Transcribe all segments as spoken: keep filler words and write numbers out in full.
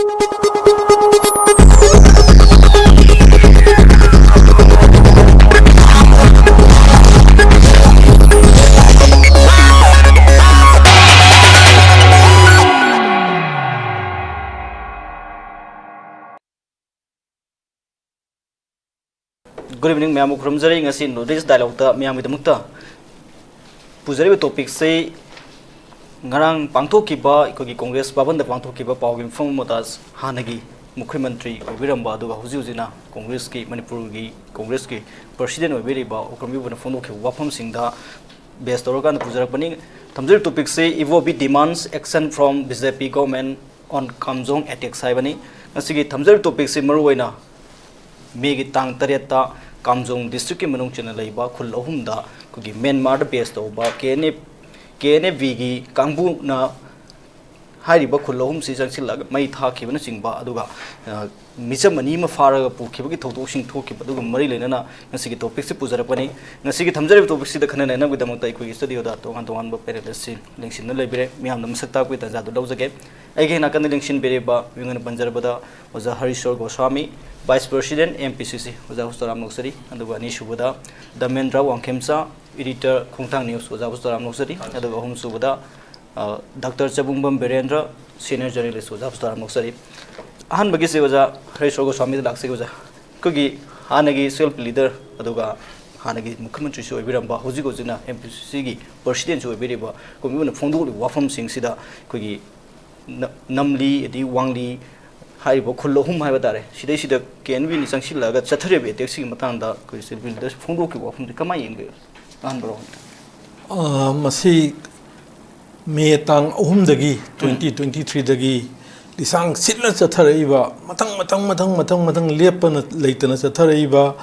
Good evening, ꯃꯌꯥꯝꯕꯨ ꯈꯨꯔꯨꯝꯖꯔꯤ꯫ ꯉꯁꯤ North East Dialogueꯇ ꯃꯤꯌꯥꯝꯒꯤꯗꯃꯛꯇ ꯄꯨꯖꯔꯤꯕ topicꯁꯤ ꯉꯔꯥꯡ ꯄꯥꯡꯊꯣꯛꯈꯤꯕ ꯑꯩꯈꯣꯏꯒꯤ ꯀꯣꯡꯒ꯭ꯔꯦꯁ ꯚꯕꯟꯗ ꯄꯥꯡꯊꯣꯛꯈꯤꯕ ꯄꯥꯎꯒꯤ ꯃꯤꯐꯝ ꯑꯃꯗ ꯍꯥꯟꯅꯒꯤ ꯃꯨꯈ꯭ꯌ ꯃꯟꯇ꯭ꯔꯤ ꯑꯣꯏꯕꯤꯔꯝꯕ ꯑꯗꯨꯒ ꯍꯧꯖꯤꯛ ꯍꯧꯖꯤꯛꯅ ꯀꯣꯡꯒ꯭ꯔꯦꯁꯀꯤ, ꯃꯅꯤꯄꯨꯔꯒꯤ ꯀꯣꯡꯒ꯭ꯔꯦꯁꯀꯤ president ꯑꯣꯏꯕꯤꯔꯤꯕ ꯑꯣꯀ꯭ꯔꯝ ꯏꯕꯣꯕꯤꯅ ꯐꯣꯡꯗꯣꯛꯈꯤꯕ ꯋꯥꯐꯝꯁꯤꯡꯗ base ꯇꯧꯔꯀꯥꯟꯗ ꯄꯨꯖꯔꯛꯄꯅꯤ꯫ ꯊꯝꯖꯔꯤꯕ topicꯁꯤ Ibobi demands action from B J P government on Kamjong attacks ꯍꯥꯏꯕꯅꯤ꯫ ꯉꯁꯤꯒꯤ ꯊꯝꯖꯔꯤꯕ topicꯁꯤ ꯃꯔꯨꯑꯣꯏꯅ Mayꯒꯤ ꯇꯥꯡ ꯇꯔꯦꯠꯇ ꯀꯥꯝꯖꯣꯡ districtꯀꯤ ꯃꯅꯨꯡ ꯆꯟꯅ ꯂꯩꯕ ꯈꯨꯜ ꯑꯍꯨꯝꯗ ꯑꯩꯈꯣꯏꯒꯤ ꯃ꯭ꯌꯥꯟꯃꯥꯔꯗ base ꯇꯧꯕ K N F, K N F Bꯒꯤ ꯀꯥꯡꯕꯨꯅ ꯍꯥꯏꯔꯤꯕ ꯈꯨꯜ ꯑꯍꯨꯝꯁꯤ ꯆꯪꯁꯤꯜꯂꯒ ꯃꯩ ꯊꯥꯈꯤꯕꯅꯆꯤꯡꯕ, ꯑꯗꯨꯒ, ꯑ, ꯃꯤꯆꯝ ꯑꯅꯤ ꯑꯃ ꯐꯥꯔꯒ ꯄꯨꯈꯤꯕꯒꯤ ꯊꯧꯗꯣꯛꯁꯤꯡ ꯊꯣꯛꯈꯤꯕ, ꯑꯗꯨꯒ ꯃꯔꯤ ꯂꯩꯅꯅ ꯉꯁꯤꯒꯤ topicꯁꯤ ꯄꯨꯖꯔꯛꯄꯅꯤ꯫ ꯉꯁꯤꯒꯤ ꯊꯝꯖꯔꯤꯕ topicꯁꯤꯗ ꯈꯟꯅ ꯅꯩꯅꯕꯒꯤꯗꯃꯛꯇ ꯑꯩꯈꯣꯏꯒꯤ studioꯗ ꯇꯣꯉꯥꯟ ꯇꯣꯉꯥꯟꯕ panelistꯁꯤꯡ ꯂꯦꯡꯁꯤꯟꯅ ꯂꯩꯕꯤꯔꯦ꯫ ꯃꯤꯌꯥꯝꯗ ꯃꯁꯛ ꯇꯥꯛꯄꯒꯤ ꯇꯥꯟꯖꯥꯗꯨ ꯂꯧꯖꯒꯦ꯫ ꯑꯩꯒꯤ ꯅꯥꯀꯟꯗ ꯂꯦꯡꯁꯤꯟꯕꯤꯔꯤꯕ ꯃꯤꯡ ꯑꯣꯏꯅ ꯄꯟꯖꯔꯕꯗ ꯑꯣꯖꯥ ꯍꯔꯤꯁꯣꯔ Goswami, Vice President M P C C, ꯑꯣꯖꯥ ꯍꯣꯁꯇꯥꯔꯥꯝ ꯂꯧꯖꯔꯤ꯫ ꯑꯗꯨꯒ ꯑꯅꯤꯁꯨꯕꯗ ꯗꯃꯦꯟꯗ꯭ꯔ ꯋꯥꯡꯈꯦꯝꯆꯥ, Editor ꯈꯣꯡꯊꯥꯡ News, ꯑꯣꯖꯥ ꯍꯣꯁꯇꯥꯔꯥꯝ ꯂꯧꯖꯔꯤ꯫ ꯑꯗꯨꯒ ꯑꯍꯨꯝꯁꯨꯕꯗ, ꯑ, Doctor ꯆꯕꯨꯡꯕꯝ ꯕꯤꯔꯦꯟꯗ꯭ꯔ, Senior Journalist, ꯑꯣꯖꯥ ꯍꯣꯁꯇꯥꯔꯥꯝ ꯂꯧꯖꯔꯤ꯫ ꯑꯍꯥꯟꯕꯒꯤꯁꯦ ꯑꯣꯖꯥ ꯍꯔꯤꯁꯣꯔ ꯒꯣꯁ꯭ꯋꯥꯃꯤꯗ ꯂꯥꯛꯆꯒꯦ꯫ ꯑꯣꯖꯥ, ꯑꯩꯈꯣꯏꯒꯤ ꯍꯥꯟꯅꯒꯤ C L P leader ꯑꯗꯨꯒ ꯍꯥꯟꯅꯒꯤ ꯃꯨꯈ꯭ꯌ ꯃꯟꯇ꯭ꯔꯤꯁꯨ ꯑꯣꯏꯕꯤꯔꯝꯕ, ꯍꯧꯖꯤꯛ ꯍꯧꯖꯤꯛꯅ M P C Cꯒꯤ Presidentꯁꯨ ꯑꯣꯏꯕꯤꯔꯤꯕ ꯑꯣꯀ꯭ꯔꯝ ꯏꯕꯣꯕꯤꯅ ꯐꯣꯡꯗꯣꯛꯂꯤꯕ ꯋꯥꯐꯝꯁꯤꯡꯁꯤꯗ ꯑꯩꯈꯣꯏꯒꯤ ꯅ-, ꯅꯝꯂꯤ ꯑꯗꯩ ꯋꯥꯡꯂꯤ ꯍꯥꯏꯔꯤꯕ ꯈꯨꯜ ꯑꯍꯨꯝ ꯍꯥꯏꯕ ꯇꯥꯔꯦ, ꯁꯤꯗꯩꯁꯤꯗ K N Vꯅ ꯆꯪꯁꯤꯜꯂꯛꯑꯒ ꯆꯠꯊꯔꯤꯕ attackꯁꯤꯒꯤ ꯃꯇꯥꯡꯗ ꯑꯩꯈꯣꯏ C L P leader ꯐꯣꯡꯗꯣꯛꯈꯤꯕ ꯋꯥꯐꯝꯁꯤ ꯀꯃꯥꯏꯅ ꯌꯦꯡꯕꯤꯕ? ꯑꯍꯥꯟꯕ ꯔꯣꯍꯟ꯫ ꯑ, ꯃꯁꯤ May ꯇꯥꯡ ꯑꯍꯨꯝꯗꯒꯤ, ꯎꯝ꯫ Twenty twenty-threeꯗꯒꯤ ꯂꯤꯁꯥꯡ ꯁꯤꯠꯅ ꯆꯠꯊꯔꯛꯏꯕ, ꯃꯊꯪ, ꯃꯊꯪ, ꯃꯊꯪ, ꯃꯊꯪ, ꯃꯊꯪ ꯂꯦꯞꯄꯅ ꯂꯩꯇꯅ ꯆꯠꯊꯔꯛꯏꯕ,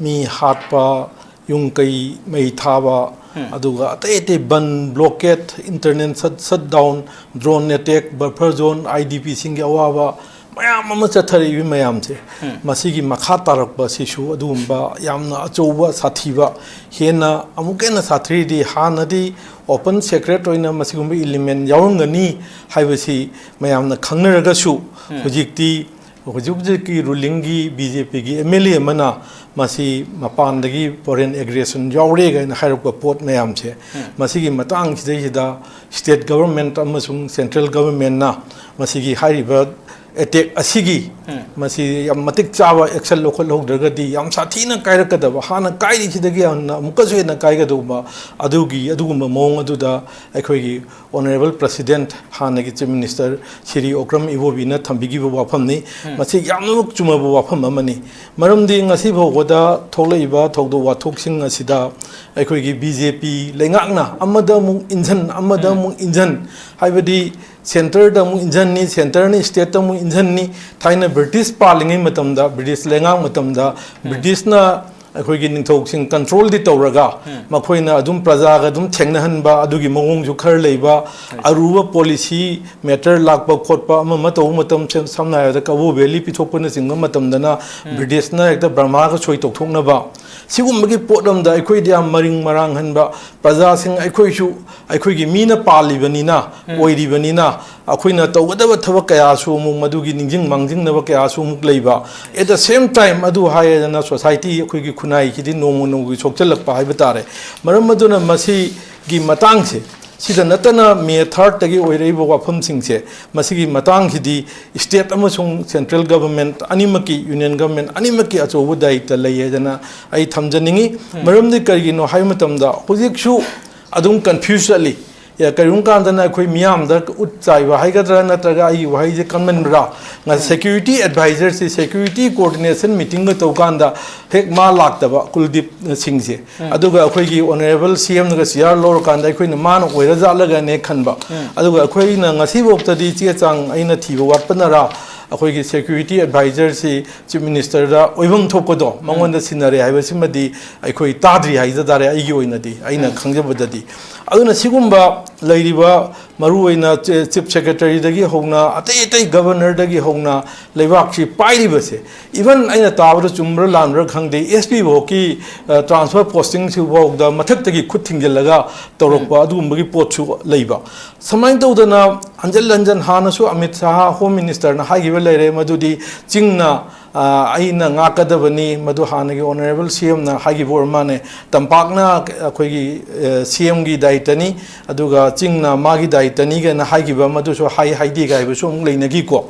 ꯃꯤ ꯍꯥꯠꯄ, ꯌꯨꯝ ꯀꯩ ꯃꯩ ꯊꯥꯕ, ꯎꯝ꯫ ꯑꯗꯨꯒ ꯑꯇꯩ ꯑꯇꯩ ꯕꯟ, blockade, internet shut, shutdown, drone attack, buffer zone, I D Pꯁꯤꯡꯒꯤ ꯑꯋꯥꯕ, ꯃꯌꯥꯝ ꯑꯃ ꯆꯠꯊꯔꯛꯏꯕ ꯃꯌꯥꯝꯁꯦ, ꯃꯁꯤꯒꯤ ꯃꯈꯥ ꯇꯥꯔꯛꯄ ꯁꯤꯁꯨ ꯑꯗꯨꯒꯨꯝꯕ ꯌꯥꯝꯅ ꯑꯆꯧꯕ ꯁꯥꯊꯤꯕ, ꯍꯦꯟꯅ ꯑꯃꯨꯛꯀ ꯍꯦꯟꯅ ꯁꯥꯊꯤꯔꯗꯤ, ꯍꯥꯟꯅꯗꯤ open secret ꯑꯣꯏꯅ ꯃꯁꯤꯒꯨꯝꯕ element ꯌꯥꯎꯔꯝꯒꯅꯤ ꯍꯥꯏꯕꯁꯤ ꯃꯌꯥꯝꯅ ꯈꯪꯅꯔꯒꯁꯨ, ꯍꯧꯖꯤꯛꯇꯤ ꯍꯧꯖꯤꯛ ꯍꯧꯖꯤꯛꯀꯤ ꯔꯨꯂꯤꯡꯒꯤ ꯕꯤ ꯖꯦ ꯄꯤꯒꯤ ꯑꯦꯝ ꯑꯦꯜ ꯑꯦ ꯑꯃꯅ ꯃꯁꯤ ꯃꯄꯥꯟꯗꯒꯤ foreign aggression ꯌꯥꯎꯔꯦ ꯀꯥꯏꯅ ꯍꯥꯏꯔꯛꯄ ꯄꯣꯠ ꯃꯌꯥꯝꯁꯦ, ꯃꯁꯤꯒꯤ ꯃꯇꯥꯡꯁꯤꯗꯩꯁꯤꯗ state government ꯑꯃꯁꯨꯡ central governmentꯅ ꯃꯁꯤꯒꯤ ꯍꯥꯏꯔꯤꯕ attack ꯑꯁꯤꯒꯤ ꯃꯁꯤ ꯌꯥꯝ ꯃꯇꯤꯛ ꯆꯥꯕ action ꯂꯧꯈꯠꯍꯧꯗ꯭ꯔꯒꯗꯤ ꯌꯥꯝ ꯁꯥꯊꯤꯅ ꯀꯥꯏꯔꯛꯀꯗꯕ, ꯍꯥꯟꯅ ꯀꯥꯏꯔꯤꯁꯤꯗꯒꯤ ꯍꯦꯟꯅ ꯑꯃꯨꯛꯀꯁꯨ ꯍꯦꯟꯅ ꯀꯥꯏꯒꯗꯧꯕ ꯑꯗꯨꯒꯤ, ꯑꯗꯨꯒꯨꯝꯕ ꯃꯑꯣꯡ ꯑꯗꯨꯗ ꯑꯩꯈꯣꯏꯒꯤ honourable president, ꯍꯥꯟꯅꯒꯤ chief minister ꯁꯤꯔꯤ ꯑꯣꯀ꯭ꯔꯝ ꯏꯕꯣꯕꯤꯅ ꯊꯝꯕꯤꯈꯤꯕ ꯋꯥꯐꯝꯅꯤ꯫ ꯃꯁꯤ ꯌꯥꯝꯅꯃꯛ ꯆꯨꯝꯃꯕ ꯋꯥꯐꯝ ꯑꯃꯅꯤ꯫ ꯃꯔꯝꯗꯤ ꯉꯁꯤ ꯐꯥꯎꯕꯗ ꯊꯣꯛꯂꯛꯏꯕ ꯊꯧꯗꯣꯛ ꯋꯥꯊꯣꯛꯁꯤꯡ ꯑꯁꯤꯗ ꯑꯩꯈꯣꯏꯒꯤ ꯕꯤ ꯖꯦ ꯄꯤ ꯂꯩꯉꯥꯛꯅ ꯑꯃꯗ ꯑꯃꯨꯛ ꯏꯟꯖꯟ, ꯑꯃꯗ ꯑꯃꯨꯛ ꯏꯟꯖꯟ, ꯍꯥꯏꯕꯗꯤ centreꯗ ꯑꯃꯨꯛ ꯏꯟꯖꯟꯅꯤ, centreꯅ stateꯇ ꯑꯃꯨꯛ ꯏꯟꯖꯟꯅꯤ꯫ ꯊꯥꯏꯅ ꯕ꯭ꯔꯤꯇꯤꯁ ꯄꯥꯜꯂꯤꯉꯩ ꯃꯇꯝꯗ, ꯕ꯭ꯔꯤꯇꯤꯁ ꯂꯩꯉꯥꯛ ꯃꯇꯝꯗ, ꯕ꯭ꯔꯤꯇꯤꯁꯅ ꯑꯩꯈꯣꯏꯒꯤ ꯅꯤꯡꯊꯧꯁꯤꯡ controlꯗꯤ ꯇꯧꯔꯒ, ꯃꯈꯣꯏꯅ ꯑꯗꯨꯝ ꯄ꯭ꯔꯖꯥꯒ ꯑꯗꯨꯝ ꯊꯦꯡꯅꯍꯟꯕ ꯑꯗꯨꯒꯤ ꯃꯑꯣꯡꯁꯨ ꯈꯔ ꯂꯩꯕ, ꯑꯔꯨꯕ policy matter ꯂꯥꯛꯄ ꯈꯣꯠꯄ ꯑꯃ ꯑꯃ ꯇꯧꯕ ꯃꯇꯝ, ꯁꯝ-, ꯁꯝꯅ ꯍꯥꯏꯔꯕꯗ ꯀꯕꯣ ꯚꯦꯂꯤ ꯄꯤꯊꯣꯛꯄꯅꯆꯤꯡꯕ ꯃꯇꯝꯗꯅ ꯕ꯭ꯔꯤꯇꯤꯁꯅ ꯍꯦꯛꯇ ꯕꯔꯃꯥꯒ ꯁꯣꯏ ꯇꯧꯊꯣꯛꯅꯕ, ꯁꯤꯒꯨꯝꯕꯒꯤ ꯄꯣꯠ ꯑꯃꯗ ꯑꯩꯈꯣꯏꯗ ꯌꯥꯝ ꯃꯔꯤꯡ ꯃꯔꯥꯡꯍꯟꯕ, ꯄ꯭ꯔꯖꯥꯁꯤꯡ ꯑꯩꯈꯣꯏꯁꯨ ꯑꯩꯈꯣꯏꯒꯤ ꯃꯤꯅ ꯄꯥꯜꯂꯤꯕꯅꯤꯅ, ꯑꯣꯏꯔꯤꯕꯅꯤꯅ, ꯑꯩꯈꯣꯏꯅ ꯇꯧꯒꯗꯕ ꯊꯕꯛ ꯀꯌꯥꯁꯨ ꯑꯃꯨꯛ ꯃꯗꯨꯒꯤ ꯅꯤꯡꯁꯤꯡ ꯃꯥꯡꯖꯤꯡꯅꯕ ꯀꯌꯥꯁꯨ ꯑꯃꯨꯛ ꯂꯩꯕ꯫ At the same time, ꯑꯗꯨ ꯍꯥꯏꯔꯦꯗꯅ, society ꯑꯩꯈꯣꯏꯒꯤ ꯈꯨꯟꯅꯥꯏꯁꯤꯗꯤ ꯅꯣꯡꯃ ꯅꯣꯡꯃꯒꯤ ꯁꯣꯛꯆꯜꯂꯛꯄ ꯍꯥꯏꯕ ꯇꯥꯔꯦ꯫ ꯃꯔꯝ ꯑꯗꯨꯅ ꯃꯁꯤꯒꯤ ꯃꯇꯥꯡꯁꯦ, ꯁꯤꯗ ꯅꯠꯇꯅ May thirdꯇꯒꯤ ꯑꯣꯏꯔꯛꯏꯕ ꯋꯥꯐꯝꯁꯤꯡꯁꯦ, ꯃꯁꯤꯒꯤ ꯃꯇꯥꯡꯁꯤꯗꯤ state ꯑꯃꯁꯨꯡ central government ꯑꯅꯤꯃꯛꯀꯤ, union government ꯑꯅꯤꯃꯛꯀꯤ ꯑꯆꯧꯕ ꯗꯥꯌꯤꯠꯇ ꯂꯩ ꯍꯥꯏꯗꯅ ꯑꯩ ꯊꯝꯖꯅꯤꯡꯉꯤ꯫ ꯃꯔꯝꯗꯤ ꯀꯔꯤꯒꯤꯅꯣ ꯍꯥꯏꯕ ꯃꯇꯝꯗ, ꯍꯧꯖꯤꯛꯁꯨ ꯑꯗꯨꯝ confuse ꯆꯠꯂꯤ꯫ ꯌꯥ, ꯀꯔꯤꯒꯨꯝꯕ ꯀꯥꯟꯗꯅ ꯑꯩꯈꯣꯏ ꯃꯤꯌꯥꯝꯗ ꯎꯠ ꯆꯥꯏꯕ ꯍꯥꯏꯒꯗ꯭ꯔꯥ, ꯅꯠꯇ꯭ꯔꯒ ꯑꯩꯒꯤ ꯋꯥꯍꯩꯁꯦ ꯀꯟꯃꯟꯕ꯭ꯔꯥ? ꯉ-, security advisorꯁꯤ security coordination meetingꯒ ꯇꯧꯀꯥꯟꯗ ꯍꯦꯛ ꯃꯥ ꯂꯥꯛꯇꯕ, ꯀꯨꯜꯗꯤꯞ ꯁꯤꯡꯁꯦ꯫ ꯑꯗꯨꯒ ꯑꯩꯈꯣꯏꯒꯤ honourable C Mꯅꯒ C R ꯂꯧꯔꯀꯥꯟꯗ ꯑꯩꯈꯣꯏꯅ ꯃꯥꯅ ꯑꯣꯏꯔꯖꯥꯠꯂꯒꯅꯦ ꯈꯟꯕ꯫ ꯑꯗꯨꯒ ꯑꯩꯈꯣꯏꯅ ꯉꯁꯤꯐꯥꯎꯗꯗꯤ ꯆꯦ ꯆꯥꯡ ꯑꯩꯅ ꯊꯤꯕ ꯋꯥꯠꯄꯅꯔꯥ, ꯑꯩꯈꯣꯏꯒꯤ security advisorꯁꯤ chief ministerꯗ ꯑꯣꯏꯐꯝ ꯊꯣꯛꯄꯗꯣ ꯃꯉꯣꯟꯗ ꯁꯤꯟꯅꯔꯦ ꯍꯥꯏꯕꯁꯤꯃꯗꯤ ꯑꯩꯈꯣꯏ ꯇꯥꯗ꯭ꯔꯤ ꯍꯥꯏꯖ ꯇꯥꯔꯦ, ꯑꯩꯒꯤ ꯑꯣꯏꯅꯗꯤ, ꯑꯩꯅ ꯈꯪꯖꯕꯗꯗꯤ꯫ ꯑꯗꯨꯅ ꯁꯤꯒꯨꯝꯕ ꯂꯩꯔꯤꯕ ꯃꯔꯨꯑꯣꯏꯅ ꯆꯤ-, ꯆꯤꯐ ꯁꯦꯀ꯭ꯔꯦꯇꯔꯤꯗꯒꯤ ꯍꯧꯅ ꯑꯇꯩ ꯑꯇꯩ ꯒꯕꯔꯅꯔꯗꯒꯤ ꯍꯧꯅ ꯂꯩꯕꯥꯛꯁꯤ ꯄꯥꯏꯔꯤꯕꯁꯦ, ꯏꯚꯟ ꯑꯩꯅ ꯇꯥꯕꯗ ꯆꯨꯝꯕ꯭ꯔꯥ ꯂꯥꯟꯕ꯭ꯔꯥ ꯈꯪꯗꯦ, ꯑꯦꯁ ꯄꯤ ꯐꯥꯎꯒꯤ, ꯑ, ꯇ꯭ꯔꯥꯟꯁꯐꯔ ꯄꯣꯁꯇꯤꯡꯁꯤꯐꯥꯎꯗ ꯃꯊꯛꯇꯒꯤ ꯈꯨꯠ ꯊꯤꯡꯖꯤꯜꯂꯒ ꯇꯧꯔꯛꯄ ꯑꯗꯨꯒꯨꯝꯕꯒꯤ ꯄꯣꯠꯁꯨ ꯂꯩꯕ꯫ ꯁꯨꯃꯥꯏꯅ ꯇꯧꯗꯅ ꯍꯟꯖꯤꯟ ꯍꯟꯖꯤꯟ ꯍꯥꯟꯅꯁꯨ ꯑꯃꯤꯠ ꯁꯥꯍ ꯍꯣꯝ ꯃꯤꯅꯤꯁꯇꯔꯅ ꯍꯥꯏꯈꯤꯕ ꯂꯩꯔꯦ, ꯃꯗꯨꯗꯤ ꯆꯤꯡꯅ, ꯑ, ꯑꯩꯅ ꯉꯥꯛꯀꯗꯕꯅꯤ, ꯃꯗꯨ ꯍꯥꯟꯅꯒꯤ ꯑꯣꯅꯔꯦꯕꯜ ꯁꯤ ꯑꯦꯝꯅ ꯍꯥꯏꯈꯤꯕ ꯑꯣꯏꯔ ꯃꯥꯜꯂꯦ꯫ ꯇꯝꯄꯥꯛꯅ ꯑꯩꯈꯣꯏꯒꯤ, ꯑ, ꯁꯤ ꯑꯦꯝꯒꯤ ꯗꯥꯌꯤꯠꯇꯅꯤ, ꯑꯗꯨꯒ ꯆꯤꯡꯅ ꯃꯥꯒꯤ ꯗꯥꯌꯤꯠꯇꯅꯤ ꯀꯥꯏꯅ ꯍꯥꯏꯈꯤꯕ, ꯃꯗꯨꯁꯨ ꯍꯥꯏ ꯍꯥꯏꯗꯦ ꯀꯥꯏꯕꯁꯨ ꯑꯃꯨꯛ ꯂꯩꯅꯈꯤꯀꯣ꯫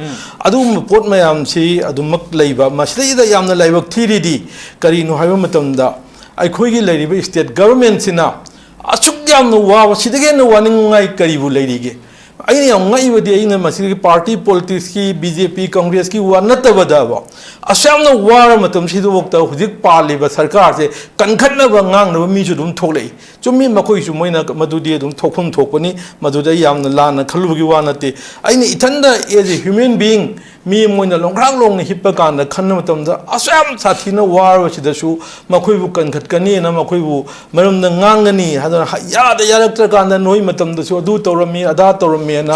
ꯑꯗꯨꯒꯨꯝꯕ ꯄꯣꯠ ꯃꯌꯥꯝꯁꯤ ꯑꯗꯨꯃꯛ ꯂꯩꯕ꯫ ꯃꯁꯤꯗꯩꯗ ꯌꯥꯝꯅ ꯂꯥꯏꯕꯛ ꯊꯤꯔꯤꯗꯤ ꯀꯔꯤꯅꯣ ꯍꯥꯏꯕ ꯃꯇꯝꯗ, ꯑꯩꯈꯣꯏꯒꯤ ꯂꯩꯔꯤꯕ ꯁ꯭ꯇꯦꯠ ꯒꯕꯔꯃꯦꯟꯁꯤꯅ ꯑꯁꯨꯛ ꯌꯥꯝꯅ ꯋꯥꯕ, ꯁꯤꯗꯒꯤ ꯍꯦꯟꯅ ꯋꯥꯅꯤꯡꯉꯥꯏ ꯀꯔꯤꯕꯨ ꯂꯩꯔꯤꯒꯦ? ꯑꯩꯅ ꯌꯥꯝ ꯉꯛꯏꯕꯗꯤ, ꯑꯩꯅ ꯃꯁꯤꯒꯤ ꯄꯥꯔꯇꯤ ꯄꯣꯂꯤꯇꯤꯛꯁꯀꯤ, ꯕꯤ ꯖꯦ ꯄꯤ, ꯀꯪꯒ꯭ꯔꯦꯁꯀꯤ ꯋꯥ ꯅꯠꯇꯕꯗꯕ, ꯑꯁꯨꯛ ꯌꯥꯝꯅ ꯋꯥꯔ ꯃꯇꯝꯁꯤꯗꯐꯥꯎꯗ ꯍꯧꯖꯤꯛ ꯄꯥꯜꯂꯤꯕ ꯁꯔꯀꯥꯔꯁꯦ ꯀꯟꯈꯠꯅꯕ ꯉꯥꯡꯅꯕ ꯃꯤꯁꯨ ꯑꯗꯨꯝ ꯊꯣꯛꯂꯛꯏ꯫ ꯆꯨꯝꯃꯤ, ꯃꯈꯣꯏꯁꯨ, ꯃꯣꯏꯅ ꯃꯗꯨꯗꯤ ꯑꯗꯨꯝ ꯊꯣꯛꯐꯝ ꯊꯣꯛꯄꯅꯤ, ꯃꯗꯨꯗ ꯑꯩ ꯌꯥꯝꯅ ꯂꯥꯟꯅ ꯈꯜꯂꯨꯕꯒꯤ ꯋꯥ ꯅꯠꯇꯦ꯫ ꯑꯩꯅ ꯏꯊꯟꯗ, as a human being, ꯃꯤ ꯑꯃ ꯑꯣꯏꯅ ꯂꯣꯡꯈ꯭ꯔꯥꯛ ꯂꯣꯡꯅ ꯍꯤꯞꯄ ꯀꯥꯟꯗ ꯈꯟꯕ ꯃꯇꯝꯗ, ꯑꯁꯨꯛ ꯌꯥꯝ ꯁꯥꯊꯤꯅ ꯋꯥꯔꯕꯁꯤꯗꯁꯨ ꯃꯈꯣꯏꯕꯨ ꯀꯟꯈꯠꯀꯅꯤꯅ, ꯃꯈꯣꯏꯕꯨ ꯃꯔꯝꯗ ꯉꯥꯡꯒꯅꯤ ꯍꯥꯏꯗꯅ, ꯍ-, ꯌꯥꯗ ꯌꯥꯔꯛꯇ꯭ꯔꯀꯥꯟꯗ ꯅꯣꯏ ꯃꯇꯝꯗꯁꯨ ꯑꯗꯨ ꯇꯧꯔꯝꯃꯤ, ꯑꯗꯥ ꯇꯧꯔꯝꯃꯤꯅ,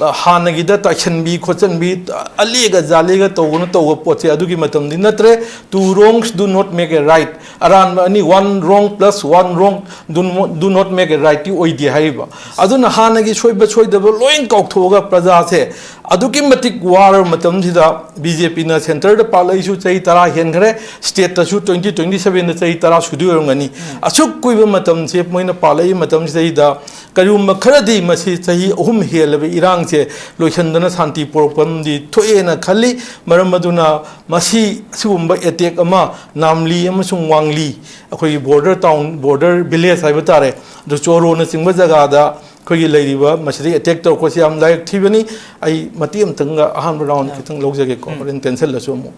ꯑ, ꯍꯥꯟꯅꯒꯤꯗ ꯇꯥꯏꯁꯟꯕꯤ ꯈꯣꯠꯆꯟꯕꯤ, ꯑꯂꯦꯒ ꯖꯥꯂꯦꯒ ꯇꯧꯕꯅ ꯇꯧꯕ ꯄꯣꯠꯁꯦ ꯑꯗꯨꯒꯤ ꯃꯇꯝꯗꯤ ꯅꯠꯇ꯭ꯔꯦ꯫ Two wrongs do not make a right꯫ ꯑꯔꯥꯟꯕ ꯑꯅꯤ, one wrong plus one wrong do not, do not make a rightꯇꯤ ꯑꯣꯏꯗꯦ ꯍꯥꯏꯔꯤꯕ꯫ ꯑꯗꯨꯅ ꯍꯥꯟꯅꯒꯤ ꯁꯣꯏꯕ ꯁꯣꯏꯗꯕ ꯂꯣꯏ ꯀꯥꯎꯊꯣꯛꯑꯒ ꯄ꯭ꯔꯖꯥꯁꯦ ꯑꯗꯨꯛꯀꯤ ꯃꯇꯤꯛ ꯋꯥꯔꯕ ꯃꯇꯝꯁꯤꯗ, ꯕꯤ ꯖꯦ ꯄꯤꯅ ꯁꯦꯟꯇꯔꯗ ꯄꯥꯜꯂꯛꯏꯁꯨ ꯆꯍꯤ ꯇꯔꯥ ꯍꯦꯟꯈ꯭ꯔꯦ, ꯁ꯭ꯇꯦꯠꯇꯁꯨ twenty twenty sevenꯗ ꯆꯍꯤ ꯇꯔꯥ ꯁꯨꯗꯣꯏ ꯑꯣꯏꯔꯝꯒꯅꯤ꯫ ꯑꯁꯨꯛ ꯀꯨꯏꯕ ꯃꯇꯝꯁꯦ ꯃꯣꯏꯅ ꯄꯥꯜꯂꯛꯏ ꯃꯇꯝꯁꯤꯗꯩꯗ ꯀꯔꯤꯒꯨꯝꯕ ꯈꯔꯗꯤ ꯃꯁꯤ ꯆꯍꯤ ꯑꯍꯨꯝ ꯍꯦꯜꯂꯕ ꯏꯔꯥꯡꯁꯦ ꯂꯣꯏꯁꯤꯟꯗꯅ ꯁꯥꯟꯇꯤ ꯄꯨꯔꯛꯐꯝꯗꯤ ꯊꯣꯛꯑꯦꯅ ꯈꯜꯂꯤ꯫ ꯃꯔꯝ ꯑꯗꯨꯅ ꯃꯁꯤ ꯑꯁꯤꯒꯨꯝꯕ ꯑꯦꯇꯦꯛ ꯑꯃ ꯅꯥꯝꯂꯤ ꯑꯃꯁꯨꯡ ꯋꯥꯡꯂꯤ, ꯑꯩꯈꯣꯏꯒꯤ ꯕꯣꯔꯗꯔ ꯇꯥꯎꯟ, ꯕꯣꯔꯗꯔ ꯚꯤꯂꯦꯖ ꯍꯥꯏꯕ ꯇꯥꯔꯦ, ꯑꯗꯨ ꯆꯣꯔꯣꯅꯆꯤꯡꯕ ꯖꯒꯥꯗ ꯑꯩꯈꯣꯏꯒꯤ ꯂꯩꯔꯤꯕ ꯃꯁꯤꯗ ꯑꯦꯇꯦꯛ ꯇꯧꯔꯛꯄꯁꯤ ꯌꯥꯝ ꯂꯥꯏꯕꯛ ꯊꯤꯕꯅꯤ꯫ ꯑꯩ ꯃꯇꯦꯛ ꯑꯃꯇꯪꯒ ꯑꯍꯥꯟꯕ ꯔꯥꯎꯟ ꯈꯤꯇꯪ ꯂꯧꯖꯒꯦꯀꯣ, ꯍꯣꯔꯦꯟ ꯇꯦꯟꯁꯜꯂꯁꯨ ꯑꯃꯨꯛ꯫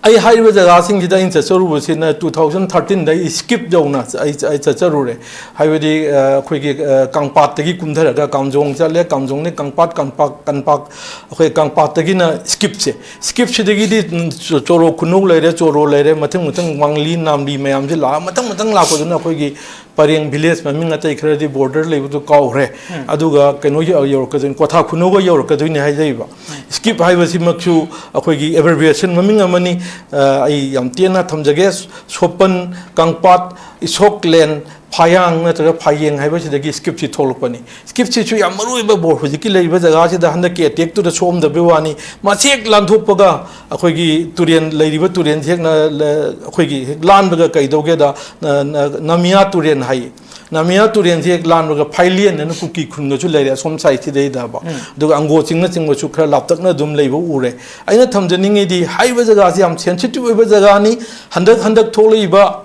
ꯑꯩ ꯍꯥꯏꯔꯤꯕ ꯖꯒꯥꯁꯤꯡꯁꯤꯗ ꯑꯩꯅ ꯆꯠꯆꯔꯨꯕꯁꯤꯅ two thousand thirteen ꯗ ꯑꯩ ꯁ꯭ꯀꯤꯞ ꯌꯧꯅ ꯑꯩ ꯑꯩ ꯆꯠꯆꯔꯨꯔꯦ꯫ ꯍꯥꯏꯕꯗꯤ ꯑ, ꯑꯩꯈꯣꯏꯒꯤ ꯑ, ꯀꯪꯄꯥꯠꯇꯒꯤ ꯀꯨꯝꯊꯔꯒ ꯀꯥꯝꯖꯣꯡ ꯆꯠꯂꯦ, ꯀꯥꯝꯖꯣꯡꯗꯒꯤ ꯀꯪꯄꯥꯠ, ꯀꯪꯄꯥꯠ ꯀꯪꯄꯥꯠ ꯑꯩꯈꯣꯏ ꯀꯪꯄꯥꯠꯇꯒꯤꯅ ꯁ꯭ꯀꯤꯞꯁꯦ, ꯁ꯭ꯀꯤꯞꯁꯤꯗꯒꯤꯗꯤ ꯎꯝ, ꯆꯣ- ꯆꯣꯔꯣ ꯈꯨꯅꯧ ꯂꯩꯔꯦ, ꯆꯣꯔꯣ ꯂꯩꯔꯦ, ꯃꯊꯪ ꯃꯊꯪ ꯋꯥꯡꯂꯤ ꯅꯥꯝꯂꯤ ꯃꯌꯥꯝꯁꯦ ꯂꯥꯛꯑ ꯃꯊꯪ ꯃꯊꯪ ꯂꯥꯛꯄꯗꯨꯅ ꯑꯩꯈꯣꯏꯒꯤ ꯄꯔꯦꯡ ꯚꯤꯂꯦꯖ, ꯃꯃꯤꯡ ꯑꯇꯩ ꯈꯔꯗꯤ ꯕꯣꯔꯗꯔ ꯂꯩꯕꯗꯨ ꯀꯥꯎꯈ꯭ꯔꯦ꯫ ꯑꯗꯨꯒ ꯀꯩꯅꯣ ꯌꯧ- ꯌꯧꯔꯛꯀꯗꯣꯏꯅꯤ, ꯀ꯭ꯋꯥꯊꯥ ꯈꯨꯅꯧꯒ ꯌꯧꯔꯛꯀꯗꯣꯏꯅꯤ ꯍꯥꯏꯖꯔꯤꯕ꯫ ꯁ꯭ꯀꯤꯞ ꯍꯥꯏꯕꯁꯤꯃꯛꯁꯨ ꯑꯩꯈꯣꯏꯒꯤ ꯑꯦꯕ꯭ꯔꯤꯚꯤꯌꯦꯁꯟ ꯃꯃꯤꯡ ꯑꯃꯅꯤ꯫ ꯑ, ꯑꯩ ꯌꯥꯝ ꯇꯦꯟꯅ ꯊꯝꯖꯒꯦ꯫ ꯁꯣꯄꯟ, ꯀꯪꯄꯥꯠ, ꯏꯁꯣꯛꯂꯦꯟ, ꯐꯥꯌꯥꯡ ꯅꯠꯇ꯭ꯔꯒ ꯐꯥꯌꯦꯡ ꯍꯥꯏꯕꯁꯤꯗꯒꯤ ꯁ꯭ꯀꯤꯞꯁꯤ ꯊꯣꯛꯂꯛꯄꯅꯤ꯫ ꯁ꯭ꯀꯤꯞꯁꯤꯁꯨ ꯌꯥꯝ ꯃꯔꯨ ꯑꯣꯏꯕ ꯕꯣ-, ꯍꯧꯖꯤꯛꯀꯤ ꯂꯩꯔꯤꯕ ꯖꯒꯥꯁꯤꯗ ꯍꯟꯗꯛꯀꯤ ꯑꯦꯇꯦꯛꯇꯨꯗ ꯁꯣꯛꯑꯝꯗꯕꯩ ꯋꯥꯅꯤ꯫ ꯃꯆꯦꯛ ꯂꯥꯟꯊꯣꯛꯄꯒ ꯑꯩꯈꯣꯏꯒꯤ ꯇꯨꯔꯦꯟ, ꯂꯩꯔꯤꯕ ꯇꯨꯔꯦꯟꯁꯤ ꯍꯦꯛ ꯅ-, ꯂ-, ꯑꯩꯈꯣꯏꯒꯤ ꯍꯦꯛ ꯂꯥꯟꯕꯒ ꯀꯩꯗꯧꯒꯦꯗ, ꯅ-, ꯅ-, ꯅꯥꯃꯤꯌꯥ ꯇꯨꯔꯦꯟ ꯍꯥꯏꯌꯦ꯫ ꯅꯥꯃꯤꯌꯥ ꯇꯨꯔꯦꯟꯁꯤ ꯍꯦꯛ ꯂꯥꯟꯕꯒ ꯐꯥꯏꯂꯦꯟ ꯍꯥꯏꯅ ꯀꯨꯀꯤ ꯈꯨꯟꯒꯁꯨ ꯂꯩꯔꯦ ꯑꯁꯣꯝ ꯁꯥꯏꯠꯁꯤꯗꯩꯗꯕ꯫ ꯑꯗꯨꯒ ꯑꯪꯒꯣ ꯆꯤꯡꯅꯆꯤꯡꯕꯁꯨ ꯈꯔ ꯂꯥꯞꯇꯛꯅ ꯑꯗꯨꯝ ꯂꯩꯕ ꯎꯔꯦ꯫ ꯑꯩꯅ ꯊꯝꯖꯅꯤꯡꯉꯤꯗꯤ ꯍꯥꯏꯔꯤꯕ ꯖꯒꯥꯁꯤ ꯌꯥꯝ ꯁꯦꯟꯁꯤꯇꯤꯚ ꯑꯣꯏꯕ ꯖꯒꯥꯅꯤ꯫ ꯍꯟꯗꯛ, ꯍꯟꯗꯛ ꯊꯣꯛꯂꯛꯏꯕ,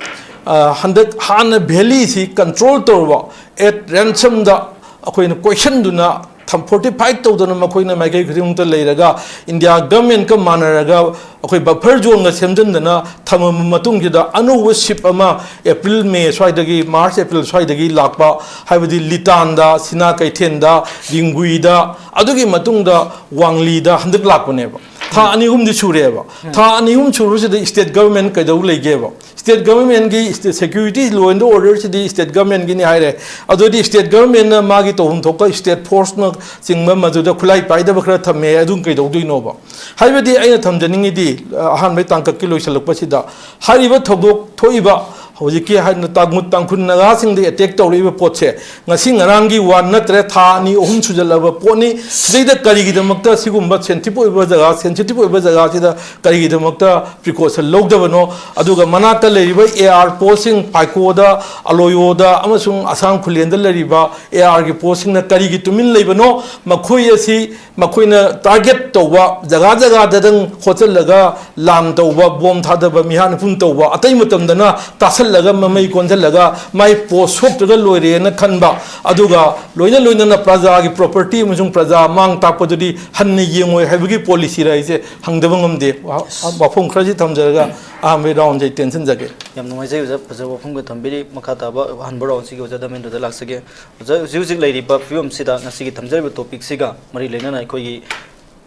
ꯑ, ꯍꯟꯗꯛ ꯍꯥꯟꯅ ꯚꯦꯂꯤꯁꯤ ꯀꯟꯇ꯭ꯔꯣꯜ ꯇꯧꯔꯕ, at ransom ꯗ ꯑꯩꯈꯣꯏꯅ ꯀꯣꯏꯁꯟꯗꯨꯅ ꯊꯝ-, ꯐꯣꯔꯇꯤꯐꯥꯏꯠ ꯇꯧꯗꯅ ꯃꯈꯣꯏꯅ ꯃꯥꯏꯀꯩ ꯈꯨꯗꯤꯡꯃꯛꯇ ꯂꯩꯔꯒ ꯏꯟꯗꯤꯌꯥ ꯒꯃꯦꯟꯀ ꯃꯥꯟꯅꯔꯒ ꯑꯩꯈꯣꯏ ꯕꯐꯔ ꯖꯣꯟꯒ ꯁꯦꯝꯖꯤꯟꯗꯅ ꯊꯝꯃꯕ ꯃꯇꯨꯡꯁꯤꯗ ꯑꯅꯧꯕ ꯁꯤꯞ ꯑꯃ ꯑꯦꯄ꯭ꯔꯤꯜ, ꯃꯦ ꯁ꯭ꯋꯥꯏꯗꯒꯤ, ꯃꯥꯔꯆ, ꯑꯦꯄ꯭ꯔꯤꯜ ꯁ꯭ꯋꯥꯏꯗꯒꯤ ꯂꯥꯛꯄ, ꯍꯥꯏꯕꯗꯤ ꯂꯤꯇꯥꯟꯗ, ꯁꯤꯅꯥ ꯀꯩꯊꯦꯜꯗ, ꯔꯤꯡꯒꯨꯏꯗ, ꯑꯗꯨꯒꯤ ꯃꯇꯨꯡꯗ ꯋꯥꯡꯂꯤꯗ ꯍꯟꯗꯛ ꯂꯥꯛꯄꯅꯦꯕ꯫ ꯊꯥ ꯑꯅꯤ ꯑꯍꯨꯝꯗꯤ ꯁꯨꯔꯦꯕ꯫ ꯊꯥ ꯑꯅꯤ ꯑꯍꯨꯝ ꯁꯨꯔꯨꯁꯤꯗ ꯁ꯭ꯇꯦꯠ ꯒꯚꯔꯟꯃꯦꯟꯠ ꯀꯩꯗꯧ ꯂꯩꯒꯦꯕ? ꯁ꯭ꯇꯦꯠ ꯒꯚꯔꯟꯃꯦꯟꯠꯀꯤ ꯁ꯭ꯇꯦꯠ ꯁꯦꯀ꯭ꯌꯨꯔꯤꯇꯤ, ꯂꯣ ꯑꯦꯟ ꯑꯣꯔꯗꯔꯁꯤꯗꯤ ꯁ꯭ꯇꯦꯠ ꯒꯚꯔꯟꯃꯦꯟꯠꯀꯤꯅꯤ ꯍꯥꯏꯔꯦ꯫ ꯑꯗꯨꯗꯤ ꯁ꯭ꯇꯦꯠ ꯒꯚꯔꯟꯃꯦꯟꯠꯅ ꯃꯥꯒꯤ ꯇꯧꯐꯝ ꯊꯣꯛꯄ ꯁ꯭ꯇꯦꯠ ꯐꯣꯔꯁꯅ ꯆꯤꯡꯕ ꯃꯗꯨꯗ ꯈꯨꯠꯂꯥꯏ ꯄꯥꯏꯗꯕ ꯈꯔ ꯊꯝꯃꯦ, ꯑꯗꯨꯝ ꯀꯩꯗꯧꯗꯣꯏꯅꯣꯕ? ꯍꯥꯏꯕꯗꯤ ꯑꯩꯅ ꯊꯝꯖꯅꯤꯡꯉꯤꯗꯤ, ꯑ, ꯑꯍꯥꯟꯕꯒꯤ ꯇꯥꯡꯀꯛꯀꯤ ꯂꯣꯏꯁꯤꯜꯂꯛꯄꯁꯤꯗ ꯍꯥꯏꯔꯤꯕ ꯊꯧꯗꯣꯛ ꯊꯣꯛꯏꯕ ꯍꯧꯖꯤꯛꯀꯤ ꯍꯥꯏꯅ ꯇꯥꯡꯈꯨꯜ, ꯇꯥꯡꯈꯨꯜ ꯅꯥꯒꯥꯁꯤꯡꯗ ꯑꯦꯇꯦꯛ ꯇꯧꯔꯛꯏꯕ ꯄꯣꯠꯁꯦ ꯉꯁꯤ ꯉꯔꯥꯡꯒꯤ ꯋꯥ ꯅꯠꯇ꯭ꯔꯦ, ꯊꯥ ꯑꯅꯤ ꯑꯍꯨꯝ ꯁꯨꯖꯜꯂꯕ ꯄꯣꯠꯅꯤ꯫ ꯁꯤꯗꯩꯗ ꯀꯔꯤꯒꯤꯗꯃꯛꯇ ꯁꯤꯒꯨꯝꯕ ꯁꯦꯟꯁꯤꯇꯤꯞ ꯑꯣꯏꯕ ꯖꯒꯥ, ꯁꯦꯟꯁꯤꯇꯤꯞ ꯑꯣꯏꯕ ꯖꯒꯥꯁꯤꯗ ꯀꯔꯤꯒꯤꯗꯃꯛꯇ ꯄ꯭ꯔꯤꯀꯣꯁꯟ ꯂꯧꯗꯕꯅꯣ? ꯑꯗꯨꯒ ꯃꯅꯥꯛꯇ ꯂꯩꯔꯤꯕ ꯑꯦ ꯑꯥꯔ ꯄꯣꯁꯁꯤꯡ, ꯐꯥꯏꯀꯣꯗ, ꯑꯂꯣꯌꯣꯗ ꯑꯃꯁꯨꯡ ꯑꯁꯥꯝ ꯈꯨꯂꯦꯟꯗ ꯂꯩꯔꯤꯕ ꯑꯦ ꯑꯥꯔꯒꯤ ꯄꯣꯁꯁꯤꯡꯅ ꯀꯔꯤꯒꯤ ꯇꯨꯃꯤꯟ ꯂꯩꯕꯅꯣ? ꯃꯈꯣꯏ ꯑꯁꯤ ꯃꯈꯣꯏꯅ ꯇꯥꯔꯒꯦꯠ ꯇꯧꯕ ꯖꯒꯥ ꯖꯒꯥꯗꯗꯪ ꯍꯣꯠꯆꯜꯂꯒ ꯂꯥꯟ ꯇꯧꯕ, ꯕꯣꯝ ꯊꯥꯗꯕ, ꯃꯤꯍꯥꯠ ꯃꯤꯄꯨꯟ ꯇꯧꯕ, ꯑꯇꯩ ꯃꯇꯝꯗꯅ ꯇꯥꯁꯜ- ꯂꯒ ꯃꯃꯩ ꯀꯣꯟꯁꯤꯜꯂꯒ ꯃꯥꯏ ꯄꯣꯁ ꯁꯣꯛꯇ꯭ꯔꯒ ꯂꯣꯏꯔꯦꯅ ꯈꯟꯕ, ꯑꯗꯨꯒ ꯂꯣꯏꯅ ꯂꯣꯏꯅꯅ ꯄ꯭ꯔꯖꯥꯒꯤ ꯄ꯭ꯔꯣꯄꯔꯇꯤ ꯑꯃꯁꯨꯡ ꯄ꯭ꯔꯖꯥ ꯃꯥꯡ ꯇꯥꯛꯄꯗꯨꯗꯤ ꯍꯟꯅ ꯌꯦꯡꯉꯣꯏ ꯍꯥꯏꯕꯒꯤ ꯄꯣꯂꯤꯁꯤꯔ ꯍꯥꯏꯁꯦ ꯍꯪꯗꯕ ꯉꯝꯗꯦ꯫ ꯋꯥ-, ꯋꯥꯐꯝ ꯈꯔꯁꯤ ꯊꯝꯖꯔꯒ ꯑꯍꯥꯟꯕꯒꯤ ꯔꯥꯎꯟꯁꯦ ꯑꯩ ꯇꯦꯟꯁꯤꯟꯖꯒꯦ꯫ ꯌꯥꯝ ꯅꯨꯡꯉꯥꯏꯖꯩ ꯑꯣꯖꯥ, ꯐꯖꯕ ꯋꯥꯐꯝꯒ ꯊꯝꯕꯤꯔꯤ꯫ ꯃꯈꯥ ꯇꯥꯕ ꯑꯍꯥꯟꯕ ꯔꯥꯎꯟꯁꯤꯒꯤ ꯑꯣꯖꯥ ꯙꯔꯃꯦꯟꯗ꯭ꯔꯗ ꯂꯥꯛꯆꯒꯦ꯫ ꯑꯣꯖꯥ, ꯍꯧꯖꯤꯛ ꯍꯧꯖꯤꯛ ꯂꯩꯔꯤꯕ ꯐꯤꯕꯝꯁꯤꯗ ꯉꯁꯤꯒꯤ ꯊꯝꯖꯔꯤꯕ ꯇꯣꯄꯤꯛꯁꯤꯒ ꯃꯔꯤ ꯂꯩꯅꯅ ꯑꯩꯈꯣꯏꯒꯤ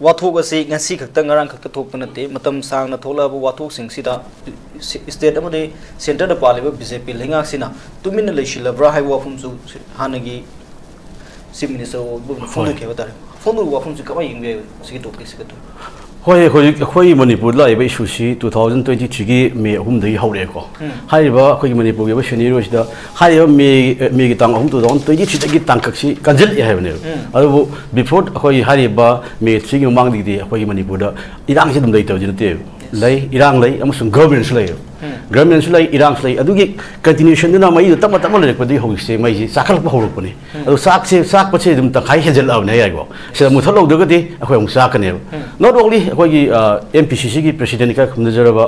ꯋꯥꯊꯣꯛ ꯑꯁꯤ ꯉꯁꯤ ꯈꯛꯇ, ꯉꯔꯥꯡ ꯈꯛꯇ ꯊꯣꯛꯄ ꯅꯠꯇꯦ꯫ ꯃꯇꯝ ꯁꯥꯡꯅ ꯊꯣꯛꯂꯛꯑꯕ ꯋꯥꯊꯣꯛꯁꯤꯡꯁꯤꯗ ꯁꯤ-, ꯁ꯭ꯇꯦꯠ ꯑꯃꯗꯤ ꯁꯦꯟꯇꯔꯗ ꯄꯥꯜꯂꯤꯕ ꯕꯤ ꯖꯦ ꯄꯤ ꯂꯩꯉꯥꯛꯁꯤꯅ ꯇꯨꯃꯤꯟꯅ ꯂꯩꯁꯤꯜꯂꯕ꯭ꯔꯥ ꯍꯥꯏꯕ ꯋꯥꯐꯝꯁꯨ ꯍꯥꯟꯅꯒꯤ ꯆꯤꯐ ꯃꯤꯅꯤꯁꯇꯔ ꯑꯣꯏꯕ ꯍꯣꯏ꯫ ꯐꯣꯡꯗꯣꯛꯈꯤ ꯍꯥꯏꯕ ꯇꯥꯔꯦ꯫ ꯐꯣꯡꯗꯣꯛꯄ ꯋꯥꯐꯝꯁꯤ ꯀꯃꯥꯏꯅ ꯌꯦꯡꯕ ꯌꯥꯏ ꯁꯤꯒꯤ ꯇꯣꯄꯤꯛꯁꯤꯒ ꯑꯗꯨꯝ? ꯍꯣꯏ, ꯍꯧꯖꯤꯛ ꯑꯩꯈꯣꯏ ꯃꯅꯤꯄꯨꯔꯗ ꯂꯥꯛꯏꯕ ꯏꯁꯨꯁꯤ two thousand twenty three ꯒꯤ ꯃꯦ ꯑꯍꯨꯝꯗꯒꯤ ꯍꯧꯔꯛꯑꯦꯀꯣ꯫ ꯎꯝ꯫ ꯍꯥꯏꯔꯤꯕ ꯑꯩꯈꯣꯏꯒꯤ ꯃꯅꯤꯄꯨꯔꯒꯤ ꯑꯣꯏꯕ ꯁꯤꯅꯦꯔꯤꯑꯣꯁꯤꯗ ꯍꯥꯏꯔꯤꯕ ꯃꯦ, ꯃꯦꯒꯤ ꯇꯥꯡ ꯑꯍꯨꯝ, two thousand twenty three ꯗꯒꯤ ꯇꯥꯡꯀꯛꯁꯤ ꯀꯟꯖꯜꯂꯛꯑꯦ ꯍꯥꯏꯕꯅꯦꯕ꯫ ꯎꯝ꯫ ꯑꯗꯨꯕꯨ before ꯑꯩꯈꯣꯏ ꯍꯥꯏꯔꯤꯕ ꯃꯦ three ꯒꯤ ꯃꯃꯥꯡꯗꯒꯤꯗꯤ ꯑꯩꯈꯣꯏꯒꯤ ꯃꯅꯤꯄꯨꯔꯗ ꯏꯔꯥꯡꯁꯤ ꯑꯗꯨꯝ ꯂꯩꯇꯕꯗꯤ ꯅꯠꯇꯦꯕ꯫ Yes꯫ ꯂꯩ, ꯏꯔꯥꯡ ꯂꯩ, ꯑꯃꯁꯨꯡ ꯒꯚꯔꯟꯃꯦꯟꯁꯨ ꯂꯩꯌꯦꯕ꯫ ꯎꯝ꯫ ꯒꯚꯔꯟꯃꯦꯟꯁꯨ ꯂꯩ, ꯏꯔꯥꯡꯁꯨ ꯂꯩ꯫ ꯑꯗꯨꯒꯤ continuation ꯗꯨꯅ ꯃꯩꯗꯨ ꯇꯞꯅ ꯇꯞꯅ ꯂꯩꯔꯛꯄꯗꯒꯤ ꯍꯧꯖꯤꯛꯁꯦ ꯃꯩꯁꯤ ꯆꯥꯛꯈꯠꯂꯛꯄ ꯍꯧꯔꯛꯄꯅꯤ꯫ ꯎꯝ꯫ ꯑꯗꯣ ꯆꯥꯛꯁꯦ, ꯆꯥꯛꯄꯁꯦ ꯑꯗꯨꯝ ꯇꯪꯈꯥꯏ ꯍꯦꯟꯖꯜꯂꯛꯑꯕꯅꯦ ꯍꯥꯏꯌꯦꯀꯣ꯫ ꯁꯤꯗ ꯃꯨꯊꯠꯍꯧꯗ꯭ꯔꯒꯗꯤ ꯑꯩꯈꯣꯏ ꯑꯃꯨꯛ ꯆꯥꯛꯀꯅꯦꯕ꯫ ꯎꯝ꯫ Not only ꯑꯩꯈꯣꯏꯒꯤ, ꯑ, M P C C ꯒꯤ president ꯏꯀꯥꯏ ꯈꯨꯝꯅꯖꯔꯕ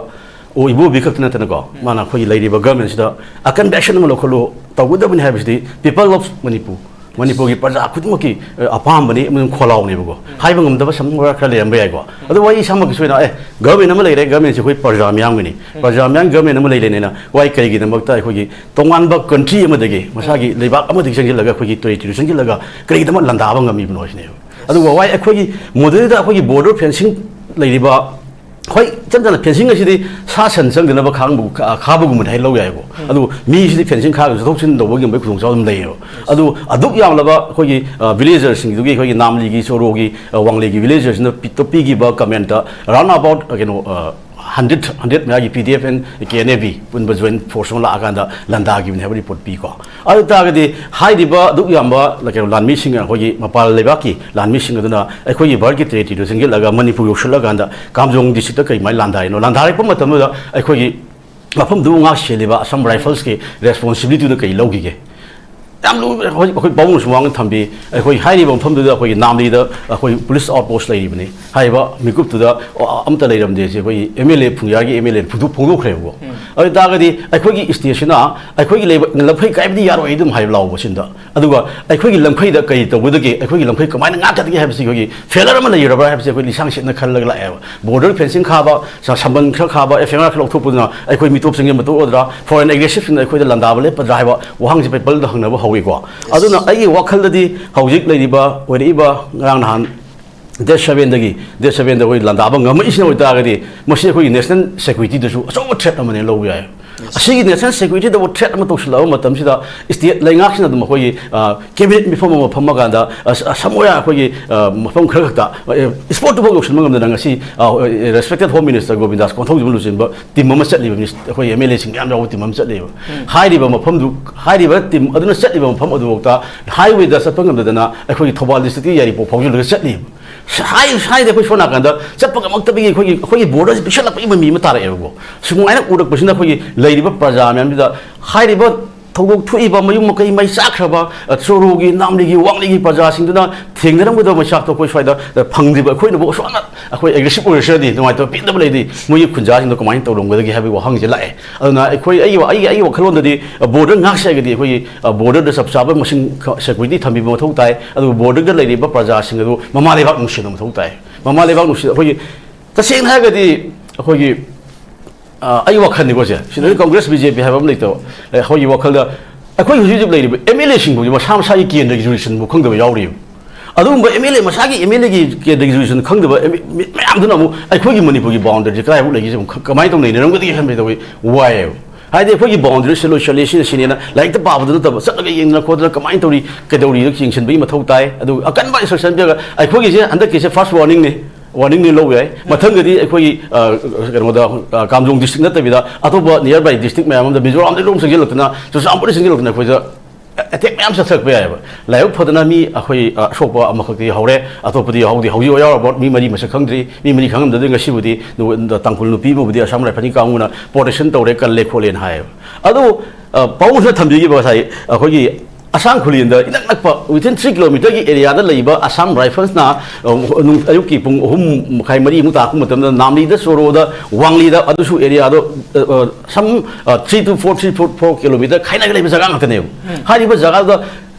ꯑꯣ ꯏꯕꯣꯕꯤ ꯈꯛꯇ ꯅꯠꯇꯅꯀꯣ, ꯎꯝ꯫ ꯃꯥꯅ ꯑꯩꯈꯣꯏꯒꯤ ꯂꯩꯔꯤꯕ ꯒꯚꯔꯟꯃꯦꯟꯁꯤꯗ ꯑꯀꯟꯕ action ꯑꯃ ꯂꯧꯈꯠꯂꯨ, ꯇꯧꯒꯗꯕꯅꯤ ꯍꯥꯏꯕꯁꯤꯗꯤ people of ꯃꯅꯤꯄꯨꯔ, ꯃꯅꯤꯄꯨꯔꯒꯤ ꯄ꯭ꯔꯖꯥ ꯈꯨꯗꯤꯡꯃꯛꯀꯤ, ꯑ, ꯑꯄꯥꯝꯕꯅꯤ ꯑꯃꯁꯨꯡ ꯈꯣꯜꯂꯥꯎꯅꯦꯕꯀꯣ꯫ ꯎꯝ꯫ ꯍꯥꯏꯕ ꯉꯝꯗꯕ ꯁꯝ ꯈꯔ ꯂꯩꯔꯝꯕ ꯌꯥꯏꯀꯣ꯫ ꯎꯝ꯫ ꯑꯗꯨꯕꯨ ꯑꯩ ꯏꯁꯥꯃꯛꯀꯤꯁꯨ ꯑꯣꯏꯅ, ꯑꯦ, ꯒꯚꯔꯟꯃꯦꯟ ꯑꯃ ꯂꯩꯔꯦ, ꯒꯚꯔꯟꯃꯦꯟꯁꯤ ꯑꯩꯈꯣꯏ ꯄ꯭ꯔꯖꯥ ꯃꯤꯌꯥꯝꯒꯤꯅꯤ꯫ ꯎꯝ꯫ ꯄ꯭ꯔꯖꯥ ꯃꯤꯌꯥꯝꯒꯤ ꯒꯚꯔꯟꯃꯦꯟ ꯑꯃ ꯂꯩꯔꯦꯅꯦꯅ ꯋꯥꯏ ꯀꯔꯤꯒꯤꯗꯃꯛꯇ ꯑꯩꯈꯣꯏꯒꯤ ꯇꯣꯉꯥꯟꯕ country ꯑꯃꯗꯒꯤ, ꯃꯁꯥꯒꯤ ꯎꯝ꯫ ꯂꯩꯕꯥꯛ ꯑꯃꯗꯒꯤ ꯆꯪꯁꯤꯜꯂꯒ ꯑꯩꯈꯣꯏꯒꯤ territory ꯗ ꯆꯪꯁꯤꯜꯂꯒ ꯀꯔꯤꯒꯤꯗꯃꯛ ꯂꯥꯟꯗꯥꯕ ꯉꯝꯃꯤꯕꯅꯣ ꯍꯥꯏꯁꯤꯅꯦꯕ꯫ ꯑꯗꯨꯒ ꯋꯥꯏ ꯑꯩꯈꯣꯏꯒꯤ ꯃꯗꯨꯗꯩꯗ ꯑꯩꯈꯣꯏꯒꯤ border fencing ꯂꯩꯔꯤꯕ, ꯍꯣꯏ, ꯏꯆꯝ ꯆꯝꯅ fencing ꯑꯁꯤꯗꯤ ꯁꯥ ꯁꯟ ꯆꯪꯗꯅꯕ ꯈꯥꯡꯕ-, ꯈꯥ-, ꯈꯥꯕꯒꯨꯝꯕꯅꯤ ꯍꯥꯏ ꯂꯧ ꯌꯥꯏꯀꯣ꯫ ꯎꯝ꯫ ꯑꯗꯨ ꯃꯤꯁꯤꯗꯤ fencing ꯈꯥꯔꯒ ꯆꯠꯊꯣꯛ ꯆꯠꯁꯤꯟ ꯇꯧꯕꯒꯤ ꯈꯨꯗꯣꯡꯆꯥꯕ ꯑꯗꯨꯝ ꯂꯩꯌꯦꯕ꯫ ꯑꯗꯨ ꯑꯗꯨꯛ ꯌꯥꯝꯂꯕ ꯑꯩꯈꯣꯏꯒꯤ, ꯑ, villager ꯁꯤꯡꯗꯨꯒꯤ, ꯑꯩꯈꯣꯏꯒꯤ ꯅꯥꯝꯂꯤꯒꯤ, ꯆꯣꯔꯣꯒꯤ, ꯑ, ꯋꯥꯡꯂꯩꯒꯤ villager ꯁꯤꯡꯗ ꯄꯤ-, ꯄꯤꯈꯤꯕ comment round about, ꯑ, ꯀꯩꯅꯣ, ꯑ, hundred, hundred ꯃꯌꯥꯒꯤ P D F and K N A B ꯄꯨꯟꯕ joint force ꯑꯃ ꯂꯥꯛꯑꯀꯥꯟꯗ ꯂꯥꯟꯗꯥꯈꯤꯕꯅꯤ ꯍꯥꯏꯕ report ꯄꯤꯀꯣ꯫ ꯑꯗꯨ ꯇꯥꯔꯒꯗꯤ ꯍꯥꯏꯔꯤꯕ ꯑꯗꯨꯛ ꯌꯥꯝꯕ ꯀꯩꯅꯣ ꯂꯥꯟꯃꯤꯁꯤꯡ, ꯑꯩꯈꯣꯏꯒꯤ ꯃꯄꯥꯟ ꯂꯩꯕꯥꯛꯀꯤ ꯂꯥꯟꯃꯤꯁꯤꯡ ꯑꯗꯨꯅ ꯑꯩꯈꯣꯏꯒꯤ ꯚꯥꯔꯠꯀꯤ territory ꯗ ꯆꯪꯁꯤꯜꯂꯒ ꯃꯅꯤꯄꯨꯔ ꯌꯧꯁꯤꯜꯂꯀꯥꯟꯗ ꯀꯥꯝꯖꯣꯡ district ꯇ ꯀꯩꯃꯥꯏꯅ ꯂꯥꯟꯗꯥꯔꯤꯅꯣ? ꯂꯥꯟꯗꯥꯔꯛꯄ ꯃꯇꯝꯗꯨꯗ ꯑꯩꯈꯣꯏꯒꯤ ꯃꯐꯝꯗꯨꯕꯨ ꯉꯥꯛ ꯁꯦꯜꯂꯤꯕ Assam Rifles ꯀꯤ responsibility ꯗꯨ ꯀꯩ ꯂꯧꯈꯤꯒꯦ? ꯌꯥꯝ ꯂꯨ꯫ ꯍꯧꯖꯤꯛ ꯑꯩꯈꯣꯏ ꯄꯥꯕꯨꯡꯅ ꯁꯨꯃꯥꯡꯗ ꯊꯝꯕꯤ, ꯑꯩꯈꯣꯏ ꯍꯥꯏꯔꯤꯕ ꯃꯐꯝꯗꯨꯗ ꯑꯩꯈꯣꯏꯒꯤ ꯅꯥꯝꯂꯤꯗ ꯑꯩꯈꯣꯏ ꯄꯨꯂꯤꯁ ꯑꯥꯎꯠ ꯄꯣꯁ ꯂꯩꯔꯤꯕꯅꯤ꯫ ꯍꯥꯏꯔꯤꯕ ꯃꯤꯀꯨꯞꯇꯨꯗ ꯑꯝꯇ ꯂꯩꯔꯝꯗꯦ꯫ ꯁꯤ ꯑꯩꯈꯣꯏꯒꯤ ꯑꯦꯝ ꯑꯦꯜ ꯑꯦ, ꯐꯨꯡꯖꯥꯒꯤ ꯑꯦꯝ ꯑꯦꯜ ꯑꯦ ꯐꯣꯡꯗꯣꯛꯈ꯭ꯔꯦꯕꯀꯣ꯫ ꯑꯗꯨ ꯑꯣꯏꯇꯥꯔꯒꯗꯤ ꯑꯩꯈꯣꯏꯒꯤ ꯏꯁꯇꯦꯠꯁꯤꯅ ꯑꯩꯈꯣꯏꯒꯤ ꯂꯩꯕ ꯂꯝꯈꯩ ꯀꯥꯏꯕꯗꯤ ꯌꯥꯔꯣꯏ ꯑꯗꯨꯝ ꯍꯥꯏꯕ ꯂꯥꯎꯕꯁꯤꯗ, ꯑꯗꯨꯒ ꯑꯩꯈꯣꯏꯒꯤ ꯂꯝꯈꯩꯗ ꯀꯔꯤ ꯇꯧꯒꯗꯒꯦ, ꯑꯩꯈꯣꯏꯒꯤ ꯂꯝꯈꯩ ꯀꯃꯥꯏꯅ ꯉꯥꯛꯀꯗꯒꯦ ꯍꯥꯏꯕꯁꯤ ꯑꯩꯈꯣꯏꯒꯤ ꯐꯦꯂꯔ ꯑꯃ ꯂꯩꯔꯕ꯭ꯔꯥ ꯍꯥꯏꯕꯁꯤ ꯑꯩꯈꯣꯏ ꯂꯤꯁꯥꯡ ꯁꯤꯠꯅ ꯈꯜꯂꯒ ꯂꯥꯛꯑꯦꯕ꯫ ꯕꯣꯔꯗꯔ ꯐꯦꯟꯁꯤꯡ ꯈꯥꯕ, ꯁ-, ꯁꯝꯕꯟ ꯈꯔ ꯈꯥꯕ, ꯑꯦꯐ ꯑꯥꯏ ꯑꯥꯔ ꯈꯔ ꯂꯧꯊꯣꯛꯄꯗꯨꯅ ꯑꯩꯈꯣꯏ ꯃꯤꯇꯣꯞꯁꯤꯡꯒꯤ ꯃꯇꯧ ꯑꯣꯏꯗ꯭ꯔꯥ, ꯐꯣꯔꯦꯟ ꯑꯦꯒ꯭ꯔꯦꯁꯤꯞꯁꯤꯡꯅ ꯑꯩꯈꯣꯏꯗ ꯂꯥꯟꯗꯥꯕ ꯂꯦꯞꯄꯗ꯭ꯔꯥ ꯍꯥꯏꯕ ꯋꯥꯍꯪꯁꯤ ꯄꯤꯄꯜꯗ ꯍꯪꯅꯕ ꯍꯧꯋꯤꯀꯣ꯫ ꯑꯗꯨꯅ ꯑꯩꯒꯤ ꯋꯥꯈꯜꯗꯗꯤ ꯍꯧꯖꯤꯛ ꯂꯩꯔꯤꯕ, ꯑꯣꯏꯔꯛꯏꯕ, ꯉꯔꯥꯡ ꯅꯍꯥꯟ ꯗꯦꯠ ꯁꯕꯦꯟꯗꯒꯤ, ꯗꯦꯠ ꯁꯕꯦꯟꯗ ꯑꯩꯈꯣꯏ ꯂꯥꯟꯗꯥꯕ ꯉꯝꯃꯛꯏꯁꯤꯅ ꯑꯣꯏꯇꯥꯔꯒꯗꯤ, ꯃꯁꯤ ꯑꯩꯈꯣꯏꯒꯤ ꯅꯦꯁꯅꯦꯜ ꯁꯦꯀ꯭ꯌꯨꯔꯤꯇꯤꯗꯁꯨ ꯑꯆꯧꯕ ꯊ꯭ꯔꯦꯠ ꯑꯃꯅꯦ ꯂꯧꯕ ꯌꯥꯏ꯫ ꯑꯁꯤꯒꯤ ꯅꯦꯁꯅꯦꯜ ꯁꯦꯀ꯭ꯌꯨꯔꯤꯇꯤꯗꯕꯨ ꯊ꯭ꯔꯦꯠ ꯑꯃ ꯇꯧꯁꯤꯜꯂꯛꯑꯕ ꯃꯇꯝꯁꯤꯗ, ꯏꯁꯇꯦꯠ ꯂꯩꯉꯥꯛꯁꯤꯅ ꯑꯗꯨꯝ ꯑꯩꯈꯣꯏꯒꯤ, ꯑ, ꯀꯦꯕꯤꯅꯦꯠ ꯃꯤꯐꯝ ꯑꯃ ꯐꯝꯃꯀꯥꯟꯗ, ꯑ, ꯁ-, ꯁꯝꯅ ꯍꯥꯏꯔꯕꯗ ꯑꯩꯈꯣꯏꯒꯤ, ꯑ, ꯃꯐꯝ ꯈꯔ ꯈꯛꯇ, ꯑ, ꯏꯁꯄꯣꯠꯇꯨꯐꯥꯎ ꯌꯧꯁꯤꯟꯕ ꯉꯝꯗꯅ ꯉꯁꯤ, ꯑ, ꯔꯦꯁꯄꯦꯛꯇꯦꯠ ꯍꯣꯝ ꯃꯤꯅꯤꯁꯇꯔ ꯒꯣꯕꯤꯟꯗꯥꯁ ꯀꯣꯟꯊꯧꯖꯝꯅ ꯂꯨꯆꯤꯡꯕ ꯇꯤꯝ ꯑꯃ ꯆꯠꯂꯤꯕ, ꯃꯤꯅꯤꯁ-, ꯑꯩꯈꯣꯏ ꯑꯦꯝ ꯑꯦꯜ ꯑꯦꯁꯤꯡ ꯃꯌꯥꯝ ꯌꯥꯎꯕ ꯇꯤꯝ ꯑꯃ ꯆꯠꯂꯤꯕ꯫ ꯍꯥꯏꯔꯤꯕ ꯃꯐꯝꯗꯨ, ꯍꯥꯏꯔꯤꯕ ꯇꯤꯝ ꯑꯗꯨꯅ ꯆꯠꯂꯤꯕ ꯃꯐꯝ ꯑꯗꯨꯐꯥꯎꯗ ꯍꯥꯏꯋꯦꯗ ꯆꯠꯄ ꯉꯝꯗꯗꯅ ꯑꯩꯈꯣꯏꯒꯤ ꯊꯧꯕꯥꯜ ꯗꯤꯁꯇ꯭ꯔꯤꯛꯀꯤ ꯌꯥꯏꯔꯤꯄꯣꯛ ꯐꯥꯎꯖꯤꯜꯂꯒ ꯆꯠꯂꯤꯕ꯫ ꯍꯥꯏ-, ꯍꯥꯏꯗꯤ ꯑꯩꯈꯣꯏ ꯁꯣꯝ ꯅꯥꯀꯟꯗ ꯆꯠꯄ ꯉꯝꯃꯛꯇꯕꯒꯤ ꯑꯩꯈꯣꯏꯒꯤ, ꯑꯩꯈꯣꯏꯒꯤ ꯕꯣꯔꯗꯔꯁꯤ ꯄꯤꯛꯁꯜꯂꯛꯄꯒꯤ ꯃꯃꯤ ꯑꯃ ꯇꯥꯔꯛꯑꯦꯕꯀꯣ꯫ ꯁꯨꯃꯥꯏꯅ ꯎꯔꯛꯄꯁꯤꯅ ꯑꯩꯈꯣꯏꯒꯤ ꯂꯩꯔꯤꯕ ꯄ꯭ꯔꯖꯥ ꯃꯌꯥꯝꯁꯤꯗ ꯍꯥꯏꯔꯤꯕ ꯊꯧꯗꯣꯛ ꯊꯣꯛꯏꯕ ꯃꯌꯨꯝ ꯃꯀꯩ ꯃꯩ ꯆꯥꯛꯈ꯭ꯔꯕ, ꯑ, ꯆꯣꯔꯣꯒꯤ, ꯅꯥꯝꯂꯤꯒꯤ, ꯋꯥꯡꯂꯤꯒꯤ ꯄ꯭ꯔꯖꯥꯁꯤꯡꯗꯨꯅ ꯊꯦꯡꯅꯔꯝꯒꯗꯕ ꯃꯩꯆꯥꯛꯇꯣ ꯑꯩꯈꯣꯏ ꯁ꯭ꯋꯥꯏꯗ, ꯑ, ꯐꯪꯗ꯭ꯔꯤꯕ ꯑꯩꯈꯣꯏꯅꯕꯨ ꯑꯁꯨꯛꯅ ꯑꯩꯈꯣꯏ ꯑꯦꯒ꯭ꯔꯦꯁꯤꯞ ꯑꯣꯏꯔꯁꯤꯔꯗꯤ, ꯅꯨꯡꯉꯥꯏꯇꯕ ꯄꯦꯟꯗꯕ ꯂꯩꯔꯗꯤ ꯃꯣꯏꯒꯤ ꯈꯨꯟꯖꯥꯁꯤꯡꯗꯣ ꯀꯃꯥꯏꯅ ꯇꯧꯔꯝꯒꯗꯒꯦ ꯍꯥꯏꯕꯒꯤ ꯋꯥꯍꯪꯁꯦ ꯂꯥꯛꯑꯦ꯫ ꯑꯗꯨꯅ ꯑꯩꯈꯣꯏ, ꯑꯩꯒꯤ, ꯑꯩꯒꯤ, ꯑꯩꯒꯤ ꯋꯥꯈꯜꯂꯣꯟꯗꯗꯤ, ꯑ, ꯕꯣꯔꯗꯔ ꯉꯥꯛꯁꯦ ꯍꯥꯏꯔꯒꯗꯤ ꯑꯩꯈꯣꯏꯒꯤ, ꯑ, ꯕꯣꯔꯗꯔꯗ ꯆꯞ ꯆꯥꯕ ꯃꯁꯤꯡ ꯈ-, ꯁꯦꯀ꯭ꯌꯨꯔꯤꯇꯤ ꯊꯝꯕꯤꯕ ꯃꯊꯧ ꯇꯥꯏ꯫ ꯑꯗꯨꯒ ꯕꯣꯔꯗꯔꯗ ꯂꯩꯔꯤꯕ ꯄ꯭ꯔꯖꯥꯁꯤꯡ ꯑꯗꯨ ꯃꯃꯥ ꯂꯩꯕꯥꯛ ꯅꯨꯡꯁꯤꯅ ꯃꯊꯧ ꯇꯥꯏ꯫ ꯃꯃꯥ ꯂꯩꯕꯥꯛ ꯅꯨꯡꯁꯤꯅ ꯑꯩꯈꯣꯏꯒꯤ, ꯇꯁꯦꯡꯅ ꯍꯥꯏꯔꯒꯗꯤ ꯑꯩꯈꯣꯏꯒꯤ, ꯑ, ꯑꯩ ꯋꯥꯈꯜꯅꯤꯀꯣ ꯁꯦ, ꯁꯤꯗꯗꯤ ꯀꯪꯒ꯭ꯔꯦꯁ, ꯕꯤ ꯖꯦ ꯄꯤ ꯍꯥꯏꯕ ꯑꯃ ꯂꯩꯇꯕ꯫ ꯑꯩꯈꯣꯏꯒꯤ ꯋꯥꯈꯜꯗ ꯑꯩꯈꯣꯏ ꯍꯧꯖꯤꯛ ꯍꯧꯖꯤꯛ ꯂꯩꯔꯤꯕ ꯑꯦꯝ ꯑꯦꯜ ꯑꯦꯁꯤꯡ ꯐꯥꯎꯁꯦ ꯃꯁꯥ ꯃꯁꯥꯒꯤ ꯀꯦꯟꯗ꯭ꯔꯒꯤ ꯖꯨꯔꯤꯁꯟꯕꯨ ꯈꯪꯗꯕ ꯌꯥꯎꯔꯤꯕ꯫ ꯑꯗꯨꯒꯨꯝꯕ ꯑꯦꯝ ꯑꯦꯜ ꯑꯦ ꯃꯁꯥꯒꯤ ꯑꯦꯝ ꯑꯦꯜ ꯑꯦꯒꯤ ꯀꯦꯟꯗ꯭ꯔꯒꯤ ꯖꯨꯔꯤꯁꯟ ꯈꯪꯗꯕ ꯑꯦꯝ ꯑꯦꯜ ꯑꯦ ꯃꯌꯥꯝꯗꯨꯅ ꯑꯃꯨꯛ ꯑꯩꯈꯣꯏꯒꯤ ꯃꯅꯤꯄꯨꯔꯒꯤ ꯕꯥꯎꯟꯗꯔꯤꯁꯦ ꯀꯗꯥꯏꯐꯥꯎ ꯂꯩꯒꯦꯁꯦ ꯑꯃꯨꯛ ꯈ-, ꯀꯃꯥꯏꯅ ꯇꯧꯅ ꯅꯩꯅꯔꯝꯒꯗꯒꯦ ꯈꯟꯕꯗ ꯑꯩꯈꯣꯏ ꯋꯥꯏꯌꯦꯕ꯫ ꯍꯥꯏꯗꯤ ꯑꯩꯈꯣꯏꯒꯤ ꯕꯥꯎꯟꯗꯔꯤꯁꯦ ꯂꯣꯏꯁꯜꯂꯦ, ꯁꯤꯅ ꯁꯤꯅꯦꯅ ꯂꯥꯏꯔꯤꯛꯇ ꯄꯥꯕꯗ ꯅꯠꯇꯕ ꯆꯠꯂꯒ ꯌꯦꯡꯗꯅ ꯈꯣꯠꯇꯅ ꯀꯃꯥꯏꯅ ꯇꯧꯔꯤ, ꯀꯩꯗꯧꯔꯤꯗꯣ ꯌꯦꯡꯁꯤꯟꯕꯒꯤ ꯃꯊꯧ ꯇꯥꯏ꯫ ꯑꯗꯨꯒ ꯑꯀꯟꯕ ꯏꯟꯁꯇ꯭ꯔꯛꯁꯟ ꯄꯤꯔꯒ ꯑꯩꯈꯣꯏꯒꯤꯁꯦ ꯍꯟꯗꯛꯀꯤꯁꯦ ꯐꯥꯔꯁ ꯋꯥꯔꯅꯤꯡꯅꯤ꯫ ꯋꯥꯔꯅꯤꯡꯅꯤ ꯂꯧꯕ ꯌꯥꯏ꯫ ꯃꯊꯪꯗꯗꯤ ꯑꯩꯈꯣꯏꯒꯤ, ꯑ, ꯀꯩꯅꯣꯗ, ꯑ, ꯀꯥꯝꯖꯣꯡ ꯗꯤꯁꯇ꯭ꯔꯤꯛ ꯅꯠꯇꯕꯤꯗ ꯑꯇꯣꯞꯄ ꯅꯤꯌꯔ ꯕꯥꯏ ꯗꯤꯁꯇ꯭ꯔꯤꯛ ꯃꯌꯥꯝ ꯑꯃꯗ, ꯃꯤꯖꯣꯔꯥꯝꯗꯒꯤ ꯂꯣꯝ ꯆꯪꯁꯤꯜꯂꯛꯇꯅ, ꯆꯨꯔꯆꯥꯟꯄꯨꯔꯗ ꯆꯪꯁꯤꯜꯂꯛꯇꯅ ꯑꯩꯈꯣꯏꯗ ꯑꯦꯇꯦꯛ ꯃꯌꯥꯝ ꯆꯠꯊꯔꯛꯄ ꯌꯥꯏꯑꯕ꯫ ꯂꯥꯏꯕꯛ ꯐꯗꯅ ꯃꯤ ꯑꯩꯈꯣꯏ, ꯑ, ꯑꯁꯣꯛꯄ ꯑꯃꯈꯛꯇꯤ ꯍꯧꯔꯦ, ꯑꯇꯣꯞꯄꯗꯤ ꯍꯧꯗꯤ ꯍꯧꯖꯤꯛ ꯌꯥꯎꯔꯕ ꯃꯤ ꯃꯔꯤ ꯃꯁꯛ ꯈꯪꯗ꯭ꯔꯤ꯫ ꯃꯤ ꯃꯔꯤ ꯈꯪꯉꯝꯗꯗꯤ ꯉꯁꯤꯕꯨꯗꯤ ꯅꯨ-, ꯇꯥꯡꯈꯨꯜ ꯅꯨꯄꯤ ꯑꯃꯕꯨꯗꯤ ꯑꯁꯥꯝ ꯔꯥꯏꯐꯜꯒꯤ ꯀꯥꯡꯕꯨꯅ ꯄ꯭ꯔꯣꯇꯦꯛꯁꯟ ꯇꯧꯔꯦ, ꯀꯜꯂꯦ ꯈꯣꯠꯂꯦꯅ ꯍꯥꯏꯌꯦꯕ꯫ ꯑꯗꯨ, ꯑ, ꯄꯥꯕꯨꯡꯁꯤꯅ ꯊꯝꯕꯤꯈꯤꯕ ꯉꯁꯥꯏ ꯑꯩꯈꯣꯏꯒꯤ ꯑꯁꯥꯝ ꯈꯨꯂꯦꯟꯗ ꯏꯅꯛ ꯅꯛꯄ within three kilometerꯒꯤ areaꯗ ꯂꯩꯕ ꯑꯁꯥꯝ ꯔꯥꯏꯐꯜꯁꯅ, ꯑ, ꯅꯨꯡ-, ꯑꯌꯨꯛꯀꯤ ꯄꯨꯡ ꯑꯍꯨꯝ ꯃꯈꯥꯏ, ꯃꯔꯤꯃꯨꯛ ꯇꯥꯔꯛꯄ ꯃꯇꯝꯗ ꯅꯥꯝꯂꯤꯗ, ꯆꯣꯔꯣꯗ, ꯋꯥꯡꯂꯤꯗ, ꯑꯗꯨꯁꯨ areaꯗꯣ, ꯑ, ꯑ, some, ꯑ, three to four, three four, four kilometer ꯈꯥꯏꯅꯒ ꯂꯩꯕ ꯖꯒꯥ ꯉꯥꯛꯇꯅꯦꯕ꯫ ꯍꯥꯏꯔꯤꯕ ꯖꯒꯥꯗꯨꯗ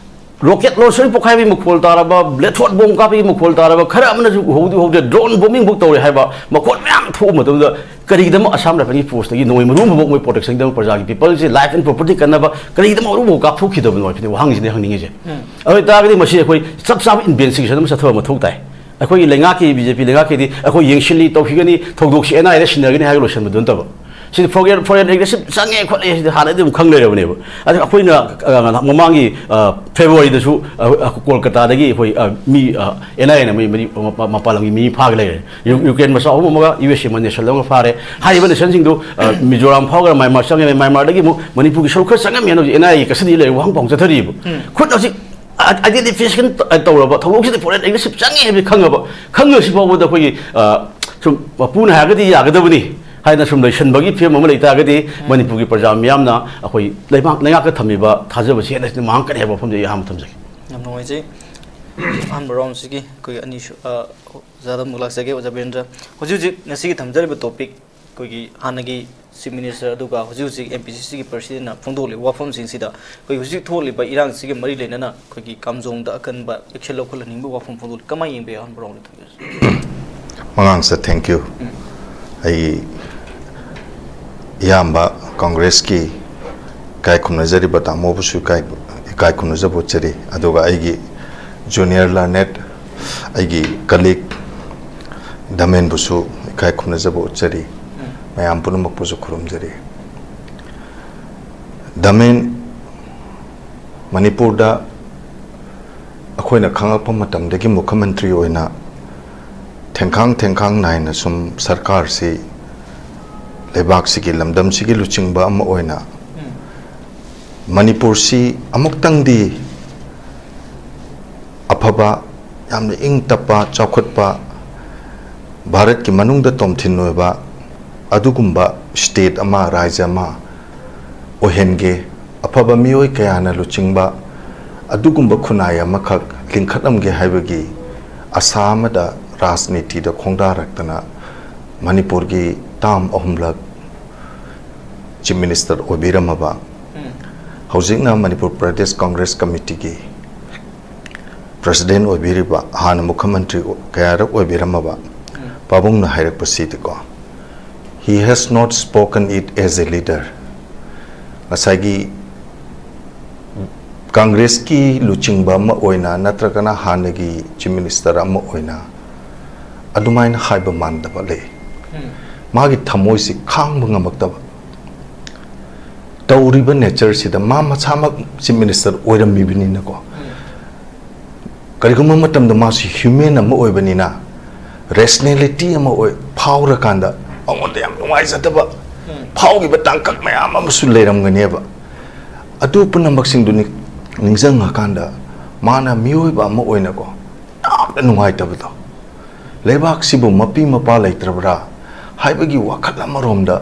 rocket launcher ꯄꯣꯈꯥꯏꯕꯒꯤ ꯃꯈꯣꯜ ꯇꯥꯔꯕ, ꯕ꯭ꯂꯦꯊꯣꯠ ꯕꯣꯝ ꯀꯥꯞꯄꯒꯤ ꯃꯈꯣꯜ ꯇꯥꯔꯕ, ꯈꯔ ꯑꯃꯅꯁꯨ ꯎꯍꯧꯗꯤ ꯎꯍꯧꯗꯦ, drone bombing ꯐꯥꯎ ꯇꯧꯔꯦ ꯍꯥꯏꯕ ꯃꯈꯣꯜ ꯃꯌꯥꯝ ꯊꯣꯛꯄ ꯃꯇꯝꯗ, ꯀꯔꯤꯒꯤꯗꯃꯛ ꯑꯁꯥꯝ ꯔꯥꯏꯐꯜꯒꯤ ꯐꯣꯔꯁꯇꯒꯤ ꯅꯣꯡꯃꯩ ꯃꯔꯨ ꯑꯃꯐꯥꯎ ꯃꯣꯏ protectionꯒꯤꯗꯃꯛ, ꯄ꯭ꯔꯖꯥꯒꯤ, peopleꯒꯤ life and property ꯀꯟꯅꯕ ꯀꯔꯤꯒꯤꯗꯃꯛ ꯃꯔꯨ ꯑꯃꯐꯥꯎ ꯀꯥꯞꯊꯣꯛꯈꯤꯗꯕꯅꯣ ꯍꯥꯏꯕꯁꯤꯅꯤ ꯋꯥꯍꯪꯁꯤꯅꯤ ꯍꯪꯅꯤꯡꯉꯤꯁꯦ꯫ ꯑꯗꯨ ꯑꯣꯏꯇꯥꯔꯒꯗꯤ ꯃꯁꯤ ꯑꯩꯈꯣꯏ ꯆꯞ ꯆꯥꯕ investigation ꯑꯃ ꯆꯠꯊꯕ ꯃꯊꯧ ꯇꯥꯏ꯫ ꯑꯩꯈꯣꯏꯒꯤ ꯂꯩꯉꯥꯛꯀꯤ, BJP ꯂꯩꯉꯥꯛꯀꯤꯗꯤ ꯑꯩꯈꯣꯏ ꯌꯦꯡꯁꯤꯜꯂꯤ, ꯇꯧꯈꯤꯒꯅꯤ, ꯊꯧꯗꯣꯛꯁꯤ NIAꯗ ꯁꯤꯟꯅꯒꯅꯤ ꯍꯥꯏꯔꯒ ꯂꯣꯏꯁꯤꯟꯕꯗꯨ ꯅꯠꯇꯕ, ꯁꯤꯗꯤ foreign, foreign aggressive ꯆꯪꯉꯦ ꯈꯣꯠꯂꯦ ꯁꯤꯗꯤ ꯍꯥꯟꯅꯗꯤ ꯑꯗꯨꯝ ꯈꯪ ꯂꯩꯔꯕꯅꯦꯕ꯫ ꯑꯗ ꯑꯩꯈꯣꯏꯅ, ꯑ, ꯃꯃꯥꯡꯒꯤ, ꯑ, Februaryꯗꯁꯨ, ꯑ, ꯑ, ꯀꯣꯜꯀꯇꯥꯗꯒꯤ ꯑꯩꯈꯣꯏ, ꯑ, ꯃꯤ, ꯑ, NIAꯅ ꯃꯤ ꯃꯔꯤ, ꯃ-, ꯃ-, ꯃꯄꯥꯟ ꯂꯝꯒꯤ ꯃꯤ ꯐꯥꯒ ꯂꯩꯔꯦ꯫ ꯌꯨ-, ꯌꯨꯀ꯭ꯔꯦꯟ ꯃꯆꯥ ꯑꯍꯨꯝ ꯑꯃꯒ USA ꯃ nation ꯑꯃꯒ ꯐꯥꯔꯦ꯫ ꯍꯥꯏꯔꯤꯕ nationꯁꯤꯡꯗꯨ, ꯑ, ꯃꯤꯖꯣꯔꯥꯝ ꯐꯥꯎꯈ꯭ꯔ ꯃ꯭ꯌꯥꯟꯃꯥꯔ ꯆꯪꯉꯦ, ꯃ꯭ꯌꯥꯟꯃꯥꯔꯗꯒꯤ ꯑꯃꯨꯛ ꯃꯅꯤꯄꯨꯔꯒꯤ ꯁꯔꯨꯛ ꯈꯔ ꯆꯪꯉꯝꯃꯦꯅ ꯍꯧꯖꯤꯛ NIAꯒꯤ custody ꯂꯩꯔꯒ ꯋꯥꯍꯪ ꯄꯥꯎ ꯆꯠꯊꯔꯤꯕ꯫ ꯈꯨꯠ ꯍꯧꯖꯤꯛ identification ꯇꯧꯔꯕ ꯊꯧꯗꯣꯛꯁꯤꯗ foreign aggressive ꯆꯪꯉꯦ ꯍꯥꯏꯕꯁꯤ ꯈꯪꯉꯕ, ꯈꯪꯉꯁꯤ ꯐꯥꯎꯕꯗ ꯑꯩꯈꯣꯏꯒꯤ, ꯑ, ꯁꯨꯝ ꯃꯄꯨꯅ ꯍꯥꯏꯔꯒꯗꯤ ꯌꯥꯒꯗꯕꯅꯤ ꯍꯥꯏꯅ ꯁꯨꯝ ꯂꯩꯁꯟꯕꯒꯤ ꯐꯤꯕꯝ ꯑꯃ ꯂꯩꯇꯥꯔꯒꯗꯤ, ꯃꯅꯤꯄꯨꯔꯒꯤ ꯄ꯭ꯔꯖꯥ ꯃꯤꯌꯥꯝꯅ ꯑꯩꯈꯣꯏ ꯂꯩꯕꯥꯛ, ꯂꯩꯉꯥꯛꯇ ꯊꯝꯃꯤꯕ ꯊꯥꯖꯕꯁꯤ ꯍꯦꯟꯅ ꯃꯥꯡꯉꯛꯀꯅꯤ ꯍꯥꯏꯕ ꯋꯥꯐꯝꯁꯦ ꯑꯩ ꯑꯍꯥꯟꯕ ꯊꯝꯖꯒꯦ꯫ ꯌꯥꯝ ꯅꯨꯡꯉꯥꯏꯖꯩ꯫ ꯑꯍꯥꯟꯕ roundꯁꯤꯒꯤ ꯑꯩꯈꯣꯏ ꯑꯅꯤꯁꯨ, ꯑ, ꯑꯣꯖꯥꯗ ꯑꯃꯨꯛ ꯂꯥꯛꯆꯒꯦ, ꯑꯣꯖꯥ ꯕꯤꯔꯦꯟꯗ꯭ꯔ꯫ ꯍꯧꯖꯤꯛ ꯍꯧꯖꯤꯛ ꯉꯁꯤꯒꯤ ꯊꯝꯖꯔꯤꯕ topic ꯑꯩꯈꯣꯏꯒꯤ ꯍꯥꯟꯅꯒꯤ Chief Minister ꯑꯗꯨꯒ ꯍꯧꯖꯤꯛ ꯍꯧꯖꯤꯛ MPCCꯒꯤ Presidentꯅ ꯐꯣꯡꯗꯣꯛꯂꯤꯕ ꯋꯥꯐꯝꯁꯤꯡꯁꯤꯗ ꯑꯩꯈꯣꯏ ꯍꯧꯖꯤꯛ ꯊꯣꯛꯂꯤꯕ ꯏꯔꯥꯡꯁꯤꯒ ꯃꯔꯤ ꯂꯩꯅꯅ ꯑꯩꯈꯣꯏꯒꯤ ꯀꯥꯝꯖꯣꯡꯗ ꯑꯀꯟꯕ action ꯂꯧꯈꯠꯍꯟꯅꯤꯡꯕ ꯋꯥꯐꯝ ꯐꯣꯡꯗꯣꯛꯂꯤ꯫ ꯀꯃꯥꯏꯅ ꯌꯦꯡꯕ ꯌꯥꯏ? ꯑꯍꯥꯟꯕ roundꯗ ꯊꯝꯖꯔꯁꯤ꯫ ꯃꯉꯥꯡꯁꯦ, thank you꯫ ꯑꯩ ꯏꯌꯥꯝꯕ Congressꯀꯤ ꯏꯀꯥꯏ ꯈꯨꯝꯅꯖꯔꯤꯕ ꯇꯥꯃꯣꯕꯨꯁꯨ ꯏꯀꯥꯏ, ꯏꯀꯥꯏ ꯈꯨꯝꯅꯖꯕ ꯎꯠꯆꯔꯤ, ꯑꯗꯨꯒ ꯑꯩꯒꯤ junior learned, ꯑꯩꯒꯤ colleague ꯗꯃꯦꯟꯕꯨꯁꯨ ꯏꯀꯥꯏ ꯈꯨꯝꯅꯖꯕ ꯎꯠꯆꯔꯤ, ꯃꯌꯥꯝ ꯄꯨꯝꯅꯃꯛꯄꯨꯁꯨ ꯈꯨꯔꯨꯝꯖꯔꯤ꯫ ꯗꯃꯦꯟ, ꯃꯅꯤꯄꯨꯔꯗ ꯑꯩꯈꯣꯏꯅ ꯈꯪꯂꯛꯄ ꯃꯇꯝꯗꯒꯤ ꯃꯨꯈ꯭ꯌ ꯃꯟꯇ꯭ꯔꯤ ꯑꯣꯏꯅ ꯊꯦꯡꯈꯥꯡ ꯊꯦꯡꯈꯥꯡ ꯅꯥꯏꯅ ꯁꯨꯝ ꯁꯔꯀꯥꯔꯁꯤ, ꯂꯩꯕꯥꯛꯁꯤꯒꯤ ꯂꯝꯗꯝꯁꯤꯒꯤ ꯂꯨꯆꯤꯡꯕ ꯑꯃ ꯑꯣꯏꯅ ꯃꯅꯤꯄꯨꯔꯁꯤ ꯑꯃꯨꯛꯇꯪꯗꯤ ꯑꯐꯕ, ꯌꯥꯝꯅ ꯏꯪ ꯇꯞꯄ, ꯆꯥꯎꯈꯠꯄ, ꯚꯥꯔꯠꯀꯤ ꯃꯅꯨꯡꯗ ꯇꯣꯝꯊꯤꯟ ꯑꯣꯏꯕ ꯑꯗꯨꯒꯨꯝꯕ state ꯑꯃ, ꯔꯥꯖ꯭ꯌ ꯑꯃ ꯑꯣꯏꯍꯟꯒꯦ, ꯑꯐꯕ ꯃꯤꯑꯣꯏ ꯀꯌꯥꯅ ꯂꯨꯆꯤꯡꯕ ꯑꯗꯨꯒꯨꯝꯕ ꯈꯨꯟꯅꯥꯏ ꯑꯃꯈꯛ ꯂꯤꯡꯈꯠꯂꯝꯒꯦ ꯍꯥꯏꯕꯒꯤ ꯑꯁꯥ ꯑꯃꯗ ꯔꯥꯖꯅꯤꯇꯤꯗ ꯈꯣꯡꯗꯥꯔꯛꯇꯅ ꯃꯅꯤꯄꯨꯔꯒꯤ ꯇꯥꯝ ꯑꯍꯨꯝꯂꯛ ꯆꯤꯐ ꯃꯤꯅꯤꯁꯇꯔ ꯑꯣꯏꯕꯤꯔꯝꯃꯕ, ꯍꯧꯖꯤꯛꯅ ꯃꯅꯤꯄꯨꯔ ꯄ꯭ꯔꯗꯦꯁ ꯀꯪꯒ꯭ꯔꯦꯁ ꯀꯃꯤꯇꯤꯒꯤ ꯄ꯭ꯔꯁꯤꯗꯦꯟ ꯑꯣꯏꯕꯤꯔꯤꯕ, ꯍꯥꯟꯅ ꯃꯨꯈ꯭ꯌ ꯃꯟꯇ꯭ꯔꯤ ꯀꯌꯥꯔꯛ ꯑꯣꯏꯕꯤꯔꯝꯃꯕ ꯄꯥꯕꯨꯡꯅ ꯍꯥꯏꯔꯛꯄꯁꯤꯗꯤꯀꯣ, he has not spoken it as a leader. ꯉꯁꯥꯏꯒꯤ ꯀꯪꯒ꯭ꯔꯦꯁꯀꯤ ꯂꯨꯆꯤꯡꯕ ꯑꯃ ꯑꯣꯏꯅ ꯅꯠꯇ꯭ꯔꯒꯅ ꯍꯥꯟꯅꯒꯤ ꯆꯤꯐ ꯃꯤꯅꯤꯁꯇꯔ ꯑꯃ ꯑꯣꯏꯅ ꯑꯗꯨꯃꯥꯏꯅ ꯍꯥꯏꯕ ꯃꯥꯟꯗꯕ ꯂꯩ꯫ ꯃꯥꯒꯤ ꯊꯃꯣꯏꯁꯤ ꯈꯥꯡꯕ ꯉꯝꯃꯛꯇꯕ꯫ ꯇꯧꯔꯤꯕ ꯅꯦꯆꯔꯁꯤꯗ ꯃꯥ ꯃꯁꯥꯃꯛ ꯆꯤꯐ ꯃꯤꯅꯤꯁꯇꯔ ꯑꯣꯏꯔꯝꯃꯤꯕꯅꯤꯅꯀꯣ, ꯀꯔꯤꯒꯨꯝꯕ ꯃꯇꯝꯗ ꯃꯥꯁꯤ ꯍ꯭ꯌꯨꯃꯦꯟ ꯑꯃ ꯑꯣꯏꯕꯅꯤꯅ ꯔꯦꯁꯅꯦꯂꯤꯇꯤ ꯑꯃ ꯑꯣꯏ ꯐꯥꯎꯔꯀꯥꯟꯗ ꯃꯉꯣꯟꯗ ꯌꯥꯝ ꯅꯨꯡꯉꯥꯏꯖꯗꯕ ꯐꯥꯎꯈꯤꯕ ꯇꯥꯡꯀꯛ ꯃꯌꯥꯝ ꯑꯃꯁꯨ ꯂꯩꯔꯝꯒꯅꯦꯕ꯫ ꯑꯗꯨ ꯄꯨꯝꯅꯃꯛꯁꯤꯡꯗꯨ ꯅꯤꯡ- ꯅꯤꯡꯁꯤꯡꯉꯀꯥꯟꯗ ꯃꯥꯅ ꯃꯤꯑꯣꯏꯕ ꯑꯃ ꯑꯣꯏꯅꯀꯣ ꯌꯥꯝꯅ ꯅꯨꯡꯉꯥꯏꯇꯕꯗꯣ, ꯂꯩꯕꯥꯛꯁꯤꯕꯨ ꯃꯄꯤ ꯃꯄꯥ ꯂꯩꯇ꯭ꯔꯕ꯭ꯔꯥ ꯍꯥꯏꯕꯒꯤ ꯋꯥꯈꯜ ꯑꯃꯔꯣꯝꯗ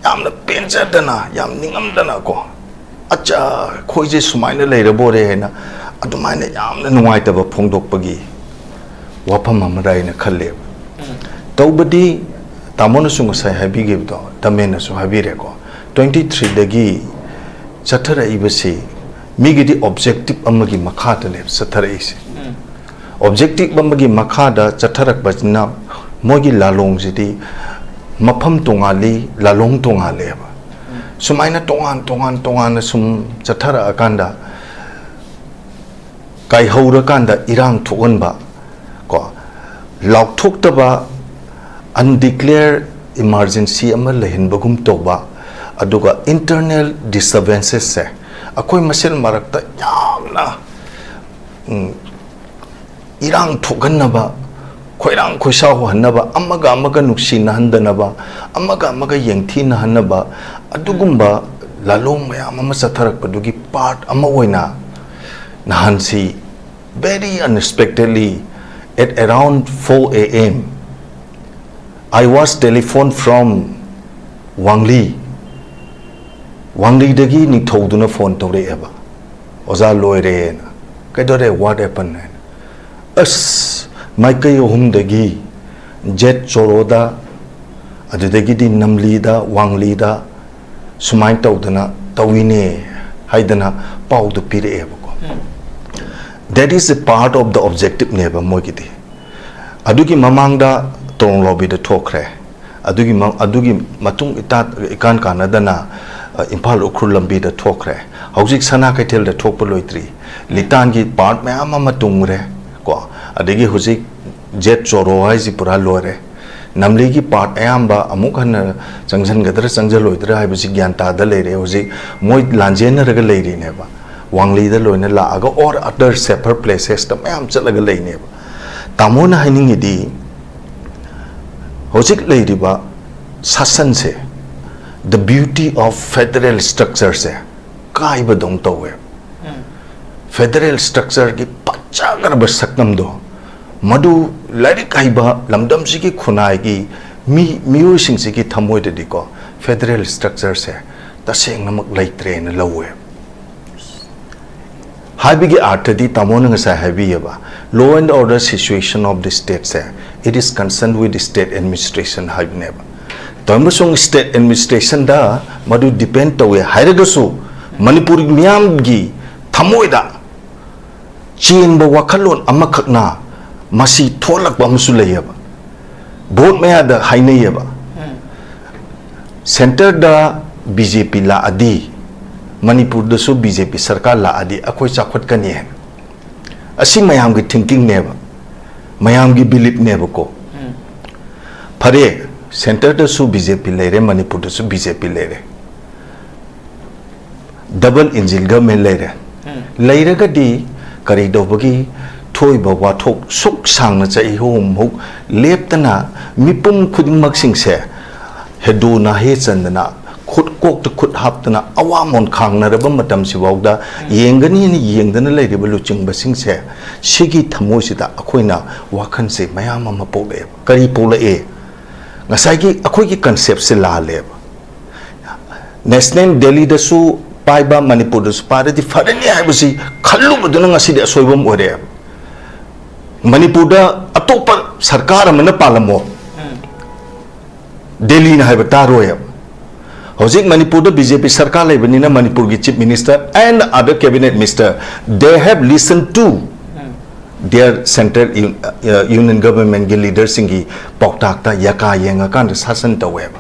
ꯌꯥꯝꯅ ꯄꯦꯟꯖꯗꯅ, ꯌꯥꯝ ꯅꯤꯡꯉꯝꯗꯅꯀꯣ, "ꯑꯠꯆꯥ, ꯑꯩꯈꯣꯏꯁꯦ ꯁꯨꯃꯥꯏꯅ ꯂꯩꯔꯕꯣꯔꯦ" ꯍꯥꯏꯅ ꯑꯗꯨꯃꯥꯏꯅ ꯌꯥꯝꯅ ꯅꯨꯡꯉꯥꯏꯇꯕ ꯐꯣꯡꯗꯣꯛꯄꯒꯤ ꯋꯥꯐꯝ ꯑꯃꯔ ꯍꯥꯏꯅ ꯈꯜꯂꯦꯕ꯫ ꯇꯧꯕꯗꯤ ꯇꯥꯃꯣꯅꯁꯨ ꯉꯁꯥꯏ ꯍꯥꯏꯕꯤꯈꯤꯕꯗꯣ, ꯇꯃꯦꯟꯅꯁꯨ ꯍꯥꯏꯕꯤꯔꯦꯀꯣ, ꯇ꯭ꯋꯦꯟꯇꯤ ꯊ꯭ꯔꯤꯗꯒꯤ ꯆꯠꯊꯔꯛꯏꯕꯁꯤ ꯃꯤꯒꯤꯗꯤ ꯑꯣꯕꯖꯦꯛꯇꯤꯞ ꯑꯃꯒꯤ ꯃꯈꯥꯗꯅꯦꯕ ꯆꯠꯊꯔꯛꯏꯁꯦ꯫ ꯑꯣꯕꯖꯦꯛꯇꯤꯞ ꯑꯃꯒꯤ ꯃꯈꯥꯗ ꯆꯠꯊꯔꯛꯄꯁꯤꯅ ꯃꯣꯏꯒꯤ ꯂꯥꯂꯣꯡꯁꯤꯗꯤ ꯃꯐꯝ ꯇꯣꯉꯥꯜꯂꯤ, ꯂꯥꯂꯣꯡ ꯇꯣꯉꯥꯜꯂꯦꯕ꯫ ꯁꯨꯃꯥꯏꯅ ꯇꯣꯉꯥꯟ ꯇꯣꯉꯥꯟ ꯇꯣꯉꯥꯟꯅ ꯁꯨꯝ ꯆꯠꯊꯔꯛꯑꯀꯥꯟꯗ, ꯀꯥꯏꯍꯧꯔꯀꯥꯟꯗ ꯏꯔꯥꯡ ꯊꯣꯛꯍꯟꯕ, ꯀꯣ, ꯂꯥꯎꯊꯣꯛꯇꯕ, ꯑꯟꯗꯤꯀ꯭ꯂꯦꯌꯔ ꯏꯃꯥꯔꯖꯦꯟꯁꯤ ꯑꯃ ꯂꯩꯍꯟꯕꯒꯨꯝ ꯇꯧꯕ, ꯑꯗꯨꯒ ꯏꯟꯇꯔꯅꯦꯜ ꯗꯤꯁꯇꯔꯕꯦꯟꯁꯦꯁꯁꯦ ꯑꯩꯈꯣꯏ ꯃꯁꯦꯜ ꯃꯔꯛꯇ ꯌꯥꯝꯅ, ꯎꯝ, ꯏꯔꯥꯡ ꯊꯣꯛꯍꯟꯅꯕ, ꯈꯣꯏꯔꯥꯡ ꯈꯣꯏꯁꯥꯎꯍꯟꯅꯕ, ꯑꯃꯒ ꯑꯃꯒ ꯅꯨꯡꯁꯤꯅꯍꯟꯗꯅꯕ, ꯑꯃꯒ ꯑꯃꯒ ꯌꯦꯡꯊꯤꯅꯍꯟꯅꯕ, ꯑꯗꯨꯒꯨꯝꯕ ꯂꯥꯂꯣꯡ ꯃꯌꯥꯝ ꯑꯃ ꯆꯠꯊꯔꯛꯄꯗꯨꯒꯤ ꯄꯥꯔꯠ ꯑꯃ ꯑꯣꯏꯅ ꯅꯍꯥꯟꯁꯤ, very unexpectedly, at around four a m, I was telephoned from ꯋꯥꯡꯂꯤ꯫ ꯋꯥꯡꯂꯤꯗꯒꯤ ꯅꯤꯡꯊꯧꯗꯨꯅ ꯐꯣꯟ ꯇꯧꯔꯛꯑꯦꯕ꯫ ꯑꯣꯖꯥ ꯂꯣꯏꯔꯦꯅ꯫ "ꯀꯩꯗꯧꯔꯦ? What happened?" ꯍꯥꯏꯅ꯫ "ꯑꯁ, ꯃꯥꯏꯀꯩ ꯑꯍꯨꯝꯗꯒꯤ ꯖꯦꯠ ꯆꯣꯔꯣꯗ, ꯑꯗꯨꯗꯒꯤꯗꯤ ꯅꯝꯂꯤꯗ, ꯋꯥꯡꯂꯤꯗ ꯁꯨꯃꯥꯏꯅ ꯇꯧꯗꯅ ꯇꯧꯏꯅꯦ" ꯍꯥꯏꯗꯅ ꯄꯥꯎꯗꯨ ꯄꯤꯔꯛꯑꯦꯕꯀꯣ꯫ That is a part of the objective ꯅꯦꯕ ꯃꯣꯏꯒꯤꯗꯤ꯫ ꯑꯗꯨꯒꯤ ꯃꯃꯥꯡꯗ ꯇꯣꯔꯣꯡ ꯂꯣꯕꯤꯗ ꯊꯣꯛꯈ꯭ꯔꯦ꯫ ꯑꯗꯨꯒꯤ ꯃ-, ꯑꯗꯨꯒꯤ ꯃꯇꯨꯡ ꯏꯇꯥ-, ꯏꯀꯥꯟ ꯀꯥꯟꯅꯗꯅ, ꯑ, ꯏꯝꯐꯥꯜ ꯎꯈ꯭ꯔꯨꯜ ꯂꯝꯕꯤꯗ ꯊꯣꯛꯈ꯭ꯔꯦ꯫ ꯍꯧꯖꯤꯛ ꯁꯅꯥ ꯀꯩꯊꯦꯜꯗ ꯊꯣꯛꯄ ꯂꯣꯏꯗ꯭ꯔꯤ꯫ ꯂꯤꯇꯥꯟꯒꯤ part ꯃꯌꯥꯝ ꯑꯃ ꯇꯨꯡꯈ꯭ꯔꯦ ꯀꯣ꯫ ꯑꯗꯒꯤ ꯍꯧꯖꯤꯛ ꯖꯦꯠ ꯆꯣꯔꯣ ꯍꯥꯏꯁꯤ ꯄꯨꯔꯥ ꯂꯣꯏꯔꯦ꯫ ꯅꯝꯂꯤꯒꯤ part ꯑꯌꯥꯝꯕ ꯑꯃꯨꯛ ꯍꯟꯅ ꯆꯪꯁꯤꯟꯒꯗ꯭ꯔꯥ ꯆꯪꯁꯤꯜꯂꯣꯏꯗ꯭ꯔꯥ ꯍꯥꯏꯕꯁꯤ ꯒ꯭ꯌꯥꯟ ꯇꯥꯗ ꯂꯩꯔꯦ꯫ ꯍꯧꯖꯤꯛ ꯃꯣꯏ ꯂꯥꯟꯖꯦꯟꯅꯔꯒ ꯂꯩꯔꯤꯅꯦꯕ꯫ ꯋꯥꯡꯂꯤꯗ ꯂꯣꯏꯅ ꯂꯥꯛꯑꯒ or other safer placesꯇ ꯃꯌꯥꯝ ꯆꯠꯂꯒ ꯂꯩꯅꯦꯕ꯫ ꯇꯥꯃꯣꯅ ꯍꯥꯏꯅꯤꯡꯉꯤꯗꯤ ꯍꯧꯖꯤꯛ ꯂꯩꯔꯤꯕ ꯁꯥꯁꯟꯁꯦ, the beauty of federal structureꯁꯦ ꯀꯥꯏꯕꯗꯧ ꯇꯧꯋꯦ꯫ Federal structureꯒꯤ ꯐꯖꯈ꯭ꯔꯕ ꯁꯛꯇꯝꯗꯣ, ꯃꯗꯨ ꯂꯥꯏꯔꯤꯛ ꯍꯩꯕ ꯂꯝꯗꯝꯁꯤꯒꯤ ꯈꯨꯟꯅꯥꯏꯒꯤ ꯃꯤ, ꯃꯤꯑꯣꯏꯁꯤꯡꯁꯤꯒꯤ ꯊꯃꯣꯏꯗꯗꯤꯀꯣ, federal structureꯁꯦ ꯇꯁꯦꯡꯅꯃꯛ ꯂꯩꯇ꯭ꯔꯦꯅ ꯂꯧꯋꯦ꯫ ꯍꯥꯏꯕꯒꯤ ꯑꯥꯔꯊꯗꯤ ꯇꯥꯃꯣꯅ ꯉꯁꯥꯏ ꯍꯥꯏꯕꯤꯌꯦꯕ, law and order situation of the stateꯁꯦ, it is concerned with state administration ꯍꯥꯏꯕꯅꯦꯕ꯫ ꯇꯧꯔꯝꯕꯁꯨꯡ state administrationꯗ ꯃꯗꯨ depend ꯇꯧꯋꯦ ꯍꯥꯏꯔꯒꯁꯨ, ꯃꯅꯤꯄꯨꯔꯒꯤ ꯃꯤꯌꯥꯝꯒꯤ ꯊꯃꯣꯏꯗ ꯆꯦꯟꯕ ꯋꯥꯈꯜꯂꯣꯟ ꯑꯃꯈꯛꯅ ꯃꯁꯤ ꯊꯣꯛꯂꯛꯄ ꯑꯃꯁꯨ ꯂꯩꯌꯦꯕ꯫ Vote ꯃꯌꯥꯗ ꯍꯥꯏꯅꯩꯌꯦꯕ, centreꯗ BJP ꯂꯥꯛꯑꯗꯤ, ꯃꯅꯤꯄꯨꯔꯗꯁꯨ BJP ꯁꯔꯀꯥꯔ ꯂꯥꯛꯑꯗꯤ ꯑꯩꯈꯣꯏ ꯆꯥꯎꯈꯠꯀꯅꯤ ꯍꯥꯏꯅ꯫ ꯑꯁꯤ ꯃꯌꯥꯝꯒꯤ thinkingꯅꯦꯕ, ꯃꯌꯥꯝꯒꯤ beliefꯅꯦꯕꯀꯣ꯫ ꯐꯔꯦ, centreꯗꯁꯨ BJP ꯂꯩꯔꯦ, ꯃꯅꯤꯄꯨꯔꯗꯁꯨ BJP ꯂꯩꯔꯦ, double engine government ꯂꯩꯔꯦ꯫ ꯂꯩꯔꯒꯗꯤ ꯀꯔꯤ ꯇꯧꯕꯒꯤ ꯊꯣꯛꯏꯕ ꯋꯥꯊꯣꯛ ꯁꯨꯛ ꯁꯥꯡꯅ ꯆꯍꯤ ꯑꯍꯨꯝꯃꯨꯛ ꯂꯦꯞꯇꯅ ꯃꯤꯄꯨꯝ ꯈꯨꯗꯤꯡꯃꯛꯁꯤꯡꯁꯦ ꯍꯦꯗꯣ ꯅꯥꯍꯦ ꯆꯟꯗꯅ, ꯈꯨꯠ, ꯀꯣꯛꯇ ꯈꯨꯠ ꯍꯥꯞꯇꯅ ꯑꯋꯥꯃꯣꯟ ꯈꯥꯡꯅꯔꯕ ꯃꯇꯝꯁꯤꯐꯥꯎꯗ ꯌꯦꯡꯒꯅꯤꯅ ꯌꯦꯡꯗꯅ ꯂꯩꯔꯤꯕ ꯂꯨꯆꯤꯡꯕꯁꯤꯡꯁꯦ, ꯁꯤꯒꯤ ꯊꯃꯣꯏꯁꯤꯗ ꯑꯩꯈꯣꯏꯅ ꯋꯥꯈꯜꯁꯦ ꯃꯌꯥꯝ ꯑꯃ ꯄꯣꯛꯂꯛꯑꯦꯕ꯫ ꯀꯔꯤ ꯄꯣꯛꯂꯛꯑꯦ? ꯉꯁꯥꯏꯒꯤ ꯑꯩꯈꯣꯏꯒꯤ conceptꯁꯦ ꯂꯥꯜꯂꯦꯕ꯫ National Delhiꯗꯁꯨ ꯄꯥꯏꯕ, ꯃꯅꯤꯄꯨꯔꯗꯁꯨ ꯄꯥꯏꯔꯗꯤ ꯐꯔꯅꯤ ꯍꯥꯏꯕꯁꯤ ꯈꯜꯂꯨꯕꯗꯨꯅ ꯉꯁꯤꯗꯤ ꯑꯁꯣꯏꯕ ꯑꯃ ꯑꯣꯏꯔꯛꯑꯦꯕ꯫ ꯃꯅꯤꯄꯨꯔꯗ ꯑꯇꯣꯞꯄ ꯁꯔꯀꯥꯔ ꯑꯃꯅ ꯄꯥꯜꯂꯝꯃꯣ, ꯗꯦꯜꯂꯤꯅ ꯍꯥꯏꯕ ꯇꯥꯔꯣꯏꯕ꯫ ꯍꯧꯖꯤꯛ ꯃꯅꯤꯄꯨꯔꯗ ꯕꯤ ꯖꯦ ꯄꯤ ꯁꯔꯀꯥꯔ ꯂꯩꯕꯅꯤꯅ ꯃꯅꯤꯄꯨꯔꯒꯤ Chief Minister and other cabinet minister, they have listened to their central u-, uh, union governmentꯀꯤ leaderꯁꯤꯡꯒꯤ ꯄꯥꯎꯇꯥꯛꯇ ꯌꯥꯀꯥ ꯌꯦꯡꯉꯀꯥꯟꯗ ꯁꯥꯁꯟ ꯇꯧꯋꯦꯕ꯫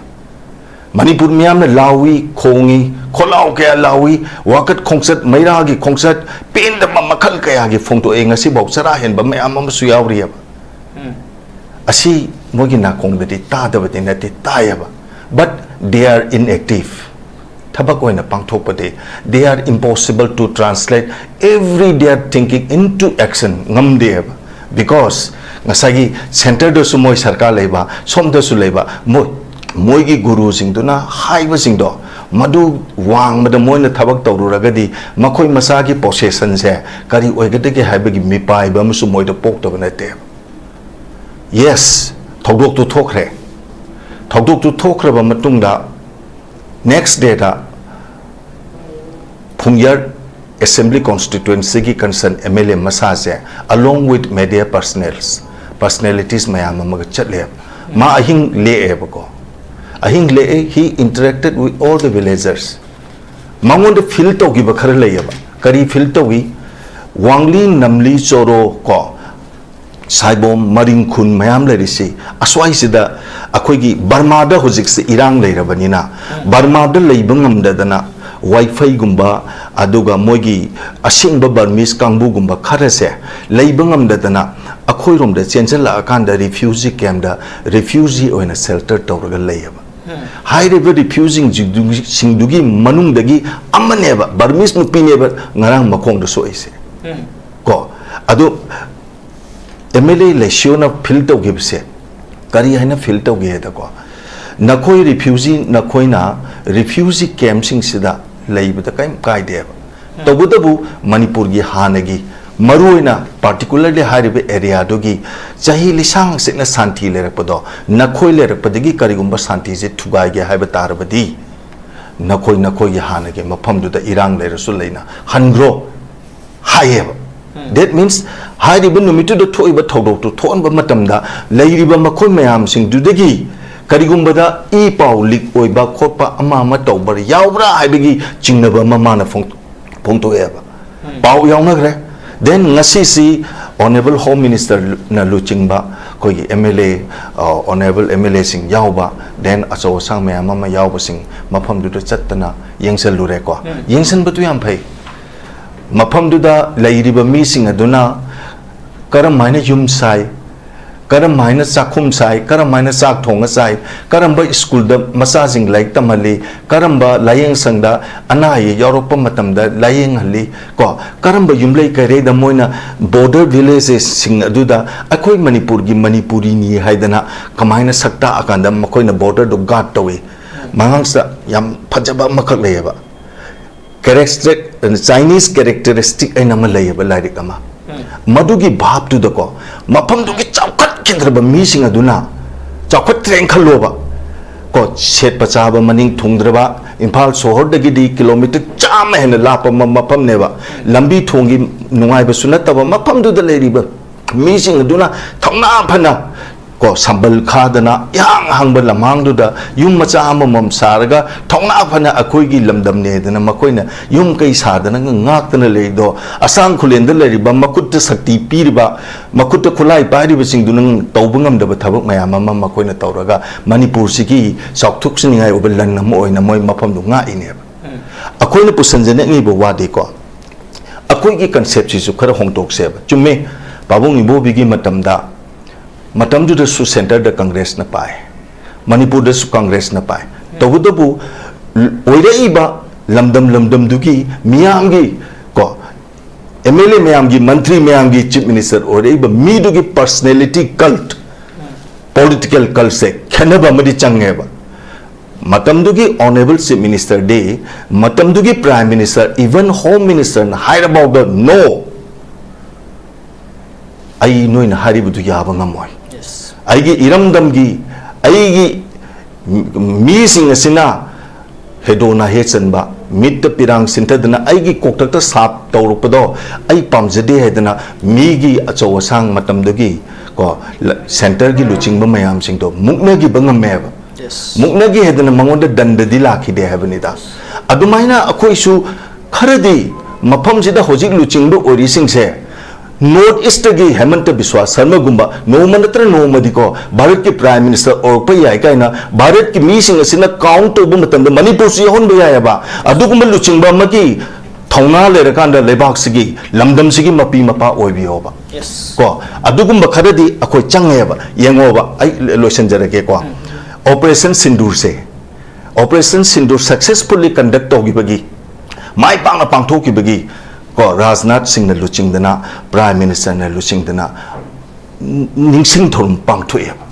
ꯃꯅꯤꯄꯨꯔ ꯃꯤꯌꯥꯝꯅ ꯂꯥꯎꯏ, ꯈꯣꯡꯏ, ꯈꯣꯜꯂꯥꯎ ꯀꯌꯥ ꯂꯥꯎꯏ, ꯋꯥꯀꯠ ꯈꯣꯡꯆꯠ, ꯃꯩꯔꯥꯒꯤ ꯈꯣꯡꯆꯠ, ꯄꯦꯟꯗꯕ ꯃꯈꯜ ꯀꯌꯥꯒꯤ ꯐꯣꯡꯗꯣꯛꯑꯦ꯫ ꯉꯁꯤꯐꯥꯎ ꯆꯔꯥ ꯍꯦꯟꯕ ꯃꯌꯥꯝ ꯑꯃꯁꯨ ꯌꯥꯎꯔꯤꯑꯕ꯫ ꯑꯁꯤ ꯃꯣꯏꯒꯤ ꯅꯥꯀꯣꯡꯗꯗꯤ ꯇꯥꯗꯕꯗꯤ ꯅꯠꯇꯦ, ꯇꯥꯏꯌꯦꯕ, but they are inactive꯫ ꯊꯕꯛ ꯑꯣꯏꯅ ꯄꯥꯡꯊꯣꯛꯄꯗꯤ, they are impossible to translate every their thinking into action꯫ ꯉꯝꯗꯦꯕ꯫ Because ꯉꯁꯥꯏꯒꯤ centreꯗꯁꯨ ꯃꯣꯏ ꯁꯔꯀꯥꯔ ꯂꯩꯕ, ꯁꯣꯝꯗꯁꯨ ꯂꯩꯕ, ꯃꯣꯏ, ꯃꯣꯏꯒꯤ ꯒꯨꯔꯨꯁꯤꯡꯗꯨꯅ ꯍꯥꯏꯕꯁꯤꯡꯗꯣ, ꯃꯗꯨ ꯋꯥꯡꯃꯗ ꯃꯣꯏꯅ ꯊꯕꯛ ꯇꯧꯔꯨꯔꯒꯗꯤ ꯃꯈꯣꯏ ꯃꯁꯥꯒꯤ positionꯁꯦ ꯀꯔꯤ ꯑꯣꯏꯒꯗꯒꯦ ꯍꯥꯏꯕꯒꯤ ꯃꯤꯄꯥꯏꯕ ꯑꯃꯁꯨ ꯃꯣꯏꯗ ꯄꯣꯛꯇꯕ ꯅꯠꯇꯦꯕ꯫ Yes, ꯊꯧꯗꯣꯛꯇꯨ ꯊꯣꯛꯈ꯭ꯔꯦ꯫ ꯊꯧꯗꯣꯛꯇꯨ ꯊꯣꯛꯈ꯭ꯔꯕ ꯃꯇꯨꯡꯗ, next dayꯗ ꯐꯨꯡꯌꯔ Assembly Constituencyꯒꯤ concern M L A ꯃꯁꯥꯁꯦ, along with media personnels, personalities ꯃꯌꯥꯝ ꯑꯃꯒ ꯆꯠꯂꯦ꯫ ꯃꯥ ꯑꯍꯤꯡ ꯂꯦꯛꯑꯦꯕꯀꯣ꯫ ꯑꯍꯤꯡ ꯂꯦꯛꯑꯦ, he interacted with all the villagers꯫ ꯃꯉꯣꯟꯗ feel ꯇꯧꯈꯤꯕ ꯈꯔ ꯂꯩꯌꯦꯕ꯫ ꯀꯔꯤ feel ꯇꯧꯏ? ꯋꯥꯡꯂꯤ, ꯅꯝꯂꯤ, ꯆꯣꯔꯣ ꯀꯣ, ꯁꯥꯏꯕꯣꯝ, ꯃꯔꯤꯡ ꯈꯨꯟ ꯃꯌꯥꯝ ꯂꯩꯔꯤꯁꯤ, ꯑꯁ꯭ꯋꯥꯏꯁꯤꯗ ꯑꯩꯈꯣꯏꯒꯤ ꯕꯔꯃꯥꯗ ꯍꯧꯖꯤꯛꯁꯦ ꯏꯔꯥꯡ ꯂꯩꯔꯕꯅꯤꯅ, ꯕꯔꯃꯥꯗ ꯂꯩꯕ ꯉꯝꯗꯗꯅ, ꯋꯥꯏꯐꯩꯒꯨꯝꯕ, ꯑꯗꯨꯒ ꯃꯣꯏꯒꯤ ꯑꯁꯦꯡꯕ ꯕꯔꯃꯤꯁ ꯀꯥꯡꯕꯨꯒꯨꯝꯕ ꯈꯔꯁꯦ ꯂꯩꯕ ꯉꯝꯗꯗꯅ ꯑꯩꯈꯣꯏꯔꯣꯝꯗ ꯆꯦꯟꯁꯤꯜꯂꯛꯑꯀꯥꯟꯗ refugee campꯇ refugee ꯑꯣꯏꯅ shelter ꯇꯧꯔꯒ ꯂꯩꯌꯦꯕ꯫ ꯍꯥꯏꯔꯤꯕ refugeeꯁꯤꯡꯗꯨꯒꯤ, ꯁꯤꯡꯗꯨꯒꯤ ꯃꯅꯨꯡꯗꯒꯤ ꯑꯃꯅꯦꯕ, ꯕꯔꯃꯤꯁ ꯅꯨꯄꯤꯅꯦꯕ ꯉꯔꯥꯡ ꯃꯈꯣꯡꯗ ꯁꯣꯛꯏꯁꯦ꯫ ꯀꯣ, ꯑꯗꯨ M L A ꯂꯩꯁꯤꯌꯣꯅ feel ꯇꯧꯈꯤꯕꯁꯦ ꯀꯔꯤ ꯍꯥꯏꯅ feel ꯇꯧꯒꯦ ꯍꯥꯏꯗꯀꯣ, ꯅꯈꯣꯏ refugee, ꯅꯈꯣꯏꯅ refugee campꯁꯤꯡꯁꯤꯗ ꯂꯩꯕꯗ ꯀꯔꯤꯝ ꯀꯥꯏꯗꯦꯕ꯫ ꯇꯧꯕꯇꯕꯨ ꯃꯅꯤꯄꯨꯔꯒꯤ ꯍꯥꯟꯅꯒꯤ, ꯃꯔꯨꯑꯣꯏꯅ particularly ꯍꯥꯏꯔꯤꯕ areaꯗꯨꯒꯤ ꯆꯍꯤ ꯂꯤꯁꯥꯡ ꯆꯠꯅ ꯁꯥꯟꯇꯤ ꯂꯩꯔꯛꯄꯗꯣ, ꯅꯈꯣꯏ ꯂꯩꯔꯛꯄꯗꯒꯤ ꯀꯔꯤꯒꯨꯝꯕ ꯁꯥꯟꯇꯤꯁꯦ ꯊꯨꯒꯥꯏꯒꯦ ꯍꯥꯏꯕ ꯇꯥꯔꯕꯗꯤ, ꯅꯈꯣꯏ ꯅꯈꯣꯏꯒꯤ ꯍꯥꯟꯅꯒꯤ ꯃꯐꯝꯗꯨꯗ ꯏꯔꯥꯡ ꯂꯩꯔꯁꯨ ꯂꯩꯅ ꯍꯟꯈ꯭ꯔꯣ ꯍꯥꯏꯌꯦꯕ꯫ That means ꯍꯥꯏꯔꯤꯕ ꯅꯨꯃꯤꯠꯇꯨꯗ ꯊꯣꯛꯏꯕ ꯊꯧꯗꯣꯛꯇꯨ ꯊꯣꯛꯍꯟꯕ ꯃꯇꯝꯗ ꯂꯩꯔꯤꯕ ꯃꯈꯣꯏ ꯃꯌꯥꯝꯁꯤꯡꯗꯨꯗꯒꯤ ꯀꯔꯤꯒꯨꯝꯕꯗ ꯏ ꯄꯥꯎ ꯂꯤꯛ ꯑꯣꯏꯕ ꯈꯣꯠꯄ ꯑꯃ ꯑꯃ ꯇꯧꯕ ꯌꯥꯎꯕ꯭ꯔꯥ ꯍꯥꯏꯕꯒꯤ ꯆꯤꯡꯅꯕ ꯑꯃ ꯃꯥꯅ ꯐꯣꯡ-, ꯐꯣꯡꯗꯣꯛꯑꯦꯕ꯫ ꯄꯥꯎ ꯌꯥꯎꯅꯈ꯭ꯔꯦ꯫ Then ꯉꯁꯤꯁꯤ Honourable Home Minister ꯅ ꯂꯨꯆꯤꯡꯕ ꯑꯩꯈꯣꯏꯒꯤ M L A, ꯑ, Honourable M L A ꯁꯤꯡ ꯌꯥꯎꯕ, then ꯑꯆꯧ ꯑꯁꯥꯡ ꯃꯌꯥꯝ ꯑꯃ ꯌꯥꯎꯕꯁꯤꯡ ꯃꯐꯝꯗꯨꯗ ꯆꯠꯇꯅ ꯌꯦꯡꯁꯜꯂꯨꯔꯦꯀꯣ꯫ ꯌꯦꯡꯁꯟꯕꯗꯨ ꯌꯥꯝ ꯐꯩ꯫ ꯃꯐꯝꯗꯨꯗ ꯂꯩꯔꯤꯕ ꯃꯤꯁꯤꯡ ꯑꯗꯨꯅ ꯀꯔꯝ ꯍꯥꯏꯅ ꯌꯨꯝ ꯁꯥꯏ, ꯀꯔꯝ ꯍꯥꯏꯅ ꯆꯥꯛꯈꯨꯝ ꯁꯥꯏ, ꯀꯔꯝ ꯍꯥꯏꯅ ꯆꯥꯛ ꯊꯣꯡꯉ ꯆꯥꯏ, ꯀꯔꯝꯕ ꯁ꯭ꯀꯨꯜꯗ ꯃꯆꯥꯁꯤꯡ ꯂꯥꯏꯔꯤꯛ ꯇꯝꯍꯜꯂꯤ, ꯀꯔꯝꯕ ꯂꯥꯏꯌꯦꯡ ꯁꯪꯗ ꯑꯅꯥ ꯑꯌꯦꯛ ꯌꯥꯎꯔꯛꯄ ꯃꯇꯝꯗ ꯂꯥꯏꯌꯦꯡꯍꯜꯂꯤ, ꯀꯣ, ꯀꯔꯝꯕ ꯌꯨꯝꯂꯩ ꯀꯩꯔꯩꯗ ꯃꯣꯏꯅ border villages ꯁꯤꯡ ꯑꯗꯨꯗ ꯑꯩꯈꯣꯏ ꯃꯅꯤꯄꯨꯔꯒꯤ ꯃꯅꯤꯄꯨꯔꯤꯅꯤ ꯍꯥꯏꯗꯅ ꯀꯃꯥꯏꯅ ꯁꯛ ꯇꯥꯛꯑꯀꯥꯟꯗ ꯃꯈꯣꯏꯅ border ꯗꯨ guard ꯇꯧꯏ꯫ ꯃꯉꯥꯡꯁꯤꯗ ꯌꯥꯝ ꯐꯖꯕ ꯑꯃꯈꯛ ꯂꯩꯌꯦꯕ꯫ Character-, Chinese characteristic ꯍꯥꯏꯅ ꯑꯃ ꯂꯩꯌꯦꯕ, ꯂꯥꯏꯔꯤꯛ ꯑꯃ꯫ ꯃꯗꯨꯒꯤ ꯚꯥꯞꯇꯨꯗꯀꯣ, ꯃꯐꯝꯗꯨꯒꯤ ꯆꯥꯎꯈꯠꯈꯤꯗ꯭ꯔꯕ ꯃꯤꯁꯤꯡ ꯑꯗꯨꯅ, ꯆꯥꯎꯈꯠꯇ꯭ꯔꯦꯅ ꯈꯜꯂꯣꯕ, ꯀꯣ, ꯁꯦꯠꯄ ꯆꯥꯕ ꯃꯅꯤꯡ ꯊꯨꯡꯗ꯭ꯔꯕ, ꯏꯝꯐꯥꯜ ꯁꯣꯍꯣꯔꯗꯒꯤꯗꯤ ꯀꯤꯂꯣꯃꯤꯇꯔ ꯆꯥꯝꯃ ꯍꯦꯟꯅ ꯂꯥꯞꯄ ꯃ-, ꯃꯐꯝꯅꯦꯕ꯫ ꯂꯝꯕꯤ ꯊꯣꯡꯒꯤ ꯅꯨꯡꯉꯥꯏꯕꯁꯨ ꯅꯠꯇꯕ ꯃꯐꯝꯗꯨꯗ ꯂꯩꯔꯤꯕ ꯃꯤꯁꯤꯡ ꯑꯗꯨꯅ ꯊꯧꯅꯥ ꯐꯅ, ꯀꯣ, ꯁꯝꯕꯜ ꯈꯥꯗꯅ ꯏꯍꯥꯡ ꯍꯥꯡꯕ ꯂꯝꯍꯥꯡꯗꯨꯗ ꯌꯨꯝ ꯃꯆꯥ ꯑꯃꯃꯝ ꯁꯥꯔꯒ ꯊꯧꯅꯥ ꯐꯅ ꯑꯩꯈꯣꯏꯒꯤ ꯂꯝꯗꯝꯅꯦꯗꯅ ꯃꯈꯣꯏꯅ ꯌꯨꯝ ꯀꯩ ꯁꯥꯗꯅ ꯉꯥꯛꯇꯅ ꯂꯩꯔꯤꯗꯣ, ꯑꯁꯥꯡ ꯈꯨꯂꯦꯟꯗ ꯂꯩꯔꯤꯕ, ꯃꯈꯨꯠꯇ ꯁꯛꯇꯤ ꯄꯤꯔꯤꯕ, ꯃꯈꯨꯠꯇ ꯈꯨꯠꯂꯥꯏ ꯄꯥꯏꯔꯤꯕꯁꯤꯡꯗꯨꯅ ꯇꯧꯕ ꯉꯝꯗꯕ ꯊꯕꯛ ꯃꯌꯥꯝ ꯑꯃ ꯃꯈꯣꯏꯅ ꯇꯧꯔꯒ ꯃꯅꯤꯄꯨꯔꯁꯤꯒꯤ ꯆꯥꯎꯊꯣꯛꯆꯅꯤꯡꯉꯥꯏ ꯑꯣꯏꯕ ꯂꯟ ꯑꯃ ꯑꯣꯏꯅ ꯃꯣꯏ ꯃꯐꯝꯗꯨ ꯉꯥꯛꯏꯅꯦꯕ꯫ ꯑꯩꯈꯣꯏꯅ ꯄꯨꯁꯟꯖꯅꯤꯡꯉꯤꯕ ꯋꯥꯗꯤꯀꯣ, ꯑꯩꯈꯣꯏꯒꯤ concept ꯁꯤꯁꯨ ꯈꯔ ꯍꯣꯡꯗꯣꯛꯁꯦꯕ꯫ ꯆꯨꯝꯃꯦ, ꯄꯥꯕꯨꯡ ꯏꯕꯣꯕꯤꯒꯤ ꯃꯇꯝꯗ, ꯃꯇꯝꯗꯨꯗꯁꯨ centre ꯗ Congress ꯅ ꯄꯥꯏ, ꯃꯅꯤꯄꯨꯔꯗꯁꯨ Congress ꯅ ꯄꯥꯏ꯫ ꯇꯧꯕꯇꯕꯨ ꯑꯣꯏꯔꯛꯏꯕ ꯂꯝꯗꯝ ꯂꯝꯗꯝꯗꯨꯒꯤ ꯃꯤꯌꯥꯝꯒꯤ, ꯀꯣ, M L A ꯃꯌꯥꯝꯒꯤ, ꯃꯟꯇ꯭ꯔꯤ ꯃꯌꯥꯝꯒꯤ, Chief Minister ꯑꯣꯏꯔꯛꯏꯕ ꯃꯤꯗꯨꯒꯤ personality cult, political cult ꯁꯦ ꯈꯦꯠꯅꯕ ꯑꯃꯗꯤ ꯆꯪꯉꯦꯕ꯫ ꯃꯇꯝꯗꯨꯒꯤ Honourable Chief Minister ꯗꯤ, ꯃꯇꯝꯗꯨꯒꯤ Prime Minister, even Home Minister ꯅ ꯍꯥꯏꯔꯐꯥꯎꯗ "No, ꯑꯩ ꯅꯣꯏꯅ ꯍꯥꯏꯔꯤꯕꯗꯨ ꯌꯥꯕ ꯉꯝꯃꯣꯏ꯫ ꯑꯩꯒꯤ ꯏꯔꯝꯗꯝꯒꯤ, ꯑꯩꯒꯤ ꯃꯤꯁꯤꯡ ꯑꯁꯤꯅ ꯑꯦꯗꯣ ꯅꯥꯍꯦ ꯆꯟꯕ, ꯃꯤꯠꯇ ꯄꯤꯔꯥꯡ ꯁꯤꯟꯊꯗꯅ ꯑꯩꯒꯤ ꯀꯣꯛꯊꯛꯇ ꯁꯥꯞ ꯇꯧꯔꯛꯄꯗꯣ ꯑꯩ ꯄꯥꯝꯖꯗꯦ ꯍꯥꯏꯗꯅ ꯃꯤꯒꯤ ꯑꯆꯧ ꯑꯁꯥꯡ ꯃꯇꯝꯗꯨꯒꯤ ꯀꯣ, ꯂ-, centreꯒꯤ ꯂꯨꯆꯤꯡꯕ ꯃꯌꯥꯝꯁꯤꯡꯗꯣ ꯃꯨꯛꯅꯈꯤꯕ ꯉꯝꯃꯦꯕ꯫ Yes. ꯃꯨꯛꯅꯒꯦ ꯍꯥꯏꯗꯅ ꯃꯉꯣꯟꯗ ꯗꯟꯗꯗꯤ ꯂꯥꯛꯈꯤꯗꯦ ꯍꯥꯏꯕꯅꯤꯗ꯫ ꯑꯗꯨꯃꯥꯏꯅ ꯑꯩꯈꯣꯏꯁꯨ ꯈꯔꯗꯤ ꯃꯐꯝꯁꯤꯗ ꯍꯧꯖꯤꯛ ꯂꯨꯆꯤꯡꯕ ꯑꯣꯏꯔꯤꯁꯤꯡꯁꯦ North Eastꯇꯒꯤ ꯍꯦꯃꯟꯇ ꯕꯤꯁ꯭ꯋꯥ ꯁꯔꯃꯒꯨꯝꯕ ꯅꯣꯡꯃ ꯅꯠꯇ꯭ꯔ ꯅꯣꯡꯃꯗꯤꯀꯣ ꯚꯥꯔꯠꯀꯤ Prime Minister ꯑꯣꯏꯔꯛꯄ ꯌꯥꯏ ꯀꯥꯏꯅ ꯚꯥꯔꯠꯀꯤ ꯃꯤꯁꯤꯡ ꯑꯁꯤꯅ count ꯇꯧꯕ ꯃꯇꯝꯗ ꯃꯅꯤꯄꯨꯔꯁꯨ ꯌꯥꯎꯍꯟꯕ ꯌꯥꯏꯑꯕ꯫ ꯑꯗꯨꯒꯨꯝꯕ ꯂꯨꯆꯤꯡꯕ ꯑꯃꯒꯤ ꯊꯧꯅꯥ ꯂꯩꯔꯀꯥꯟꯗ ꯂꯩꯕꯥꯛꯁꯤꯒꯤ, ꯂꯝꯗꯝꯁꯤꯒꯤ ꯃꯄꯤ ꯃꯄꯥ ꯑꯣꯏꯕꯤꯌꯣꯕ꯫ Yes. ꯀꯣ, ꯑꯗꯨꯒꯨꯝꯕ ꯈꯔꯗꯤ ꯑꯩꯈꯣꯏ ꯆꯪꯉꯦꯕ꯫ ꯌꯦꯡꯉꯣꯕ, ꯑꯩ ꯂꯣꯏꯁꯤꯟꯖꯔꯒꯦꯀꯣ꯫ Operation ꯁꯤꯟꯗꯨꯔꯁꯦ, Operation ꯁꯤꯟꯗꯨꯔ successfully conduct ꯇꯧꯈꯤꯕꯒꯤ, ꯃꯥꯏ ꯄꯥꯛꯅ ꯄꯥꯡꯊꯣꯛꯈꯤꯕꯒꯤ ꯀꯣ, ꯔꯥꯖꯅꯥꯊ ꯁꯤꯡꯅ ꯂꯨꯆꯤꯡꯗꯅ, Prime Ministerꯅ ꯂꯨꯆꯤꯡꯗꯅ ꯅꯤꯡꯁꯤꯡ ꯊꯧꯔꯝ ꯄꯥꯡꯊꯣꯛꯑꯦꯕ꯫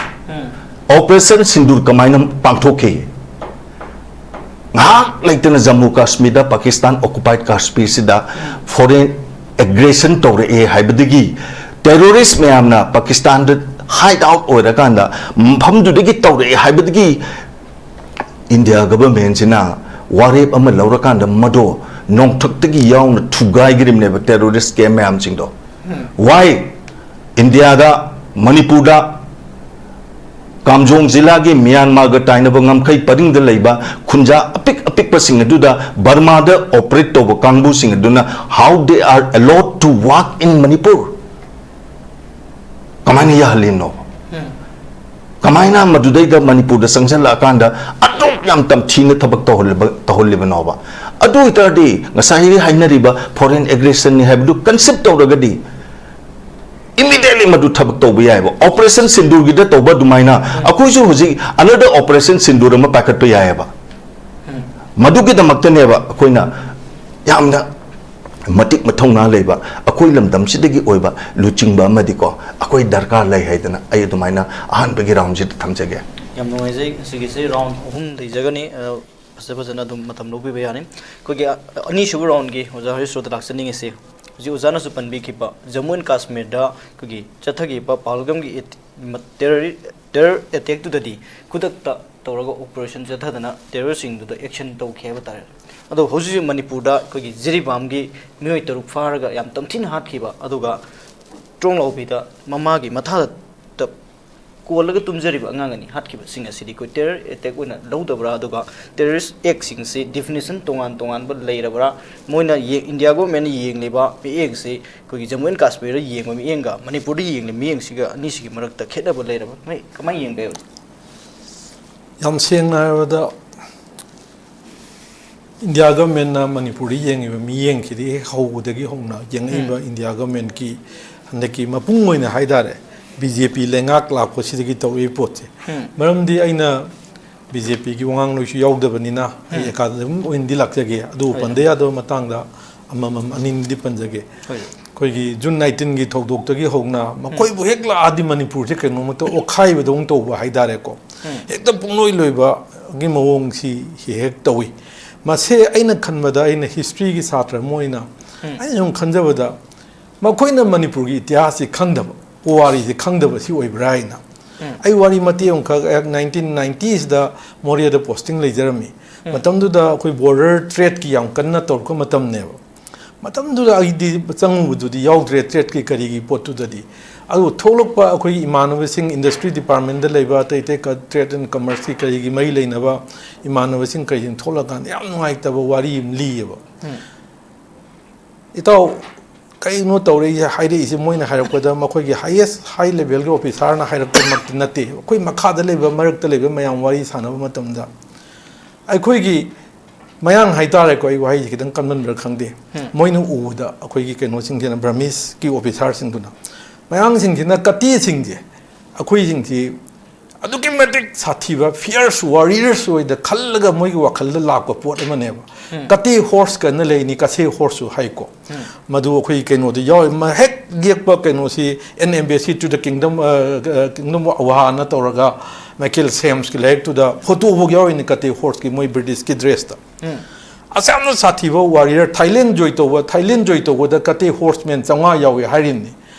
Operation ꯁꯤꯟꯗꯨꯔ ꯀꯃꯥꯏꯅ ꯄꯥꯡꯊꯣꯛꯈꯤ? ꯉꯥꯏꯍꯥꯛ ꯂꯩꯇꯅ Jammu ꯀꯥꯁꯃꯤꯔꯗ, Pakistan occupied ꯀꯥꯁꯃꯤꯔꯁꯤꯗ foreign aggression ꯇꯧꯔꯛꯑꯦ ꯍꯥꯏꯕꯗꯒꯤ terrorist ꯃꯌꯥꯝꯅ ꯄꯥꯀꯤꯁꯇꯥꯟꯗ hide out ꯑꯣꯏꯔꯀꯥꯟꯗ ꯃꯐꯝꯗꯨꯗꯒꯤ ꯇꯧꯔꯛꯑꯦ ꯍꯥꯏꯕꯗꯒꯤ India governmentꯁꯤꯅ ꯋꯥꯔꯦꯞ ꯑꯃ ꯂꯧꯔꯀꯥꯟꯗ ꯃꯗꯣ ꯅꯣꯡꯊꯛꯇꯒꯤ ꯌꯥꯎꯅ ꯊꯨꯒꯥꯏꯈ꯭ꯔꯤꯕꯅꯦꯕ terrorist camp ꯃꯌꯥꯝꯁꯤꯡꯗꯣ꯫ Why? Indiaꯗ, ꯃꯅꯤꯄꯨꯔꯗ, ꯀꯥꯝꯖꯣꯡ ꯖꯤꯂꯥꯒꯤ ꯃ꯭ꯌꯥꯟꯃꯥꯔꯒ ꯇꯥꯏꯅꯕ ꯉꯝꯈꯩ ꯄꯔꯤꯡꯗ ꯂꯩꯕ ꯈꯨꯟꯖꯥ ꯑꯄꯤꯛ ꯑꯄꯤꯛꯄꯁꯤꯡ ꯑꯗꯨꯗ ꯕꯔꯃꯥꯗ operate ꯇꯧꯕ ꯀꯥꯡꯕꯨꯁꯤꯡ ꯑꯗꯨꯅ how they are allowed to work in Manipur? ꯀꯃꯥꯏꯅ ꯌꯥꯍꯜꯂꯤꯅꯣ? ꯀꯃꯥꯏꯅ ꯃꯗꯨꯗꯩꯗ ꯃꯅꯤꯄꯨꯔꯗ ꯆꯪꯁꯤꯜꯂꯛꯑꯀꯥꯟꯗ ꯑꯗꯨꯛ ꯌꯥꯝ ꯇꯝꯊꯤꯅ ꯊꯕꯛ ꯇꯧꯍꯜꯂꯤꯕ-, ꯇꯧꯍꯜꯂꯤꯕꯅꯣꯕ? ꯑꯗꯨ ꯑꯣꯏꯇꯥꯔꯗꯤ ꯉꯁꯥꯏꯒꯤ ꯍꯥꯏꯅꯔꯤꯕ foreign aggressionꯅꯤ ꯍꯥꯏꯕꯗꯨ conceive ꯇꯧꯔꯒꯗꯤ immediately ꯃꯗꯨ ꯊꯕꯛ ꯇꯧꯕ ꯌꯥꯏꯑꯕ꯫ Operation ꯁꯤꯟꯗꯨꯔꯒꯤꯗ ꯇꯧꯕ ꯑꯗꯨꯃꯥꯏꯅ ꯑꯩꯈꯣꯏꯁꯨ ꯍꯧꯖꯤꯛ another Operation ꯁꯤꯟꯗꯨꯔ ꯑꯃ ꯄꯥꯏꯈꯠꯄ ꯌꯥꯏꯑꯕ꯫ ꯃꯗꯨꯒꯤꯗꯃꯛꯇꯅꯦꯕ ꯑꯩꯈꯣꯏꯅ ꯌꯥꯝꯅ ꯃꯇꯤꯛ ꯃꯊꯧꯅꯥ ꯂꯩꯕ, ꯑꯩꯈꯣꯏ ꯂꯝꯗꯝꯁꯤꯗꯒꯤ ꯑꯣꯏꯕ ꯂꯨꯆꯤꯡꯕ ꯑꯃꯗꯤꯀꯣ ꯑꯩꯈꯣꯏ ꯗꯔꯀꯥꯔ ꯂꯩ ꯍꯥꯏꯗꯅ ꯑꯩ ꯑꯗꯨꯃꯥꯏꯅ ꯑꯍꯥꯟꯕꯒꯤ roundꯁꯤꯗ ꯊꯝꯖꯒꯦ꯫ ꯌꯥꯝ ꯅꯨꯡꯉꯥꯏꯖꯩ꯫ ꯉꯁꯤꯒꯤꯁꯤ round ꯑꯍꯨꯝ ꯂꯩꯖꯒꯅꯤ꯫ ꯑ, ꯐꯖ ꯐꯖꯅ ꯑꯗꯨꯝ ꯃꯇꯝ ꯂꯧꯕꯤꯕ ꯌꯥꯅꯤ꯫ ꯑꯩꯈꯣꯏꯒꯤ, ꯑ, ꯑꯅꯤꯁꯨꯕ roundꯒꯤ ꯑꯣꯖꯥ ꯍꯔꯤꯁꯔꯣꯗ ꯂꯥꯛꯆꯅꯤꯡꯉꯤꯁꯤ, ꯍꯧꯖꯤꯛ ꯑꯣꯖꯥꯅꯁꯨ ꯄꯟꯕꯤꯈꯤꯕ ꯖꯝꯃꯨ ꯑꯦꯟ ꯀꯥꯁꯃꯤꯔꯗ ꯑꯩꯈꯣꯏꯒꯤ ꯆꯠꯊꯈꯤꯕ ꯄꯍꯜꯒꯝꯒꯤ ꯑꯦꯠ-, ꯃ-, terrori-, ꯇꯦꯔꯔ ꯑꯦꯇꯦꯛꯇꯨꯗꯗꯤ ꯈꯨꯗꯛꯇ ꯇꯧꯔꯒ ꯑꯣꯄꯔꯦꯁꯟ ꯆꯠꯊꯗꯅ ꯇꯦꯔꯔꯁꯤꯡꯗꯨꯗ ꯑꯦꯛꯁꯟ ꯇꯧꯈꯤ ꯍꯥꯏꯕ ꯇꯥꯔꯦ꯫ ꯑꯗꯣ ꯍꯧꯖꯤꯛ ꯍꯧꯖꯤꯛ ꯃꯅꯤꯄꯨꯔꯗ ꯑꯩꯈꯣꯏꯒꯤ ꯖꯤꯔꯤꯕꯥꯝꯒꯤ ꯃꯤꯑꯣꯏ ꯇꯔꯨꯛ ꯐꯥꯔꯒ ꯌꯥꯝ ꯇꯝꯊꯤꯅ ꯍꯥꯠꯈꯤꯕ, ꯑꯗꯨꯒ ꯇ꯭ꯔꯣꯡꯂꯥꯎꯕꯤꯗ ꯃꯃꯥꯒꯤ ꯃꯊꯥꯗ ꯀꯣꯜꯂꯒ ꯇꯨꯝꯖꯔꯤꯕ ꯑꯉꯥꯡ ꯑꯅꯤ ꯍꯥꯠꯈꯤꯕꯁꯤꯡ ꯑꯁꯤꯗꯤ ꯑꯩꯈꯣꯏ ꯇꯦꯔꯔ ꯑꯦꯇꯦꯛ ꯑꯣꯏꯅ ꯂꯧꯗꯕ꯭ꯔꯥ? ꯑꯗꯨꯒ ꯇꯦꯔꯔꯤꯁ ꯑꯦꯛꯁꯤꯡꯁꯤ ꯗꯤꯐꯤꯅꯤꯁꯟ ꯇꯣꯉꯥꯟ ꯇꯣꯉꯥꯟꯕ ꯂꯩꯔꯕ꯭ꯔꯥ? ꯃꯣꯏꯅ ꯌꯦ-, ꯏꯟꯗꯤꯌꯥ ꯒꯣꯔꯃꯦꯟꯅ ꯌꯦꯡꯂꯤꯕ ꯃꯤꯠꯌꯦꯡꯁꯤ ꯑꯩꯈꯣꯏꯒꯤ ꯖꯃꯨ ꯑꯦꯟ ꯀꯥꯁꯃꯤꯔꯗ ꯌꯦꯡꯕ ꯃꯤꯠꯌꯦꯡꯒ ꯃꯅꯤꯄꯨꯔꯗ ꯌꯦꯡꯂꯤꯕ ꯃꯤꯠꯌꯦꯡꯁꯤꯒ ꯑꯅꯤꯁꯤꯒꯤ ꯃꯔꯛꯇ ꯈꯦꯠꯅꯕ ꯂꯩꯔꯕ? ꯃꯣꯏ ꯀꯃꯥꯏꯅ ꯌꯦꯡꯕ ꯌꯥꯏ? ꯌꯥꯝ ꯁꯦꯡꯅ ꯍꯥꯏꯔꯕꯗ, ꯏꯟꯗꯤꯌꯥ ꯒꯚꯔꯟꯃꯦꯟꯠꯅ ꯃꯅꯤꯄꯨꯔꯗ ꯌꯦꯡꯉꯤꯕ ꯃꯤꯠꯌꯦꯡꯁꯤꯗꯤ ꯍꯦꯛ ꯍꯧꯕꯗꯒꯤ ꯍꯧꯅ ꯌꯦꯡꯉꯛꯏꯕ ꯏꯟꯗꯤꯌꯥ ꯒꯚꯔꯟꯃꯦꯟꯠꯀꯤ ꯍꯟꯗꯛꯀꯤ ꯃꯄꯨꯡ ꯑꯣꯏꯅ ꯍꯥꯏ ꯇꯥꯔꯦ, ꯕꯤ ꯖꯦ ꯄꯤ ꯂꯩꯉꯥꯛ ꯂꯥꯛꯄꯁꯤꯗꯒꯤ ꯇꯧꯔꯛꯏ ꯄꯣꯠꯁꯦ꯫ ꯃꯔꯝꯗꯤ ꯑꯩꯅ ꯕꯤ ꯖꯦ ꯄꯤꯒꯤ ꯋꯥꯉꯥꯡꯂꯣꯏꯁꯨ ꯌꯥꯎꯗꯕꯅꯤꯅ, ꯑꯩ ꯑꯦꯀꯥꯗꯃꯤꯛ ꯑꯣꯏꯅꯗꯤ ꯂꯥꯛꯆꯒꯦ, ꯑꯗꯨꯕꯨ ꯄꯟꯗ ꯌꯥꯗꯕ ꯃꯇꯥꯡꯗ ꯑꯃꯃꯝ ꯑꯅꯤꯅꯤꯗꯤ ꯄꯟꯖꯒꯦ꯫ ꯑꯩꯈꯣꯏꯒꯤ ꯖꯨꯟ ꯅꯥꯏꯟꯇꯤꯟꯒꯤ ꯊꯧꯗꯣꯛꯇꯒꯤ ꯍꯧꯅ ꯃꯈꯣꯏꯕꯨ ꯍꯦꯛ ꯂꯥꯛꯑꯗꯤ ꯃꯅꯤꯄꯨꯔꯁꯦ ꯀꯩꯅꯣꯝꯃꯇ ꯑꯣꯠꯈꯥꯏꯕꯗꯧꯅ ꯇꯧꯕ ꯍꯥꯏ ꯇꯥꯔꯦꯀꯣ꯫ ꯍꯦꯛꯇ ꯄꯨꯡꯂꯣꯏ ꯂꯣꯏꯕꯒꯤ ꯃꯑꯣꯡꯁꯤ ꯍꯦꯛ ꯇꯧꯏ꯫ ꯃꯁꯦ ꯑꯩꯅ ꯈꯟꯕꯗ, ꯑꯩꯅ ꯍꯤꯁꯇ꯭ꯔꯤꯒꯤ ꯁꯥꯇ꯭ꯔ ꯑꯃ ꯑꯣꯏꯅ ꯑꯩꯅ ꯁꯨꯝ ꯈꯟꯖꯕꯗ, ꯃꯈꯣꯏꯅ ꯃꯅꯤꯄꯨꯔꯒꯤ ꯏꯇꯤꯍꯥꯁꯁꯤ ꯈꯪꯗꯕ, ꯄꯨꯋꯥꯔꯤꯁꯤ ꯈꯪꯗꯕ ꯁꯤ ꯑꯣꯏꯕ꯭ꯔꯥ ꯍꯥꯏꯅ꯫ ꯑꯩ ꯋꯥꯔꯤ ꯃꯇꯦꯛ ꯑꯃꯈꯛ ꯑꯩꯍꯥꯛ ꯅꯥꯏꯟꯇꯤꯟ ꯅꯥꯏꯟꯇꯤꯁꯤꯗ ꯃꯣꯔꯦꯗ ꯄꯣꯁꯇꯤꯡ ꯂꯩꯖꯔꯝꯃꯤ꯫ ꯃꯇꯝꯗꯨꯗ ꯑꯩꯈꯣꯏ ꯕꯣꯔꯗꯔ ꯇ꯭ꯔꯦꯗꯀꯤ ꯌꯥꯝ ꯀꯟꯅ ꯇꯧꯔꯛꯄ ꯃꯇꯝꯅꯦꯕ꯫ ꯃꯇꯝꯗꯨꯗ ꯑꯩꯗꯤ ꯆꯪꯉꯨꯕꯗꯨꯗꯤ ꯌꯥꯎꯗ꯭ꯔꯦ, ꯇ꯭ꯔꯦꯗꯀꯤ ꯀꯔꯤꯒꯤ ꯄꯣꯠꯇꯨꯗꯗꯤ꯫ ꯑꯗꯨ ꯊꯣꯛꯂꯛꯄ ꯑꯩꯈꯣꯏꯒꯤ ꯏꯃꯥꯟꯅꯕꯁꯤꯡ, ꯏꯟꯗꯁꯇ꯭ꯔꯤ ꯗꯤꯄꯥꯔꯠꯃꯦꯟꯗ ꯂꯩꯕ ꯑꯇꯩ ꯑꯇꯩ ꯀ-, ꯇ꯭ꯔꯦꯗ ꯑꯦꯟ ꯀꯃꯔꯁꯀꯤ ꯀꯔꯤꯒꯤ ꯃꯔꯤ ꯂꯩꯅꯕ ꯏꯃꯥꯟꯅꯕꯁꯤꯡ ꯀꯔꯤꯁꯤꯡ ꯊꯣꯛꯂꯀꯥꯟꯗ ꯌꯥꯝ ꯅꯨꯡꯉꯥꯏꯇꯕ ꯋꯥꯔꯤ ꯑꯃ ꯂꯤꯌꯦꯕ꯫ ꯏꯇꯥꯎ, ꯀꯩꯅꯣ ꯇꯧꯔꯛꯏꯁꯦ, ꯍꯥꯏꯔꯛꯏꯁꯦ, ꯃꯣꯏꯅ ꯍꯥꯏꯔꯛꯄꯗ ꯃꯈꯣꯏꯒꯤ ꯍꯥꯏꯌꯦꯁ ꯍꯥꯏ ꯂꯦꯚꯦꯜꯒꯤ ꯑꯣꯐꯤꯁꯥꯔꯅ ꯍꯥꯏꯔꯛꯄꯃꯛꯇꯤ ꯅꯠꯇꯦ꯫ ꯑꯩꯈꯣꯏ ꯃꯈꯥꯗ ꯂꯩꯕ, ꯃꯔꯛꯇ ꯂꯩꯕ ꯃꯌꯥꯝ ꯋꯥꯔꯤ ꯁꯥꯟꯅꯕ ꯃꯇꯝꯗ ꯑꯩꯈꯣꯏꯒꯤ ꯃꯌꯥꯡ ꯍꯥꯏꯇꯥꯔꯦꯀꯣ, ꯑꯩ ꯋꯥꯍꯩꯁꯦ ꯈꯤꯇꯪ ꯀꯟꯃꯟꯕ꯭ꯔꯥ ꯈꯪꯗꯦ, ꯃꯣꯏꯅ ꯎꯕꯗ ꯑꯩꯈꯣꯏꯒꯤ ꯀꯩꯅꯣꯁꯤꯡꯁꯤꯅ, ꯕ꯭ꯔꯃꯤꯁꯀꯤ ꯑꯣꯐꯤꯁꯥꯔꯁꯤꯡꯗꯨꯅ, ꯃꯌꯥꯡꯁꯤꯡꯁꯤꯅ ꯀꯇꯦꯁꯤꯡꯁꯦ, ꯑꯩꯈꯣꯏꯁꯤꯡꯁꯤ ꯑꯗꯨꯛꯀꯤ ꯃꯇꯤꯛ ꯁꯥꯊꯤꯕ, ꯐꯤꯌꯔꯁ ꯋꯥꯔꯤꯌꯔꯁ ꯑꯣꯏꯗ ꯈꯜꯂꯒ ꯃꯣꯏꯒꯤ ꯋꯥꯈꯜꯗ ꯂꯥꯛꯄ ꯄꯣꯠ ꯑꯃꯅꯦꯕ꯫ ꯀꯇꯦ ꯍꯣꯔꯁ ꯀꯅ ꯂꯩꯅꯤ, ꯀꯁꯦ ꯍꯣꯔꯁꯁꯨ ꯍꯥꯏꯀꯣ꯫ ꯃꯗꯨ ꯑꯩꯈꯣꯏ ꯀꯩꯅꯣꯗ ꯌꯥꯎꯋꯦ, ꯃ-, ꯍꯦꯛ ꯌꯦꯛꯄ ꯀꯩꯅꯣꯁꯤ, An Embassy to the Kingdom, ꯑ, ꯑ, Kingdom of Awa ꯅ ꯇꯧꯔꯒ ꯃꯥꯏꯀꯦꯜ ꯁꯦꯝꯁꯀꯤ ꯂꯥꯏꯔꯤꯛꯇꯨꯗ ꯐꯣꯇꯣꯐꯥꯎ ꯌꯥꯎꯔꯤꯅꯤ ꯀꯇꯦ ꯍꯣꯔꯁꯀꯤ, ꯃꯣꯏ ꯕ꯭ꯔꯤꯇꯤꯁꯀꯤ ꯗ꯭ꯔꯦꯁꯇ꯫ ꯑꯁꯨꯛ ꯌꯥꯝꯅ ꯁꯥꯊꯤꯕ ꯋꯥꯔꯤꯌꯔ, ꯊꯥꯏꯂꯦꯟ ꯖꯣꯏ ꯇꯧꯕ, ꯊꯥꯏꯂꯦꯟ ꯖꯣꯏ ꯇꯧꯕꯗ ꯀꯇꯦ ꯍꯣꯔꯁꯃꯦꯟ ꯆꯥꯝꯃꯉꯥ ꯌꯥꯎꯏ ꯍꯥꯏꯔꯤꯕꯅꯤ꯫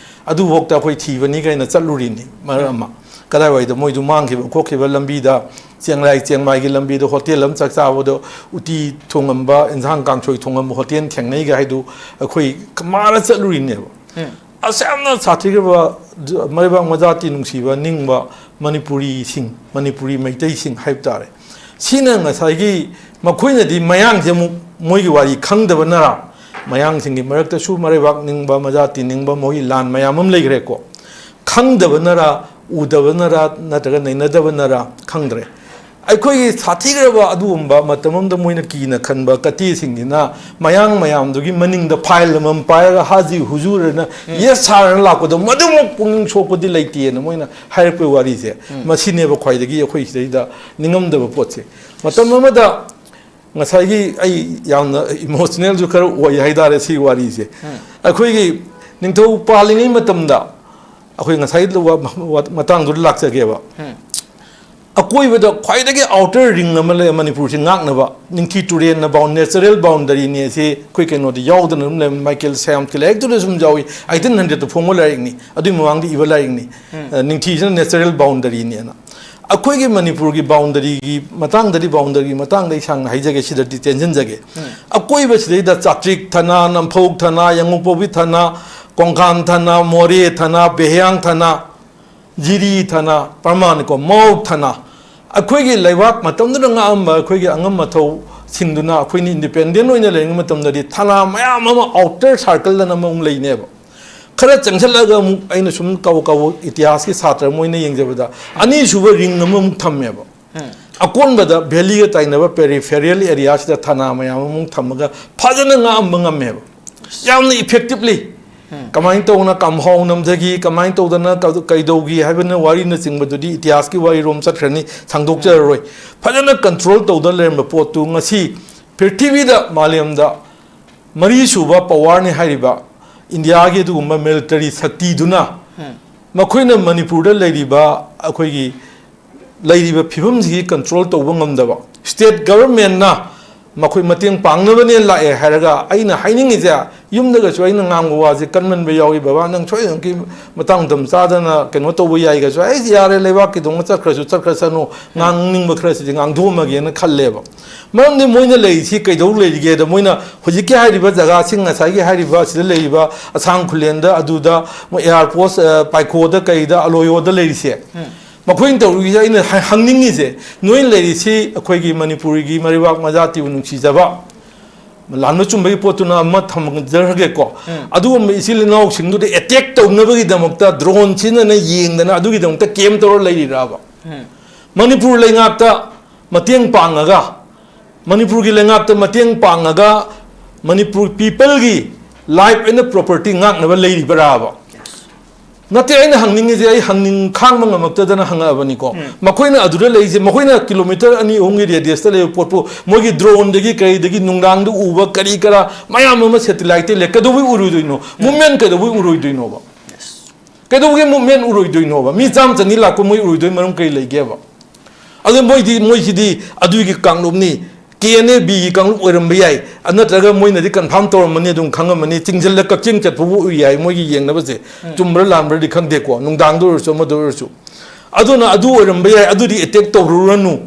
ꯑꯗꯨꯐꯥꯎꯗ ꯑꯩꯈꯣꯏ ꯊꯤꯕꯅꯤ ꯀꯥꯏꯅ ꯆꯠꯂꯨꯔꯤꯅꯤ꯫ ꯃꯔꯛ ꯑꯃ ꯀꯗꯥꯏꯋꯥꯏꯗ ꯃꯣꯏꯗꯨ ꯃꯥꯡꯈꯤꯕ ꯈꯣꯠꯈꯤꯕ ꯂꯝꯕꯤꯗ, ꯆꯦꯡꯂꯥꯏ ꯆꯦꯡꯃꯥꯏꯒꯤ ꯂꯝꯕꯤꯗ ꯍꯣꯇꯦꯜ ꯑꯃ ꯆꯥꯛ ꯆꯥꯕꯗꯣ, ꯎꯇꯤ ꯊꯣꯡꯉꯝꯕ, ꯏꯟꯁꯥꯡ ꯀꯥꯡꯁꯣꯏ ꯊꯣꯡꯉꯝꯕ ꯍꯣꯇꯦꯜ ꯊꯦꯡꯅꯩꯒ ꯍꯥꯏꯗꯨ ꯑꯩꯈꯣꯏ ꯃꯥꯔ ꯆꯠꯂꯨꯔꯤꯅꯦꯕ꯫ ꯑꯁꯨꯛ ꯌꯥꯝꯅ ꯁꯥꯊꯤꯈ꯭ꯔꯕ ꯃꯔꯩꯕꯥꯛ ꯃꯖꯥꯇꯤ ꯅꯨꯡꯁꯤꯕ ꯅꯤꯡꯕ ꯃꯅꯤꯄꯨꯔꯤꯁꯤꯡ, ꯃꯅꯤꯄꯨꯔꯤ ꯃꯩꯇꯩꯁꯤꯡ ꯍꯥꯏꯕ ꯇꯥꯔꯦ꯫ ꯁꯤꯅ ꯉꯁꯥꯏꯒꯤ ꯃꯈꯣꯏꯅꯗꯤ ꯃꯌꯥꯡꯁꯦ ꯑꯃꯨꯛ ꯃꯣꯏꯒꯤ ꯋꯥꯔꯤ ꯈꯪꯗꯕꯅꯔꯥ, ꯃꯌꯥꯡꯁꯤꯡꯒꯤ ꯃꯔꯛꯇꯁꯨ ꯃꯔꯩꯕꯥꯛ ꯅꯤꯡꯕ, ꯃꯖꯥꯇꯤ ꯅꯤꯡꯕ, ꯃꯣꯏꯒꯤ ꯂꯥꯟ ꯃꯌꯥꯝ ꯑꯃ ꯂꯩꯈ꯭ꯔꯦꯀꯣ꯫ ꯈꯪꯗꯕꯅꯔꯥ, ꯎꯗꯕꯅꯔꯥ, ꯅꯠꯇ꯭ꯔꯒ ꯅꯩꯅꯗꯕꯅꯔꯥ ꯈꯪꯗ꯭ꯔꯦ꯫ ꯑꯩꯈꯣꯏꯒꯤ ꯁꯥꯊꯤꯈ꯭ꯔꯕ ꯑꯗꯨꯒꯨꯝꯕ ꯃꯇꯝ ꯑꯃꯗ ꯃꯣꯏꯅ ꯀꯤꯅ ꯈꯟꯕ ꯀꯇꯦꯁꯤꯡꯁꯤꯅ ꯃꯌꯥꯡ ꯃꯌꯥꯝꯗꯨꯒꯤ ꯃꯅꯤꯡꯗ ꯐꯥꯏꯜ ꯑꯃꯃꯝ ꯄꯥꯏꯔꯒ "ꯍꯥꯖꯤ ꯍꯨꯖꯨꯔꯅ ꯌꯦꯁ ꯁꯥꯔꯅ" ꯂꯥꯛꯄꯗꯣ ꯃꯗꯨꯃꯨꯛ ꯄꯨꯛꯅꯤꯡ ꯁꯣꯛꯄꯗꯤ ꯂꯩꯇꯦꯅ ꯃꯣꯏꯅ ꯍꯥꯏꯔꯛꯄꯒꯤ ꯋꯥꯔꯤꯁꯦ꯫ ꯃꯁꯤꯅꯦꯕ ꯈ꯭ꯋꯥꯏꯗꯒꯤ ꯑꯩꯈꯣꯏ ꯁꯤꯗꯩꯗ ꯅꯤꯡꯉꯝꯗꯕ ꯄꯣꯠꯁꯦ꯫ ꯃꯇꯝ ꯑꯃꯗ ꯉꯁꯥꯏꯒꯤ ꯑꯩ ꯌꯥꯝꯅ ꯏꯃꯣꯁꯅꯦꯜꯁꯨ ꯈꯔ ꯑꯣꯏ ꯍꯥꯏꯇꯥꯔꯦ ꯁꯤ ꯋꯥꯔꯤꯁꯦ꯫ ꯑꯩꯈꯣꯏꯒꯤ ꯅꯤꯡꯊꯧ ꯄꯥꯜꯂꯤꯉꯩ ꯃꯇꯝꯗ ꯑꯩꯈꯣꯏ ꯉꯁꯥꯏ ꯃꯇꯥꯡꯗꯨꯗ ꯂꯥꯛꯆꯒꯦꯕ꯫ ꯑꯀꯣꯏꯕꯗ ꯈ꯭ꯋꯥꯏꯗꯒꯤ ꯑꯥꯎꯇꯔ ꯔꯤꯡ ꯑꯃ ꯂꯩ ꯃꯅꯤꯄꯨꯔꯁꯤ ꯉꯥꯛꯅꯕ, ꯅꯤꯡꯊꯤ ꯇꯨꯔꯦꯜꯅ ꯕꯥꯎꯟ-, ꯅꯦꯆꯔꯦꯜ ꯕꯥꯎꯟꯗꯔꯤꯅꯤ ꯑꯁꯤ ꯑꯩꯈꯣꯏ ꯀꯩꯅꯣꯗ ꯌꯥꯎꯗꯅ ꯑꯗꯨꯝ ꯂꯩ꯫ ꯃꯥꯏꯀꯦꯜ ꯁꯌꯥꯝꯁꯀꯤ ꯂꯥꯏꯔꯤꯛꯇꯨꯗ ꯁꯨꯝ ꯌꯥꯎꯏ, ꯑꯩꯠꯇꯤꯟ ꯍꯟꯗ꯭ꯔꯦꯠꯇ ꯐꯣꯡꯕ ꯂꯥꯏꯔꯤꯛꯅꯤ, ꯑꯗꯨꯒꯤ ꯃꯃꯥꯡꯗ ꯏꯕ ꯂꯥꯏꯔꯤꯛꯅꯤ꯫ ꯑ, ꯅꯤꯡꯊꯤꯁꯤꯅ ꯅꯦꯆꯔꯦꯜ ꯕꯥꯎꯟꯗꯔꯤꯅꯦꯅ꯫ ꯑꯩꯈꯣꯏꯒꯤ ꯃꯅꯤꯄꯨꯔꯒꯤ ꯕꯥꯎꯟꯗꯔꯤꯒꯤ ꯃꯇꯥꯡꯗꯗꯤ, ꯕꯥꯎꯟꯗꯔꯤꯒꯤ ꯃꯇꯥꯡꯗ ꯑꯩ ꯁꯥꯡꯅ ꯍꯥꯏꯖꯒꯦ, ꯁꯤꯗꯗꯤ ꯇꯦꯟꯁꯤꯟꯖꯒꯦ꯫ ꯑꯀꯣꯏꯕꯁꯤꯗꯩꯗ ꯆꯥꯇ꯭ꯔꯤꯛ ꯊꯅꯥ, ꯅꯝꯐꯧ ꯊꯅꯥ, ꯌꯥꯡꯉꯨꯄꯧꯕꯤ ꯊꯅꯥ, ꯀꯣꯡꯈꯥꯟ ꯊꯅꯥ, ꯃꯣꯔꯦ ꯊꯅꯥ, ꯕꯦꯍꯌꯥꯡ ꯊꯅꯥ, ꯖꯤꯔꯤ ꯊꯅꯥ, ꯄ꯭ꯔꯃꯥꯟꯅꯤꯀꯣ, ꯃꯥꯎ ꯊꯅꯥ, ꯑꯩꯈꯣꯏꯒꯤ ꯂꯩꯕꯥꯛ ꯃꯇꯝꯗꯨꯗ ꯉꯥꯛꯑꯝꯕ ꯑꯩꯈꯣꯏꯒꯤ ꯑꯉꯝ ꯑꯊꯧꯁꯤꯡꯗꯨꯅ ꯑꯩꯈꯣꯏꯅ ꯏꯟꯗꯤꯄꯦꯟꯗꯦꯟ ꯑꯣꯏꯅ ꯂꯩꯔꯤꯉꯩ ꯃꯇꯝꯗꯗꯤ ꯊꯅꯥ ꯃꯌꯥꯝ ꯑꯃ ꯑꯥꯎꯇꯔ ꯁꯥꯔꯀꯜꯗꯅ ꯑꯃꯃꯨꯛ ꯂꯩꯅꯦꯕ꯫ ꯈꯔ ꯆꯪꯁꯤꯜꯂꯒ ꯑꯃꯨꯛ ꯑꯩꯅ ꯁꯨꯝ ꯀꯧ ꯀꯧ ꯏꯇꯤꯍꯥꯁꯀꯤ ꯁꯥꯇ꯭ꯔ ꯑꯃ ꯑꯣꯏꯅ ꯌꯦꯡꯖꯕꯗ ꯑꯅꯤꯁꯨꯕ ꯔꯤꯡ ꯑꯃꯃꯨꯛ ꯊꯝꯃꯦꯕ꯫ ꯑꯀꯣꯟꯕꯗ ꯚꯦꯂꯤꯒ ꯇꯥꯏꯅꯕ ꯄꯦꯔꯤꯐꯦꯔꯤꯌꯦꯜ ꯑꯦꯔꯤꯌꯥꯁꯤꯗ ꯊꯅꯥ ꯃꯌꯥꯝ ꯑꯃꯃꯨꯛ ꯊꯝꯃꯒ ꯐꯖꯅ ꯉꯥꯛꯑꯝꯕ ꯉꯝꯃꯦꯕ꯫ ꯌꯥꯝꯅ ꯏꯐꯦꯛꯇꯤꯚꯂꯤ꯫ ꯀꯃꯥꯏꯅ ꯇꯧꯅ ꯀꯝꯍꯥꯎ ꯅꯝꯖꯈꯤ, ꯀꯃꯥꯏꯅ ꯇꯧꯗꯅ ꯀꯩꯗꯧ-, ꯀꯩꯗꯧꯈꯤ ꯍꯥꯏꯕꯅ ꯋꯥꯔꯤꯅꯆꯤꯡꯕꯗꯨꯗꯤ ꯏꯇꯤꯍꯥꯁꯀꯤ ꯋꯥꯔꯤꯔꯣꯝ ꯆꯠꯈ꯭ꯔꯅꯤ, ꯁꯥꯡꯗꯣꯛꯆꯔꯔꯣꯏ꯫ ꯐꯖꯅ ꯀꯟꯇ꯭ꯔꯣꯜ ꯇꯧꯗꯅ ꯂꯩꯔꯝꯕ ꯄꯣꯠꯇꯨ ꯉꯁꯤ ꯄ꯭ꯔꯤꯊꯤꯕꯤꯗ, ꯃꯥꯂꯦꯝꯗ ꯃꯔꯤꯁꯨꯕ ꯄꯋꯥꯔꯅꯤ ꯍꯥꯏꯔꯤꯕ ꯏꯟꯗꯤꯌꯥꯒꯤ ꯑꯗꯨꯒꯨꯝꯕ ꯃꯤꯂꯤꯇꯔꯤ ꯁꯛꯇꯤꯗꯨꯅ ꯃꯈꯣꯏꯅ ꯃꯅꯤꯄꯨꯔꯗ ꯂꯩꯔꯤꯕ ꯑꯩꯈꯣꯏꯒꯤ ꯂꯩꯔꯤꯕ ꯐꯤꯕꯝꯁꯤꯒꯤ ꯀꯟꯇ꯭ꯔꯣꯜ ꯇꯧꯕ ꯉꯝꯗꯕ, ꯁ꯭ꯇꯦꯠ ꯒꯚꯔꯟꯃꯦꯟꯠꯅ ꯃꯈꯣꯏ ꯃꯇꯦꯡ ꯄꯥꯡꯅꯕꯅꯦ ꯂꯥꯛꯑꯦ ꯍꯥꯏꯔꯒ, ꯑꯩꯅ ꯍꯥꯏꯅꯤꯡꯉꯤꯁꯦ, ꯌꯨꯝꯗꯒꯁꯨ ꯑꯩꯅ ꯉꯥꯡꯕ ꯋꯥꯁꯦ ꯀꯟꯃꯟꯕ ꯌꯥꯎꯏ, "ꯕꯕꯥ, ꯅꯪ ꯁꯣꯏꯗꯅꯀꯤ ꯃꯇꯥꯡ ꯃꯇꯝ ꯆꯥꯗꯅ ꯀꯩꯅꯣ ꯇꯧꯕ ꯌꯥꯏꯒꯁꯨ", "ꯑꯩ ꯌꯥꯔꯦ, ꯂꯩꯕꯥꯛꯀꯤꯗꯧꯅ ꯆꯠꯈ꯭ꯔꯁꯨ ꯆꯠꯈ꯭ꯔꯁꯅꯨ, ꯉꯥꯡꯅꯤꯡꯕ ꯈꯔꯁꯤꯗꯤ ꯉꯥꯡꯊꯣꯛꯑꯝꯃꯒꯦꯅ" ꯈꯜꯂꯦꯕ꯫ ꯃꯔꯝꯗꯤ ꯃꯣꯏꯅ ꯂꯩꯔꯤꯁꯤ ꯀꯩꯗꯧ ꯂꯩꯔꯤꯒꯦꯗ, ꯃꯣꯏꯅ ꯍꯧꯖꯤꯛꯀꯤ ꯍꯥꯏꯔꯤꯕ ꯖꯒꯥꯁꯤꯡ, ꯉꯁꯥꯏꯒꯤ ꯍꯥꯏꯔꯤꯕ, ꯁꯤꯗ ꯂꯩꯔꯤꯕ ꯑꯁꯥꯝ ꯈꯨꯂꯦꯟꯗ, ꯑꯗꯨꯗ, ꯃꯣꯏ ꯑꯦꯌꯥꯔꯄꯣꯁ, ꯑ, ꯄꯥꯏꯈꯣꯗ, ꯀꯩꯗ, ꯑꯂꯣꯌꯣꯗ ꯂꯩꯔꯤꯁꯦ, ꯃꯈꯣꯏꯅ ꯇꯧꯔꯤꯁꯦ, ꯑꯩꯅ ꯍꯥꯏ-, ꯍꯪꯅꯤꯡꯉꯤꯁꯦ, ꯅꯣꯏ ꯂꯩꯔꯤꯁꯤ ꯑꯩꯈꯣꯏꯒꯤ ꯃꯅꯤꯄꯨꯔꯒꯤ ꯃꯔꯩꯕꯥꯛ ꯃꯖꯥꯇꯤꯕꯨ ꯅꯨꯡꯁꯤꯖꯕ, ꯂꯥꯟꯕ ꯆꯨꯝꯕꯒꯤ ꯄꯣꯠꯇꯨꯅ ꯑꯃ ꯊꯝꯖꯔꯒꯦꯀꯣ꯫ ꯑꯗꯨꯒꯨꯝꯕ ꯏꯆꯤꯜ ꯏꯅꯥꯎꯁꯤꯡꯗꯨꯗ ꯑꯦꯇꯦꯛ ꯇꯧꯅꯕꯒꯤꯗꯃꯛꯇ ꯗ꯭ꯔꯣꯟ ꯁꯤꯖꯤꯟꯅꯅ ꯌꯦꯡꯗꯅ ꯑꯗꯨꯒꯤꯗꯃꯛꯇ ꯀꯦꯝ ꯇꯧꯔ ꯂꯩꯔꯤꯔꯕ? ꯃꯅꯤꯄꯨꯔ ꯂꯩꯉꯥꯛꯇ ꯃꯇꯦꯡ ꯄꯥꯡꯉꯒ, ꯃꯅꯤꯄꯨꯔꯒꯤ ꯂꯩꯉꯥꯛꯇ ꯃꯇꯦꯡ ꯄꯥꯡꯉꯒ ꯃꯅꯤꯄꯨꯔ ꯄꯤꯄꯜꯒꯤ ꯂꯥꯏꯐ ꯑꯦꯟ ꯄ꯭ꯔꯣꯄꯔꯇꯤ ꯉꯥꯛꯅꯕ ꯂꯩꯔꯤꯕ꯭ꯔꯥꯕ? ꯅꯠꯇꯦ, ꯑꯩꯅ ꯍꯪꯅꯤꯡꯉꯤꯁꯦ, ꯑꯩ ꯍꯪꯅꯤꯡ ꯈꯥꯡꯕ ꯉꯝꯃꯛꯇꯗꯅ ꯍꯪꯉꯛꯑꯕꯅꯤꯀꯣ꯫ ꯃꯈꯣꯏꯅ ꯑꯗꯨꯗ ꯂꯩꯔꯤꯁꯦ, ꯃꯈꯣꯏꯅ ꯀꯤꯂꯣꯃꯤꯇꯔ ꯑꯅꯤ ꯑꯍꯨꯝꯒꯤ ꯔꯦꯗꯤꯌꯁꯇ ꯂꯩꯕ ꯄꯣꯠꯄꯨ ꯃꯣꯏꯒꯤ ꯗ꯭ꯔꯣꯟꯗꯒꯤ ꯀꯔꯤꯗꯒꯤ ꯅꯨꯡꯗꯥꯡꯗ ꯎꯕ ꯀꯔꯤ ꯀꯔꯥ ꯃꯌꯥꯝ ꯑꯃ ꯁꯦꯇꯤꯂꯥꯏꯠꯇ ꯂꯩ, ꯀꯩꯗꯧꯕꯩ ꯎꯔꯣꯏꯗꯣꯏꯅꯣ? ꯃꯨꯞꯃꯦꯟ ꯀꯩꯗꯧꯕꯩ ꯎꯔꯣꯏꯗꯣꯏꯅꯣꯕ? ꯀꯩꯗꯧꯕꯒꯤ ꯃꯨꯞꯃꯦꯟ ꯎꯔꯣꯏꯗꯣꯏꯅꯣꯕ? ꯃꯤ ꯆꯥꯝ ꯆꯅꯤ ꯂꯥꯛꯄ ꯃꯣꯏ ꯎꯔꯣꯏꯗꯣꯏ ꯃꯔꯝ ꯀꯔꯤ ꯂꯩꯒꯦꯕ? ꯑꯗꯨ ꯃꯣꯏꯗꯤ, ꯃꯣꯏꯁꯤꯗꯤ ꯑꯗꯨꯒꯤ ꯀꯥꯡꯂꯨꯞꯅꯤ, ꯀꯦ ꯑꯦꯟ ꯑꯦ ꯕꯤꯒꯤ ꯀꯥꯡꯂꯨꯞ ꯑꯣꯏꯔꯝꯕ ꯌꯥꯏ, ꯅꯠꯇ꯭ꯔꯒ ꯃꯣꯏꯅꯗꯤ ꯀꯟꯐꯥꯝ ꯇꯧꯔꯝꯃꯅꯤ, ꯑꯗꯨꯝ ꯈꯪꯉꯝꯃꯅꯤ, ꯆꯤꯡꯁꯤꯜꯂ ꯀꯛꯆꯤꯡ ꯆꯠꯄꯕꯨ ꯎꯏ ꯍꯥꯏ, ꯃꯣꯏꯒꯤ ꯌꯦꯡꯅꯕꯁꯦ꯫ ꯆꯨꯝꯕ꯭ꯔꯥ ꯂꯥꯟꯕ꯭ꯔꯥꯗꯤ ꯈꯪꯗꯦꯀꯣ, ꯅꯨꯡꯗꯥꯡꯗ ꯑꯣꯏꯔꯁꯨ ꯑꯃꯗ ꯑꯣꯏꯔꯁꯨ꯫ ꯑꯗꯨꯅ ꯑꯗꯨ ꯑꯣꯏꯔꯝꯕ ꯌꯥꯏ, ꯑꯗꯨꯗꯤ ꯑꯦꯇꯦꯛ ꯇꯧꯔꯨꯔꯅꯨ꯫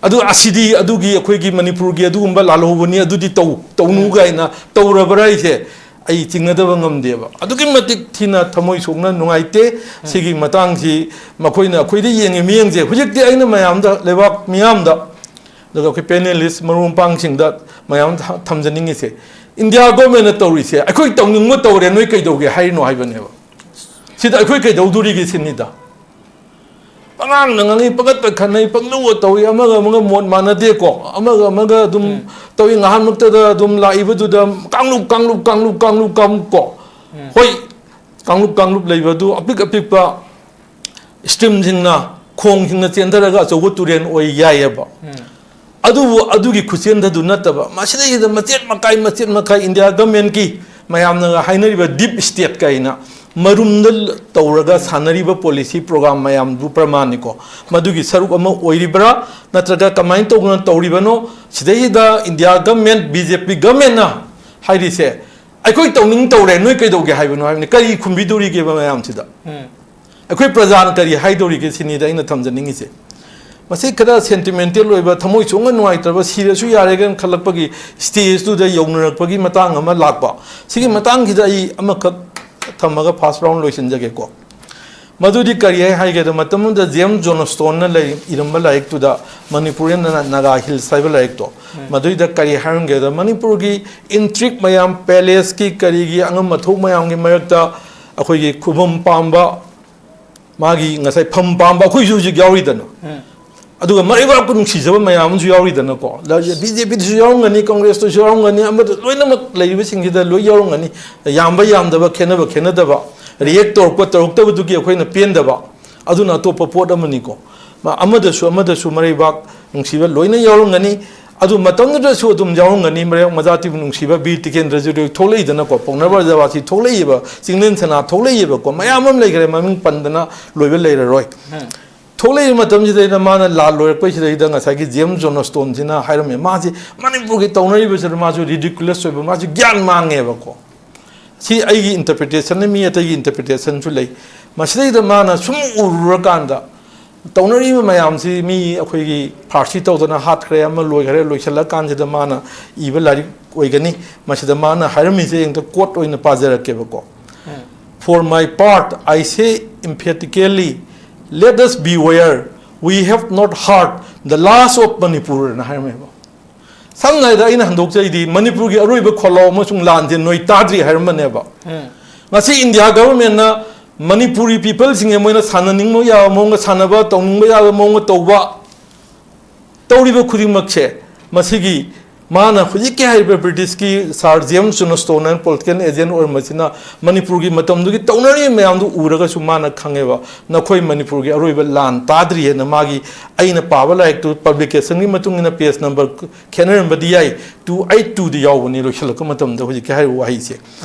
ꯑꯗꯨ ꯑꯁꯤꯗꯤ ꯑꯗꯨꯒꯤ ꯑꯩꯈꯣꯏꯒꯤ ꯃꯅꯤꯄꯨꯔꯒꯤ ꯑꯗꯨꯒꯨꯝꯕ ꯂꯥꯜꯍꯧꯕꯅꯤ, ꯑꯗꯨꯗꯤ ꯇꯧ-, ꯇꯧꯅꯨ ꯀꯥꯏꯅ ꯇꯧꯔꯕ꯭ꯔꯥ ꯍꯥꯏꯁꯦ ꯑꯩ ꯆꯤꯡꯅꯗꯕ ꯉꯝꯗꯦꯕ꯫ ꯑꯗꯨꯛꯀꯤ ꯃꯇꯤꯛ ꯊꯤꯅ ꯊꯃꯣꯏ ꯁꯣꯛꯅ ꯅꯨꯡꯉꯥꯏꯇꯦ꯫ ꯁꯤꯒꯤ ꯃꯇꯥꯡꯁꯤ ꯃꯈꯣꯏꯅ ꯑꯩꯈꯣꯏꯗ ꯌꯦꯡꯉꯤ ꯃꯤꯠꯌꯦꯡꯁꯦ꯫ ꯍꯧꯖꯤꯛꯇꯤ ꯑꯩꯅ ꯃꯌꯥꯝꯗ, ꯂꯩꯕꯥꯛ ꯃꯤꯌꯥꯝꯗ, ꯑꯗꯨꯒ ꯑꯩꯈꯣꯏ ꯄꯦꯅꯦꯂꯤꯁ ꯃꯔꯨꯞ ꯃꯄꯥꯡꯁꯤꯡꯗ ꯃꯌꯥꯝ ꯊ-, ꯊꯝꯖꯅꯤꯡꯉꯤꯁꯦ, ꯏꯟꯗꯤꯌꯥ ꯒꯣꯔꯃꯦꯟꯅ ꯇꯧꯔꯤꯁꯦ, "ꯑꯩꯈꯣꯏ ꯇꯧꯅꯤꯡꯕ ꯇꯧꯔꯦ, ꯅꯣꯏ ꯀꯩꯗꯧꯒꯦ ꯍꯥꯏꯔꯤꯅꯣ?" ꯍꯥꯏꯕꯅꯦꯕ꯫ ꯁꯤꯗ ꯑꯩꯈꯣꯏ ꯀꯩꯗꯧꯗꯣꯔꯤꯒꯦ ꯁꯤꯅꯤꯗ꯫ ꯄꯉꯥꯡꯗ ꯉꯥꯡꯉꯤ, ꯄꯪꯒꯠꯇ ꯈꯠꯅꯩ, ꯄꯪꯅꯧꯗ ꯇꯧꯏ, ꯑꯃꯒ ꯑꯃꯒ ꯃꯣꯠ ꯃꯥꯟꯅꯗꯦꯀꯣ, ꯑꯃꯒ ꯑꯃꯒ ꯑꯗꯨꯝ ꯇꯧꯏ꯫ ꯉꯍꯥꯟꯃꯛꯇꯗ ꯑꯗꯨꯝ ꯂꯥꯛꯏꯕꯗꯨꯗ ꯀꯥꯡꯂꯨꯞ, ꯀꯥꯡꯂꯨꯞ, ꯀꯥꯡꯂꯨꯞ, ꯀꯥꯡꯂꯨꯞ, ꯀꯥꯡꯂꯨꯞ ꯀꯣ꯫ ꯍꯣꯏ, ꯀꯥꯡꯂꯨꯞ, ꯀꯥꯡꯂꯨꯞ ꯂꯩꯕ ꯑꯗꯨ ꯑꯄꯤꯛ ꯑꯄꯤꯛꯄ ꯁ꯭ꯇ꯭ꯔꯤꯝꯁꯤꯡꯅ, ꯈꯣꯡꯁꯤꯡꯅ ꯆꯦꯟꯊꯔꯒ ꯑꯆꯧꯕ ꯇꯨꯔꯦꯜ ꯑꯣꯏ ꯌꯥꯏꯑꯕ꯫ ꯑꯗꯨꯕꯨ ꯑꯗꯨꯒꯤ ꯈꯨꯆꯦꯟꯗꯗꯨ ꯅꯠꯇꯕ, ꯃꯁꯤꯗꯩꯁꯤꯗ ꯃꯆꯦꯠ ꯃꯀꯥꯏ, ꯃꯆꯦꯠ ꯃꯀꯥꯏ ꯏꯟꯗꯤꯌꯥ ꯒꯃꯦꯟꯒꯤ ꯃꯌꯥꯝꯅ ꯍꯥꯏꯅꯔꯤꯕ ꯗꯤꯞ ꯁ꯭ꯇꯦꯠ ꯀꯥꯏꯅ ꯃꯔꯨꯝꯗ ꯇꯧꯔꯒ ꯁꯥꯟꯅꯔꯤꯕ ꯄꯣꯂꯤꯁꯤ ꯄ꯭ꯔꯣꯒ꯭ꯔꯥꯝ ꯃꯌꯥꯝꯗꯨ ꯄ꯭ꯔꯃꯥꯟꯅꯤꯀꯣ꯫ ꯃꯗꯨꯒꯤ ꯁꯔꯨꯛ ꯑꯃ ꯑꯣꯏꯔꯤꯕ꯭ꯔꯥ, ꯅꯠꯇ꯭ꯔꯒ ꯀꯃꯥꯏꯅ ꯇꯧꯗꯨꯅ ꯇꯧꯔꯤꯕꯅꯣ? ꯁꯤꯗꯩꯗ ꯏꯟꯗꯤꯌꯥ ꯒꯃꯦꯟ, ꯕꯤ ꯖꯦ ꯄꯤ ꯒꯃꯦꯟꯅ ꯍꯥꯏꯔꯤꯁꯦ, "ꯑꯩꯈꯣꯏ ꯇꯧꯅꯤꯡ ꯇꯧꯔꯦ, ꯅꯣꯏ ꯀꯩꯗꯧꯒꯦ ꯍꯥꯏꯕꯅꯣ?" ꯍꯥꯏꯕꯅꯤ꯫ ꯀꯔꯤ ꯈꯨꯝꯕꯤꯗꯣꯔꯤꯒꯦꯕ ꯃꯌꯥꯝꯁꯤꯗ? ꯑꯩꯈꯣꯏ ꯄ꯭ꯔꯖꯥꯅ ꯀꯔꯤ ꯍꯥꯏꯗꯧꯔꯤꯒꯦ ꯁꯤꯅꯤꯗ ꯑꯩꯅ ꯊꯝꯖꯅꯤꯡꯉꯤꯁꯦ꯫ ꯃꯁꯤ ꯈꯔ ꯁꯦꯟꯇꯤꯃꯦꯟꯇꯦꯜ ꯑꯣꯏꯕ, ꯊꯃꯣꯏ ꯁꯣꯛꯅ ꯅꯨꯡꯉꯥꯏꯇ꯭ꯔꯕ, ꯁꯤꯔꯁꯨ ꯌꯥꯔꯦꯒꯅ ꯈꯜꯂꯛꯄꯒꯤ ꯁ꯭ꯇꯦꯖꯇꯨꯗ ꯌꯧꯅꯔꯛꯄꯒꯤ ꯃꯇꯥꯡ ꯑꯃ ꯂꯥꯛꯄ꯫ ꯁꯤꯒꯤ ꯃꯇꯥꯡꯁꯤꯗ ꯑꯩ ꯑꯃꯈꯛ ꯊꯝꯃꯒ ꯐꯥꯔꯁ ꯔꯥꯎꯟ ꯂꯣꯏꯁꯤꯟꯖꯒꯦꯀꯣ꯫ ꯃꯗꯨꯗꯤ ꯀꯔꯤ ꯍꯥꯏ ꯍꯥꯏꯒꯦꯗ, ꯃꯇꯝ ꯑꯃꯗ ꯖꯦꯝꯁ ꯖꯣꯟꯁꯇꯣꯟꯅ ꯂꯩ-, ꯏꯔꯝꯕ ꯂꯥꯏꯔꯤꯛꯇꯨꯗ, Manipurian Naga Hills ꯍꯥꯏꯕ ꯂꯥꯏꯔꯤꯛꯇꯣ, ꯃꯗꯨꯏꯗ ꯀꯔꯤ ꯍꯥꯏꯔꯝꯒꯦꯗ, ꯃꯅꯤꯄꯨꯔꯒꯤ ꯏꯟꯇ꯭ꯔꯤꯛ ꯃꯌꯥꯝ, ꯄꯦꯂꯦꯁꯀꯤ ꯀꯔꯤꯒꯤ ꯑꯉꯝ ꯑꯊꯧ ꯃꯌꯥꯝꯒꯤ ꯃꯔꯛꯇ ꯑꯩꯈꯣꯏꯒꯤ ꯈꯨꯕꯝ ꯄꯥꯝꯕ, ꯃꯥꯒꯤ ꯉꯁꯥꯏ ꯐꯝ ꯄꯥꯝꯕ ꯑꯩꯈꯣꯏꯁꯨ ꯍꯧꯖꯤꯛ ꯌꯥꯎꯔꯤꯗꯅ꯫ ꯑꯗꯨꯒ ꯃꯔꯩꯕꯥꯛꯄꯨ ꯅꯨꯡꯁꯤꯖꯕ ꯃꯌꯥꯝ ꯑꯃꯁꯨ ꯌꯥꯎꯔꯤꯗꯅꯀꯣ꯫ ꯕꯤ ꯖꯦ ꯄꯤꯗꯁꯨ ꯌꯥꯎꯔꯝꯒꯅꯤ, ꯀꯪꯒ꯭ꯔꯦꯁꯇꯁꯨ ꯌꯥꯎꯔꯝꯒꯅꯤ, ꯑꯃꯗ ꯂꯣꯏꯅꯃꯛ ꯂꯩꯔꯤꯕꯁꯤꯡꯁꯤꯗ ꯂꯣꯏ ꯌꯥꯎꯔꯝꯒꯅꯤ꯫ ꯌꯥꯝꯕ ꯌꯥꯝꯗꯕ, ꯈꯦꯠꯅꯕ ꯈꯦꯠꯅꯗꯕ, ꯔꯤꯌꯦꯛ ꯇꯧꯔꯛꯄ ꯇꯧꯔꯛꯇꯕꯗꯨꯒꯤ ꯑꯩꯈꯣꯏꯅ ꯄꯦꯟꯗꯕ, ꯑꯗꯨꯅ ꯑꯇꯣꯞꯄ ꯄꯣꯠ ꯑꯃꯅꯤꯀꯣ꯫ ꯃ-, ꯑꯃꯗꯁꯨ ꯑꯃꯗꯁꯨ ꯃꯔꯩꯕꯥꯛ ꯅꯨꯡꯁꯤꯕ ꯂꯣꯏꯅ ꯌꯥꯎꯔꯝꯒꯅꯤ꯫ ꯑꯗꯨ ꯃꯇꯝꯗꯨꯗꯁꯨ ꯑꯗꯨꯝ ꯌꯥꯎꯔꯝꯒꯅꯤ, ꯃꯔꯩꯕꯥꯛ ꯃꯖꯥꯇꯤꯕꯨ ꯅꯨꯡꯁꯤꯕ ꯕꯤꯔ ꯇꯤꯀꯦꯟꯗ꯭ꯔꯖꯤꯠ ꯍꯣꯏ ꯊꯣꯛꯂꯛꯏꯗꯅꯀꯣ, ꯄꯥꯎꯅꯥ ꯕ꯭ꯔꯖꯕꯥꯁꯤ ꯊꯣꯛꯂꯛꯏꯕ, ꯆꯤꯡꯂꯦꯟ ꯁꯅꯥ ꯊꯣꯛꯂꯛꯏꯕꯀꯣ, ꯃꯌꯥꯝ ꯑꯃ ꯂꯩꯈ꯭ꯔꯦ, ꯃꯃꯤꯡ ꯄꯟꯗꯅ ꯂꯣꯏꯕ ꯂꯩꯔꯔꯣꯏ꯫ ꯊꯣꯛꯂꯛꯏꯕ ꯃꯇꯝꯁꯤꯗꯩꯗ ꯃꯥꯅ ꯂꯥꯜ ꯂꯣꯏꯔꯛꯄꯩꯁꯤꯗꯩꯗ ꯉꯁꯥꯏꯒꯤ ꯖꯦꯝꯁ ꯖꯣꯟꯁꯇꯣꯟꯁꯤꯅ ꯍꯥꯏꯔꯝꯃꯦ, ꯃꯥꯁꯤ ꯃꯅꯤꯄꯨꯔꯒꯤ ꯇꯧꯅꯔꯤꯕꯁꯤꯗ ꯃꯥꯁꯨ ꯔꯤꯗꯤꯀꯨꯂꯁ ꯑꯣꯏꯕ, ꯃꯥꯁꯨ ꯒ꯭ꯌꯥꯟ ꯃꯥꯡꯉꯦꯕꯀꯣ꯫ ꯁꯤ ꯑꯩꯒꯤ ꯏꯟꯇꯔꯄ꯭ꯔꯤꯇꯦꯁꯟꯅꯤ, ꯃꯤ ꯑꯇꯩꯒꯤ ꯏꯟꯇꯔꯄ꯭ꯔꯤꯇꯦꯁꯟꯁꯨ ꯂꯩ꯫ ꯃꯁꯤꯗꯩꯗ ꯃꯥꯅ ꯁꯨꯝ ꯎꯔꯨꯔꯀꯥꯟꯗ ꯇꯧꯅꯔꯤꯕ ꯃꯌꯥꯝꯁꯤ, ꯃꯤ ꯑꯩꯈꯣꯏꯒꯤ ꯐꯥꯔꯁꯤ ꯇꯧꯗꯅ ꯍꯥꯠꯈ꯭ꯔꯦ, ꯑꯃ ꯂꯣꯏꯈ꯭ꯔꯦ, ꯂꯣꯏꯁꯤꯜꯂꯀꯥꯟꯁꯤꯗ ꯃꯥꯅ ꯏꯕ ꯂꯥꯏꯔꯤꯛ ꯑꯣꯏꯒꯅꯤ꯫ ꯃꯁꯤꯗ ꯃꯥꯅ ꯍꯥꯏꯔꯝꯃꯤꯁꯦ ꯑꯝꯇ ꯀꯣꯠ ꯑꯣꯏꯅ ꯄꯥꯖꯔꯛꯀꯦꯕꯀꯣ꯫ "For my part, I say emphatically, let us beware, we have not heard the last of Manipur" ꯅ ꯍꯥꯏꯔꯝꯃꯦꯕ꯫ ꯁꯝꯅ ꯍꯥꯏꯔꯕꯗ ꯑꯩꯅ ꯍꯟꯗꯣꯛꯆꯩꯗꯤ, "ꯃꯅꯤꯄꯨꯔꯒꯤ ꯑꯔꯣꯏꯕ ꯈꯣꯜꯂꯥꯎ ꯑꯃꯁꯨꯡ ꯂꯥꯟꯁꯦ ꯅꯣꯏ ꯇꯥꯗ꯭ꯔꯤ" ꯍꯥꯏꯔꯝꯕꯅꯦꯕ꯫ ꯉꯁꯤ ꯏꯟꯗꯤꯌꯥ ꯒꯚꯔꯟꯃꯦꯟꯠꯅ ꯃꯅꯤꯄꯨꯔꯤ ꯄꯤꯄꯜꯁꯤꯡꯁꯦ ꯃꯣꯏꯅ ꯁꯥꯟꯅꯅꯤꯡꯕ ꯌꯥꯕ ꯃꯑꯣꯡꯗ ꯁꯥꯟꯅꯕ, ꯇꯧꯅꯤꯡꯕ ꯌꯥꯕ ꯃꯑꯣꯡꯗ ꯇꯧꯕ, ꯇꯧꯔꯤꯕ ꯈꯨꯗꯤꯡꯃꯛꯁꯦ, ꯃꯁꯤꯒꯤ ꯃꯥꯅ ꯍꯧꯖꯤꯛꯀꯤ ꯍꯥꯏꯔꯤꯕ ꯕ꯭ꯔꯤꯇꯤꯁꯀꯤ ꯁꯥꯔ ꯖꯦꯝꯁ ꯖꯣꯟꯁꯇꯣꯟ ꯍꯥꯏꯅ ꯄꯣꯂꯤꯇꯤꯀꯦꯜ ꯑꯦꯖꯦꯟꯠ ꯑꯣꯏꯔꯝꯕꯁꯤꯅ ꯃꯅꯤꯄꯨꯔꯒꯤ ꯃꯇꯝꯗꯨꯒꯤ ꯇꯧꯅꯔꯤꯕ ꯃꯌꯥꯝꯗꯨ ꯎꯔꯒꯁꯨ ꯃꯥꯅ ꯈꯪꯉꯦꯕ, "ꯅꯈꯣꯏ ꯃꯅꯤꯄꯨꯔꯒꯤ ꯑꯔꯣꯏꯕ ꯂꯥꯟ ꯇꯥꯗ꯭ꯔꯤ" ꯍꯥꯏꯅ ꯃꯥꯒꯤ, ꯑꯩꯅ ꯄꯥꯕ ꯂꯥꯏꯔꯤꯛꯇꯨ ꯄꯕ꯭ꯂꯤꯀꯦꯁꯟꯒꯤ ꯃꯇꯨꯡ ꯏꯟꯅ ꯄꯦꯖ ꯅꯝꯕꯔ ꯈꯦꯠꯅꯔꯝꯕꯗꯤ ꯌꯥꯏ, ꯇꯨ ꯑꯩꯠ ꯇꯨꯗ ꯌꯥꯎꯕꯅꯤ ꯂꯣꯏꯁꯤꯜꯂꯛꯄ ꯃꯇꯝꯗ ꯍꯧꯖꯤꯛꯀꯤ ꯍꯥꯏꯔꯤꯕ ꯋꯥꯍꯩꯁꯦ꯫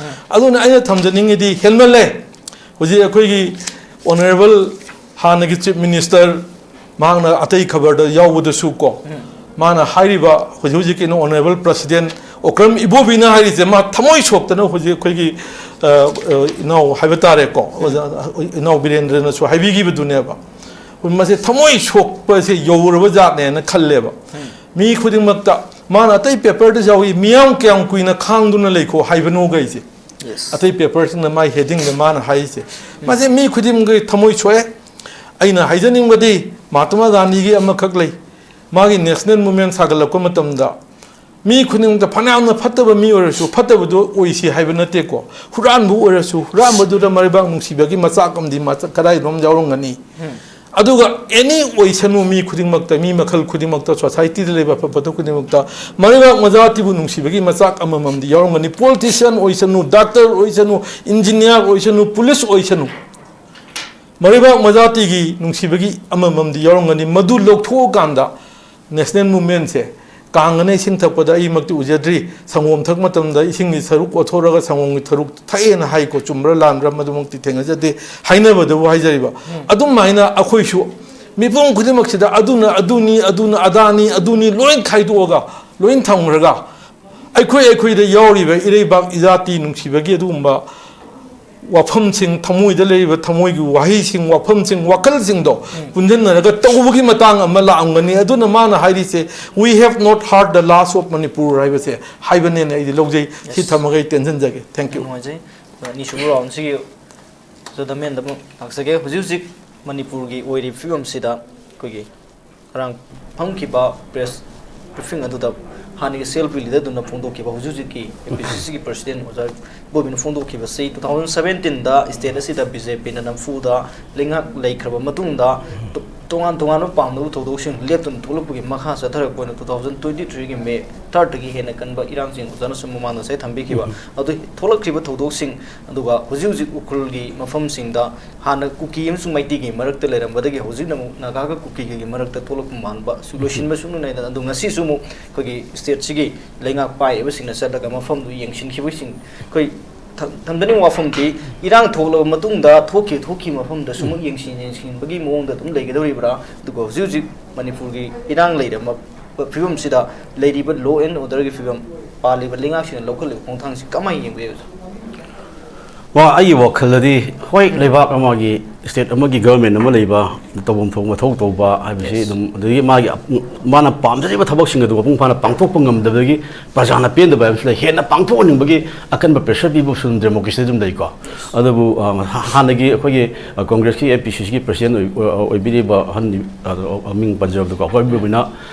ꯑꯗꯨꯅ ꯑꯩꯅ ꯊꯝꯖꯅꯤꯡꯉꯤꯗꯤ, ꯍꯦꯟꯃꯜꯂꯦ꯫ ꯍꯧꯖꯤꯛ ꯑꯩꯈꯣꯏꯒꯤ ꯑꯣꯅꯔꯦꯕꯜ ꯍꯥꯟꯅꯒꯤ ꯆꯤꯐ ꯃꯤꯅꯤꯁꯇꯔ, ꯃꯍꯥꯛꯅ ꯑꯇꯩ ꯈꯕꯔꯗ ꯌꯥꯎꯕꯗꯁꯨ ꯀꯣ, ꯃꯥꯅ ꯍꯥꯏꯔꯤꯕ ꯍꯧꯖꯤꯛ ꯍꯧꯖꯤꯛꯀꯤ ꯑꯣꯅꯔꯦꯕꯜ ꯄ꯭ꯔꯁꯤꯗꯦꯟ ꯑꯣꯀ꯭ꯔꯝ ꯏꯕꯣꯕꯤꯅ ꯍꯥꯏꯔꯤꯁꯦ, ꯃꯥ ꯊꯃꯣꯏ ꯁꯣꯛꯇꯅ ꯍꯧꯖꯤꯛ ꯑꯩꯈꯣꯏꯒꯤ, ꯑ, ꯑ, ꯏꯅꯥꯎ ꯍꯥꯏꯕ ꯇꯥꯔꯦꯀꯣ, ꯑꯣꯖꯥ, ꯏꯅꯥꯎ ꯕꯤꯔꯦꯟꯗ꯭ꯔꯅꯁꯨ ꯍꯥꯏꯕꯤꯈꯤꯕꯗꯨꯅꯦꯕ꯫ ꯃꯁꯤ ꯊꯃꯣꯏ ꯁꯣꯛꯄꯁꯦ ꯌꯧꯔꯕ ꯖꯥꯠꯅꯦꯅ ꯈꯜꯂꯦꯕ꯫ ꯃꯤ ꯈꯨꯗꯤꯡꯃꯛꯇ, ꯃꯥꯅ ꯑꯇꯩ ꯄꯦꯄꯔꯗ ꯌꯥꯎꯏ, "ꯃꯤꯌꯥꯝ ꯀꯌꯥꯝ ꯀꯨꯏꯅ ꯈꯥꯡꯗꯨꯅ ꯂꯩꯈꯣ" ꯍꯥꯏꯕꯅꯣꯒꯩꯁꯦ꯫ ꯑꯇꯩ ꯄꯦꯄꯔꯁꯤꯡꯅ ꯃꯥꯏ ꯍꯦꯗꯤꯡꯗ ꯃꯥꯅ ꯍꯥꯏꯔꯤꯁꯦ, ꯃꯁꯤ ꯃꯤ ꯈꯨꯗꯤꯡꯃꯛꯀꯤ ꯊꯃꯣꯏ ꯁꯣꯛꯑꯦ꯫ ꯑꯩꯅ ꯍꯥꯏꯖꯅꯤꯡꯕꯗꯤ, ꯃꯍꯥꯇꯃꯥ ꯒꯥꯟꯙꯤꯒꯤ ꯑꯃꯈꯛ ꯂꯩ꯫ ꯃꯥꯒꯤ ꯅꯦꯁꯅꯦꯜ ꯃꯨꯚꯃꯦꯟ ꯁꯥꯒꯠꯂꯛꯄ ꯃꯇꯝꯗ ꯃꯤ ꯈꯨꯗꯤꯡꯃꯛꯇ, ꯐꯅꯌꯥꯝꯅ ꯐꯠꯇꯕ ꯃꯤ ꯑꯣꯏꯔꯁꯨ, ꯐꯠꯇꯕꯗꯨ ꯑꯣꯏꯁꯤ ꯍꯥꯏꯕ ꯅꯠꯇꯦꯀꯣ, ꯍꯨꯔꯥꯟꯕ ꯑꯣꯏꯔꯁꯨ, ꯍꯨꯔꯥꯟꯕꯗꯨꯗ ꯃꯔꯩꯕꯥꯛ ꯅꯨꯡꯁꯤꯕꯒꯤ ꯃꯆꯥꯛ ꯑꯃꯗꯤ ꯃꯆꯥꯛ ꯀꯗꯥꯏꯗꯅꯣꯝ ꯌꯥꯎꯔꯝꯒꯅꯤ꯫ ꯑꯗꯨꯒ ꯑꯦꯅꯤ ꯑꯣꯏꯁꯅꯨ, ꯃꯤ ꯈꯨꯗꯤꯡꯃꯛꯇ, ꯃꯤ ꯃꯈꯜ ꯈꯨꯗꯤꯡꯃꯛꯇ, ꯁꯣꯁꯥꯏꯇꯤꯗ ꯂꯩꯕ ꯑꯐ ꯐꯠꯇ ꯈꯨꯗꯤꯡꯃꯛꯇ ꯃꯔꯩꯕꯥꯛ ꯃꯖꯥꯇꯤꯕꯨ ꯅꯨꯡꯁꯤꯕꯒꯤ ꯃꯆꯥꯛ ꯑꯃꯃꯝꯗꯤ ꯌꯥꯎꯔꯝꯒꯅꯤ꯫ ꯄꯣꯂꯤꯇꯤꯁꯤꯌꯥꯟ ꯑꯣꯏꯁꯅꯨ, ꯗꯥꯛꯇꯔ ꯑꯣꯏꯁꯅꯨ, ꯏꯟꯖꯤꯅꯤꯌꯥꯔ ꯑꯣꯏꯁꯅꯨ, ꯄꯨꯂꯤꯁ ꯑꯣꯏꯁꯅꯨ, ꯃꯔꯩꯕꯥꯛ ꯃꯖꯥꯇꯤꯒꯤ ꯅꯨꯡꯁꯤꯕꯒꯤ ꯑꯃꯃꯝꯗꯤ ꯌꯥꯎꯔꯝꯒꯅꯤ꯫ ꯃꯗꯨ ꯂꯧꯊꯣꯛꯑꯀꯥꯟꯗ ꯅꯦꯁꯅꯦꯜ ꯃꯨꯚꯃꯦꯟꯁꯦ, ꯀꯥꯡꯒꯅ ꯏꯁꯤꯡ ꯊꯛꯄꯗ ꯑꯩꯃꯛꯇꯤ ꯎꯖꯗ꯭ꯔꯤ, ꯁꯪꯒꯣꯝ ꯊꯛꯄ ꯃꯇꯝꯗ ꯏꯁꯤꯡꯒꯤ ꯁꯔꯨꯛ ꯑꯣꯠꯊꯣꯛꯂꯒ ꯁꯪꯒꯣꯝꯒꯤ ꯁꯔꯨꯛ ꯊꯛꯑꯦꯅ ꯍꯥꯏꯀꯣ, ꯆꯨꯝꯕ꯭ꯔꯥ ꯂꯥꯟꯕ꯭ꯔꯥ ꯃꯗꯨꯃꯛꯇꯤ ꯊꯦꯡꯅꯖꯗꯦ, ꯍꯥꯏꯅꯕꯗꯕꯨ ꯍꯥꯏꯖꯔꯤꯕ꯫ ꯑꯗꯨꯝꯍꯥꯏꯅ ꯑꯩꯈꯣꯏꯁꯨ ꯃꯤꯄꯨꯝ ꯈꯨꯗꯤꯡꯃꯛꯁꯤꯗ ꯑꯗꯨꯅ ꯑꯗꯨꯅꯤ, ꯑꯗꯨꯅ ꯑꯗꯥꯅꯤ, ꯑꯗꯨꯅꯤ ꯂꯣꯏ ꯈꯥꯏꯗꯣꯛꯑꯒ, ꯂꯣꯏ ꯊꯝꯈ꯭ꯔꯒ, ꯑꯩꯈꯣꯏ ꯑꯩꯈꯣꯏꯗ ꯌꯥꯎꯔꯤꯕ ꯏꯔꯩꯕꯥꯛ ꯏꯖꯥꯇꯤ ꯅꯨꯡꯁꯤꯕꯒꯤ ꯑꯗꯨꯒꯨꯝꯕ ꯋꯥꯐꯝꯁꯤꯡ, ꯊꯃꯣꯏꯗ ꯂꯩꯔꯤꯕ ꯊꯃꯣꯏꯒꯤ ꯋꯥꯍꯩꯁꯤꯡ, ꯋꯥꯐꯝꯁꯤꯡ, ꯋꯥꯈꯜꯁꯤꯡꯗꯣ ꯄꯨꯟꯁꯤꯟꯅꯔꯒ ꯇꯧꯕꯒꯤ ꯃꯇꯥꯡ ꯑꯃ ꯂꯥꯛꯑꯝꯒꯅꯤ꯫ ꯑꯗꯨꯅ ꯃꯥꯅ ꯍꯥꯏꯔꯤꯁꯦ, "We have not heard the last of Manipur" ꯍꯥꯏꯕꯁꯦ ꯍꯥꯏꯕꯅꯦꯅ ꯑꯩꯗꯤ ꯂꯧꯖꯩ꯫ ꯁꯤ ꯊꯝꯃꯒ ꯑꯩ ꯇꯦꯟꯁꯤꯟꯖꯒꯦ꯫ Thank you꯫ ꯌꯥꯝ ꯅꯨꯡꯉꯥꯏꯖꯩ꯫ ꯑꯅꯤꯁꯨꯕ ꯔꯥꯎꯟꯁꯤꯒꯤ ꯖꯗꯃꯦꯟꯗ ꯑꯃꯨꯛ ꯂꯥꯛꯆꯒꯦ꯫ ꯍꯧꯖꯤꯛ ꯍꯧꯖꯤꯛ ꯃꯅꯤꯄꯨꯔꯒꯤ ꯑꯣꯏꯔꯤꯕ ꯐꯤꯕꯝꯁꯤꯗ ꯑꯩꯈꯣꯏꯒꯤ ꯉꯔꯥꯡ ꯐꯝꯈꯤꯕ ꯄ꯭ꯔꯦꯁ ꯕ꯭ꯔꯤꯐꯤꯡ ꯑꯗꯨꯗ ꯍꯥꯟꯅꯒꯤ ꯁꯤ ꯑꯦꯜ ꯄꯤ ꯂꯤꯗꯔꯗꯨꯅ ꯐꯣꯡꯗꯣꯛꯈꯤꯕ, ꯍꯧꯖꯤꯛ ꯍꯧꯖꯤꯛꯀꯤ ꯑꯦ ꯄꯤ ꯁꯤ ꯁꯤꯒꯤ ꯄ꯭ꯔꯁꯤꯗꯦꯟ ꯑꯣꯖꯥ ꯕꯣꯕꯤꯅ ꯐꯣꯡꯗꯣꯛꯈꯤꯕꯁꯤ, ꯇꯨ ꯊꯥꯎꯖꯟ ꯁꯕꯦꯟꯇꯤꯟꯗ ꯁ꯭ꯇꯦꯠ ꯑꯁꯤꯗ ꯕꯤ ꯖꯦ ꯄꯤꯅ ꯅꯝꯐꯨꯗ ꯂꯩꯉꯥꯛ ꯂꯩꯈ꯭ꯔꯕ ꯃꯇꯨꯡꯗ, ꯇꯣ-, ꯇꯣꯉꯥꯟ ꯇꯣꯉꯥꯟꯕ ꯄꯥꯝꯗꯕ ꯊꯧꯗꯣꯛꯁꯤꯡ ꯂꯦꯞꯇꯅ ꯊꯣꯛꯂꯛꯄꯒꯤ ꯃꯈꯥ ꯆꯠꯊꯔꯛꯄ ꯑꯣꯏꯅ ꯇꯨ ꯊꯥꯎꯖꯟ ꯇ꯭ꯋꯦꯟꯇꯤ ꯊ꯭ꯔꯤꯒꯤ ꯃꯦ ꯊꯥꯔꯠꯇꯒꯤ ꯍꯦꯟꯅ ꯀꯟꯕ ꯏꯔꯥꯡꯁꯤꯡ ꯑꯣꯖꯥꯅꯁꯨ ꯃꯃꯥꯡꯗ ꯉꯁꯥꯏ ꯊꯝꯕꯤꯈꯤꯕ, ꯑꯗꯨ ꯊꯣꯛꯂꯛꯈꯤꯕ ꯊꯧꯗꯣꯛꯁꯤꯡ, ꯑꯗꯨꯒ ꯍꯧꯖꯤꯛ ꯍꯧꯖꯤꯛ ꯎꯈ꯭ꯔꯨꯜꯒꯤ ꯃꯐꯝꯁꯤꯡꯗ ꯍꯥꯟꯅ ꯀꯨꯀꯤ ꯑꯃꯁꯨꯡ ꯃꯩꯇꯩꯒꯤ ꯃꯔꯛꯇ ꯂꯩꯔꯝꯕꯗꯒꯤ ꯍꯧꯖꯤꯛꯅ ꯑꯃꯨꯛ ꯅꯥꯒꯥꯒ ꯀꯨꯀꯤꯒꯒꯤ ꯃꯔꯛꯇ ꯊꯣꯛꯂꯛꯄ ꯃꯥꯟꯕ, ꯁꯨ-, ꯂꯣꯏꯁꯤꯟꯕ ꯁꯨꯡꯅ ꯅꯥꯏꯗꯅ, ꯑꯗꯨ ꯉꯁꯤꯁꯨ ꯑꯃꯨꯛ ꯑꯩꯈꯣꯏꯒꯤ ꯁ꯭ꯇꯦꯠꯁꯤꯒꯤ ꯂꯩꯉꯥꯛ ꯄꯥꯏꯔꯤꯕꯁꯤꯡꯅ ꯆꯠꯂꯒ ꯃꯐꯝꯗꯨ ꯌꯦꯡꯁꯤꯟꯈꯤꯕꯁꯤꯡ, ꯑꯩꯈꯣꯏ ꯊꯝ- ꯊꯝꯖꯅꯤꯡꯕ ꯋꯥꯐꯝꯗꯤ, ꯏꯔꯥꯡ ꯊꯣꯛꯂꯕ ꯃꯇꯨꯡꯗ ꯊꯣꯛꯈꯤ ꯊꯣꯛꯈꯤ ꯃꯐꯝꯗ ꯁꯨꯝ ꯌꯦꯡꯁꯤꯟ ꯌꯦꯡꯁꯤꯟꯕꯒꯤ ꯃꯑꯣꯡꯗ ꯑꯗꯨꯝ ꯂꯩꯒꯗꯧꯔꯤꯕ꯭ꯔꯥ? ꯑꯗꯨꯒ ꯍꯧꯖꯤꯛ ꯍꯧꯖꯤꯛ ꯃꯅꯤꯄꯨꯔꯒꯤ ꯏꯔꯥꯡ ꯂꯩꯔꯝꯕ ꯐꯤꯕꯝꯁꯤꯗ ꯂꯩꯔꯤꯕ law and orderꯒꯤ ꯐꯤꯕꯝ, ꯄꯥꯜꯂꯤꯕ ꯂꯩꯉꯥꯛꯁꯤꯡꯅ ꯂꯧꯈꯠꯂꯤꯕ ꯈꯣꯡꯊꯥꯡꯁꯤ ꯀꯃꯥꯏꯅ ꯌꯦꯡꯕ ꯌꯥꯏ, ꯑꯣꯖꯥ? ꯋꯥ ꯑꯩꯒꯤ ꯋꯥꯈꯜꯗꯗꯤ, ꯍꯣꯏ, ꯂꯩꯕꯥꯛ ꯑꯃꯒꯤ, state ꯑꯃꯒꯤ government ꯑꯃ ꯂꯩꯕ, ꯇꯧꯐꯝ ꯊꯣꯛꯄ ꯃꯊꯧ ꯇꯧꯕ ꯍꯥꯏꯕꯁꯤ ꯑꯗꯨꯝ, ꯑꯗꯒꯤ ꯃꯥꯒꯤ ꯑꯞ- ꯃꯥꯅ ꯄꯥꯝꯖꯔꯤꯕ ꯊꯕꯛꯁꯤꯡ ꯑꯗꯨ ꯃꯄꯨꯡ ꯐꯥꯅ ꯄꯥꯡꯊꯣꯛꯄ ꯉꯝꯗꯕꯒꯤ ꯄ꯭ꯔꯖꯥꯅ ꯄꯦꯟꯗꯕ ꯍꯥꯏꯕꯁꯨ ꯂꯩ꯫ ꯍꯦꯟꯅ ꯄꯥꯡꯊꯣꯛꯍꯟꯅꯤꯡꯕꯒꯤ ꯑꯀꯟꯕ pressure ꯄꯤꯕꯁꯨ ꯑꯗꯨꯝ democracyꯗ ꯑꯗꯨꯝ ꯂꯩꯀꯣ꯫ ꯑꯗꯨꯕꯨ ꯑ, ꯍꯥꯟꯅꯒꯤ ꯑꯩꯈꯣꯏꯒꯤ ꯑ, Congressꯀꯤ APCCꯒꯤ president ꯑꯣꯏ- ꯑꯣꯏꯕꯤꯔꯤꯕ ꯑꯍꯟ, ꯑ, ꯃꯤꯡ ꯄꯟꯖꯔꯕꯗꯀꯣ, ꯑꯩꯈꯣꯏ ꯃꯤꯑꯣꯏꯕꯅ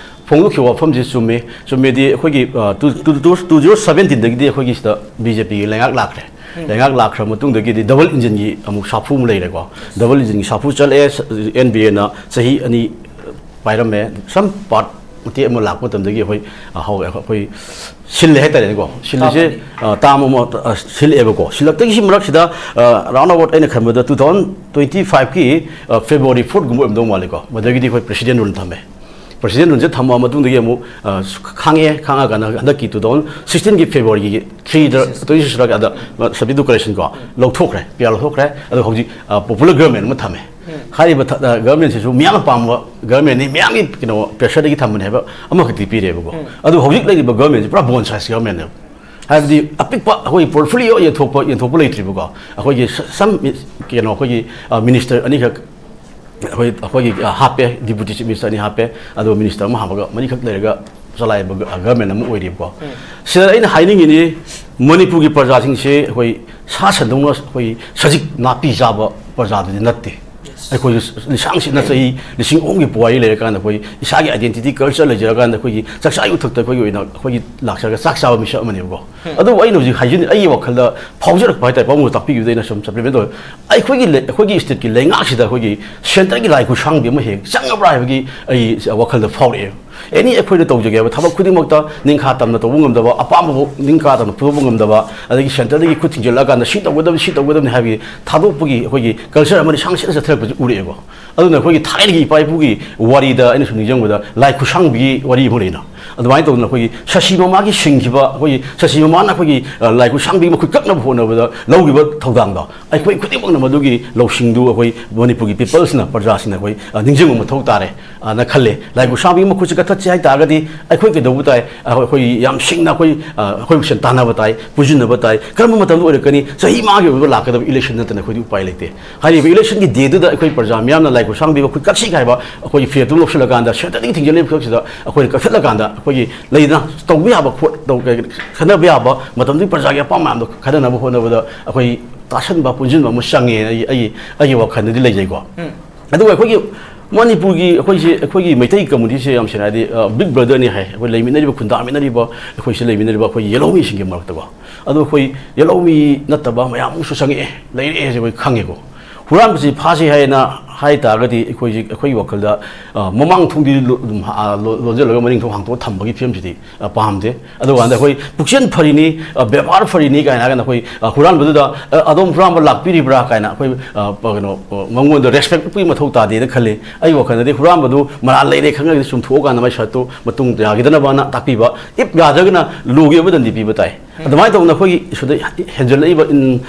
ꯐꯣꯡꯗꯣꯛꯈꯤꯕ ꯋꯥꯐꯝꯁꯤ ꯆꯨꯝꯃꯤ꯫ ꯆꯨꯝꯃꯤꯗꯤ ꯑꯩꯈꯣꯏꯒꯤ, ꯑ, two- two- two- two zero seventeenꯗꯒꯤꯗꯤ ꯑꯩꯈꯣꯏꯒꯤ ꯁꯤꯗ BJPꯒꯤ ꯂꯩꯉꯥꯛ ꯂꯥꯛꯈ꯭ꯔꯦ꯫ ꯂꯩꯉꯥꯛ ꯂꯥꯛꯈ꯭ꯔ ꯃꯇꯨꯡꯗꯒꯤꯗꯤ double engineꯒꯤ ꯑꯃꯨꯛ ꯁꯥꯐꯨ ꯑꯃ ꯂꯩꯔꯦꯀꯣ꯫ Double engineꯒꯤ ꯁꯥꯐꯨ ꯆꯠꯂꯛꯑꯦ꯫ NBAꯅ ꯆꯍꯤ ꯑꯅꯤ ꯄꯥꯏꯔꯝꯃꯦ꯫ Some part ꯃꯇꯦꯛ ꯑꯃ ꯂꯥꯛꯄ ꯃꯇꯝꯗꯒꯤ ꯑꯩꯈꯣꯏ, ꯑ, ꯍꯧ- ꯑꯩꯈꯣꯏ ꯁꯤꯜꯂꯦ ꯍꯥꯏꯇꯥꯔꯦꯅꯦꯀꯣ꯫ ꯁꯤꯜꯂꯤꯁꯦ, ꯑ, term ꯑꯃ, ꯑ, ꯁꯤꯜꯂꯛꯑꯦꯕꯀꯣ꯫ ꯁꯤꯜꯂꯛꯇꯒꯤ ꯁꯤ ꯃꯔꯛꯁꯤꯗ, ꯑ, round about ꯑꯩꯅ ꯈꯟꯕꯗ two thousand twenty fiveꯀꯤ, ꯑ, February fourthꯒꯨꯝꯕ ꯑꯣꯏꯔꯝꯗꯧ ꯃꯥꯜꯂꯦꯀꯣ꯫ ꯃꯗꯒꯤꯗꯤ ꯑꯩꯈꯣꯏ president rule ꯊꯝꯃꯦ꯫ President ruleꯁꯦ ꯊꯝꯃ ꯃꯇꯨꯡꯗꯒꯤ ꯑꯃꯨꯛ, ꯑ, ꯈꯥꯡꯉꯛꯑꯦ꯫ ꯈꯥꯡꯉꯀꯥꯟꯗ ꯍꯟꯗꯛꯀꯤ two thousand sixteenꯒꯤ Februaryꯒꯤ threeꯗ, twenty sixꯔ ꯑꯗ, ꯑ, subject to correctionꯀꯣ, ꯂꯧꯊꯣꯛꯈ꯭ꯔꯦ, PR ꯂꯧꯊꯣꯛꯈ꯭ꯔꯦ꯫ ꯑꯗꯣ ꯍꯧꯖꯤꯛ, ꯑ, popular government ꯑꯃ ꯊꯝꯃꯦ꯫ ꯍꯥꯏꯔꯤꯕ ꯊ- ꯑ, governmentꯁꯤꯁꯨ ꯃꯤꯌꯥꯝꯅ ꯄꯥꯝꯕ governmentꯅꯤ, ꯃꯤꯌꯥꯝꯒꯤ ꯀꯩꯅꯣ pressureꯗꯒꯤ ꯊꯝꯕꯅꯦ ꯍꯥꯏꯕ ꯑꯃꯈꯛꯇꯤ ꯄꯤꯔꯦꯕꯀꯣ꯫ ꯑꯗꯨ ꯍꯧꯖꯤꯛ ꯂꯩꯔꯤꯕ governmentꯁꯤ ꯄꯨꯔꯥ bonsai governmentꯅꯦꯕ꯫ ꯍꯥꯏꯕꯗꯤ ꯑꯄꯤꯛꯄ ꯑꯩꯈꯣꯏ portfolio ꯌꯦꯟꯊꯣꯛꯄ, ꯌꯦꯟꯊꯣꯛꯄ ꯂꯩꯇ꯭ꯔꯤꯕꯀꯣ꯫ ꯑꯩꯈꯣꯏꯒꯤ ꯁ- some ꯀꯩꯅꯣ, ꯑꯩꯈꯣꯏꯒꯤ, ꯑ, minister ꯑꯅꯤꯈꯛ ꯑꯩꯈꯣꯏ, ꯑꯩꯈꯣꯏꯒꯤ, ꯑ, ꯍꯥꯞꯄꯦ, deputy chief minister ꯑꯅꯤ ꯍꯥꯞꯄꯦ, ꯑꯗꯨꯒ minister ꯑꯃ ꯍꯥꯞꯄꯒ ꯃꯔꯤꯈꯛ ꯂꯩꯔꯒ ꯆꯂꯥꯏꯕ ꯒ- government ꯑꯃ ꯑꯣꯏꯔꯤꯕꯀꯣ꯫ ꯁꯤꯗ ꯑꯩꯅ ꯍꯥꯏꯅꯤꯡꯉꯤꯗꯤ, ꯃꯅꯤꯄꯨꯔꯒꯤ ꯄ꯭ꯔꯖꯥꯁꯤꯡꯁꯦ ꯑꯩꯈꯣꯏ ꯁꯥ ꯁꯟꯗꯧꯅ ꯑꯩꯈꯣꯏ ꯁꯖꯤꯛ ꯅꯥꯄꯤ ꯆꯥꯕ ꯄ꯭ꯔꯖꯥꯗꯨꯗꯤ ꯅꯠꯇꯦ꯫ ꯑꯩꯈꯣꯏꯁꯨ ꯂꯤꯁꯥꯡ ꯁꯤꯠꯅ ꯆꯍꯤ ꯂꯤꯁꯤꯡ ꯑꯍꯨꯝꯒꯤ ꯄꯨꯋꯥꯔꯤ ꯂꯩꯔꯀꯥꯟꯗ, ꯑꯩꯈꯣꯏ ꯏꯁꯥꯒꯤ identity, culture ꯂꯩꯖꯔꯀꯥꯟꯗ, ꯑꯩꯈꯣꯏꯒꯤ ꯆꯥꯛꯆꯥ ꯌꯨꯊꯛꯇ ꯑꯩꯈꯣꯏꯒꯤ ꯑꯣꯏꯅ ꯑꯩꯈꯣꯏꯒꯤ ꯂꯥꯛꯆꯔꯒ ꯆꯥꯛ ꯆꯥꯕ ꯃꯤꯁꯛ ꯑꯃꯅꯦꯕꯀꯣ꯫ ꯑꯗꯨꯕꯨ ꯑꯩꯅ ꯍꯧꯖꯤꯛ ꯍꯥꯏꯖꯅꯤꯡ ꯑꯩꯒꯤ ꯋꯥꯈꯜꯗ ꯐꯥꯎꯖꯔꯛꯄ ꯍꯥꯏꯇꯥꯔꯦ, ꯄꯥꯕꯨꯡꯅ ꯇꯥꯛꯄꯤꯈꯤꯕꯗ ꯑꯩꯅ ꯁꯨꯝ supplement ꯇꯧꯋꯦ꯫ ꯑꯩꯈꯣꯏꯒꯤ ꯂꯩ- ꯑꯩꯈꯣꯏꯒꯤ stateꯀꯤ ꯂꯩꯉꯥꯛꯁꯤꯗ ꯑꯩꯈꯣꯏꯒꯤ centreꯒꯤ ꯂꯥꯏ ꯈꯨꯠꯁꯥꯡꯕꯤ ꯑꯃ ꯍꯦꯛ ꯆꯪꯉꯕ꯭ꯔꯥ ꯍꯥꯏꯕꯒꯤ ꯑꯩ ꯋꯥꯈꯜꯗ ꯐꯥꯎꯔꯛꯑꯦ꯫ Any ꯑꯩꯈꯣꯏꯅ ꯇꯧꯖꯒꯦ ꯍꯥꯏꯕ ꯊꯕꯛ ꯈꯨꯗꯤꯡꯃꯛꯇ ꯅꯤꯡꯈꯥ ꯇꯝꯅ ꯇꯧꯕ ꯉꯝꯗꯕ, ꯑꯄꯥꯝꯕꯕꯨ ꯅꯤꯡꯈꯥ ꯇꯝꯅ ꯐꯨꯗꯣꯛꯄ ꯉꯝꯗꯕ, ꯑꯗꯒꯤ centreꯗꯒꯤ ꯈꯨꯠ ꯊꯤꯡꯖꯤꯜꯂꯛꯑꯀꯥꯟꯗ ꯁꯤ ꯇꯧꯒꯗꯕꯅꯤ, ꯁꯤ ꯇꯧꯒꯗꯕꯅꯤ ꯍꯥꯏꯕꯒꯤ ꯊꯥꯗꯣꯛꯄꯒꯤ ꯑꯩꯈꯣꯏꯒꯤ culture ꯑꯃꯗꯤ ꯁꯥꯡ ꯁꯤꯠꯅ ꯆꯠꯊꯔꯛꯄꯁꯤ ꯎꯔꯛꯑꯦꯀꯣ꯫ ꯑꯗꯨꯅ ꯑꯩꯈꯣꯏꯒꯤ ꯊꯥꯏꯅꯒꯤ ꯏꯄꯥ ꯏꯄꯨꯒꯤ ꯋꯥꯔꯤꯗ ꯑꯩꯅ ꯁꯨꯝ ꯅꯤꯡꯁꯤꯡꯕꯗ ꯂꯥꯏ ꯈꯨꯠꯁꯥꯡꯕꯤꯒꯤ ꯋꯥꯔꯤ ꯑꯃ ꯂꯩꯅ꯫ ꯑꯗꯨꯃꯥꯏꯅ ꯇꯧꯗꯅ ꯑꯩꯈꯣꯏꯒꯤ ꯁꯁꯤ ꯃꯃꯥꯒꯤ ꯁꯤꯡꯈꯤꯕ, ꯑꯩꯈꯣꯏꯒꯤ ꯁꯁꯤ ꯃꯃꯥꯅ ꯑꯩꯈꯣꯏꯒꯤ, ꯑ, ꯂꯥꯏ ꯈꯨꯠꯁꯥꯡꯕꯤꯒꯤ ꯃꯈꯨꯠ ꯀꯛꯅꯕ ꯍꯣꯠꯅꯕꯗ ꯂꯧꯈꯤꯕ ꯊꯧꯗꯥꯡꯗꯣ, ꯑꯩꯈꯣꯏ ꯈꯨꯗꯤꯡꯃꯛꯅ ꯃꯗꯨꯒꯤ ꯂꯧꯁꯤꯡꯗꯨ ꯑꯩꯈꯣꯏ ꯃꯅꯤꯄꯨꯔꯒꯤ peopleꯁꯅ, ꯄ꯭ꯔꯖꯥꯁꯤꯡꯅ ꯑꯩꯈꯣꯏ, ꯑ, ꯅꯤꯡꯁꯤꯡꯕ ꯃꯊꯧ ꯇꯥꯔꯦ, ꯑꯅ ꯈꯜꯂꯦ꯫ ꯂꯥꯏ ꯈꯨꯠꯁꯥꯡꯕꯤꯒꯤ ꯃꯈꯨꯠꯁꯦ ꯀꯛꯊꯠꯁꯦ ꯍꯥꯏ ꯇꯥꯔꯒꯗꯤ ꯑꯩꯈꯣꯏ ꯀꯩꯗꯧꯕ ꯇꯥꯏ? ꯑꯩꯈꯣꯏ, ꯑꯩꯈꯣꯏ ꯌꯥꯝ ꯁꯤꯡꯅ ꯑꯩꯈꯣꯏ, ꯑ, ꯑꯩꯈꯣꯏ ꯃꯁꯦꯟ ꯇꯥꯟꯅꯕ ꯇꯥꯏ, ꯄꯨꯟꯁꯤꯟꯅꯕ ꯇꯥꯏ꯫ ꯀꯔꯝꯕ ꯃꯇꯝꯗ ꯑꯣꯏꯔꯛꯀꯅꯤ? ꯆꯍꯤ ꯃꯉꯥꯒꯤ ꯑꯣꯏꯕ ꯂꯥꯛꯀꯗꯕ election ꯅꯠꯇꯅ ꯑꯩꯈꯣꯏꯗꯤ ꯎꯄꯥꯏ ꯂꯩꯇꯦ꯫ ꯍꯥꯏꯔꯤꯕ election ꯒꯤ dayꯗꯨꯗ ꯑꯩꯈꯣꯏ ꯄ꯭ꯔꯖꯥ ꯃꯤꯌꯥꯝꯅ ꯂꯥꯏ ꯈꯨꯠꯁꯥꯡꯕꯤꯕ ꯈꯨꯠ ꯀꯛꯁꯤ ꯍꯥꯏꯕ ꯑꯩꯈꯣꯏꯒꯤ ꯐꯤꯔꯦꯞꯇꯨ ꯂꯧꯁꯤꯜꯂꯀꯥꯟꯗ centreꯗꯒꯤ ꯊꯤꯡꯖꯤꯜꯂꯛꯏꯕ ꯈꯛꯁꯤꯗ ꯑꯩꯈꯣꯏꯅ ꯀꯛꯊꯠꯂꯀꯥꯟꯗ ꯑꯩꯈꯣꯏꯒꯤ ꯂꯩꯗꯅ ꯇꯧꯕ ꯌꯥꯕ ꯈꯣꯠ-, ꯇꯧ-, ꯈꯟꯅꯕ ꯌꯥꯕ ꯃꯇꯝꯗꯨꯒꯤ ꯄ꯭ꯔꯖꯥꯒꯤ ꯑꯄꯥꯝꯕ ꯃꯌꯥꯝꯗꯣ ꯈꯟꯅꯅꯕ ꯍꯣꯠꯅꯕꯗ ꯑꯩꯈꯣꯏ ꯇꯥꯁꯟꯕ, ꯄꯨꯟꯁꯤꯟꯕ ꯑꯃ ꯆꯪꯉꯦꯅ ꯑꯩ, ꯑꯩꯒꯤ, ꯑꯩꯒꯤ ꯋꯥꯈꯜꯗꯗꯤ ꯂꯩꯖꯩꯀꯣ꯫ ꯎꯝ꯫ ꯑꯗꯨꯒ ꯑꯩꯈꯣꯏꯒꯤ ꯃꯅꯤꯄꯨꯔꯒꯤ ꯑꯩꯈꯣꯏꯁꯦ, ꯑꯩꯈꯣꯏꯒꯤ ꯃꯩꯇꯩ communityꯁꯦ ꯌꯥꯝ ꯁꯦꯡꯅ ꯍꯥꯏꯔꯗꯤ, ꯑ, big brotherꯅꯤ ꯍꯥꯏ꯫ ꯑꯩꯈꯣꯏ ꯂꯩꯃꯤꯟꯅꯔꯤꯕ, ꯈꯨꯟꯗꯥꯃꯤꯟꯅꯔꯤꯕ, ꯑꯩꯈꯣꯏꯁꯦ ꯂꯩꯃꯤꯟꯅꯔꯤꯕ ꯑꯩꯈꯣꯏ ꯌꯦꯜꯍꯧꯃꯤꯁꯤꯡꯒꯤ ꯃꯔꯛꯇꯀꯣ꯫ ꯑꯗꯣ ꯑꯩꯈꯣꯏ ꯌꯦꯜꯍꯧꯃꯤ ꯅꯠꯇꯕ ꯃꯌꯥꯝ ꯑꯃꯁꯨ ꯆꯪꯉꯛꯑꯦ, ꯂꯩꯔꯛꯑꯦꯁꯦ ꯑꯩꯈꯣꯏ ꯈꯪꯉꯦꯀꯣ꯫ ꯍꯨꯔꯥꯟꯕꯁꯤ ꯐꯥꯁꯤ ꯍꯥꯏꯅ ꯍꯥꯏ ꯇꯥꯔꯒꯗꯤ ꯑꯩꯈꯣꯏꯁꯦ, ꯑꯩꯈꯣꯏꯒꯤ ꯋꯥꯈꯜꯗ, ꯑ, ꯃꯃꯥꯡ ꯊꯣꯡꯗꯤ ꯂꯣ-, ꯑꯗꯨꯝ ꯍꯥ-, ꯂꯣ-, ꯂꯣꯟꯁꯤꯜꯂꯒ ꯃꯅꯤꯡ ꯊꯣꯡ ꯍꯥꯡꯇꯣꯛꯑ ꯊꯝꯕꯒꯤ ꯐꯤꯕꯝꯁꯤꯗꯤ, ꯑ, ꯄꯥꯝꯗꯦ꯫ ꯑꯗꯨꯀꯥꯟꯗ ꯑꯩꯈꯣꯏ ꯄꯨꯛꯆꯦꯜ ꯐꯔꯤꯅꯤ, ꯑ, ꯕꯦꯕꯥꯔ ꯐꯔꯤꯅꯤ ꯀꯥꯏꯅ ꯍꯥꯏꯔꯒꯅ ꯑꯩꯈꯣꯏ, ꯑ, ꯍꯨꯔꯥꯟꯕꯗꯨꯗ, ꯑ, "ꯑꯗꯣꯝ ꯍꯨꯔꯥꯟꯕ ꯂꯥꯛꯄꯤꯔꯤꯕ꯭ꯔꯥ?" ꯀꯥꯏꯅ ꯑꯩꯈꯣꯏ, ꯑ, ꯄ-, ꯀꯩꯅꯣ, ꯑ, ꯃꯉꯣꯟꯗ respect ꯎꯠꯄꯒꯤ ꯃꯊꯧ ꯇꯥꯗꯦꯅ ꯈꯜꯂꯤ꯫ ꯑꯩ ꯋꯥꯈꯜꯗꯗꯤ ꯍꯨꯔꯥꯟꯕꯗꯨ ꯃꯔꯥꯜ ꯂꯩꯔꯦ ꯈꯪꯉꯒꯗꯤ ꯆꯨꯝꯊꯣꯛꯑꯀꯥꯟꯗ ꯃꯥꯏ ꯁꯔꯠꯇꯨ ꯃꯇꯨꯡ ꯌꯥꯈꯤꯗꯅꯕꯅ ꯇꯥꯛꯄꯤꯕ, if ꯌꯥꯗ꯭ꯔꯒꯅ ꯂꯣꯒꯤ ꯑꯣꯏꯕ ꯗꯟꯗꯤ ꯄꯤꯕ ꯇꯥꯏ꯫ ꯎꯝ꯫ ꯑꯗꯨꯃꯥꯏꯅ ꯇꯧꯗꯅ ꯑꯩꯈꯣꯏꯒꯤ ꯁꯤꯗ ꯍꯦꯟꯖꯜꯂꯛꯏꯕ ꯏꯟ-,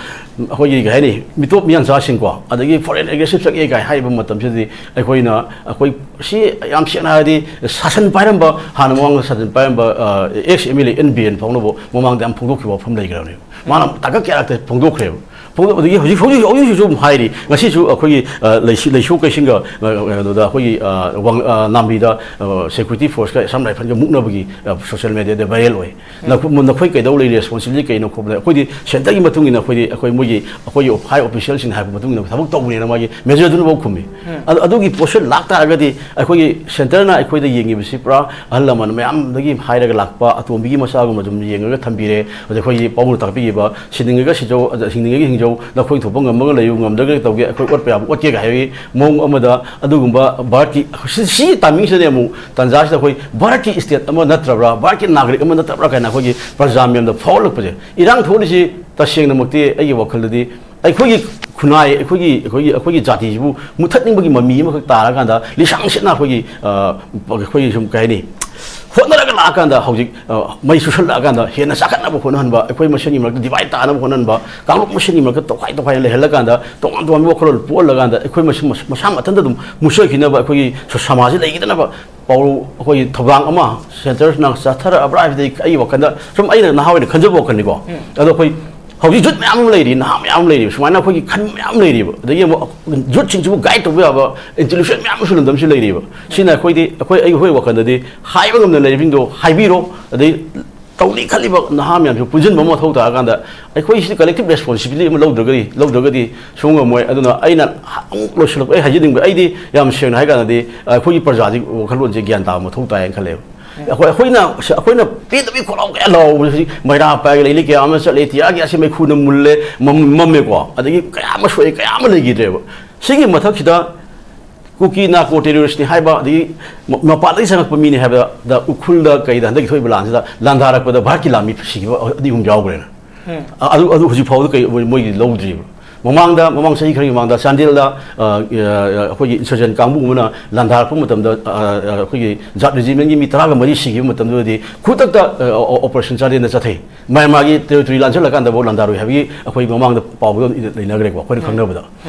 ꯑꯩꯈꯣꯏꯒꯤ ꯀꯩ ꯍꯥꯏꯅꯤ, ꯃꯤꯇꯣꯞ ꯃꯤꯌꯥꯟꯆꯥꯁꯤꯡꯀꯣ, ꯑꯗꯒꯤ foreign aggressive ꯆꯪꯉꯛꯑꯦ ꯀꯥꯏ ꯍꯥꯏꯔꯤꯕ ꯃꯇꯝꯁꯤꯗꯗꯤ ꯑꯩꯈꯣꯏꯅ, ꯑꯩꯈꯣꯏ ꯁꯤ ꯌꯥꯝ ꯁꯦꯡꯅ ꯍꯥꯏꯔꯗꯤ ꯁꯥꯁꯟ ꯄꯥꯏꯔꯝꯕ, ꯍꯥꯟꯅ ꯃꯃꯥꯡꯗ ꯁꯥꯁꯟ ꯄꯥꯏꯔꯝꯕ, ꯑ, ex MLA ꯑꯦꯟ ꯕꯤꯔꯦꯟ ꯐꯥꯎꯅꯕ ꯃꯃꯥꯡꯗ ꯌꯥꯝ ꯐꯣꯡꯗꯣꯛꯈꯤꯕ ꯋꯥꯐꯝ ꯂꯩꯈ꯭ꯔꯕꯅꯦꯕ꯫ ꯃꯥꯅ ꯇꯥꯡꯀꯛ ꯀꯌꯥꯔꯛꯇ ꯐꯣꯡꯗꯣꯛꯈ꯭ꯔꯦꯕ꯫ ꯐꯣꯡꯗꯣꯛ-, ꯑꯗꯒꯤ ꯍꯧꯖꯤꯛ, ꯍꯧꯖꯤꯛ, ꯍꯧꯖꯤꯛ ꯍꯧꯖꯤꯛꯁꯨ ꯑꯗꯨꯝ ꯍꯥꯏꯔꯤ꯫ ꯉꯁꯤꯁꯨ ꯑꯩꯈꯣꯏꯒꯤ, ꯑ, ꯂꯩꯁꯤ-, ꯂꯩꯁꯨ ꯀꯩꯁꯤꯡꯒ, ꯑ, ꯀꯩꯅꯣꯗ ꯑꯩꯈꯣꯏꯒꯤ, ꯑ, ꯋꯥꯡ-, ꯑ, ꯅꯥꯝꯕꯤꯗ, ꯑ, security forceꯀ Assam Rifleꯒ ꯃꯨꯛꯅꯕꯒꯤ, ꯑ, social mediaꯗ viral ꯑꯣꯏ꯫ ꯅꯈꯣ-, ꯅꯈꯣꯏ ꯀꯩꯗꯧ ꯂꯩꯔꯤ, responsibility ꯀꯩꯅꯣ ꯈꯣꯠꯄꯗ? ꯑꯩꯈꯣꯏꯗꯤ centreꯒꯤ ꯃꯇꯨꯡ ꯏꯟꯅ ꯑꯩꯈꯣꯏꯗꯤ, ꯑꯩꯈꯣꯏ ꯃꯣꯏꯒꯤ, ꯑꯩꯈꯣꯏꯒꯤ high officialꯁꯤꯡꯅ ꯍꯥꯏꯕ ꯃꯇꯨꯡ ꯏꯟꯅ ꯊꯕꯛ ꯇꯧꯕꯅꯦꯅ ꯃꯥꯒꯤ majorꯗꯨꯅꯐꯥꯎ ꯈꯨꯝꯃꯤ꯫ ꯎꯝ꯫ ꯑꯗꯨ, ꯑꯗꯨꯒꯤ ꯄꯣꯠꯁꯦ ꯂꯥꯛ ꯇꯥꯔꯒꯗꯤ ꯑꯩꯈꯣꯏꯒꯤ centreꯅ ꯑꯩꯈꯣꯏꯗ ꯌꯦꯡꯉꯤꯕꯁꯤ ꯄꯨꯔꯥ ꯑꯍꯜ ꯂꯃꯟ ꯃꯌꯥꯝꯗꯒꯤ ꯍꯥꯏꯔꯒ ꯂꯥꯛꯄ ꯑꯇꯣꯝꯕꯤꯒꯤ ꯃꯆꯥꯒꯨꯝꯕ ꯑꯗꯨꯝ ꯌꯦꯡꯉꯒ ꯊꯝꯕꯤꯔꯦ꯫ ꯑꯗ ꯑꯩꯈꯣꯏꯒꯤ ꯄꯥꯎꯅ ꯇꯥꯛꯄꯤꯈꯤꯕ "ꯁꯤꯅꯤꯡꯉꯒ ꯁꯤꯖꯧ, ꯑꯗ ꯍꯤꯡꯅꯤꯡꯉꯒ ꯍꯤꯡꯖꯧ, ꯅꯈꯣꯏ ꯊꯣꯛꯄ ꯉꯝꯃꯒ ꯂꯩꯌꯨ, ꯉꯝꯗ꯭ꯔꯒ ꯇꯧꯒꯦ, ꯑꯩꯈꯣꯏ ꯑꯣꯠꯄ ꯌꯥꯕ ꯑꯣꯠꯀꯦ" ꯍꯥꯏꯕꯒꯤ ꯃꯑꯣꯡ ꯑꯃꯗ ꯑꯗꯨꯒꯨꯝꯕ ꯚꯥꯔꯠꯀꯤ ꯁꯤ, ꯁꯤ timingꯁꯤꯗꯅꯦ ꯑꯃꯨꯛ ꯇꯥꯟꯖꯥꯁꯤꯗ ꯑꯩꯈꯣꯏ ꯚꯥꯔꯠꯀꯤ state ꯑꯃ ꯅꯠꯇ꯭ꯔꯕ꯭ꯔꯥ, ꯚꯥꯔꯠꯀꯤ ꯅꯥꯒꯔꯤꯛ ꯑꯃ ꯅꯠꯇꯕ꯭ꯔꯥ ꯀꯥꯏꯅ ꯑꯩꯈꯣꯏꯒꯤ ꯄ꯭ꯔꯖꯥ ꯃꯌꯥꯝꯗ ꯐꯥꯎꯍꯜꯂꯛꯄꯁꯦ꯫ ꯏꯔꯥꯡ ꯊꯣꯛꯍꯜꯂꯤꯁꯤ ꯇꯁꯦꯡꯅꯃꯛꯇꯤ ꯑꯩꯒꯤ ꯋꯥꯈꯜꯗꯗꯤ ꯑꯩꯈꯣꯏꯒꯤ ꯈꯨꯟꯅꯥꯏ, ꯑꯩꯈꯣꯏꯒꯤ, ꯑꯩꯈꯣꯏꯒꯤ, ꯑꯩꯈꯣꯏꯒꯤ ꯖꯥꯇꯤꯁꯤꯕꯨ ꯃꯨꯊꯠꯅꯤꯡꯕꯒꯤ ꯃꯃꯤ ꯑꯃꯈꯛ ꯇꯥꯔꯀꯥꯟꯗ, ꯂꯤꯁꯥꯡ ꯁꯤꯠꯅ ꯑꯩꯈꯣꯏꯒꯤ, ꯑ, ꯑꯩꯈꯣꯏꯒꯤ ꯁꯨꯝ ꯀꯩ ꯍꯥꯏꯅꯤ, ꯍꯣꯠꯅꯔꯒ ꯂꯥꯛꯑꯀꯥꯟꯗ ꯍꯧꯖꯤꯛ, ꯑ, ꯃꯩ ꯆꯨꯁꯜꯂꯛꯑꯀꯥꯟꯗ ꯍꯦꯟꯅ ꯆꯥꯈꯠꯅꯕ ꯍꯣꯠꯅꯍꯟꯕ, ꯑꯩꯈꯣꯏ ꯃꯁꯦꯟꯒꯤ ꯃꯔꯛꯇ divide ꯇꯥꯅꯕ ꯍꯣꯠꯅꯍꯟꯕ, ꯀꯥꯡꯂꯨꯞ ꯃꯁꯦꯟꯒꯤ ꯃꯔꯛꯇ ꯇꯣꯈꯥꯏ ꯇꯣꯈꯥꯏꯅ ꯂꯩꯍꯜꯂꯀꯥꯟꯗ, ꯇꯣꯉꯥꯟ ꯇꯣꯉꯥꯟꯕ ꯋꯥꯈꯜꯂꯣꯟ ꯄꯣꯛꯍꯜꯂꯀꯥꯟꯗ, ꯑꯩꯈꯣꯏ ꯃꯁꯦꯟ ꯃꯁꯥ ꯃꯊꯟꯇ ꯑꯗꯨꯝ ꯃꯨꯠꯆꯈꯤꯅꯕ, ꯑꯩꯈꯣꯏꯒꯤ ꯁ-, ꯁꯃꯥꯖꯁꯤ ꯂꯩꯈꯤꯗꯅꯕ ꯄꯥꯎꯔꯧ, ꯑꯩꯈꯣꯏꯒꯤ ꯊꯧꯗꯥꯡ ꯑꯃ centreꯅ ꯆꯠꯊꯔꯛꯑꯕ꯭ꯔꯥ ꯍꯥꯏꯕꯗꯤ ꯑꯩ ꯋꯥꯈꯜꯗ ꯁꯨꯝ, ꯑꯩꯅ ꯅꯍꯥ ꯑꯣꯏꯅ ꯈꯟꯖꯕ ꯋꯥꯈꯜꯅꯤꯀꯣ꯫ ꯑꯗꯣ ꯑꯩꯈꯣꯏ ꯍꯧꯖꯤꯛ youth ꯃꯌꯥꯝ ꯑꯃ ꯂꯩꯔꯤ, ꯅꯍꯥ ꯃꯌꯥꯝ ꯑꯃ ꯂꯩꯔꯤꯕ, ꯁꯨꯃꯥꯏꯅ ꯑꯩꯈꯣꯏꯒꯤ ꯈꯟꯕ ꯃꯌꯥꯝ ꯂꯩꯔꯤꯕ, ꯑꯗꯒꯤ ꯑꯃꯨꯛ youthꯁꯤꯡꯁꯤꯕꯨ guide ꯇꯧꯕ ꯌꯥꯕ intellectual ꯃꯌꯥꯝ ꯑꯃꯁꯨ ꯂꯝꯗꯝꯁꯤ ꯂꯩꯔꯤꯕ꯫ ꯁꯤꯅ ꯑꯩꯈꯣꯏꯗꯤ, ꯑꯩꯈꯣꯏ, ꯑꯩꯈꯣꯏ ꯋꯥꯈꯜꯗꯗꯤ ꯍꯥꯏꯕ ꯉꯝꯗꯅ ꯂꯩꯔꯤꯕꯁꯤꯡꯗꯣ ꯍꯥꯏꯕꯤꯔꯣ, ꯑꯗꯩ ꯇꯧꯅꯤ ꯈꯜꯂꯤꯕ ꯅꯍꯥ ꯃꯌꯥꯝꯁꯨ ꯄꯨꯟꯁꯤꯟꯕ ꯑꯃ ꯃꯊꯧ ꯇꯥꯔꯀꯥꯟꯗ, ꯑꯩꯈꯣꯏ ꯁꯤꯗꯤ collective responsibility ꯑꯃ ꯂꯧꯗ꯭ꯔꯒꯗꯤ, ꯂꯧꯗ꯭ꯔꯒꯗꯤ ꯁꯨꯡꯉꯝ ꯉꯝꯃꯣꯏ꯫ ꯑꯗꯨꯅ ꯑꯩꯅ ꯑꯃꯨꯛ ꯂꯣꯏꯁꯤꯜꯂꯛꯄ, ꯑꯩ ꯍꯥꯏꯖꯅꯤꯡꯕ, ꯑꯩꯗꯤ ꯌꯥꯝ ꯁꯦꯡꯅ ꯍꯥꯏ ꯀꯥꯟꯗꯗꯤ, ꯑꯩꯈꯣꯏꯒꯤ ꯄ꯭ꯔꯖꯥꯁꯤ ꯋꯥꯈꯜꯂꯣꯟꯁꯦ ꯒ꯭ꯌꯥꯟ ꯇꯥꯕ ꯃꯊꯧ ꯇꯥꯏꯌꯦꯅ ꯈꯜꯂꯦꯕ꯫ ꯑꯩꯈꯣꯏ, ꯑꯩꯈꯣꯏꯅ, ꯑꯩꯈꯣꯏꯅ ꯄꯦꯟꯗꯕꯒꯤ ꯈꯣꯜꯂꯥꯎ ꯀꯌꯥ ꯂꯥꯎꯕꯁꯤ, ꯃꯩꯔꯥ ꯄꯥꯏꯔꯒ ꯂꯩꯔꯤ ꯀꯌꯥ ꯑꯃ ꯆꯠꯂꯦ, ꯇꯤꯌꯥꯔ ꯒ꯭ꯌꯥꯁꯁꯦ ꯃꯩꯈꯨꯅ ꯃꯨꯜꯂꯦ, ꯃꯝ-, ꯃꯝꯃꯦꯀꯣ, ꯑꯗꯒꯤ ꯀꯌꯥ ꯑꯃ ꯁꯣꯛꯑꯦ, ꯀꯌꯥ ꯑꯃ ꯂꯩꯈꯤꯗ꯭ꯔꯦꯕ꯫ ꯁꯤꯒꯤ ꯃꯊꯛꯁꯤꯗ ꯀꯨꯀꯤ narco terroristꯅꯤ ꯍꯥꯏꯕ, ꯑꯗꯒꯤ ꯃ-, ꯃꯄꯥꯟꯗꯒꯤ ꯆꯪꯉꯛꯄ ꯃꯤꯅꯤ ꯍꯥꯏꯕꯗ, ꯎꯈ꯭ꯔꯨꯜꯗ ꯀꯩꯗ ꯍꯟꯗꯛꯀꯤ ꯊꯣꯛꯏꯕ ꯂꯥꯟꯁꯤꯗ ꯂꯥꯟꯗꯥꯔꯛꯄꯗ ꯚꯥꯔꯠꯀꯤ ꯂꯥꯟꯃꯤ ꯁꯤꯈꯤꯕ ꯑꯅꯤ ꯑꯍꯨꯝ ꯌꯥꯎꯈ꯭ꯔꯦꯅ꯫ ꯑ-, ꯑꯗꯨ, ꯑꯗꯨ ꯍꯧꯖꯤꯛ ꯐꯥꯎꯕꯗ ꯀꯩ ꯃꯣꯏ-, ꯃꯣꯏꯒꯤ ꯂꯧꯗ꯭ꯔꯤꯕ꯫ ꯃꯃꯥꯡꯗ, ꯃꯃꯥꯡ ꯆꯍꯤ ꯈꯔꯒꯤ ꯃꯃꯥꯡꯗ ꯆꯥꯟꯗꯦꯜꯗ, ꯑ, ꯑ, ꯑꯩꯈꯣꯏꯒꯤ insurgent ꯀꯥꯡꯕꯨ ꯑꯃꯅ ꯂꯥꯟꯗꯥꯔꯛꯄ ꯃꯇꯝꯗ, ꯑ, ꯑ, ꯑꯩꯈꯣꯏꯒꯤ Jat regimentꯀꯤ ꯃꯤ ꯇꯔꯥꯒ ꯃꯔꯤ ꯁꯤꯈꯤꯕ ꯃꯇꯝꯗꯨꯗꯗꯤ ꯈꯨꯗꯛꯇ, ꯑ, ꯑꯣ-, operation ꯆꯥꯟꯗꯦꯜꯗ ꯆꯠꯊꯩ꯫ ꯃ꯭ꯌꯥꯟꯃꯥꯔꯒꯤ territory ꯂꯥꯟꯁꯤꯜꯂꯀꯥꯟꯗꯐꯥꯎ ꯂꯥꯟꯗꯥꯔꯨꯏ ꯍꯥꯏꯕꯒꯤ ꯑꯩꯈꯣꯏ ꯃꯃꯥꯡꯗ ꯄꯥꯎꯗ ꯂꯩꯅꯈ꯭ꯔꯦꯀꯣ, ꯑꯩꯈꯣꯏꯅ ꯈꯪꯅꯕꯗ꯫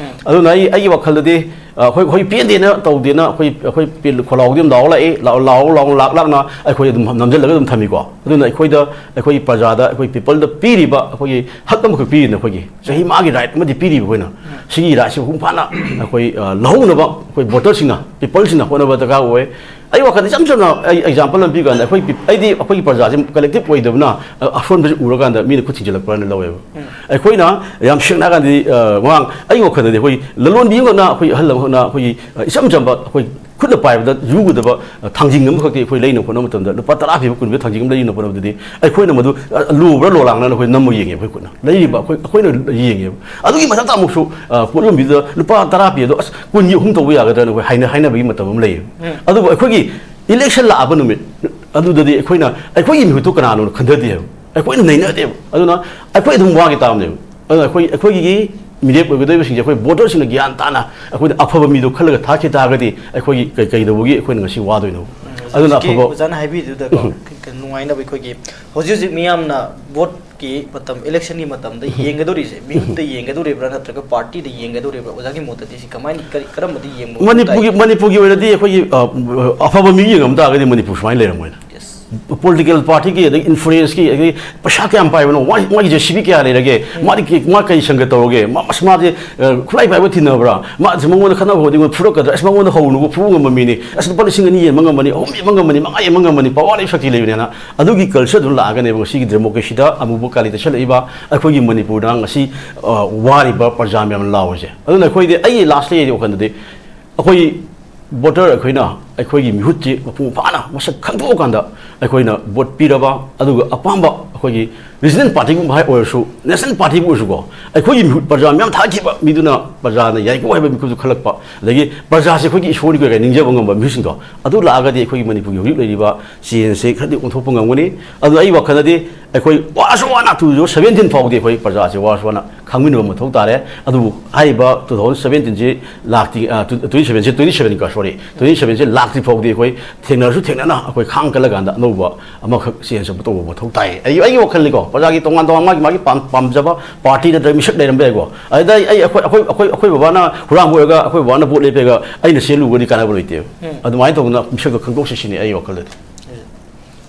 ꯑꯗꯨꯅ ꯑꯩ, ꯑꯩꯒꯤ ꯋꯥꯈꯜꯗꯗꯤ, ꯑ, ꯑꯩꯈꯣꯏ, ꯑꯩꯈꯣꯏ ꯄꯦꯟꯗꯦꯅ ꯇꯧꯗꯦꯅ ꯑꯩꯈꯣꯏ, ꯑꯩꯈꯣꯏ ꯄꯦ-, ꯈꯣꯜꯂꯥꯎꯗꯤ ꯑꯗꯨꯝ ꯂꯥꯎꯔ ꯂꯥꯛꯏ, ꯂꯥꯎ-, ꯂꯥꯎꯔ ꯂꯥꯎꯔ ꯂꯥꯛ ꯂꯥꯛꯅ ꯑꯩꯈꯣꯏ ꯑꯗꯨꯝ ꯅꯝꯁꯤꯜꯂꯒ ꯑꯗꯨꯝ ꯊꯝꯃꯤꯀꯣ꯫ ꯑꯗꯨꯅ ꯑꯩꯈꯣꯏꯗ, ꯑꯩꯈꯣꯏꯒꯤ ꯄ꯭ꯔꯖꯥꯗ, ꯑꯩꯈꯣꯏ peopleꯗ ꯄꯤꯔꯤꯕ ꯑꯩꯈꯣꯏꯒꯤ ꯍꯛ ꯑꯃꯈꯛ ꯄꯤꯔꯤꯅ ꯑꯩꯈꯣꯏꯒꯤ ꯆꯍꯤ ꯃꯉꯥꯒꯤ right ꯑꯃꯗꯤ ꯄꯤꯔꯤꯕ ꯑꯩꯈꯣꯏꯅ꯫ ꯁꯤꯒꯤ rightꯁꯤ ꯃꯄꯨꯡ ꯐꯥꯅ ꯑꯩꯈꯣꯏ, ꯑ, ꯂꯧꯍꯧꯅꯕ ꯑꯩꯈꯣꯏ voterꯁꯤꯡꯅ, peopleꯁꯤꯡꯅ ꯍꯣꯠꯅꯕ ꯗꯔꯀꯥꯔ ꯑꯣꯏ꯫ ꯑꯩ ꯋꯥꯈꯜꯗ ꯏꯆꯝ ꯆꯝꯅ ꯑꯩ example ꯑꯃ ꯄꯤꯀꯥꯟꯗ, ꯑꯩꯈꯣꯏ peop-, ꯑꯩꯗꯤ ꯑꯩꯈꯣꯏꯒꯤ ꯄ꯭ꯔꯖꯥꯁꯤ collective ꯑꯣꯏꯗꯕꯅ, ꯑ, ꯑꯁꯣꯟꯕꯁꯤ ꯎꯔꯀꯥꯟꯗ ꯃꯤꯅ ꯈꯨꯠ ꯊꯤꯡꯖꯤꯜꯂꯛꯄ꯭ꯔꯥꯅ ꯂꯧꯋꯦꯕ꯫ ꯑꯩꯈꯣꯏꯅ ꯌꯥꯝ ꯁꯦꯡꯅ ꯍꯥꯏꯔꯀꯥꯟꯗꯗꯤ, ꯑ, ꯃꯃꯥꯡ ꯑꯩꯒꯤ ꯋꯥꯈꯜꯗꯗꯤ ꯑꯩꯈꯣꯏ ꯂꯂꯣꯟꯕꯤ ꯑꯃꯈꯛꯅ, ꯑꯩꯈꯣꯏ ꯑꯍꯜ ꯑꯃꯈꯛꯅ, ꯑꯩꯈꯣꯏꯒꯤ, ꯑ, ꯏꯆꯝ ꯆꯝꯕ ꯑꯩꯈꯣꯏ ꯈꯨꯠꯅ ꯄꯥꯏꯕꯗ ꯌꯨꯒꯗꯕ, ꯑ, ꯊꯥꯡꯖꯤꯡ ꯑꯃꯈꯛꯇꯤ ꯑꯩꯈꯣꯏ ꯂꯩꯅꯕ ꯍꯣꯠꯅꯕ ꯃꯇꯝꯗ, ꯂꯨꯄꯥ ꯇꯔꯥ ꯄꯤꯕ, ꯀꯨꯟ ꯄꯤꯕ ꯊꯥꯡꯖꯤꯡ ꯑꯃ ꯂꯩꯅꯕ ꯍꯣꯠꯅꯕꯗꯗꯤ ꯑꯩꯈꯣꯏꯅ ꯃꯗꯨ, ꯑ, ꯂꯨꯕ꯭ꯔꯥ ꯂꯣꯂꯥꯡꯅ ꯑꯩꯈꯣꯏ ꯅꯝꯃ ꯌꯦꯡꯉꯦꯕ ꯑꯩꯈꯣꯏ ꯈꯨꯠꯅ꯫ ꯂꯩꯔꯤꯕ ꯑꯩꯈꯣꯏ, ꯑꯩꯈꯣꯏꯅ ꯌꯦꯡꯉꯦꯕ꯫ ꯑꯗꯨꯒꯤ ꯃꯊꯛꯇ ꯑꯃꯨꯛꯁꯨ, ꯑ, ꯄꯣꯠ ꯌꯣꯟꯕꯤꯗꯨꯗ ꯂꯨꯄꯥ ꯇꯔꯥ ꯄꯤ ꯑꯗꯣ, "ꯑꯁ, ꯀꯨꯟꯒꯤ ꯑꯍꯨꯝ ꯇꯧꯕ ꯌꯥꯒꯗ꯭ꯔꯥꯅ?" ꯑꯩꯈꯣꯏ ꯍꯥꯏꯅ-, ꯍꯥꯏꯅꯕꯒꯤ ꯃꯇꯝ ꯑꯃ ꯂꯩꯌꯦꯕ꯫ ꯑꯗꯨꯕꯨ ꯑꯩꯈꯣꯏꯒꯤ election ꯂꯥꯛꯑꯕ ꯅꯨꯃꯤꯠ ꯑꯗꯨꯗꯗꯤ ꯑꯩꯈꯣꯏꯅ ꯑꯩꯈꯣꯏꯒꯤ ꯃꯤꯍꯨꯠꯇꯨ ꯀꯅꯥꯅꯣꯅ ꯈꯟꯊꯗꯦꯕ꯫ ꯑꯩꯈꯣꯏꯅ ꯅꯩꯅꯗꯦꯕ꯫ ꯑꯗꯨꯅ ꯑꯩꯈꯣꯏ ꯑꯗꯨꯝ ꯋꯥꯒꯤ ꯇꯥꯕꯅꯦꯕ꯫ ꯑꯗꯨꯅ ꯑꯩꯈꯣꯏ, ꯑꯩꯈꯣꯏꯒꯤ ꯃꯤꯔꯦꯞ ꯑꯣꯏꯒꯗꯧꯔꯤꯕꯁꯤꯡꯁꯦ ꯑꯩꯈꯣꯏ ꯚꯣꯇꯔꯁꯤꯡꯅ ꯒ꯭ꯌꯥꯟ ꯇꯥꯅ ꯑꯩꯈꯣꯏꯅ ꯑꯐꯕ ꯃꯤꯗꯣ ꯈꯜꯂꯒ ꯊꯥꯈꯤ ꯇꯥꯔꯒꯗꯤ ꯑꯩꯈꯣꯏꯒꯤ ꯀꯩ-, ꯀꯩꯗꯧꯕꯒꯤ ꯑꯩꯈꯣꯏꯅ ꯉꯁꯤ ꯋꯥꯗꯣꯏꯅꯣ? ꯑꯗꯨꯅ ꯍꯧꯖꯤꯛꯀꯤ ꯑꯐꯕ ꯑꯣꯖꯥꯅ ꯍꯥꯏꯕꯤꯗꯨꯗꯀꯣ, ꯎꯝ꯫ ꯈꯤꯇꯪ ꯅꯨꯡꯉꯥꯏꯅꯕ ꯑꯩꯈꯣꯏꯒꯤ ꯍꯧꯖꯤꯛ ꯍꯧꯖꯤꯛ ꯃꯤꯌꯥꯝꯅ ꯚꯣꯠꯀꯤ ꯃꯇꯝ, ꯏꯂꯦꯛꯁꯟꯒꯤ ꯃꯇꯝꯗ ꯌꯦꯡꯒꯗꯧꯔꯤꯁꯦ, ꯃꯤꯍꯨꯠꯇ ꯌꯦꯡꯒꯗꯧꯔꯤꯕ꯭ꯔꯥ ꯅꯠꯇ꯭ꯔꯒ ꯄꯥꯔꯇꯤꯗ ꯌꯦꯡꯒꯗꯧꯔꯤꯕ꯭ꯔꯥ? ꯑꯣꯖꯥꯒꯤ ꯃꯣꯠꯇꯗꯤ ꯁꯤ ꯀꯃꯥꯏꯅ, ꯀꯔꯤ, ꯀꯔꯝꯕꯗ ꯌꯦꯡꯕ ꯃꯇꯥꯏ? ꯃꯅꯤꯄꯨꯔꯒꯤ, ꯃꯅꯤꯄꯨꯔꯒꯤ ꯑꯣꯏꯅꯗꯤ ꯑꯩꯈꯣꯏꯒꯤ, ꯑ, ꯑꯐꯕ ꯃꯤ ꯌꯦꯡꯉꯝ ꯇꯥꯔꯒꯗꯤ ꯃꯅꯤꯄꯨꯔ ꯁꯨꯃꯥꯏꯅ ꯂꯩꯔꯝꯃꯣꯏꯅ꯫ Yes. ꯄꯣꯂꯤꯇꯤꯀꯦꯜ ꯄꯥꯔꯇꯤꯒꯤ, ꯑꯗꯒꯤ ꯏꯟꯐ꯭ꯂꯨꯌꯦꯟꯁꯀꯤ, ꯑꯗꯒꯤ ꯄꯩꯁꯥ ꯀꯌꯥꯝ ꯄꯥꯏꯕꯅꯣ, ꯃꯥꯒꯤ, ꯃꯥꯒꯤ ꯖꯦ ꯁꯤ ꯕꯤ ꯀꯌꯥ ꯂꯩꯔꯒꯦ, ꯎꯝ꯫ ꯃꯥꯗꯤ ꯀꯤ-, ꯃꯥ ꯀꯩ ꯁꯪꯒ ꯇꯧꯔꯒꯦ, ꯃꯥ, ꯑꯁ, ꯃꯥꯗꯤ, ꯑ, ꯈꯨꯠꯂꯥꯏ ꯄꯥꯏꯕ ꯊꯤꯟꯅꯕ꯭ꯔꯥ, ꯃꯥ, ꯑꯁ, ꯃꯉꯣꯟꯗ ꯈꯠꯅꯕ ꯍꯧꯔꯗꯤ ꯑꯩꯉꯣꯟꯗ ꯐꯨꯔꯛꯀꯗ꯭ꯔꯥ, ꯑꯁ, ꯃꯉꯣꯟꯗ ꯍꯧꯔꯨꯅꯨꯀꯣ, ꯐꯨꯕ ꯉꯝꯕ ꯃꯤꯅꯤ, ꯑꯁ, ꯂꯨꯄꯥ ꯂꯤꯁꯤꯡ ꯑꯅꯤ ꯌꯦꯟꯕ ꯉꯝꯃꯅꯤ, ꯑꯍꯨꯝ ꯌꯦꯟꯕ ꯉꯝꯃꯅꯤ, ꯃꯉꯥ ꯌꯦꯟꯕ ꯉꯝꯃꯅꯤ, ꯄꯋꯥꯔ ꯂꯩ, ꯁꯛꯇꯤ ꯂꯩꯕꯅꯦꯅ꯫ ꯑꯗꯨꯒꯤ ꯀꯜꯆꯔꯗꯨ ꯂꯥꯛꯑꯒꯅꯦꯕ ꯉꯁꯤꯒꯤ ꯗꯦꯃꯣꯀ꯭ꯔꯦꯁꯤꯗ ꯑꯃꯨꯕ ꯀꯥꯂꯤ ꯇꯩꯁꯜꯂꯛꯏꯕ ꯑꯩꯈꯣꯏꯒꯤ ꯃꯅꯤꯄꯨꯔꯗ ꯉꯁꯤ, ꯑ, ꯋꯥꯔꯤꯕ ꯄ꯭ꯔꯖꯥ ꯃꯌꯥꯝ ꯂꯥꯎꯔꯤꯁꯦ꯫ ꯑꯗꯨꯅ ꯑꯩꯈꯣꯏꯗꯤ, ꯑꯩꯒꯤ ꯂꯥꯁꯂꯤ ꯑꯩꯒꯤ ꯋꯥꯈꯜꯗꯗꯤ, ꯑꯩꯈꯣꯏ ꯚꯣꯇꯔ ꯑꯩꯈꯣꯏꯅ ꯑꯩꯈꯣꯏꯒꯤ ꯃꯤꯍꯨꯠꯁꯤ ꯃꯄꯨꯡ ꯐꯥꯅ ꯃꯁꯛ ꯈꯪꯗꯣꯛꯑꯀꯥꯟꯗ ꯑꯩꯈꯣꯏꯅ ꯚꯣꯠ ꯄꯤꯔꯕ, ꯑꯗꯨꯒ ꯑꯄꯥꯝꯕ ꯑꯩꯈꯣꯏꯒꯤ ꯔꯤꯖꯅꯦꯜ ꯄꯥꯔꯇꯤꯒꯨꯝꯕ ꯍꯥꯏ ꯑꯣꯏꯔꯁꯨ, ꯅꯦꯁꯅꯦꯜ ꯄꯥꯔꯇꯤꯕꯨ ꯑꯣꯏꯔꯁꯨꯀꯣ, ꯑꯩꯈꯣꯏꯒꯤ ꯃꯤꯍꯨꯠ ꯄ꯭ꯔꯖꯥ ꯃꯌꯥꯝ ꯊꯥꯈꯤꯕ ꯃꯤꯗꯨꯅ ꯄ꯭ꯔꯖꯥꯅ ꯌꯥꯏꯀꯣ ꯍꯥꯏꯕ ꯃꯤꯀꯨꯞꯁꯨ ꯈꯜꯂꯛꯄ, ꯑꯗꯒꯤ ꯄ꯭ꯔꯖꯥꯁꯦ ꯑꯩꯈꯣꯏꯒꯤ ꯏꯁꯣꯔꯅꯤ ꯀꯩꯀꯥ ꯅꯤꯡꯖꯕ ꯉꯝꯕ ꯃꯤꯍꯨꯠꯁꯤꯡꯗꯣ, ꯑꯗꯨ ꯂꯥꯛꯑꯒꯗꯤ ꯑꯩꯈꯣꯏꯒꯤ ꯃꯅꯤꯄꯨꯔꯒꯤ ꯍꯧꯖꯤꯛ ꯂꯩꯔꯤꯕ ꯆꯦꯟꯖꯁꯦ ꯈꯔꯗꯤ ꯑꯣꯟꯊꯣꯛꯄ ꯉꯝꯒꯅꯤ꯫ ꯑꯗꯨ ꯑꯩ ꯋꯥꯈꯜꯗꯗꯤ ꯑꯩꯈꯣꯏ ꯋꯥꯔꯁꯨ ꯋꯥꯅ two thousand seventeen ꯐꯥꯎꯗꯤ ꯑꯩꯈꯣꯏ ꯄ꯭ꯔꯖꯥꯁꯦ ꯋꯥꯔꯁꯨ ꯋꯥꯅ ꯈꯪꯃꯤꯟꯅꯕ ꯃꯊꯧ ꯇꯥꯔꯦ꯫ ꯑꯗꯨꯕꯨ ꯍꯥꯏꯔꯤꯕ two thousand seventeen ꯁꯤ ꯂꯥꯛꯇꯤ, ꯑ, two-, twenty seven ꯁꯤ, twenty seven ꯀ, sorry, twenty seven ꯁꯤ ꯂꯥꯛꯇ꯭ꯔꯤ ꯐꯥꯎꯗꯤ ꯑꯩꯈꯣꯏ ꯊꯦꯡꯅꯔꯁꯨ ꯊꯦꯡꯅꯅ ꯑꯩꯈꯣꯏ ꯈꯥꯡ ꯀꯜꯂꯀꯥꯟꯗ ꯑꯅꯧꯕ ꯑꯃꯈꯛ ꯆꯦꯟꯖ ꯑꯃ ꯇꯧꯕ ꯃꯊꯧ ꯇꯥꯏ꯫ ꯑꯩ, ꯑꯩꯒꯤ ꯋꯥꯈꯜꯅꯤꯀꯣ, ꯄ꯭ꯔꯖꯥꯒꯤ ꯇꯣꯉꯥꯟ ꯇꯣꯉꯥꯟ ꯃꯥꯒꯤ, ꯃꯥꯒꯤ ꯄꯥꯝ-, ꯄꯥꯝꯖꯕ ꯄꯥꯔꯇꯤ ꯅꯠꯇ꯭ꯔꯒ ꯃꯤꯁꯛ ꯂꯩꯔꯝꯕ ꯌꯥꯏꯀꯣ꯫ ꯑꯗꯨꯗ ꯑꯩ, ꯑꯩ, ꯑꯩꯈꯣꯏ, ꯑꯩꯈꯣꯏ, ꯑꯩꯈꯣꯏ, ꯑꯩꯈꯣꯏ ꯕꯕꯥꯅ ꯍꯨꯔꯥꯟꯕ ꯑꯣꯏꯔꯒ ꯑꯩꯈꯣꯏ ꯕꯕꯥꯅ ꯚꯣꯠ ꯂꯦꯞꯄꯦꯒ ꯑꯩꯅ ꯆꯦꯜꯂꯨꯕꯗꯤ ꯀꯥꯟꯅꯕ ꯂꯩꯇꯦꯕ꯫ ꯎꯝ꯫ ꯑꯗꯨꯃꯥꯏꯅ ꯇꯧꯗꯅ ꯃꯤꯁꯛꯇꯣ ꯈꯪꯗꯣꯛꯁꯤ ꯁꯤꯅꯤ ꯑꯩꯒꯤ ꯋꯥꯈꯜꯗꯗꯤ꯫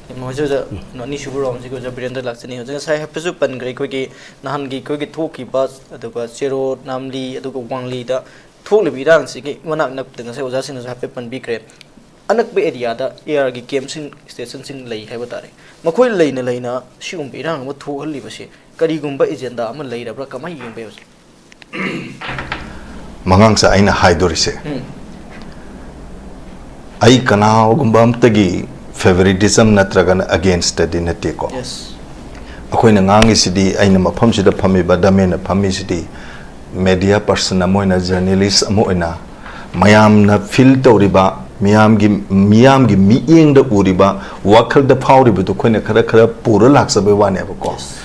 ꯌꯥꯝ ꯅꯨꯡꯉꯥꯏꯖꯩ ꯑꯣꯖꯥ꯫ ꯎꯝ꯫ ꯑꯅꯤꯁꯨꯕ ꯔꯥꯎꯟꯁꯤꯒꯤ ꯑꯣꯖꯥ ꯕꯤꯔꯦꯟꯗ꯭ꯔ ꯂꯥꯛꯆꯅꯤ꯫ ꯑꯣꯖꯥ, ꯉꯁꯥꯏ ꯍꯥꯏꯐꯦꯠꯁꯨ ꯄꯟꯈ꯭ꯔꯦ, ꯑꯩꯈꯣꯏꯒꯤ ꯅꯍꯥꯟꯒꯤ ꯑꯩꯈꯣꯏꯒꯤ ꯊꯣꯛꯈꯤꯕ, ꯑꯗꯨꯒ ꯆꯦꯔꯣ, ꯅꯥꯝꯂꯤ, ꯑꯗꯨꯒ ꯋꯥꯡꯂꯤꯗ ꯊꯣꯛꯂꯤꯕ ꯏꯔꯥꯡꯁꯤꯒꯤ ꯃꯅꯥꯛ ꯅꯛꯄꯗ ꯉꯁꯥꯏ ꯑꯣꯖꯥꯁꯤꯡꯅꯁꯨ ꯍꯥꯏꯐꯦꯠ ꯄꯟꯕꯤꯈ꯭ꯔꯦ꯫ ꯑꯅꯛꯄ ꯑꯦꯔꯤꯌꯥꯗ ꯑꯦ ꯑꯥꯔꯒꯤ ꯀꯦꯝꯞꯁꯤꯡ, ꯁ꯭ꯇꯦꯁꯟꯁꯤꯡ ꯂꯩ ꯍꯥꯏꯕ ꯇꯥꯔꯦ꯫ ꯃꯈꯣꯏ ꯂꯩꯅ ꯂꯩꯅ ꯁꯤꯒꯨꯝꯕ ꯏꯔꯥꯡ ꯑꯃ ꯊꯣꯛꯍꯜꯂꯤꯕꯁꯤ ꯀꯔꯤꯒꯨꯝꯕ ꯑꯦꯖꯦꯟꯗꯥ ꯑꯃ ꯂꯩꯔꯕ꯭ꯔꯥ? ꯀꯃꯥꯏꯅ ꯌꯦꯡꯕ ꯌꯥꯏ ꯑꯣꯖꯥ? ꯃꯉꯥꯡꯁꯥ, ꯑꯩꯅ ꯍꯥꯏꯗꯣꯔꯤꯁꯦ, ꯎꯝ꯫ ꯑꯩ ꯀꯅꯥꯒꯨꯝꯕ ꯑꯝꯇꯒꯤ ꯐꯦꯚꯔꯤꯇꯤꯖꯝ ꯅꯠꯇ꯭ꯔꯒꯅ ꯑꯒꯦꯟꯁꯇꯗꯤ ꯅꯠꯇꯦꯀꯣ꯫ Yes. ꯑꯩꯈꯣꯏꯅ ꯉꯥꯡꯉꯤꯁꯤꯗꯤ, ꯑꯩꯅ ꯃꯐꯝꯁꯤꯗ ꯐꯝꯃꯤꯕ ꯗꯃꯦꯅ ꯐꯝꯃꯤꯁꯤꯗꯤ ꯃꯦꯗꯤꯌꯥ ꯄꯔꯁꯟ ꯑꯃ ꯑꯣꯏꯅ, ꯖꯔꯅꯦꯂꯤꯁ ꯑꯃ ꯑꯣꯏꯅ, ꯃꯌꯥꯝꯅ ꯐꯤꯜ ꯇꯧꯔꯤꯕ, ꯃꯤꯌꯥꯝꯒꯤ, ꯃꯤꯌꯥꯝꯒꯤ ꯃꯤꯠꯌꯦꯡꯗ ꯎꯔꯤꯕ, ꯋꯥꯈꯜꯗ ꯐꯥꯎꯔꯤꯕꯗꯨ ꯑꯩꯈꯣꯏꯅ ꯈꯔ ꯈꯔ ꯄꯨꯔ ꯂꯥꯛꯆꯕꯩ ꯋꯥꯅꯦꯕꯀꯣ꯫ Yes.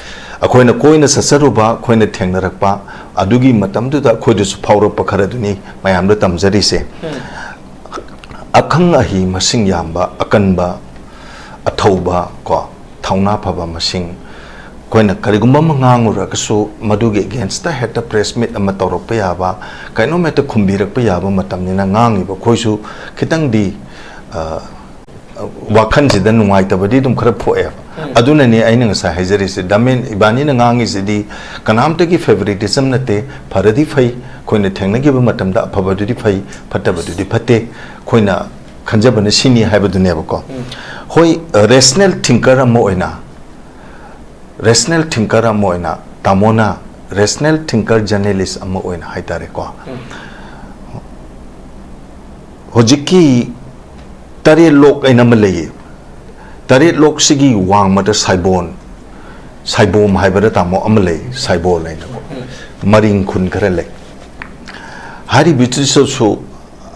ꯑꯩꯈꯣꯏꯅ ꯀꯣꯏꯅ ꯆꯠꯆꯔꯨꯕ, ꯑꯩꯈꯣꯏꯅ ꯊꯦꯡꯅꯔꯛꯄ, ꯑꯗꯨꯒꯤ ꯃꯇꯝꯗꯨꯗ ꯑꯩꯈꯣꯏꯗꯁꯨ ꯐꯥꯎꯔꯛꯄ ꯈꯔꯗꯨꯅꯤ ꯃꯌꯥꯝꯗ ꯇꯝꯖꯔꯤꯁꯦ꯫ ꯑꯈꯪ ꯑꯍꯩ ꯃꯁꯤꯡ ꯌꯥꯝꯕ, ꯑꯀꯟꯕ, ꯑꯊꯧꯕ, ꯀꯣ, ꯊꯧꯅꯥ ꯐꯕ ꯃꯁꯤꯡ, ꯑꯩꯈꯣꯏꯅ ꯀꯔꯤꯒꯨꯝꯕ ꯑꯃ ꯉꯥꯡꯉꯨꯔꯒꯁꯨ ꯃꯗꯨꯒꯤ against ꯍꯦꯛꯇ press meet ꯑꯃ ꯇꯧꯔꯛꯄ ꯌꯥꯕ, ꯀꯩꯅꯣꯝ ꯍꯦꯛꯇ ꯈꯨꯝꯕꯤꯔꯛꯄ ꯌꯥꯕ ꯃꯇꯝꯅꯤꯅ, ꯉꯥꯡꯉꯤꯕ ꯑꯩꯈꯣꯏꯁꯨ ꯈꯤꯇꯪꯗꯤ, ꯑ, ꯋꯥꯈꯜꯁꯤꯗ ꯅꯨꯡꯉꯥꯏꯇꯕꯗꯤ ꯑꯗꯨꯝ ꯈꯔ ꯄꯣꯛꯑꯦꯕ꯫ ꯑꯗꯨꯅꯅꯦ ꯑꯩꯅ ꯉꯁꯥꯏ ꯍꯥꯏꯖꯔꯤꯁꯦ, ꯗꯥꯃꯦꯟ ꯏꯕꯥꯅꯤꯅ ꯉꯥꯡꯉꯤꯁꯤꯗꯤ ꯀꯅꯥꯝꯇꯒꯤ favoritism ꯅꯠꯇꯦ꯫ ꯐꯔꯗꯤ ꯐꯩ, ꯑꯩꯈꯣꯏꯅ ꯊꯦꯡꯅꯈꯤꯕ ꯃꯇꯝꯗ ꯑꯐꯕꯗꯨꯗꯤ ꯐꯩ, ꯐꯠꯇꯕꯗꯨꯗꯤ ꯐꯠꯇꯦ꯫ ꯑꯩꯈꯣꯏꯅ ꯈꯟꯖꯕꯅ ꯁꯤꯅꯤ ꯍꯥꯏꯕꯗꯨꯅꯦꯕꯀꯣ꯫ ꯍꯣꯏ, rational thinker ꯑꯃ ꯑꯣꯏꯅ, rational thinker ꯑꯃ ꯑꯣꯏꯅ, ꯇꯥꯃꯣꯅ rational thinker journalist ꯑꯃ ꯑꯣꯏꯅ ꯍꯥꯏꯇꯥꯔꯦꯀꯣ, ꯍꯧꯖꯤꯛꯀꯤ ꯇꯔꯦꯠ ꯂꯣꯛ ꯑꯩꯅ ꯑꯃ ꯂꯩꯌꯦ꯫ ꯇꯔꯦꯠ ꯂꯣꯛꯁꯤꯒꯤ ꯋꯥꯡꯃꯗ ꯁꯥꯏꯕꯣꯟ, ꯁꯥꯏꯕꯣꯝ ꯍꯥꯏꯕꯗ ꯇꯥꯃꯣ ꯑꯃ ꯂꯩ, ꯁꯥꯏꯕꯣꯜ ꯍꯥꯏꯅꯀꯣ꯫ ꯃꯔꯤꯡ ꯈꯨꯟ ꯈꯔ ꯂꯩ꯫ ꯍꯥꯏꯔꯤꯕꯁꯤꯁꯨ,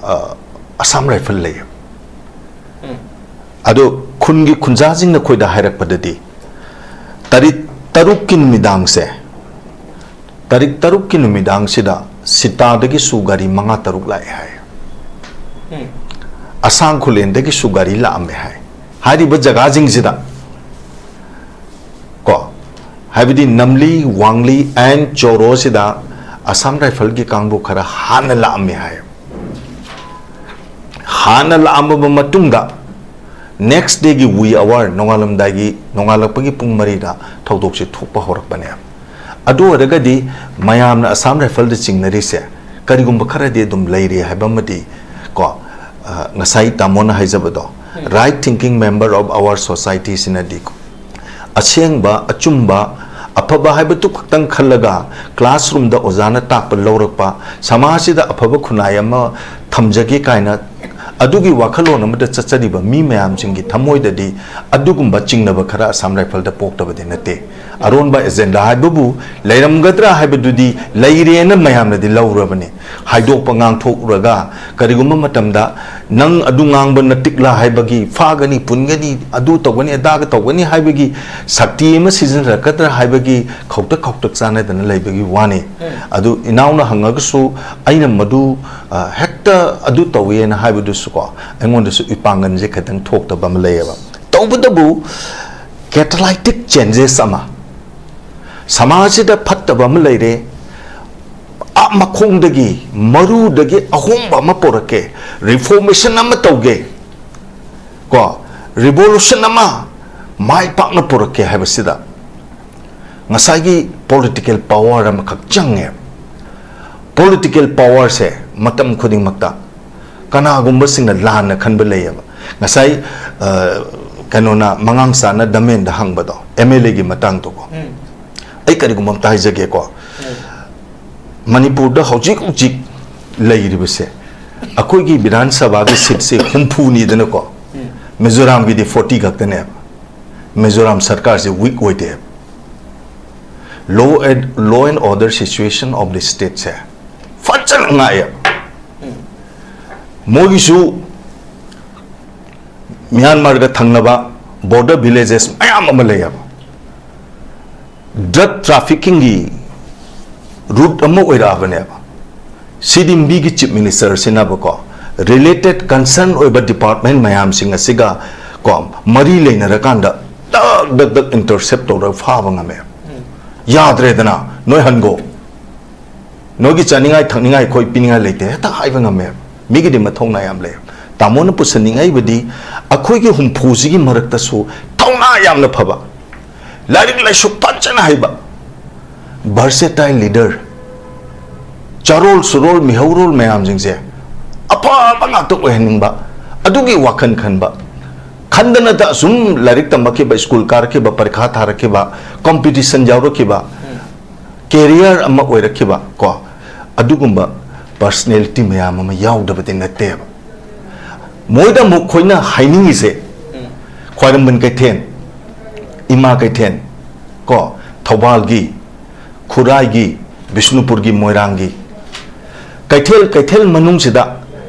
ꯑ, ꯑꯁꯥꯝ ꯔꯥꯏꯐꯜ ꯂꯩꯌꯦ꯫ ꯑꯗꯣ ꯈꯨꯟꯒꯤ ꯈꯨꯟꯖꯥꯁꯤꯡꯅ ꯑꯩꯈꯣꯏꯗ ꯍꯥꯏꯔꯛꯄꯗꯗꯤ, ꯇꯥꯔꯤꯛ ꯇꯔꯨꯛꯀꯤ ꯅꯨꯃꯤꯗꯥꯡꯁꯦ, ꯇꯥꯔꯤꯛ ꯇꯔꯨꯛꯀꯤ ꯅꯨꯃꯤꯗꯥꯡꯁꯤꯗ ꯁꯤꯇꯥꯗꯒꯤꯁꯨ ꯒꯥꯔꯤ ꯃꯉꯥ ꯇꯔꯨꯛ ꯂꯥꯛꯑꯦ ꯍꯥꯏ꯫ ꯑꯁꯥꯡ ꯈꯨꯂꯦꯟꯗꯒꯤꯁꯨ ꯒꯥꯔꯤ ꯂꯥꯛꯑꯝꯃꯦ ꯍꯥꯏ꯫ ꯍꯥꯏꯔꯤꯕ ꯖꯒꯥꯁꯤꯡꯁꯤꯗ, ꯀꯣ, ꯍꯥꯏꯕꯗꯤ ꯅꯝꯂꯤ, ꯋꯥꯡꯂꯤ and ꯆꯣꯔꯣꯁꯤꯗ ꯑꯁꯥꯝ ꯔꯥꯏꯐꯜꯒꯤ ꯀꯥꯡꯕꯨ ꯈꯔ ꯍꯥꯟꯅ ꯂꯥꯛꯑꯝꯃꯦ ꯍꯥꯏ꯫ ꯍꯥꯟꯅ ꯂꯥꯛꯑꯝꯃꯕ ꯃꯇꯨꯡꯗ next dayꯒꯤ wee hour, ꯅꯣꯡꯉꯥꯜꯂꯝꯗꯥꯏꯒꯤ, ꯅꯣꯡꯉꯥꯜꯂꯛꯄꯒꯤ ꯄꯨꯡ ꯃꯔꯤꯗ ꯊꯧꯗꯣꯛꯁꯦ ꯊꯣꯛꯄ ꯍꯧꯔꯛꯄꯅꯦ꯫ ꯑꯗꯨ ꯑꯣꯏꯔꯒꯗꯤ ꯃꯌꯥꯝꯅ ꯑꯁꯥꯝ ꯔꯥꯏꯐꯜꯗ ꯆꯤꯡꯅꯔꯤꯁꯦ ꯀꯔꯤꯒꯨꯝꯕ ꯈꯔꯗꯤ ꯑꯗꯨꯝ ꯂꯩꯔꯤ ꯍꯥꯏꯕ ꯑꯃꯗꯤ, ꯀꯣ, ꯑ, ꯉꯁꯥꯏ ꯇꯥꯃꯣꯅ ꯍꯥꯏꯖꯕꯗꯣ, right thinking member of our society ꯁꯤꯅꯗꯤ ꯑꯁꯦꯡꯕ, ꯑꯆꯨꯝꯕ, ꯑꯐꯕ ꯍꯥꯏꯕꯗꯨ ꯈꯛꯇꯪ ꯈꯜꯂꯒ classroomꯗ ꯑꯣꯖꯥꯅ ꯇꯥꯛꯄ ꯂꯧꯔꯛꯄ, ꯁꯃꯥꯖꯁꯤꯗ ꯑꯐꯕ ꯈꯨꯟꯅꯥꯏ ꯑꯃ ꯊꯝꯖꯒꯦ ꯀꯥꯏꯅ ꯑꯗꯨꯒꯤ ꯋꯥꯈꯜꯂꯣꯟ ꯑꯃꯗ ꯆꯠꯆꯔꯤꯕ ꯃꯤ ꯃꯌꯥꯝꯁꯤꯡꯒꯤ ꯊꯃꯣꯏꯗꯗꯤ ꯑꯗꯨꯒꯨꯝꯕ ꯆꯤꯡꯅꯕ ꯈꯔ ꯑꯁꯥꯝ ꯔꯥꯏꯐꯜꯗ ꯄꯣꯛꯇꯕꯗꯤ ꯅꯠꯇꯦ꯫ ꯑꯔꯣꯟꯕ agenda ꯍꯥꯏꯕꯕꯨ ꯂꯩꯔꯝꯒꯗ꯭ꯔꯥ ꯍꯥꯏꯕꯗꯨꯗꯤ ꯂꯩꯔꯦꯅ ꯃꯌꯥꯝꯅꯗꯤ ꯂꯧꯔꯕꯅꯤ꯫ ꯍꯥꯏꯗꯣꯛꯄ ꯉꯥꯡꯊꯣꯛꯂꯒ, ꯀꯔꯤꯒꯨꯝꯕ ꯃꯇꯝꯗ ꯅꯪ ꯑꯗꯨ ꯉꯥꯡꯕ ꯅꯇꯤꯛꯂꯥ ꯍꯥꯏꯕꯒꯤ, ꯐꯥꯒꯅꯤ, ꯄꯨꯟꯒꯅꯤ, ꯑꯗꯨ ꯇꯧꯒꯅꯤ, ꯑꯗꯥꯒ ꯇꯧꯒꯅꯤ ꯍꯥꯏꯕꯒꯤ ꯁꯛꯇꯤ ꯑꯃ ꯁꯤꯖꯤꯟꯅꯔꯛꯀꯗ꯭ꯔꯥ ꯍꯥꯏꯕꯒꯤ ꯈꯧꯇꯛ ꯈꯧꯇꯛ ꯆꯥꯟꯅꯗꯅ ꯂꯩꯕꯒꯤ ꯋꯥꯅꯤ꯫ ꯑꯗꯨ ꯏꯅꯥꯎꯅ ꯍꯪꯉꯒꯁꯨ ꯑꯩꯅ ꯃꯗꯨ, ꯑ, ꯍꯦꯛꯇ ꯑꯗꯨ ꯇꯧꯋꯦꯅ ꯍꯥꯏꯕꯗꯨꯁꯨꯀꯣ, ꯑꯩꯉꯣꯟꯗꯁꯨ ꯏꯄꯥꯡꯒꯜꯁꯦ ꯈꯤꯇꯪ ꯊꯣꯛꯇꯕ ꯑꯃ ꯂꯩꯌꯦꯕ꯫ ꯇꯧꯕꯇꯕꯨ, catalytic changes ꯑꯃ, ꯁꯃꯥꯖꯁꯤꯗ ꯐꯠꯇꯕ ꯑꯃ ꯂꯩꯔꯦ, ꯑꯥ ꯃꯈꯣꯡꯗꯒꯤ, ꯃꯔꯨꯗꯒꯤ ꯑꯍꯣꯡꯕ ꯑꯃ ꯄꯨꯔꯛꯀꯦ, reformation ꯑꯃ ꯇꯧꯒꯦ, ꯀꯣ, revolution ꯑꯃ ꯃꯥꯏ ꯄꯥꯛꯅ ꯄꯨꯔꯛꯀꯦ ꯍꯥꯏꯕꯁꯤꯗ ꯉꯁꯥꯏꯒꯤ political power ꯑꯃꯈꯛ ꯆꯪꯉꯦ꯫ Political powerꯁꯦ ꯃꯇꯝ ꯈꯨꯗꯤꯡꯃꯛꯇ ꯀꯅꯥꯒꯨꯝꯕꯁꯤꯡꯅ ꯂꯥꯟꯅ ꯈꯟꯕ ꯂꯩꯌꯦꯕ꯫ ꯉꯁꯥꯏ, ꯑ, ꯀꯩꯅꯣꯅ, ꯃꯉꯥꯡ ꯆꯥꯅ ꯗꯃꯦꯟꯗ ꯍꯪꯕꯗꯣ, M L Aꯒꯤ ꯃꯇꯥꯡꯗꯣꯀꯣ꯫ ꯑꯩ ꯀꯔꯤꯒꯨꯝꯕ ꯑꯝꯇ ꯍꯥꯏꯖꯒꯦꯀꯣ꯫ ꯃꯅꯤꯄꯨꯔꯗ ꯍꯧꯖꯤꯛ ꯍꯧꯖꯤꯛ ꯂꯩꯔꯤꯕꯁꯦ, ꯑꯩꯈꯣꯏꯒꯤ ꯕꯤꯙꯥꯟ ꯁꯚꯥꯒꯤ seatꯁꯦ ꯍꯨꯝꯐꯨꯅꯤꯗꯅꯀꯣ, ꯃꯤꯖꯣꯔꯥꯝꯒꯤꯗꯤ forty ꯈꯛꯇꯅꯦꯕ꯫ ꯃꯤꯖꯣꯔꯥꯝ ꯁꯔꯀꯥꯔꯁꯦ weak ꯑꯣꯏꯗꯦꯕ꯫ Law and, law and order situation of the stateꯁꯦ ꯐꯖꯅ ꯉꯥꯛꯑꯦꯕ꯫ ꯃꯣꯏꯒꯤꯁꯨ ꯃ꯭ꯌꯥꯟꯃꯥꯔꯒ ꯊꯪꯅꯕ border villages ꯃꯌꯥꯝ ꯑꯃ ꯂꯩꯌꯦꯕ꯫ Drug traffickingꯒꯤ route ꯑꯃ ꯑꯣꯏꯔꯛꯑꯕꯅꯦꯕ꯫ ꯁꯤꯗꯤꯝꯕꯤꯒꯤ chief ministerꯁꯤꯅꯕꯀꯣ, related concern ꯑꯣꯏꯕ department ꯃꯌꯥꯝꯁꯤꯡ ꯑꯁꯤꯒ ꯀꯣ, ꯃꯔꯤ ꯂꯩꯅꯔꯀꯥꯟꯗ ꯗꯛ ꯗꯛ ꯗꯛ intercept ꯇꯧꯔꯒ ꯐꯥꯕ ꯉꯝꯃꯦ꯫ ꯌꯥꯗ꯭ꯔꯦꯗꯅ, ꯅꯣꯏ ꯍꯟꯒꯣ, ꯅꯣꯏꯒꯤ ꯆꯥꯅꯤꯡꯉꯥꯏ ꯊꯛꯅꯤꯡꯉꯥꯏ ꯑꯩꯈꯣꯏ ꯄꯤꯅꯤꯡꯉꯥꯏ ꯂꯩꯇꯦ, ꯍꯦꯛꯇ ꯍꯥꯏꯕ ꯉꯝꯃꯦ꯫ ꯃꯤꯒꯤꯗꯤ ꯃꯊꯧꯅꯥ ꯌꯥꯝ ꯂꯩ꯫ ꯇꯥꯃꯣꯅ ꯄꯨꯁꯟꯅꯤꯡꯉꯛꯏꯕꯗꯤ, ꯑꯩꯈꯣꯏꯒꯤ ꯍꯨꯝꯐꯨꯁꯤꯒꯤ ꯃꯔꯛꯇꯁꯨ ꯊꯧꯅꯥ ꯌꯥꯝꯅ ꯐꯕ, ꯂꯥꯏꯔꯤꯛ ꯂꯥꯏꯁꯨ ꯐꯖꯅ ꯍꯩꯕ, versatile leader, ꯆꯥꯔꯣꯜ ꯁꯨꯔꯣꯜ ꯃꯤꯍꯧꯔꯣꯜ ꯃꯌꯥꯝꯁꯤꯡꯁꯦ ꯑꯐꯕ ꯉꯥꯛꯇ ꯑꯣꯏꯍꯟꯅꯤꯡꯕ, ꯑꯗꯨꯒꯤ ꯋꯥꯈꯜ ꯈꯟꯕ, ꯈꯟꯗꯅꯇ ꯑꯁꯨꯝ ꯂꯥꯏꯔꯤꯛ ꯇꯝꯃꯛꯈꯤꯕ, ꯁ꯭ꯀꯨꯜ ꯀꯥꯔꯛꯈꯤꯕ, ꯄꯔꯤꯈꯥ ꯊꯥꯔꯛꯈꯤꯕ, competition ꯌꯥꯎꯔꯛꯈꯤꯕ, career ꯑꯃ ꯑꯣꯏꯔꯛꯈꯤꯕ ꯀꯣ, ꯑꯗꯨꯒꯨꯝꯕ personality ꯃꯌꯥꯝ ꯑꯃ ꯌꯥꯎꯗꯕꯗꯤ ꯅꯠꯇꯦꯕ꯫ ꯃꯣꯏꯗ ꯑꯃꯨꯛ ꯑꯩꯈꯣꯏꯅ ꯍꯥꯏꯅꯤꯡꯉꯤꯁꯦ, ꯈ꯭ꯋꯥꯏꯔꯝꯕꯟ ꯀꯩꯊꯦꯜ, ꯏꯃꯥ ꯀꯩꯊꯦꯜ ꯀꯣ, ꯊꯧꯕꯥꯜꯒꯤ, ꯈꯨꯔꯥꯏꯒꯤ, ꯕꯤꯁꯅꯨꯄꯨꯔꯒꯤ, ꯃꯣꯏꯔꯥꯡꯒꯤ, ꯀꯩꯊꯦꯜ, ꯀꯩꯊꯦꯜ ꯃꯅꯨꯡꯁꯤꯗ,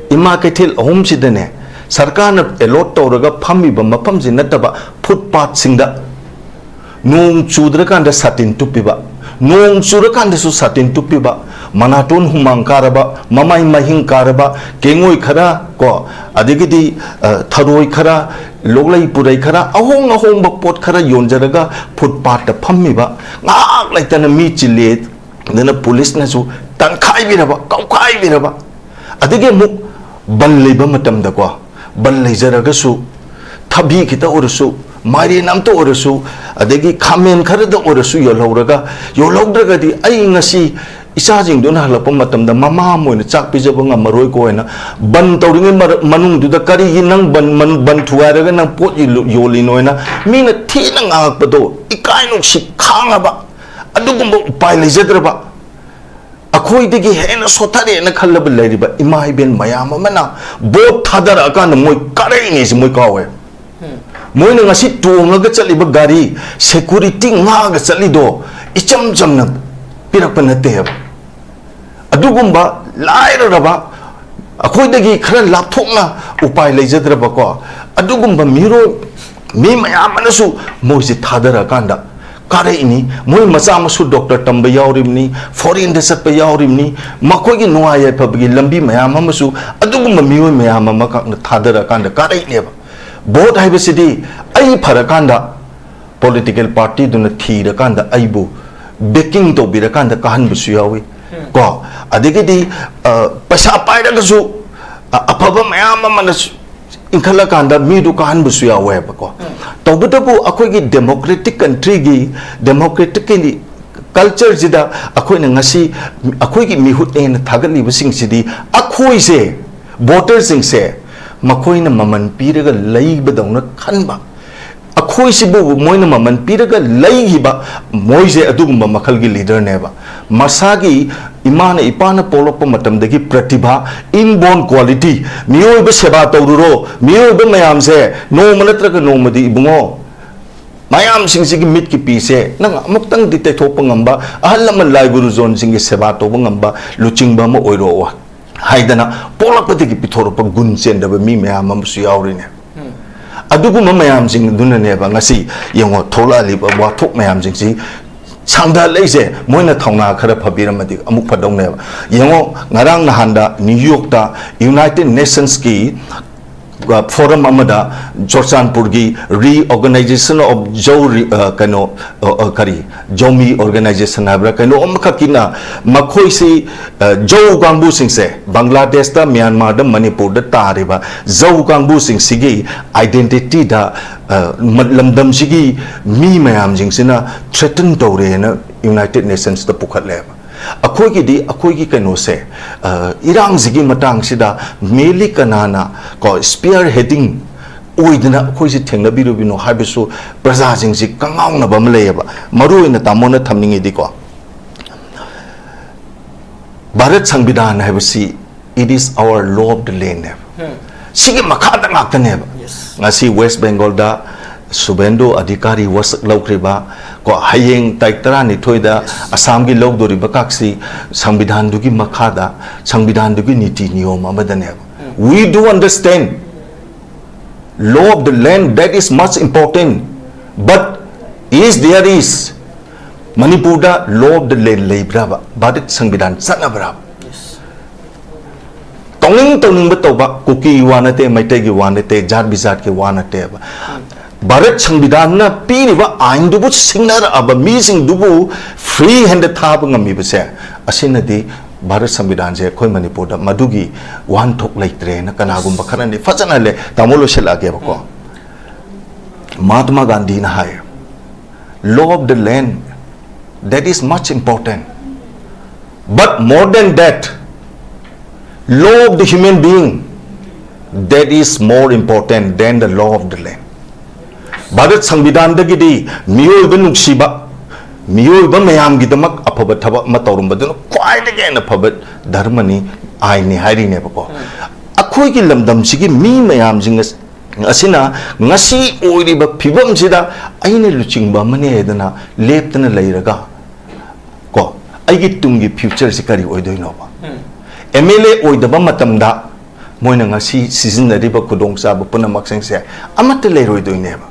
ꯏꯃꯥ ꯀꯩꯊꯦꯜ ꯑꯍꯨꯝꯁꯤꯗꯅꯦ, ꯁꯔꯀꯥꯔꯅ allot ꯇꯧꯔꯒ ꯐꯝꯃꯤꯕ ꯃꯐꯝꯁꯤ ꯅꯠꯇꯕ, ꯐꯨꯠꯄꯥꯠꯁꯤꯡꯗ, ꯅꯣꯡ ꯆꯨꯗ꯭ꯔꯀꯥꯟꯗ ꯁꯥꯇꯤꯟ ꯇꯨꯞꯄꯤꯕ, ꯅꯣꯡ ꯆꯨꯔꯀꯥꯟꯗꯁꯨ ꯁꯥꯇꯤꯟ ꯇꯨꯞꯄꯤꯕ, ꯃꯅꯥꯇꯣꯟ ꯍꯨꯃꯥꯡ ꯀꯥꯔꯕ, ꯃꯃꯥꯏ ꯃꯍꯤꯡ ꯀꯥꯔꯕ, ꯀꯦꯡꯉꯣꯏ ꯈꯔ ꯀꯣ, ꯑꯗꯒꯤꯗꯤ, ꯑ, ꯊꯔꯣꯏ ꯈꯔ, ꯂꯣꯛꯂꯩ ꯄꯨꯔꯩ ꯈꯔ, ꯑꯍꯣꯡ ꯑꯍꯣꯡꯕ ꯄꯣꯠ ꯈꯔ ꯌꯣꯟꯖꯔꯒ ꯐꯨꯠꯄꯥꯠꯇ ꯐꯝꯃꯤꯕ, ꯉꯥꯏꯍꯥꯛ ꯂꯩꯇꯅ ꯃꯤ ꯆꯤꯜꯂꯦ ꯑꯗꯨꯅ ꯄꯨꯂꯤꯁꯅꯁꯨ ꯇꯪꯈꯥꯏꯕꯤꯔꯕ, ꯀꯧꯈꯥꯏꯕꯤꯔꯕ꯫ ꯑꯗꯒꯤ ꯑꯃꯨꯛ ꯕꯟ ꯂꯩꯕ ꯃꯇꯝꯗꯀꯣ, ꯕꯟ ꯂꯩꯖꯔꯒꯁꯨ, ꯊꯕꯤ ꯈꯤꯇ ꯑꯣꯏꯔꯁꯨ, ꯃꯥꯏꯔꯦꯟ ꯑꯝꯇ ꯑꯣꯏꯔꯁꯨ, ꯑꯗꯒꯤ ꯈꯥꯃꯦꯟ ꯈꯔꯗ ꯑꯣꯏꯔꯁꯨ ꯌꯣꯜꯍꯧꯔꯒ, ꯌꯣꯜꯍꯧꯗ꯭ꯔꯒꯗꯤ ꯑꯩ ꯉꯁꯤ ꯏꯆꯥꯁꯤꯡꯗꯨꯅ ꯍꯜꯂꯛꯄ ꯃꯇꯝꯗ ꯃꯃꯥ ꯑꯃ ꯑꯣꯏꯅ ꯆꯥꯛ ꯄꯤꯖꯕ ꯉꯝꯃꯔꯣꯏꯀꯣ ꯍꯥꯏꯅ ꯕꯟ ꯇꯧꯔꯤꯉꯩ ꯃꯔ-, ꯃꯅꯨꯡꯗꯨꯗ ꯀꯔꯤꯒꯤ ꯅꯪ ꯕꯟ, ꯕꯟ, ꯕꯟ ꯊꯨꯒꯥꯏꯔꯒ ꯅꯪ ꯄꯣꯠ ꯌꯣꯜꯂꯤꯅꯣ ꯍꯥꯏꯅ ꯃꯤꯅ ꯊꯤꯅ ꯉꯥꯡꯉꯛꯄꯗꯣ ꯏꯀꯥꯏ ꯅꯨꯡꯁꯤ ꯈꯥꯡꯉꯕ, ꯑꯗꯨꯒꯨꯝꯕ ꯎꯄꯥꯏ ꯂꯩꯖꯗ꯭ꯔꯕ, ꯑꯩꯈꯣꯏꯗꯒꯤ ꯍꯦꯟꯅ ꯁꯣꯠꯊꯔꯦꯅ ꯈꯜꯂꯕ ꯂꯩꯔꯤꯕ ꯏꯃꯥ ꯏꯕꯦꯟ ꯃꯌꯥꯝ ꯑꯃꯅ ꯚꯣꯠ ꯊꯥꯗꯔꯛꯑꯀꯥꯟꯗ ꯃꯣꯏ ꯀꯥꯔꯛꯏꯅꯦꯁꯦ ꯃꯣꯏ ꯀꯥꯎꯋꯦ꯫ ꯃꯣꯏꯅ ꯉꯁꯤ ꯇꯣꯡꯉꯒ ꯆꯠꯂꯤꯕ ꯒꯥꯔꯤ, security ꯉꯥꯛꯑꯒ ꯆꯠꯂꯤꯗꯣ ꯏꯆꯝ ꯆꯝꯅ ꯄꯤꯔꯛꯄ ꯅꯠꯇꯦ ꯍꯥꯏꯕ꯫ ꯑꯗꯨꯒꯨꯝꯕ ꯂꯥꯏꯔꯔꯕ, ꯑꯩꯈꯣꯏꯗꯒꯤ ꯈꯔ ꯂꯥꯞꯊꯣꯛꯅ ꯎꯄꯥꯏ ꯂꯩꯖꯗ꯭ꯔꯕꯀꯣ, ꯑꯗꯨꯒꯨꯝꯕ ꯃꯤꯔꯣꯜ, ꯃꯤ ꯃꯌꯥꯝ ꯑꯃꯅꯁꯨ ꯃꯣꯏꯁꯦ ꯊꯥꯗꯔꯀꯥꯟꯗ ꯀꯥꯔꯛꯏꯅꯤ꯫ ꯃꯣꯏ ꯃꯆꯥ ꯃꯁꯨ ꯗꯣꯛꯇꯔ ꯇꯝꯕ ꯌꯥꯎꯔꯤꯕꯅꯤ, ꯐꯣꯔꯤꯟꯗ ꯆꯠꯄ ꯌꯥꯎꯔꯤꯕꯅꯤ, ꯃꯈꯣꯏꯒꯤ ꯅꯨꯡꯉꯥꯏ ꯌꯥꯏꯐꯕꯒꯤ ꯂꯝꯕꯤ ꯃꯌꯥꯝ ꯑꯃꯁꯨ ꯑꯗꯨꯒꯨꯝꯕ ꯃꯤꯑꯣꯏ ꯃꯌꯥꯝ ꯑꯃꯈꯛꯅ ꯊꯥꯗꯔꯀꯥꯟꯗ ꯀꯥꯔꯛꯏꯅꯦꯕ꯫ ꯚꯣꯠ ꯍꯥꯏꯕꯁꯤꯗꯤ ꯑꯩ ꯐꯔꯀꯥꯟꯗ ꯄꯣꯂꯤꯇꯤꯀꯦꯜ ꯄꯥꯔꯇꯤꯗꯨꯅ ꯊꯤꯔꯀꯥꯟꯗ ꯑꯩꯕꯨ backing ꯇꯧꯕꯤꯔꯀꯥꯟꯗ ꯀꯥꯍꯟꯕꯁꯨ ꯌꯥꯎꯏ꯫ ꯀꯣ, ꯑꯗꯒꯤꯗꯤ, ꯑ, ꯄꯩꯁꯥ ꯄꯥꯏꯔꯒꯁꯨ, ꯑ, ꯑꯐꯕ ꯃꯌꯥꯝ ꯑꯃꯅ ꯏꯟꯈꯠꯂꯀꯥꯟꯗ ꯃꯤꯗꯨ ꯀꯥꯍꯟꯕꯁꯨ ꯌꯥꯎꯋꯦꯕꯀꯣ꯫ ꯇꯧꯕꯇꯕꯨ ꯑꯩꯈꯣꯏꯒꯤ democratic countryꯒꯤ democraticꯀꯤ cultureꯁꯤꯗ ꯑꯩꯈꯣꯏꯅ ꯉꯁꯤ ꯑꯩꯈꯣꯏꯒꯤ ꯃꯤꯍꯨꯠꯅꯦꯅ ꯊꯥꯒꯠꯂꯤꯕꯁꯤꯡꯁꯤꯗꯤ ꯑꯩꯈꯣꯏꯁꯦ, voterꯁꯤꯡꯁꯦ, ꯃꯈꯣꯏꯅ ꯃꯃꯜ ꯄꯤꯔꯒ ꯂꯩꯕꯗꯧꯅ ꯈꯟꯕ, ꯑꯩꯈꯣꯏꯁꯤꯕꯨ ꯃꯣꯏꯅ ꯃꯃꯜ ꯄꯤꯔꯒ ꯂꯩꯈꯤꯕ, ꯃꯣꯏꯁꯦ ꯑꯗꯨꯒꯨꯝꯕ ꯃꯈꯜꯒꯤ leaderꯅꯦꯕ꯫ ꯃꯁꯥꯒꯤ ꯏꯃꯥꯅ ꯏꯄꯥꯅ ꯄꯣꯛꯂꯛꯄ ꯃꯇꯝꯗꯒꯤ ꯄ꯭ꯔꯇꯤꯚꯥ, inborn quality, ꯃꯤꯑꯣꯏꯕ ꯁꯦꯕꯥ ꯇꯧꯔꯨꯔꯣ, ꯃꯤꯑꯣꯏꯕ ꯃꯌꯥꯝꯁꯦ ꯅꯣꯡꯃ ꯅꯠꯇ꯭ꯔꯒ ꯅꯣꯡꯃꯗꯤ ꯏꯕꯨꯡꯉꯣ, ꯃꯌꯥꯝꯁꯤꯡꯁꯤꯒꯤ ꯃꯤꯠꯀꯤ ꯄꯤꯁꯦ ꯅꯪ ꯑꯃꯨꯛꯇꯪꯗꯤ ꯇꯩꯊꯣꯛꯄ ꯉꯝꯕ, ꯑꯍꯜ ꯂꯃꯟ ꯂꯥꯏ ꯒꯨꯔꯨꯖꯣꯟꯁꯤꯡꯒꯤ ꯁꯦꯕꯥ ꯇꯧꯕ ꯉꯝꯕ ꯂꯨꯆꯤꯡꯕ ꯑꯃ ꯑꯣꯏꯔꯛꯑꯣ ꯍꯥꯏꯗꯅ ꯄꯣꯛꯂꯛꯄꯗꯒꯤ ꯄꯤꯊꯣꯔꯛꯄ ꯒꯨꯟ ꯆꯦꯟꯗꯕ ꯃꯤ ꯃꯌꯥꯝ ꯑꯃꯁꯨ ꯌꯥꯎꯔꯤꯅꯦ꯫ ꯑꯗꯨꯒꯨꯝꯕ ꯃꯌꯥꯝꯁꯤꯡ ꯑꯗꯨꯅꯅꯦꯕ ꯉꯁꯤ ꯌꯦꯡꯉꯣ, ꯊꯣꯛꯂꯛꯂꯤꯕ ꯋꯥꯊꯣꯛ ꯃꯌꯥꯝꯁꯤꯡꯁꯤ ꯁꯥꯡꯊꯜꯂꯛꯏꯁꯦ꯫ ꯃꯣꯏꯅ ꯊꯧꯅꯥ ꯈꯔ ꯐꯕꯤꯔꯝꯃꯗꯤ ꯑꯃꯨꯛ ꯐꯗꯧꯅꯦꯕ꯫ ꯌꯦꯡꯉꯣ, ꯉꯔꯥꯡ ꯅꯍꯥꯟꯗ ꯅ꯭ꯌꯨ ꯌꯣꯔꯛꯇ ꯌꯨꯅꯥꯏꯇꯦꯗ ꯅꯦꯁꯟꯁꯀꯤ ꯐꯣꯔꯝ ꯑꯃꯗ ꯆꯨꯔꯆꯥꯟꯄꯨꯔꯒꯤ ꯔꯤꯑꯣꯔꯒꯅꯥꯏꯖꯦꯁꯟ ꯑꯣꯐ ꯖꯧ ꯔꯤ-, ꯑ, ꯀꯩꯅꯣ, ꯑ, ꯑ, ꯀꯔꯤ, ꯖꯧꯃꯤ ꯑꯣꯔꯒꯅꯥꯏꯖꯦꯁꯟ ꯍꯥꯏꯕ꯭ꯔꯥ, ꯀꯩꯅꯣ ꯑꯃꯈꯛꯀꯤꯅ ꯃꯈꯣꯏꯁꯤ, ꯑ, ꯖꯧ ꯀꯥꯡꯕꯨꯁꯤꯡꯁꯦ ꯕꯪꯒ꯭ꯂꯥꯗꯦꯁꯇ, ꯃ꯭ꯌꯥꯟꯃꯥꯔꯗ, ꯃꯅꯤꯄꯨꯔꯗ ꯇꯥꯔꯤꯕ ꯖꯧ ꯀꯥꯡꯕꯨꯁꯤꯡꯁꯤꯒꯤ ꯑꯥꯏꯗꯦꯟꯇꯤꯇꯤꯗ, ꯑ, ꯃ-, ꯂꯝꯗꯝꯁꯤꯒꯤ ꯃꯤ ꯃꯌꯥꯝꯁꯤꯡꯁꯤꯅ ꯊ꯭ꯔꯦꯇꯟ ꯇꯧꯔꯦꯅ ꯌꯨꯅꯥꯏꯇꯦꯗ ꯅꯦꯁꯟꯁꯇ ꯄꯨꯈꯠꯂꯦꯕ꯫ ꯑꯩꯈꯣꯏꯒꯤꯗꯤ, ꯑꯩꯈꯣꯏꯒꯤ ꯀꯩꯅꯣꯁꯦ, ꯑ, ꯏꯔꯥꯡꯁꯤꯒꯤ ꯃꯇꯥꯡꯁꯤꯗ ꯃꯦꯂꯤ ꯀꯅꯥꯅ ꯀꯣ ꯁ꯭ꯄꯤꯌꯔ ꯍꯦꯗꯤꯡ ꯑꯣꯏꯗꯅ ꯑꯩꯈꯣꯏꯁꯤ ꯊꯦꯡꯅꯕꯤꯔꯨꯕꯅꯣ ꯍꯥꯏꯕꯁꯨ ꯄ꯭ꯔꯖꯥꯁꯤꯡꯁꯤ ꯀꯉꯥꯎꯅꯕ ꯑꯃ ꯂꯩꯌꯦꯕ꯫ ꯃꯔꯨ ꯑꯣꯏꯅ ꯇꯥꯃꯣꯅ ꯊꯝꯅꯤꯡꯉꯤꯗꯤꯀꯣ, ꯚꯥꯔꯠ ꯁꯪꯕꯤꯙꯥꯟ ꯍꯥꯏꯕꯁꯤ, it is our law of the land ꯅꯦꯕ꯫ ꯁꯤꯒꯤ ꯃꯈꯥꯗ ꯉꯥꯛꯇꯅꯦꯕ꯫ Yes. ꯉꯁꯤ ꯋꯦꯁ ꯕꯦꯡꯒꯣꯜꯗ ꯁꯨꯕꯦꯟꯗꯨ ꯑꯙꯤꯀꯥꯔꯤ ꯋꯥꯁꯛ ꯂꯧꯈ꯭ꯔꯤꯕ ꯀꯣ, ꯍꯌꯦꯡ ꯇꯥꯔꯤꯛ ꯇꯔꯥꯅꯤꯊꯣꯏꯗ ꯑꯁꯥꯝꯒꯤ ꯂꯧꯗꯣꯔꯤꯕ ꯀꯥꯛꯁꯤ ꯁꯪꯕꯤꯙꯥꯟꯗꯨꯒꯤ ꯃꯈꯥꯗ, ꯁꯪꯕꯤꯙꯥꯟꯗꯨꯒꯤ ꯅꯤꯇꯤ ꯅꯤꯌꯣꯝ ꯑꯃꯗꯅꯦꯕ꯫ We do understand law of the land, that is much important, but is there is, ꯃꯅꯤꯄꯨꯔꯗ law of the land ꯂꯩꯕ꯭ꯔꯕ? ꯚꯥꯔꯠ ꯁꯪꯕꯤꯙꯥꯟ ꯆꯠꯅꯕ꯭ꯔꯕ? ꯇꯧꯅꯤꯡ ꯇꯧꯅꯤꯡꯕ ꯇꯧꯕ, ꯀꯨꯀꯤꯒꯤ ꯋꯥ ꯅꯠꯇꯦ, ꯃꯩꯇꯩꯒꯤ ꯋꯥ ꯅꯠꯇꯦ, ꯖꯥꯠ ꯕꯤꯖꯥꯠꯀꯤ ꯋꯥ ꯅꯠꯇꯦꯕ꯫ ꯚꯥꯔꯠ ꯁꯪꯕꯤꯙꯥꯟꯅ ꯄꯤꯔꯤꯕ ꯑꯥꯏꯟꯗꯨꯕꯨ ꯁꯤꯡꯅꯔꯛꯑꯕ ꯃꯤꯁꯤꯡꯗꯨꯕꯨ free hand ꯊꯥꯕ ꯉꯝꯃꯤꯕꯁꯦ, ꯑꯁꯤꯅꯗꯤ ꯚꯥꯔꯠ ꯁꯪꯕꯤꯙꯥꯟꯁꯦ ꯑꯩꯈꯣꯏ ꯃꯅꯤꯄꯨꯔꯗ ꯃꯗꯨꯒꯤ ꯋꯥꯍꯟꯊꯣꯛ ꯂꯩꯇ꯭ꯔꯦꯅ ꯀꯅꯥꯒꯨꯝꯕ ꯈꯔꯅꯗꯤ ꯐꯖꯅ ꯂꯩ꯫ ꯇꯥꯃꯣ, ꯂꯣꯏꯁꯤꯜꯂꯛꯑꯒꯦꯕꯀꯣ꯫ ꯃꯍꯥꯇꯃꯥ ꯒꯥꯟꯙꯤꯅ ꯍꯥꯏ, law of the land, that is much important, but more than that, law of the human being, that is more important than the law of the land. Bharat ꯁꯪꯕꯤꯙꯥꯟꯗꯒꯤꯗꯤ ꯃꯤꯑꯣꯏꯕ ꯅꯨꯡꯁꯤꯕ, ꯃꯤꯑꯣꯏꯕ ꯃꯌꯥꯝꯒꯤꯗꯃꯛ ꯑꯐꯕ ꯊꯕꯛ ꯑꯃ ꯇꯧꯔꯝꯕꯗꯨꯅ ꯈ꯭ꯋꯥꯏꯗꯒꯤ ꯍꯦꯟꯅ ꯐꯕ ꯙꯔꯃꯅꯤ, ꯑꯥꯏꯟꯅꯤ ꯍꯥꯏꯔꯤꯅꯦꯕꯀꯣ꯫ ꯑꯩꯈꯣꯏꯒꯤ ꯂꯝꯗꯝꯁꯤꯒꯤ ꯃꯤ ꯃꯌꯥꯝꯁꯤꯡ ꯑꯁ-, ꯑꯁꯤꯅ ꯉꯁꯤ ꯑꯣꯏꯔꯤꯕ ꯐꯤꯕꯝꯁꯤꯗ ꯑꯩꯅ ꯂꯨꯆꯤꯡꯕ ꯑꯃꯅꯦ ꯍꯥꯏꯗꯅ ꯂꯦꯞꯇꯅ ꯂꯩꯔꯒ, ꯀꯣ, ꯑꯩꯒꯤ ꯇꯨꯡꯒꯤ future ꯁꯤ ꯀꯔꯤ ꯑꯣꯏꯗꯣꯏꯅꯣꯕ? ꯑꯦꯝ ꯑꯦꯜ ꯑꯦ ꯑꯣꯏꯗꯕ ꯃꯇꯝꯗ ꯃꯣꯏꯅ ꯉꯁꯤ ꯁꯤꯖꯤꯟꯅꯔꯤꯕ ꯈꯨꯗꯣꯡꯆꯥꯕ ꯄꯨꯝꯅꯃꯛꯁꯤꯡꯁꯦ ꯑꯃꯠꯇ ꯂꯩꯔꯣꯏꯗꯣꯏꯅꯦꯕ꯫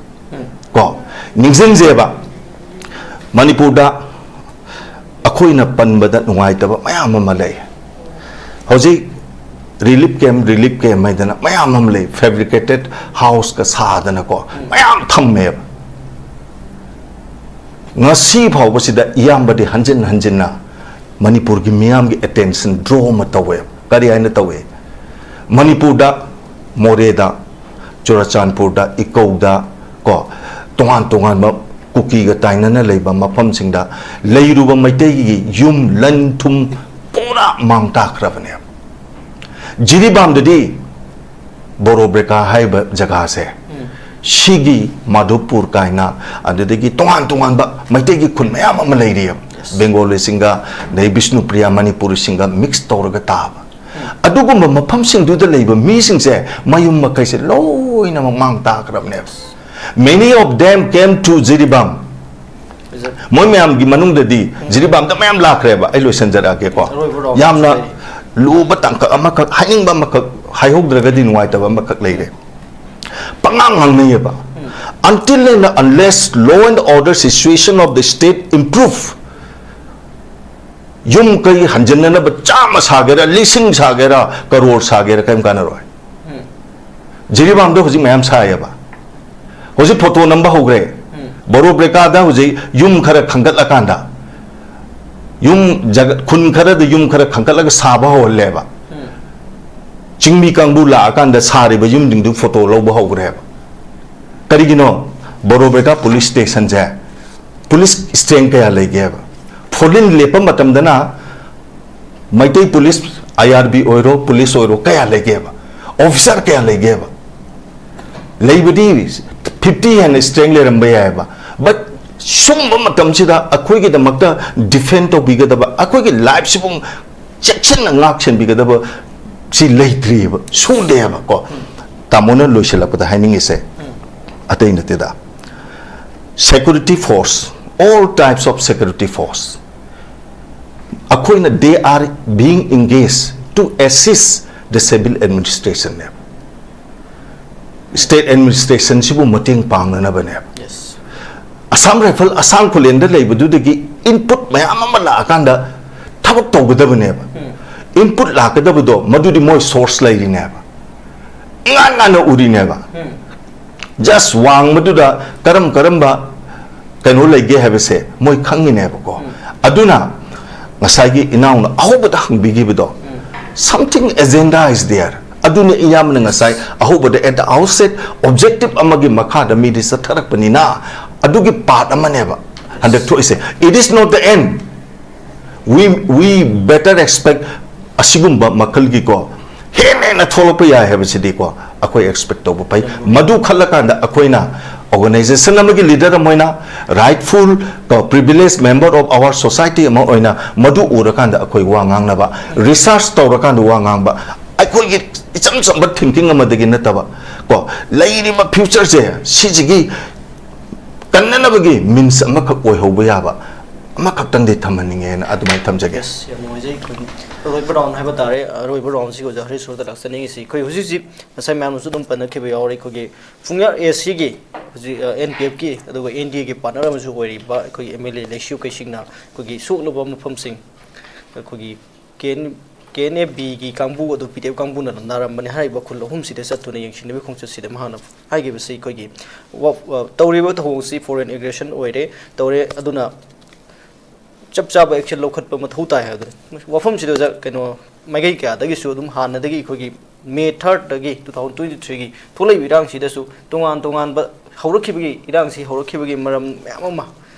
ꯀꯣ, ꯅꯤꯡꯁꯤꯡꯖꯦꯕ, ꯃꯅꯤꯄꯨꯔꯗ ꯑꯩꯈꯣꯏꯅ ꯄꯟꯕꯗ ꯅꯨꯡꯉꯥꯏꯇꯕ ꯃꯌꯥꯝ ꯑꯃ ꯂꯩ꯫ ꯍꯧꯖꯤꯛ relief camp, relief camp ꯍꯥꯏꯗꯅ ꯃꯌꯥꯝ ꯑꯃ ꯂꯩ, fabricated house ꯀ ꯁꯥꯗꯅꯀꯣ ꯃꯌꯥꯝ ꯊꯝꯃꯦꯕ꯫ ꯉꯁꯤ ꯐꯥꯎꯕꯁꯤꯗ ꯏꯌꯥꯝꯕꯗꯤ ꯍꯟꯖꯤꯟ ꯍꯟꯖꯤꯟꯅ ꯃꯅꯤꯄꯨꯔꯒꯤ ꯃꯤꯌꯥꯝꯒꯤ attention draw ꯑꯃ ꯇꯧꯋꯦ꯫ ꯀꯔꯤ ꯍꯥꯏꯅ ꯇꯧꯋꯦ? ꯃꯅꯤꯄꯨꯔꯗ, ꯃꯣꯔꯦꯗ, ꯆꯨꯔꯆꯥꯟꯄꯨꯔꯗ, ꯏꯀꯧꯗ, ꯀꯣ, ꯇꯣꯉꯥꯟ ꯇꯣꯉꯥꯟꯕ ꯀꯨꯀꯤꯒ ꯇꯥꯏꯅꯅ ꯂꯩꯕ ꯃꯐꯝꯁꯤꯡꯗ ꯂꯩꯔꯨꯕ ꯃꯩꯇꯩꯒꯤ ꯌꯨꯝ, ꯂꯟ ꯊꯨꯝ ꯄꯨꯔꯥ ꯃꯥꯡ ꯇꯥꯛꯈ꯭ꯔꯕꯅꯦꯕ꯫ ꯖꯤꯔꯤꯕꯥꯝꯗꯗꯤ ꯕꯣꯔꯣ ꯕ꯭ꯔꯦꯀꯥ ꯍꯥꯏꯔꯤꯕ ꯖꯒꯥꯁꯦ, ꯁꯤꯒꯤ ꯃꯥꯙꯣꯄꯨꯔ ꯀꯥꯏꯅ, ꯑꯗꯨꯗꯒꯤ ꯇꯣꯉꯥꯟ ꯇꯣꯉꯥꯟꯕ ꯃꯩꯇꯩꯒꯤ ꯈꯨꯟ ꯃꯌꯥꯝ ꯑꯃ ꯂꯩꯔꯤꯑꯕ꯫ ꯕꯦꯡꯒꯣꯂꯤꯁꯤꯡꯒ, ꯑꯗꯩ ꯕꯤꯁꯅꯨꯄ꯭ꯔꯤꯌꯥ ꯃꯅꯤꯄꯨꯔꯤꯁꯤꯡꯒ mix ꯇꯧꯔꯒ ꯇꯥꯕ꯫ ꯑꯗꯨꯒꯨꯝꯕ ꯃꯐꯝꯁꯤꯡꯗꯨꯗ ꯂꯩꯕ ꯃꯤꯁꯤꯡꯁꯦ, ꯃꯌꯨꯝ ꯃꯀꯩꯁꯦ ꯂꯣꯏꯅꯃꯛ ꯃꯥꯡ ꯇꯥꯈ꯭ꯔꯕꯅꯦꯕ꯫ Many of them came to Jiribam. ꯃꯣꯏ ꯃꯌꯥꯝꯒꯤ ꯃꯅꯨꯡꯗꯗꯤ ꯖꯤꯔꯤꯕꯥꯝꯗ ꯃꯌꯥꯝ ꯂꯥꯛꯈ꯭ꯔꯦꯕ꯫ ꯑꯩ ꯂꯣꯏꯁꯤꯟꯖꯔꯛꯑꯒꯦꯀꯣ꯫ ꯑꯔꯣꯏꯕ round ꯌꯥꯝꯅ ꯁꯤꯗ ꯂꯨꯕ ꯇꯥꯡꯀꯛ ꯑꯃꯈꯛ, ꯍꯥꯏꯅꯤꯡꯕ ꯑꯃꯈꯛ ꯍꯥꯏꯍꯧꯗ꯭ꯔꯒꯗꯤ ꯅꯨꯡꯉꯥꯏꯇꯕ ꯑꯃꯈꯛ ꯂꯩꯔꯦ꯫ ꯄꯉꯥꯡ ꯉꯥꯡꯅꯩꯌꯦꯕ꯫ Until and unless law and order situation of the state improve, ꯌꯨꯝ ꯀꯩ ꯍꯟꯖꯤꯟꯅꯅꯕ ꯆꯥꯝꯃ ꯁꯥꯒꯦꯔꯥ, ꯂꯤꯁꯤꯡ ꯁꯥꯒꯦꯔꯥ, ꯀꯔꯣꯔ ꯁꯥꯒꯦꯔꯥ, ꯀꯔꯤꯝ ꯀꯥꯟꯅꯔꯣꯏ꯫ ꯖꯤꯔꯤꯕꯥꯝꯗ ꯍꯧꯖꯤꯛ ꯃꯌꯥꯝ ꯁꯥꯏꯌꯦꯕ꯫ ꯍꯧꯖꯤꯛ ꯐꯣꯇꯣ ꯅꯝꯕ ꯍꯧꯈ꯭ꯔꯦ꯫ ꯕꯣꯔꯣ ꯕ꯭ꯔꯦꯀꯥꯗ ꯍꯧꯖꯤꯛ ꯌꯨꯝ ꯈꯔ ꯈꯟꯒꯠꯂꯀꯥꯟꯗ, ꯌꯨꯝ ꯖꯒ-, ꯈꯨꯟ ꯈꯔꯗ ꯌꯨꯝ ꯈꯔ ꯈꯟꯒꯠꯂꯒ ꯁꯥꯕ ꯍꯧꯍꯜꯂꯦꯕ꯫ ꯆꯤꯡꯃꯤ ꯀꯥꯡꯕꯨ ꯂꯥꯛꯑꯀꯥꯟꯗ ꯁꯥꯔꯤꯕ ꯌꯨꯝꯁꯤꯡꯗꯨ ꯐꯣꯇꯣ ꯂꯧꯕ ꯍꯧꯈ꯭ꯔꯦꯕ꯫ ꯀꯔꯤꯒꯤꯅꯣ? ꯕꯣꯔꯣ ꯕ꯭ꯔꯦꯀꯥ ꯄꯨꯂꯤꯁ ꯁ꯭ꯇꯦꯁꯟꯁꯦ ꯄꯨꯂꯤꯁ strength ꯀꯌꯥ ꯂꯩꯒꯦꯕ? ꯐꯣꯔꯂꯤꯟ ꯂꯦꯞꯄ ꯃꯇꯝꯗꯅ ꯃꯩꯇꯩ ꯄꯨꯂꯤꯁ, ꯑꯥꯏ ꯑꯥꯔ ꯕꯤ ꯑꯣꯏꯔꯣ, ꯄꯨꯂꯤꯁ ꯑꯣꯏꯔꯣ, ꯀꯌꯥ ꯂꯩꯒꯦꯕ? ꯑꯣꯐꯤꯁꯥꯔ ꯀꯌꯥ ꯂꯩꯒꯦꯕ? ꯂꯩꯕꯗꯤ fifty ꯍꯦꯟꯅ strength ꯂꯩꯔꯝꯕ ꯌꯥꯏꯑꯕ, but ꯁꯨꯝꯕ ꯃꯇꯝꯁꯤꯗ ꯑꯩꯈꯣꯏꯒꯤꯗꯃꯛꯇ defend ꯇꯧꯕꯤꯒꯗꯕ, ꯑꯩꯈꯣꯏꯒꯤ life ꯁꯤꯕꯨ ꯆꯦꯛꯁꯤꯟꯅ ꯉꯥꯛ ꯁꯦꯟꯕꯤꯒꯗꯕ ꯁꯤ ꯂꯩꯇ꯭ꯔꯤꯑꯕ, ꯁꯨꯗꯦꯕ ꯀꯣ꯫ ꯇꯥꯃꯣꯅ ꯂꯣꯏꯁꯤꯜꯂꯛꯄꯗ ꯍꯥꯏꯅꯤꯡꯉꯤꯁꯦ ꯑꯇꯩ ꯅꯠꯇꯦꯗ, security force, all types of security force, ꯑꯩꯈꯣꯏꯅ, they are being engaged to assist the civil administration ꯅꯦꯕ, state administration ꯁꯤꯕꯨ ꯃꯇꯦꯡ ꯄꯥꯡꯅꯅꯕꯅꯦꯕ꯫ Yes. ꯑꯁꯥꯝ ꯔꯥꯏꯐꯜ ꯑꯁꯥꯝ ꯈꯨꯂꯦꯟꯗ ꯂꯩꯕꯗꯨꯗꯒꯤ input ꯃꯌꯥꯝ ꯑꯃ ꯂꯥꯛꯑꯀꯥꯟꯗ ꯊꯕꯛ ꯇꯧꯒꯗꯕꯅꯦꯕ꯫ Input ꯂꯥꯛꯀꯗꯕꯗꯣ ꯃꯗꯨꯗꯤ ꯃꯣꯏ source ꯂꯩꯔꯤꯅꯦꯕ, ꯏꯉꯥꯟ ꯉꯥꯟꯅ ꯎꯔꯤꯅꯦꯕ꯫ Just ꯋꯥꯡꯃꯗꯨꯗ ꯀꯔꯝ ꯀꯔꯝꯕ ꯀꯩꯅꯣ ꯂꯩꯒꯦ ꯍꯥꯏꯕꯁꯦ ꯃꯣꯏ ꯈꯪꯉꯤꯅꯦꯕꯀꯣ꯫ ꯑꯗꯨꯅ ꯉꯁꯥꯏꯒꯤ ꯏꯅꯥꯎꯅ ꯑꯍꯧꯕꯗ ꯍꯪꯕꯤꯈꯤꯕꯗꯣ, something agenda is there꯫ ꯑꯗꯨꯅ ꯏꯌꯥꯝꯕꯅ ꯉꯁꯥꯏ ꯑꯍꯧꯕꯗ at the outset objective ꯑꯃꯒꯤ ꯃꯈꯥꯗ ꯃꯤꯗꯤ ꯆꯠꯊꯔꯛꯄꯅꯤꯅ ꯑꯗꯨꯒꯤ part ꯑꯃꯅꯦꯕ ꯍꯟꯗꯛ ꯊꯣꯛꯏꯁꯦ꯫ It is not the end. We, we better expect ꯑꯁꯤꯒꯨꯝꯕ ꯃꯈꯜꯒꯤꯀꯣ ꯍꯦꯟꯅ ꯍꯦꯟꯅ ꯊꯣꯛꯂꯛꯄ ꯌꯥꯏ ꯍꯥꯏꯕꯁꯤꯗꯤꯀꯣ ꯑꯩꯈꯣꯏ expect ꯇꯧꯕ ꯐꯩ꯫ ꯃꯗꯨ ꯈꯜꯂꯀꯥꯟꯗ ꯑꯩꯈꯣꯏꯅ organization ꯑꯃꯒꯤ leader ꯑꯃ ꯑꯣꯏꯅ, rightful ꯀꯣ privileged member of our society ꯑꯃ ꯑꯣꯏꯅ ꯃꯗꯨ ꯎꯔꯀꯥꯟꯗ ꯑꯩꯈꯣꯏ ꯋꯥ ꯉꯥꯡꯅꯕ, research ꯇꯧꯔꯀꯥꯟꯗ ꯋꯥ ꯉꯥꯡꯕ, ꯑꯩꯈꯣꯏꯒꯤ ꯏꯆꯝ ꯆꯝꯕ thinking ꯑꯃꯗꯒꯤ ꯅꯠꯇꯕ ꯀꯣ, ꯂꯩꯔꯤꯕ future ꯁꯦ ꯁꯤꯁꯤꯒꯤ ꯀꯟꯅꯅꯕꯒꯤ means ꯑꯃꯈꯛ ꯑꯣꯏꯍꯧꯕ ꯌꯥꯕ ꯑꯃꯈꯛꯇꯪꯗꯤ ꯊꯝꯍꯟꯅꯤꯡꯉꯦꯅ ꯑꯗꯨꯃꯥꯏꯅ ꯊꯝꯖꯒꯦ꯫ Yes, ꯌꯥꯝ ꯅꯨꯡꯉꯥꯏꯖꯩ꯫ ꯑꯩꯈꯣꯏꯒꯤ ꯑꯔꯣꯏꯕ round ꯍꯥꯏꯕ ꯇꯥꯔꯦ, ꯑꯔꯣꯏꯕ round ꯁꯤꯒꯤ ꯑꯣꯖꯥ ꯍꯔꯤꯁ ꯁꯣꯔꯗ ꯂꯥꯛꯆꯅꯤꯡꯉꯤꯁꯤ, ꯑꯩꯈꯣꯏ ꯍꯧꯖꯤꯛ ꯍꯧꯖꯤꯛ ꯉꯁꯥꯏ ꯃꯌꯥꯝꯅꯁꯨ ꯑꯗꯨꯝ ꯄꯟꯅꯈꯤꯕ ꯌꯥꯎꯔꯦ, ꯑꯩꯈꯣꯏꯒꯤ ꯐꯨꯡꯌꯥꯔ ꯑꯦ ꯁꯤꯒꯤ ꯍꯧꯖꯤꯛ ꯑꯦꯟ ꯄꯤ ꯑꯦꯐꯀꯤ ꯑꯗꯨꯒ ꯑꯦꯟ ꯗꯤ ꯑꯦꯒꯤ partner ꯑꯃꯁꯨ ꯑꯣꯏꯔꯤꯕ ꯑꯩꯈꯣꯏꯒꯤ ꯑꯦꯝ ꯑꯦꯜ ꯑꯦ ꯂꯩꯁꯤꯌꯨ ꯀꯩꯁꯤꯡꯅ ꯑꯩꯈꯣꯏꯒꯤ ꯁꯣꯛꯂꯕ ꯃꯐꯝꯁꯤꯡ, ꯑꯩꯈꯣꯏꯒꯤ ꯀꯦ ꯑꯦꯟ ꯀꯦ ꯑꯦꯟ ꯑꯦꯐ ꯕꯤꯒꯤ ꯀꯥꯡꯕꯨ ꯑꯗꯨ ꯄꯤ ꯗꯤ ꯑꯦꯐ ꯀꯥꯡꯕꯨꯅ ꯅꯥꯔꯝꯕꯅꯤ ꯍꯥꯏꯔꯤꯕ ꯈꯨꯜ ꯑꯍꯨꯝꯁꯤꯗ ꯆꯠꯇꯨꯅ ꯌꯦꯡꯁꯤꯟꯅꯕꯒꯤ ꯈꯣꯡꯆꯠꯁꯤꯗ ꯃꯍꯥꯛꯅ ꯍꯥꯏꯈꯤꯕꯁꯤ ꯑꯩꯈꯣꯏꯒꯤ ꯋꯥ-, ꯑ, ꯇꯧꯔꯤꯕ ꯊꯧꯑꯣꯡꯁꯤ foreign aggression ꯑꯣꯏꯔꯦ, ꯇꯧꯔꯦ, ꯑꯗꯨꯅ ꯆꯞ ꯆꯥꯕ action ꯂꯧꯈꯠꯄ ꯃꯊꯧ ꯇꯥꯏ ꯍꯥꯏꯕꯗꯨꯅꯤ꯫ ꯋꯥꯐꯝꯁꯤꯗ ꯑꯣꯖꯥ, ꯀꯩꯅꯣ, ꯃꯥꯏꯀꯩ ꯀꯌꯥꯗꯒꯤꯁꯨ ꯑꯗꯨꯝ ꯍꯥꯟꯅꯗꯒꯤ ꯑꯩꯈꯣꯏꯒꯤ ꯃꯦ ꯊꯥꯔꯠꯇꯒꯤ two thousand twenty threeꯒꯤ ꯊꯣꯛꯂꯛꯏꯕ ꯏꯔꯥꯡꯁꯤꯗꯁꯨ ꯇꯣꯉꯥꯟ ꯇꯣꯉꯥꯟꯕ ꯍꯧꯔꯛꯈꯤꯕꯒꯤ, ꯏꯔꯥꯡꯁꯤ ꯍꯧꯔꯛꯈꯤꯕꯒꯤ ꯃꯔꯝ ꯃꯌꯥꯝ ꯑꯃ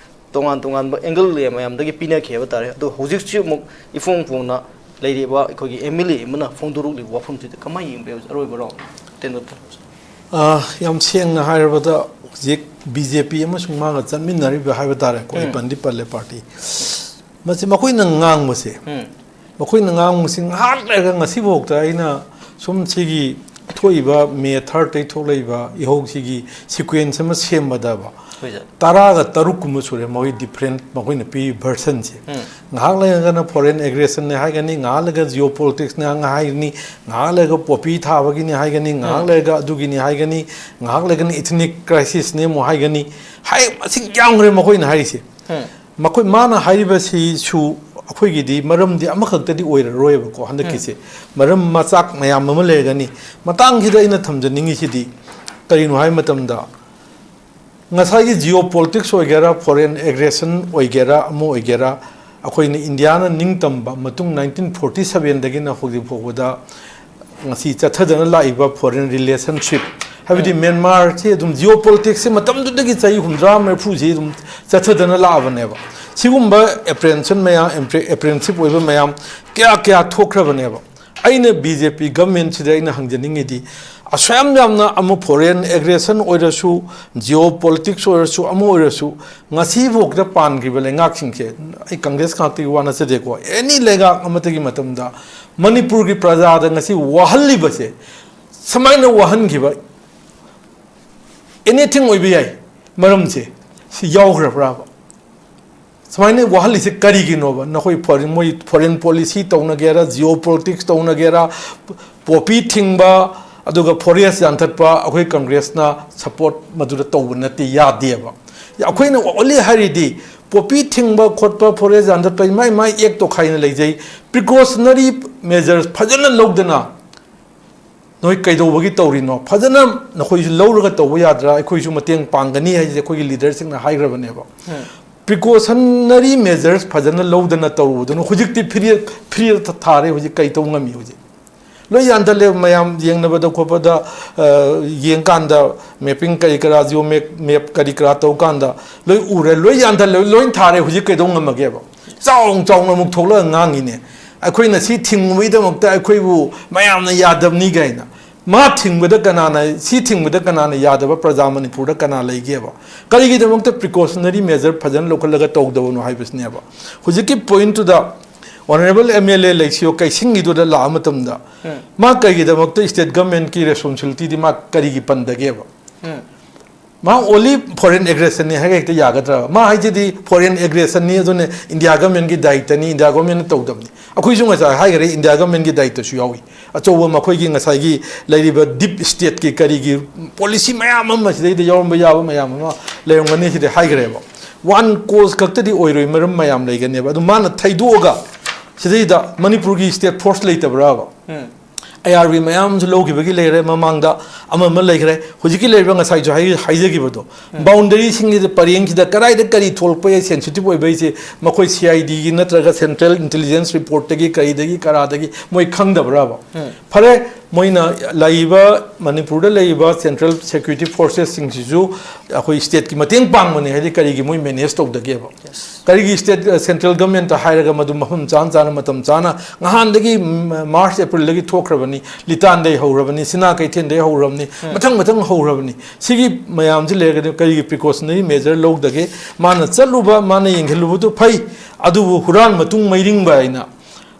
ꯇꯣꯉꯥꯟ ꯇꯣꯉꯥꯟꯕ angle ꯃꯌꯥꯝꯗꯒꯤ ꯄꯤꯅꯈꯤ ꯍꯥꯏꯕ ꯇꯥꯔꯦ꯫ ꯑꯗꯣ ꯍꯧꯖꯤꯛꯁꯤ ꯑꯃꯨꯛ ꯏꯐꯣꯡ ꯐꯣꯡꯅ ꯂꯩꯔꯤꯕ ꯑꯩꯈꯣꯏꯒꯤ ꯑꯦꯝ ꯑꯦꯜ ꯑꯦ ꯑꯃꯅ ꯐꯣꯡꯗꯣꯔꯛꯂꯤꯕ ꯋꯥꯐꯝꯁꯤꯗ ꯀꯃꯥꯏꯅ ꯌꯦꯡꯕ ꯌꯥꯏ? ꯑꯔꯣꯏꯕ round ꯇꯦꯟꯗꯨꯜꯀꯔ꯫ ꯑ, ꯌꯥꯝ ꯁꯦꯡꯅ ꯍꯥꯏꯔꯕꯗ ꯍꯧꯖꯤꯛ ꯕꯤ ꯖꯦ ꯄꯤ ꯑꯃꯁꯨꯡ ꯃꯥꯒ ꯆꯠꯃꯤꯟꯅꯔꯤꯕ ꯍꯥꯏꯕ ꯇꯥꯔꯦꯀꯣ, ꯑꯩ ꯄꯟꯗꯤ ꯄꯜꯂꯦ party꯫ ꯃꯁꯤ ꯃꯈꯣꯏꯅ ꯉꯥꯡꯕꯁꯦ, ꯃꯈꯣꯏꯅ ꯉꯥꯡꯕꯁꯤ ꯉꯥꯏꯍꯥꯛ ꯂꯩꯔꯒ ꯉꯁꯤꯐꯥꯎꯗ ꯑꯩꯅ ꯁꯨꯝ ꯁꯤꯒꯤ ꯊꯣꯛꯏꯕ ꯃꯦ ꯊꯥꯔꯠꯇꯩ ꯊꯣꯛꯂꯛꯏꯕ ꯏꯍꯧꯁꯤꯒꯤ ꯁꯤꯀ꯭ꯋꯦꯟꯁ ꯑꯃ ꯁꯦꯝꯕꯗꯕ ꯍꯣꯏ ꯁꯥꯔ꯫ ꯇꯔꯥꯒ ꯇꯔꯨꯛ ꯀꯨꯝꯕ ꯁꯨꯔꯦ ꯃꯈꯣꯏ ꯗꯤꯐ꯭ꯔꯦꯟ ꯃꯈꯣꯏꯅ ꯄꯤꯔꯤꯕ ꯚꯔꯁꯟꯁꯦ꯫ ꯎꯝ꯫ ꯉꯥꯏꯍꯥꯛ ꯂꯩꯔꯒꯅ ꯐꯣꯔꯦꯟ ꯑꯦꯒ꯭ꯔꯦꯁꯟꯅꯦ ꯍꯥꯏꯒꯅꯤ, ꯉꯥꯏꯍꯥꯛ ꯂꯩꯔꯒ ꯖꯤꯑꯣ ꯄꯣꯂꯤꯇꯤꯛꯁꯅꯦ ꯍꯥꯏꯒꯅꯤ, ꯉꯥꯏꯍꯥꯛ ꯂꯩꯔꯒ ꯄꯣꯄꯤ ꯊꯥꯕꯒꯤꯅꯦ ꯍꯥꯏꯒꯅꯤ, ꯉꯥꯏꯍꯥꯛ ꯎꯝ꯫ ꯂꯩꯔꯒ ꯑꯗꯨꯒꯤꯅꯦ ꯍꯥꯏꯒꯅꯤ, ꯉꯥꯏꯍꯥꯛ ꯂꯩꯔꯒꯅ ꯏꯊꯅꯤꯛ ꯀ꯭ꯔꯥꯏꯁꯤꯁꯅꯦ ꯑꯃꯨꯛ ꯍꯥꯏꯒꯅꯤ꯫ ꯍꯥꯏ ꯃꯁꯤꯡ ꯌꯥꯝꯈ꯭ꯔꯦ ꯃꯈꯣꯏꯅ ꯍꯥꯏꯔꯤꯁꯦ꯫ ꯎꯝ꯫ ꯃꯈꯣꯏ ꯃꯥꯅ ꯍꯥꯏꯔꯤꯕꯁꯤꯁꯨ ꯑꯩꯈꯣꯏꯒꯤꯗꯤ ꯃꯔꯝꯗꯤ ꯑꯃꯈꯛꯇꯗꯤ ꯑꯣꯏꯔꯔꯣꯏꯕꯀꯣ ꯍꯟꯗꯛꯀꯤꯁꯦ꯫ ꯃꯔꯝ ꯃꯆꯥꯛ ꯃꯌꯥꯝ ꯑꯃ ꯂꯩꯔꯒꯅꯤ꯫ ꯃꯇꯥꯡꯁꯤꯗ ꯑꯩꯅ ꯊꯝꯖꯅꯤꯡꯉꯤꯁꯤꯗꯤ ꯀꯔꯤꯅꯣ ꯍꯥꯏꯕ ꯃꯇꯝꯗ ꯉꯁꯥꯏꯒꯤ ꯖꯤꯑꯣ ꯄꯣꯂꯤꯇꯤꯛꯁ ꯑꯣꯏꯒꯦꯔꯥ, ꯐꯣꯔꯦꯟ ꯑꯦꯒ꯭ꯔꯦꯁꯟ ꯑꯣꯏꯒꯦꯔꯥ, ꯑꯃ ꯑꯣꯏꯒꯦꯔꯥ, ꯑꯩꯈꯣꯏꯅ ꯏꯟꯗꯤꯌꯥꯅ ꯅꯤꯡꯇꯝꯕ ꯃꯇꯨꯡ ꯅꯥꯏꯟꯇꯤꯟ ꯐꯣꯔꯇꯤ ꯁꯕꯦꯟꯗꯒꯤꯅ ꯍꯧꯖꯤꯛ ꯐꯥꯎꯕꯗ ꯉꯁꯤ ꯆꯠꯊꯗꯅ ꯂꯥꯛꯏꯕ ꯐꯣꯔꯦꯟ ꯔꯤꯂꯦꯁꯟꯁꯤꯞ ꯍꯥꯏꯕꯗꯤ ꯃ꯭ꯌꯥꯟꯃꯥꯔꯁꯤ ꯑꯗꯨꯝ ꯖꯤꯑꯣ ꯄꯣꯂꯤꯇꯤꯛꯁꯁꯤ ꯃꯇꯝꯗꯨꯗꯒꯤ ꯆꯍꯤ ꯍꯨꯝꯗ꯭ꯔꯥ ꯃꯔꯤꯐꯨꯁꯤ ꯑꯗꯨꯝ ꯆꯠꯊꯗꯅ ꯂꯥꯛꯑꯕꯅꯦꯕ꯫ ꯁꯤꯒꯨꯝꯕ ꯑꯦꯄ꯭ꯔꯦꯟꯁꯟ ꯃꯌꯥꯝ, ꯑꯦꯄ꯭ꯔꯦꯟꯁꯤꯞ ꯑꯣꯏꯕ ꯃꯌꯥꯝ ꯀꯌꯥ ꯀꯌꯥ ꯊꯣꯛꯈ꯭ꯔꯕꯅꯦꯕ꯫ ꯑꯩꯅ ꯕꯤ ꯖꯦ ꯄꯤ ꯒꯃꯦꯟꯁꯤꯗ ꯑꯩꯅ ꯍꯪꯖꯅꯤꯡꯉꯤꯗꯤ, ꯑꯁꯨꯛ ꯌꯥꯝ ꯌꯥꯝꯅ ꯑꯃ ꯐꯣꯔꯦꯟ ꯑꯦꯒ꯭ꯔꯦꯁꯟ ꯑꯣꯏꯔꯁꯨ, ꯖꯤꯑꯣ ꯄꯣꯂꯤꯇꯤꯛꯁ ꯑꯣꯏꯔꯁꯨ, ꯑꯃ ꯑꯣꯏꯔꯁꯨ, ꯉꯁꯤꯐꯥꯎꯗ ꯄꯥꯟꯈ꯭ꯔꯤꯕ ꯂꯩꯉꯥꯛꯁꯤꯡꯁꯦ, ꯑꯩ ꯀꯪꯒ꯭ꯔꯦꯁ ꯉꯥꯛꯇꯒꯤ ꯋꯥ ꯅꯠꯆꯗꯦꯀꯣ, ꯑꯦꯅꯤ ꯂꯩꯉꯥꯛ ꯑꯃꯠꯇꯒꯤ ꯃꯇꯝꯗ ꯃꯅꯤꯄꯨꯔꯒꯤ ꯄ꯭ꯔꯖꯥꯗ ꯉꯁꯤ ꯋꯥꯍꯜꯂꯤꯕꯁꯦ, ꯁꯨꯃꯥꯏꯅ ꯋꯥꯍꯟꯈꯤꯕ ꯑꯦꯅꯤꯊꯤꯡ ꯑꯣꯏꯕ ꯌꯥꯏ꯫ ꯃꯔꯝꯁꯦ ꯁꯤ ꯌꯥꯎꯈ꯭ꯔꯕ꯭ꯔꯥꯕ? ꯁꯨꯃꯥꯏꯅ ꯋꯥꯍꯜꯂꯤꯁꯦ ꯀꯔꯤꯒꯤꯅꯣꯕ? ꯅꯈꯣꯏ ꯐꯣꯔꯦꯟ, ꯃꯣꯏ ꯐꯣꯔꯦꯟ ꯄꯣꯂꯤꯁꯤ ꯇꯧꯅꯒꯦꯔꯥ, ꯖꯤꯑꯣ ꯄꯣꯂꯤꯇꯤꯛꯁ ꯇꯧꯅꯒꯦꯔꯥ, ꯄꯣꯄꯤ ꯊꯤꯡꯕ, ꯑꯗꯨꯒ ꯐꯣꯔꯦꯁ ꯌꯥꯟꯊꯠꯄ, ꯑꯩꯈꯣꯏ ꯀꯪꯒ꯭ꯔꯦꯁꯅ ꯁꯄꯣꯔꯠ ꯃꯗꯨꯗ ꯇꯧꯕ ꯅꯠꯇꯦ, ꯌꯥꯗꯦꯕ꯫ ꯑꯩꯈꯣꯏꯅ ꯑꯣꯟꯂꯤ ꯍꯥꯏꯔꯤꯗꯤ ꯄꯣꯄꯤ ꯊꯤꯡꯕ ꯈꯣꯠꯄ, ꯐꯣꯔꯦꯁ ꯌꯥꯟꯊꯠꯄ, ꯃꯥꯏ ꯃꯥꯏ ꯑꯦꯛ ꯇꯣꯈꯥꯏꯅ ꯂꯩꯖꯩ꯫ ꯄ꯭ꯔꯤꯀꯣꯁꯅꯔꯤ ꯃꯦꯖꯔꯁ ꯐꯖꯅ ꯂꯧꯗꯅ ꯅꯣꯏ ꯀꯩꯗꯧꯕꯒꯤ ꯇꯧꯔꯤꯅꯣ? ꯐꯖꯅ ꯅꯈꯣꯏꯁꯨ ꯂꯧꯔꯒ ꯇꯧꯕ ꯌꯥꯗ꯭ꯔꯥ? ꯑꯩꯈꯣꯏꯁꯨ ꯃꯇꯦꯡ ꯄꯥꯡꯒꯅꯤ ꯍꯥꯏꯁꯦ ꯑꯩꯈꯣꯏꯒꯤ ꯂꯤꯗꯔꯁꯤꯡꯅ ꯍꯥꯏꯈ꯭ꯔꯕꯅꯦꯕ꯫ ꯄ꯭ꯔꯤꯀꯣꯁꯅꯔꯤ ꯃꯦꯖꯔꯁ ꯐꯖꯅ ꯂꯧꯗꯅ ꯇꯧꯔꯨꯕꯗꯨꯅ ꯍꯧꯖꯤꯛꯇꯤ ꯐꯤꯔꯦ, ꯐꯤꯔꯦ ꯊꯥꯔꯦ, ꯍꯧꯖꯤꯛ ꯀꯩ ꯇꯧ ꯉꯝꯃꯤ? ꯍꯧꯖꯤꯛ ꯂꯣꯏ ꯌꯥꯟꯊꯠꯂꯦ꯫ ꯃꯌꯥꯝ ꯌꯦꯡꯅꯕꯗ ꯈꯣꯠꯄꯗ, ꯑ, ꯌꯦꯡꯀꯥꯟꯗ ꯃꯦꯞꯄꯤꯡ ꯀꯔꯤ ꯀꯔꯥ, ꯖꯤꯑꯣ ꯃꯦꯞ, ꯃꯦꯞ ꯀꯔꯤ ꯀꯔꯥ ꯇꯧꯀꯥꯟꯗ ꯂꯣꯏ ꯎꯔꯦ, ꯂꯣꯏ ꯌꯥꯟꯊꯠꯂꯦ, ꯂꯣꯏ ꯊꯥꯔꯦ, ꯍꯧꯖꯤꯛ ꯀꯩꯗꯧ ꯉꯝꯃꯒꯦꯕ? ꯆꯥꯎꯅ ꯆꯥꯎꯅ ꯑꯃꯨꯛ ꯊꯣꯛꯂꯒ ꯉꯥꯡꯉꯤꯅꯦ, ꯑꯩꯈꯣꯏꯅ ꯁꯤ ꯊꯤꯡꯕꯒꯤꯗꯃꯛꯇ ꯑꯩꯈꯣꯏꯕꯨ ꯃꯌꯥꯝꯅ ꯌꯥꯗꯕꯅꯤ ꯀꯥꯏꯅ꯫ ꯃꯥ ꯊꯤꯡꯕꯗ ꯀꯅꯥꯅ, ꯁꯤ ꯊꯤꯡꯕꯗ ꯀꯅꯥꯅ ꯌꯥꯗꯕ ꯄ꯭ꯔꯖꯥ ꯃꯅꯤꯄꯨꯔꯗ ꯀꯅꯥ ꯂꯩꯒꯦꯕ? ꯀꯔꯤꯒꯤꯗꯃꯛꯇ ꯄ꯭ꯔꯤꯀꯣꯁꯅꯔꯤ ꯃꯦꯖꯔ ꯐꯖꯅ ꯂꯧꯈꯠꯂꯒ ꯇꯧꯗꯕꯅꯣ ꯍꯥꯏꯕꯁꯤꯅꯦꯕ꯫ ꯍꯧꯖꯤꯛꯀꯤ ꯄꯣꯏꯟꯠꯇꯨꯗ Honourable M L A ꯂꯩꯁꯤꯌꯣ ꯀꯩꯁꯤꯡꯒꯤꯗꯨꯗ ꯂꯥꯛꯑ ꯃꯇꯝꯗ, ꯎꯝ꯫ ꯃꯥ ꯀꯩꯒꯤꯗꯃꯛꯇ state government ꯀꯤ responsibility ꯗꯤ ꯃꯥ ꯀꯔꯤꯒꯤ ꯄꯟꯗꯒꯦꯕ? ꯎꯝ꯫ ꯃꯥ only foreign aggression ꯅꯤ ꯍꯥꯏꯔꯒ ꯍꯦꯛꯇ ꯌꯥꯒꯗ꯭ꯔꯥ? ꯃꯥ ꯍꯥꯏꯁꯤꯗꯤ foreign aggression ꯅꯤ, ꯑꯗꯨꯅ India government ꯀꯤ ꯗꯥꯏꯇꯅꯤ, India government ꯅ ꯇꯧꯗꯕꯅꯤ꯫ ꯑꯩꯈꯣꯏꯁꯨ ꯉꯁꯥꯏ ꯍꯥꯏꯈ꯭ꯔꯦ, India government ꯀꯤ ꯗꯥꯏꯇꯁꯨ ꯌꯥꯎꯏ꯫ ꯑꯆꯧꯕ ꯃꯈꯣꯏꯒꯤ ꯉꯁꯥꯏꯒꯤ ꯂꯩꯔꯤꯕ deep state ꯀꯤ ꯀꯔꯤꯒꯤ policy ꯃꯌꯥꯝ ꯑꯃ ꯁꯤꯗꯩꯗ ꯌꯥꯎꯔꯝꯕ ꯌꯥꯕ ꯃꯌꯥꯝ ꯑꯃ ꯂꯩꯔꯝꯒꯅꯤ, ꯁꯤꯗꯤ ꯍꯥꯏꯈ꯭ꯔꯦꯕ꯫ One cause ꯈꯛꯇꯗꯤ ꯑꯣꯏꯔꯣꯏ, ꯃꯔꯝ ꯃꯌꯥꯝ ꯂꯩꯒꯅꯦꯕ꯫ ꯑꯗꯨ ꯃꯥꯅ ꯊꯩꯗꯣꯛꯑꯒ ꯁꯤꯗꯩꯗ ꯃꯅꯤꯄꯨꯔꯒꯤ state force ꯂꯩꯇꯕ꯭ꯔꯥꯕ? ꯎꯝ꯫ ꯑꯥꯏ ꯑꯥꯔ ꯕꯤ ꯃꯌꯥꯝ ꯑꯃꯁꯨ ꯂꯧꯈꯤꯕꯒꯤ ꯂꯩꯔꯦ, ꯃꯃꯥꯡꯗ ꯑꯃ ꯑꯃ ꯂꯩꯈ꯭ꯔꯦ꯫ ꯍꯧꯖꯤꯛꯀꯤ ꯂꯩꯔꯤꯕ ꯉꯁꯥꯏꯁꯨ ꯍꯥꯏ-, ꯍꯥꯏꯖꯈꯤꯕꯗꯣ, ꯎꯝ꯫ Boundary ꯁꯤꯡꯒꯤꯗ ꯄꯔꯦꯡꯁꯤꯗ ꯀꯗꯥꯏꯗ ꯀꯔꯤ ꯊꯣꯛꯂꯛꯄ ꯌꯥꯏ, sensitive ꯑꯣꯏꯕ ꯍꯥꯏꯁꯦ ꯃꯈꯣꯏ C I D ꯒꯤ ꯅꯠꯇ꯭ꯔꯒ Central Intelligence Report ꯇꯒꯤ ꯀꯔꯤꯗꯒꯤ ꯀꯔꯥꯗꯒꯤ ꯃꯣꯏ ꯈꯪꯗꯕ꯭ꯔꯥꯕ? ꯎꯝ꯫ ꯐꯔꯦ, ꯃꯣꯏꯅ ꯂꯩꯔꯤꯕ, ꯃꯅꯤꯄꯨꯔꯗ ꯂꯩꯔꯤꯕ Central Security Forces ꯁꯤꯡꯁꯤꯁꯨ ꯑꯩꯈꯣꯏ state ꯀꯤ ꯃꯇꯦꯡ ꯄꯥꯡꯕꯅꯦ ꯍꯥꯏꯗꯤ ꯀꯔꯤꯒꯤ ꯃꯣꯏ manage ꯇꯧꯗꯒꯦꯕ? Yes꯫ ꯀꯔꯤꯒꯤ state, central government ꯇ ꯍꯥꯏꯔꯒ ꯃꯗꯨ ꯃꯐꯝ ꯆꯥꯅ ꯆꯥꯅ ꯃꯇꯝ ꯆꯥꯅ ꯉꯍꯥꯟꯗꯒꯤ, ꯎꯝ, March April ꯗꯒꯤ ꯊꯣꯛꯈ꯭ꯔꯕꯅꯤ, ꯂꯤꯇꯥꯟꯗꯩ ꯍꯧꯔꯕꯅꯤ, ꯁꯤꯅꯥ ꯀꯩꯊꯦꯜꯗꯩ ꯍꯧꯔꯕꯅꯤ, ꯎꯝ꯫ ꯃꯊꯪ ꯃꯊꯪ ꯍꯧꯔꯕꯅꯤ꯫ ꯁꯤꯒꯤ ꯃꯌꯥꯝꯁꯤ ꯂꯩꯔꯒꯗꯤ ꯀꯔꯤꯒꯤ precautionary measure ꯂꯧꯗꯒꯦ? ꯃꯥꯅ ꯆꯠꯂꯨꯕ, ꯃꯥꯅ ꯌꯦꯡꯁꯤꯜꯂꯨꯕꯗꯨ ꯐꯩ, ꯑꯗꯨꯕꯨ ꯍꯨꯔꯥꯟ ꯃꯇꯨꯡ ꯃꯩꯔꯤꯡꯕ ꯍꯥꯏꯅ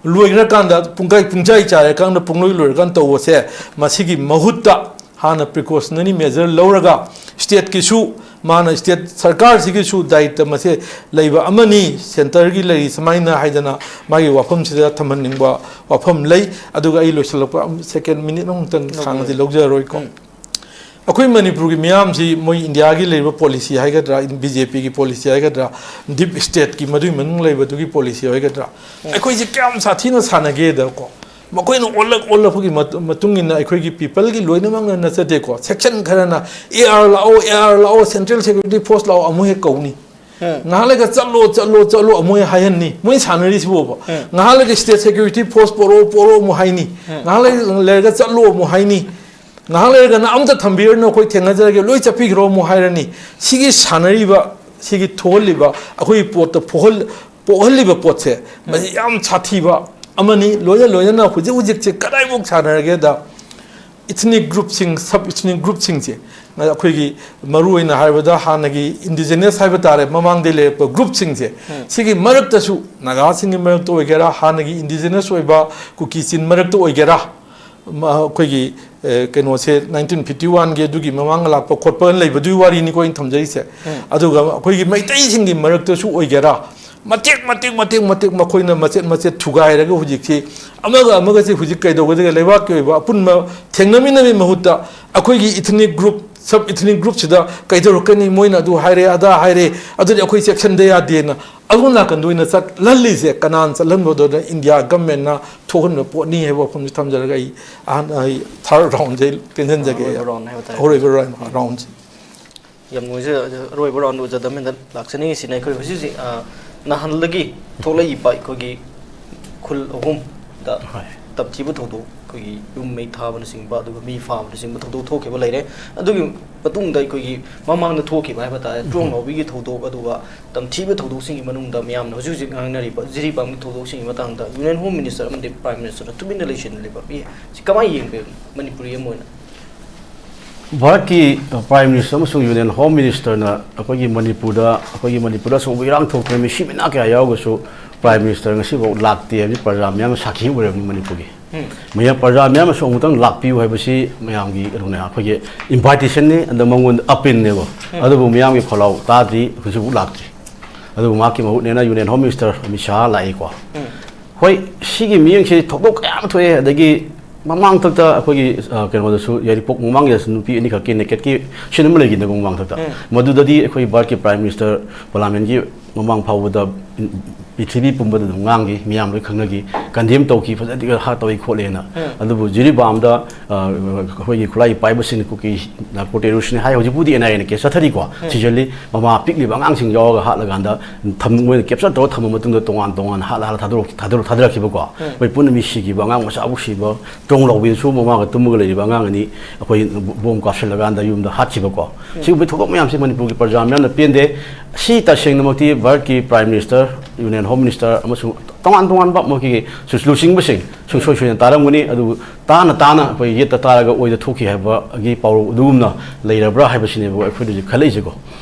ꯂꯣꯏꯈ꯭ꯔꯀꯥꯟꯗ, ꯄꯨꯡꯀꯥꯏ ꯄꯨꯡꯆꯥꯏ ꯆꯥꯏꯔꯀꯥꯟꯗ, ꯄꯨꯡꯂꯣꯏ ꯂꯣꯏꯔꯀꯥꯟꯗ ꯇꯧꯕꯁꯦ, ꯃꯁꯤꯒꯤ ꯃꯍꯨꯠꯇ ꯍꯥꯟꯅ precautionary measure ꯂꯧꯔꯒ, state ꯀꯤꯁꯨ, ꯃꯥꯅ state ꯁꯔꯀꯥꯔꯁꯤꯒꯤꯁꯨ ꯗꯥꯌꯤꯠꯇ ꯃꯁꯦ ꯂꯩꯕ ꯑꯃꯅꯤ, centre ꯒꯤ ꯂꯩꯔꯤ ꯁꯨꯃꯥꯏꯅ ꯍꯥꯏꯗꯅ ꯃꯥꯒꯤ ꯋꯥꯐꯝꯁꯤꯗ ꯊꯝꯍꯟꯅꯤꯡꯕ ꯋꯥꯐꯝ ꯂꯩ꯫ ꯑꯗꯨꯒ ꯑꯩ ꯂꯣꯏꯁꯤꯜꯂꯛꯄ second minute ꯑꯃꯨꯛꯇꯪ ꯂꯧꯕꯤꯌꯨ꯫ ꯁꯥꯡꯅꯗꯤ ꯂꯧꯖꯔꯔꯣꯏꯀꯣ꯫ ꯎꯝ꯫ ꯑꯩꯈꯣꯏ ꯃꯅꯤꯄꯨꯔꯒꯤ ꯃꯤꯌꯥꯝꯁꯤ ꯃꯣꯏ ꯏꯟꯗꯤꯌꯥꯒꯤ ꯂꯩꯔꯤꯕ policy ꯍꯥꯏꯒꯗ꯭ꯔꯥ, B J P ꯒꯤ policy ꯍꯥꯏꯒꯗ꯭ꯔꯥ, deep state ꯀꯤ ꯃꯗꯨꯒꯤ ꯃꯅꯨꯡ ꯂꯩꯕꯗꯨꯒꯤ policy ꯍꯥꯏꯒꯗ꯭ꯔꯥ, ꯎꯝ꯫ ꯑꯩꯈꯣꯏꯁꯤ ꯀꯌꯥꯝ ꯁꯥꯊꯤꯅ ꯁꯥꯟꯅꯒꯦꯗꯀꯣ, ꯃꯈꯣꯏꯅ ꯑꯣꯜꯂꯛ ꯑꯣꯜꯂꯛꯄꯒꯤ ꯃꯇꯨꯡ ꯏꯟꯅ ꯑꯩꯈꯣꯏꯒꯤ people ꯒꯤ ꯂꯣꯏꯅꯃꯛꯅ ꯅꯠꯆꯗꯦꯀꯣ, section ꯈꯔꯅ "A R ꯂꯥꯛꯑꯣ, A R ꯂꯥꯛꯑꯣ, Central Security Force ꯂꯥꯛꯑꯣ" ꯑꯃꯨꯛ ꯍꯦꯛ ꯀꯧꯅꯤ꯫ ꯎꯝ꯫ ꯉꯥꯏꯍꯥꯛ ꯂꯩꯒ "ꯆꯠꯂꯣ, ꯆꯠꯂꯣ, ꯆꯠꯂꯣ" ꯑꯃꯨꯛ ꯍꯦꯛ ꯍꯥꯏꯍꯟꯅꯤ꯫ ꯃꯣꯏ ꯁꯥꯟꯅꯔꯤꯁꯤꯕꯣꯕ꯫ ꯎꯝ꯫ ꯉꯥꯏꯍꯥꯛ ꯂꯩꯒ "State Security Force ꯄꯣꯔꯛꯑꯣ, ꯄꯣꯔꯛꯑꯣ" ꯑꯃꯨꯛ ꯍꯥꯏꯅꯤ꯫ ꯎꯝ꯫ ꯉꯥꯏꯍꯥꯛ ꯂꯩ-, ꯂꯩꯔꯒ "ꯆꯠꯂꯣ" ꯑꯃꯨꯛ ꯍꯥꯏꯅꯤ꯫ ꯉꯥꯏꯍꯥꯛ ꯂꯩꯔꯒꯅ "ꯑꯝꯇ ꯊꯝꯕꯤꯔꯅꯨ, ꯑꯩꯈꯣꯏ ꯊꯦꯡꯅꯖꯔꯒꯦ, ꯂꯣꯏ ꯆꯠꯄꯤꯈ꯭ꯔꯣ" ꯑꯃꯨꯛ ꯍꯥꯏꯔꯅꯤ꯫ ꯁꯤꯒꯤ ꯁꯥꯟꯅꯔꯤꯕ, ꯁꯤꯒꯤ ꯊꯣꯛꯍꯜꯂꯤꯕ, ꯑꯩꯈꯣꯏꯒꯤ ꯄꯣꯠꯇ ꯐꯣꯛꯍꯜ-, ꯄꯣꯛꯍꯜꯂꯤꯕ ꯄꯣꯠꯁꯦ, ꯃꯁꯤ ꯎꯝ꯫ ꯌꯥꯝ ꯁꯥꯊꯤꯕ ꯑꯃꯅꯤ꯫ ꯂꯣꯏꯅ ꯂꯣꯏꯅꯅ ꯍꯧꯖꯤꯛ ꯍꯧꯖꯤꯛꯁꯦ ꯀꯗꯥꯏꯐꯥꯎ ꯁꯥꯟꯅꯔꯒꯦꯗ, ethnic groupꯁꯤꯡ, sub ethnic groupꯁꯤꯡꯁꯦ, ꯑꯩꯈꯣꯏꯒꯤ ꯃꯔꯨꯑꯣꯏꯅ ꯍꯥꯏꯔꯕꯗ ꯍꯥꯟꯅꯒꯤ indigenous ꯍꯥꯏꯕ ꯇꯥꯔꯦ, ꯃꯃꯥꯡꯗꯩ ꯂꯩꯔꯛꯄ groupꯁꯤꯡꯁꯦ, ꯎꯝ꯫ ꯁꯤꯒꯤ ꯃꯔꯛꯇꯁꯨ, ꯅꯥꯒꯥꯁꯤꯡꯒꯤ ꯃꯔꯛꯇ ꯑꯣꯏꯒꯦꯔꯥ, ꯍꯥꯟꯅꯒꯤ indigenous ꯑꯣꯏꯕ ꯀꯨꯀꯤ ꯆꯤꯟ ꯃꯔꯛꯇ ꯑꯣꯏꯒꯦꯔꯥ, ꯃ-, ꯑꯩꯈꯣꯏꯒꯤ, ꯑꯦ, ꯀꯩꯅꯣꯁꯦ, nineteen fifty oneꯒꯤ ꯑꯗꯨꯒꯤ ꯃꯃꯥꯡꯗ ꯂꯥꯛꯄ ꯈꯣꯠꯄ ꯂꯩꯕꯗꯨꯒꯤ ꯋꯥꯔꯤꯅꯤꯀꯣ ꯑꯩꯅ ꯊꯝꯖꯔꯤꯁꯦ꯫ ꯎꯝ꯫ ꯑꯗꯨꯒ ꯑꯩꯈꯣꯏꯒꯤ ꯃꯩꯇꯩꯁꯤꯡꯒꯤ ꯃꯔꯛꯇꯁꯨ ꯑꯣꯏꯒꯦꯔꯥ, ꯃꯇꯦꯛ, ꯃꯇꯦꯛ, ꯃꯇꯦꯛ, ꯃꯇꯦꯛ ꯃꯈꯣꯏꯅ ꯃꯆꯦꯠ, ꯃꯆꯦꯠ ꯊꯨꯒꯥꯏꯔꯒ ꯍꯧꯖꯤꯛꯁꯤ ꯑꯃꯒ ꯑꯃꯒꯁꯦ ꯍꯧꯖꯤꯛ ꯀꯩꯗꯧꯒꯗꯒꯦ, ꯂꯩꯕꯥꯛꯀꯤ ꯑꯣꯏꯕ ꯑꯄꯨꯟꯕ ꯊꯦꯡꯅꯃꯤꯟꯅꯕꯒꯤ ꯃꯍꯨꯠꯇ ꯑꯩꯈꯣꯏꯒꯤ ethnic group, sub ethnic groupꯁꯤꯗ ꯀꯩꯗꯧꯔꯛꯀꯅꯤ, ꯃꯣꯏꯅ ꯑꯗꯨ ꯍꯥꯏꯔꯦ, ꯑꯗꯥ ꯍꯥꯏꯔꯦ, ꯑꯗꯨꯗꯤ ꯑꯩꯈꯣꯏ ꯆꯦꯛꯁꯤꯟꯗ ꯌꯥꯗꯦꯅ ꯑꯗꯣꯝ ꯅꯥꯀꯟꯗ ꯑꯣꯏꯅ ꯆꯠꯍꯜꯂꯤꯁꯦ, ꯀꯅꯥꯅ ꯆꯠꯍꯟꯕꯗꯨꯅ? India governmentꯅ ꯊꯣꯛꯍꯟꯕ ꯄꯣꯠꯅꯤ ꯍꯥꯏꯕ ꯋꯥꯐꯝꯁꯤ ꯊꯝꯖꯔꯒ ꯑꯩ ꯑꯍꯥꯟ-, ꯑꯩ third roundꯁꯦ ꯇꯦꯟꯁꯤꯟꯖꯒꯦ꯫ ꯑꯔꯣꯏꯕ round ꯍꯥꯏꯕ ꯇꯥꯔꯦ꯫ ꯑꯔꯣꯏꯕ round, roundꯁꯦ꯫ ꯌꯥꯝ ꯅꯨꯡꯉꯥꯏꯖꯩ꯫ ꯑꯔꯣꯏꯕ round ꯑꯣꯖꯥ ꯗꯃꯦꯟꯗ ꯂꯥꯛꯆꯅꯤꯡꯉꯤꯁꯤꯅ, ꯑꯩꯈꯣꯏ ꯍꯧꯖꯤꯛ ꯍꯧꯖꯤꯛ, ꯑ, ꯅꯍꯥꯟꯗꯒꯤ ꯊꯣꯛꯂꯛꯏꯕ ꯑꯩꯈꯣꯏꯒꯤ ꯈꯨꯜ ꯑꯍꯨꯝꯗ ꯍꯣꯏ꯫ ꯇꯝꯊꯤꯕ ꯊꯧꯗꯣꯛ, ꯑꯩꯈꯣꯏꯒꯤ ꯌꯨꯝ ꯃꯩ ꯊꯥꯕꯅꯆꯤꯡꯕ, ꯑꯗꯨꯒ ꯃꯤ ꯐꯥꯕꯅꯆꯤꯡꯕ ꯊꯧꯗꯣꯛ ꯊꯣꯛꯈꯤꯕ ꯂꯩꯔꯦ꯫ ꯑꯗꯨꯒꯤ ꯃꯇꯨꯡꯗ ꯑꯩꯈꯣꯏꯒꯤ ꯃꯃꯥꯡꯗ ꯊꯣꯛꯈꯤꯕ ꯍꯥꯏꯕ ꯇꯥꯔꯦ, ꯎꯝ꯫ ꯇ꯭ꯔꯣꯡ ꯂꯥꯎꯕꯤꯒꯤ ꯊꯧꯗꯣꯛ, ꯑꯗꯨꯒ ꯇꯝꯊꯤꯕ ꯊꯧꯗꯣꯛꯁꯤꯡꯒꯤ ꯃꯅꯨꯡꯗ ꯃꯌꯥꯝꯅ ꯍꯧꯖꯤꯛ ꯍꯧꯖꯤꯛ ꯉꯥꯡꯅꯔꯤꯕ ꯖꯤꯔꯤꯕꯥꯝꯒꯤ ꯊꯧꯗꯣꯛꯁꯤꯡꯒꯤ ꯃꯇꯥꯡꯗ Union Home Minister ꯑꯃꯗꯤ Prime Ministerꯅ ꯇꯨꯃꯤꯟꯅ ꯂꯩꯁꯤꯟꯂꯤꯕ, ꯃꯤ ꯁꯤ ꯀꯃꯥꯏꯅ ꯌꯦꯡꯕꯤꯕꯅꯣ ꯃꯅꯤꯄꯨꯔꯤ ꯑꯃ ꯑꯣꯏꯅ? ꯚꯥꯔꯠꯀꯤ, ꯑ, Prime Minister ꯑꯃꯁꯨꯡ Union Home Ministerꯅ ꯑꯩꯈꯣꯏꯒꯤ ꯃꯅꯤꯄꯨꯔꯗ, ꯑꯩꯈꯣꯏꯒꯤ ꯃꯅꯤꯄꯨꯔꯗ ꯑꯆꯧꯕ ꯏꯔꯥꯡ ꯊꯣꯛꯇꯅ ꯃꯤꯁꯤ ꯃꯤꯅꯥ ꯀꯌꯥ ꯌꯥꯎꯔꯒꯁꯨ Prime Minister ꯉꯁꯤꯐꯥꯎ ꯂꯥꯛꯇꯦ ꯍꯥꯏꯕꯁꯤ ꯄ꯭ꯔꯖꯥ ꯃꯌꯥꯝꯅ ꯁꯥꯈꯤ ꯑꯣꯏꯔꯕꯅꯤ ꯃꯅꯤꯄꯨꯔꯒꯤ꯫ ꯎꯝ꯫ ꯃꯌꯥꯝ, ꯄ꯭ꯔꯖꯥ ꯃꯌꯥꯝꯅꯁꯨ ꯑꯃꯨꯛꯇꯪ ꯂꯥꯛꯄꯤꯌꯨ ꯍꯥꯏꯕꯁꯤ ꯃꯌꯥꯝꯒꯤ ꯀꯩꯅꯣꯅꯦ, ꯑꯩꯈꯣꯏꯒꯤ invitationꯅꯤ, ꯑꯗ ꯃꯉꯣꯟꯗ appealꯅꯦꯕ꯫ ꯎꯝ꯫ ꯑꯗꯨꯕꯨ ꯃꯌꯥꯝꯒꯤ ꯈꯣꯜꯂꯥꯎ ꯇꯥꯗ꯭ꯔꯤ, ꯍꯧꯖꯤꯛꯐꯥꯎ ꯂꯥꯛꯇ꯭ꯔꯤ꯫ ꯑꯗꯨꯕꯨ ꯃꯍꯥꯛꯀꯤ ꯃꯍꯨꯠꯅꯦꯅ Union Home Minister Amit Shah ꯂꯥꯛꯏꯀꯣ꯫ ꯎꯝ꯫ ꯍꯣꯏ, ꯁꯤꯒꯤ ꯃꯤꯠꯌꯦꯡꯁꯤ ꯊꯧꯗꯣꯛ ꯀꯌꯥ ꯑꯃ ꯊꯣꯛꯑꯦ, ꯑꯗꯒꯤ ꯃꯃꯥꯡꯊꯛꯇ ꯑꯩꯈꯣꯏꯒꯤ, ꯑ, ꯀꯩꯅꯣꯗꯁꯨ, ꯌꯥꯏꯔꯤꯄꯣꯛ ꯃꯃꯥꯡꯒꯤꯗꯁꯨ ꯅꯨꯄꯤ ꯑꯅꯤꯈꯛꯀꯤ nakedꯀꯤ scene ꯑꯃ ꯂꯩꯈꯤꯗꯅ ꯃꯃꯥꯡꯊꯛꯇ꯫ ꯎꯝ꯫ ꯃꯗꯨꯗꯗꯤ ꯑꯩꯈꯣꯏ ꯚꯥꯔꯠꯀꯤ Prime Minister ꯄꯥꯔꯂꯤꯌꯥꯃꯦꯟꯒꯤ ꯃꯃꯥꯡ ꯐꯥꯎꯕꯗ ꯄ꯭ꯔꯤꯊꯤꯕꯤ ꯄꯨꯝꯕꯗ ꯑꯗꯨꯝ ꯉꯥꯡꯈꯤ, ꯃꯤꯌꯥꯝ ꯂꯣꯏ ꯈꯪꯅꯈꯤ, condemn ꯇꯧꯈꯤ, ꯐꯖꯅ ꯍꯥꯔꯠ ꯇꯧꯏ ꯈꯣꯠꯂꯦꯅ꯫ ꯎꯝ꯫ ꯑꯗꯨꯕꯨ ꯖꯤꯔꯤꯕꯥꯝꯗ, ꯑ, ꯑꯩꯈꯣꯏꯒꯤ ꯈꯨꯠꯂꯥꯏ ꯄꯥꯏꯕꯁꯤꯡ ꯀꯨꯀꯤ narco terroristꯅꯤ ꯍꯥꯏ, ꯍꯧꯖꯤꯛꯄꯨꯗꯤ NIAꯅ case ꯆꯠꯊꯔꯤꯀꯣ, ꯎꯝ꯫ ꯊꯤꯖꯤꯜꯂꯤ, ꯃꯃꯥ ꯄꯤꯛꯂꯤꯕ ꯑꯉꯥꯡꯁꯤꯡ ꯌꯥꯎꯔꯒ ꯍꯥꯠꯂꯀꯥꯟꯗ ꯊꯝ-, ꯃꯣꯏꯅ capture ꯇꯧꯔ ꯊꯝꯃ ꯃꯇꯨꯡꯗ ꯇꯣꯉꯥꯟ ꯇꯣꯉꯥꯟ ꯍꯥꯠꯂ ꯍꯥꯠꯂ ꯊꯥꯗꯣꯔꯛ-, ꯊꯥꯗꯣꯔꯛ-, ꯊꯥꯗꯔꯛꯈꯤꯕꯀꯣ꯫ ꯎꯝ꯫ ꯃꯣꯏ ꯄꯨꯟꯅ ꯃꯤ ꯁꯤꯈꯤꯕ, ꯑꯉꯥꯡ ꯃꯆꯥꯕꯨ ꯁꯤꯕ, ꯆꯣꯡ ꯂꯥꯎꯕꯤꯗꯁꯨ ꯃꯃꯥꯒ ꯇꯨꯝꯃꯒ ꯂꯩꯔꯤꯕ ꯑꯉꯥꯡ ꯑꯅꯤ ꯑꯩꯈꯣꯏ ꯕꯣꯝ ꯀꯥꯞꯁꯤꯜꯂꯒ ꯌꯨꯝꯗ ꯍꯥꯠꯈꯤꯕꯀꯣ꯫ ꯁꯤꯒꯨꯝꯕ ꯊꯧꯗꯣꯛ ꯃꯌꯥꯝꯁꯤ ꯃꯅꯤꯄꯨꯔꯒꯤ ꯄ꯭ꯔꯖꯥ ꯃꯌꯥꯝꯅ ꯄꯦꯟꯗꯦ꯫ ꯁꯤ ꯇꯁꯦꯡꯅꯃꯛꯇꯤ ꯚꯥꯔꯠꯀꯤ Prime Minister, Union Home Minister ꯑꯃꯁꯨꯡ ꯇꯣꯉꯥꯟ ꯇꯣꯉꯥꯟꯕ ꯃꯈꯣꯏꯒꯤ ꯁꯨ-, ꯂꯨꯆꯤꯡꯕꯁꯤꯡ ꯁꯨꯡꯁꯣꯏ ꯁꯣꯏꯗꯅ ꯇꯥꯔꯝꯒꯅꯤ꯫ ꯑꯗꯨꯕꯨ ꯇꯥꯅ ꯇꯥꯅ ꯑꯩꯈꯣꯏ ꯌꯦꯠꯇ ꯇꯥꯔꯒ ꯑꯣꯏꯗ ꯊꯣꯛꯈꯤ ꯍꯥꯏꯕꯒꯤ ꯄꯥꯎꯔꯧ ꯑꯗꯨꯒꯨꯝꯅ ꯂꯩꯔꯕ꯭ꯔꯥ ꯍꯥꯏꯕꯁꯤꯅꯦꯕ ꯑꯩꯈꯣꯏꯗ ꯍꯧꯖꯤꯛ ꯈꯜꯂꯛꯏꯁꯦꯀꯣ꯫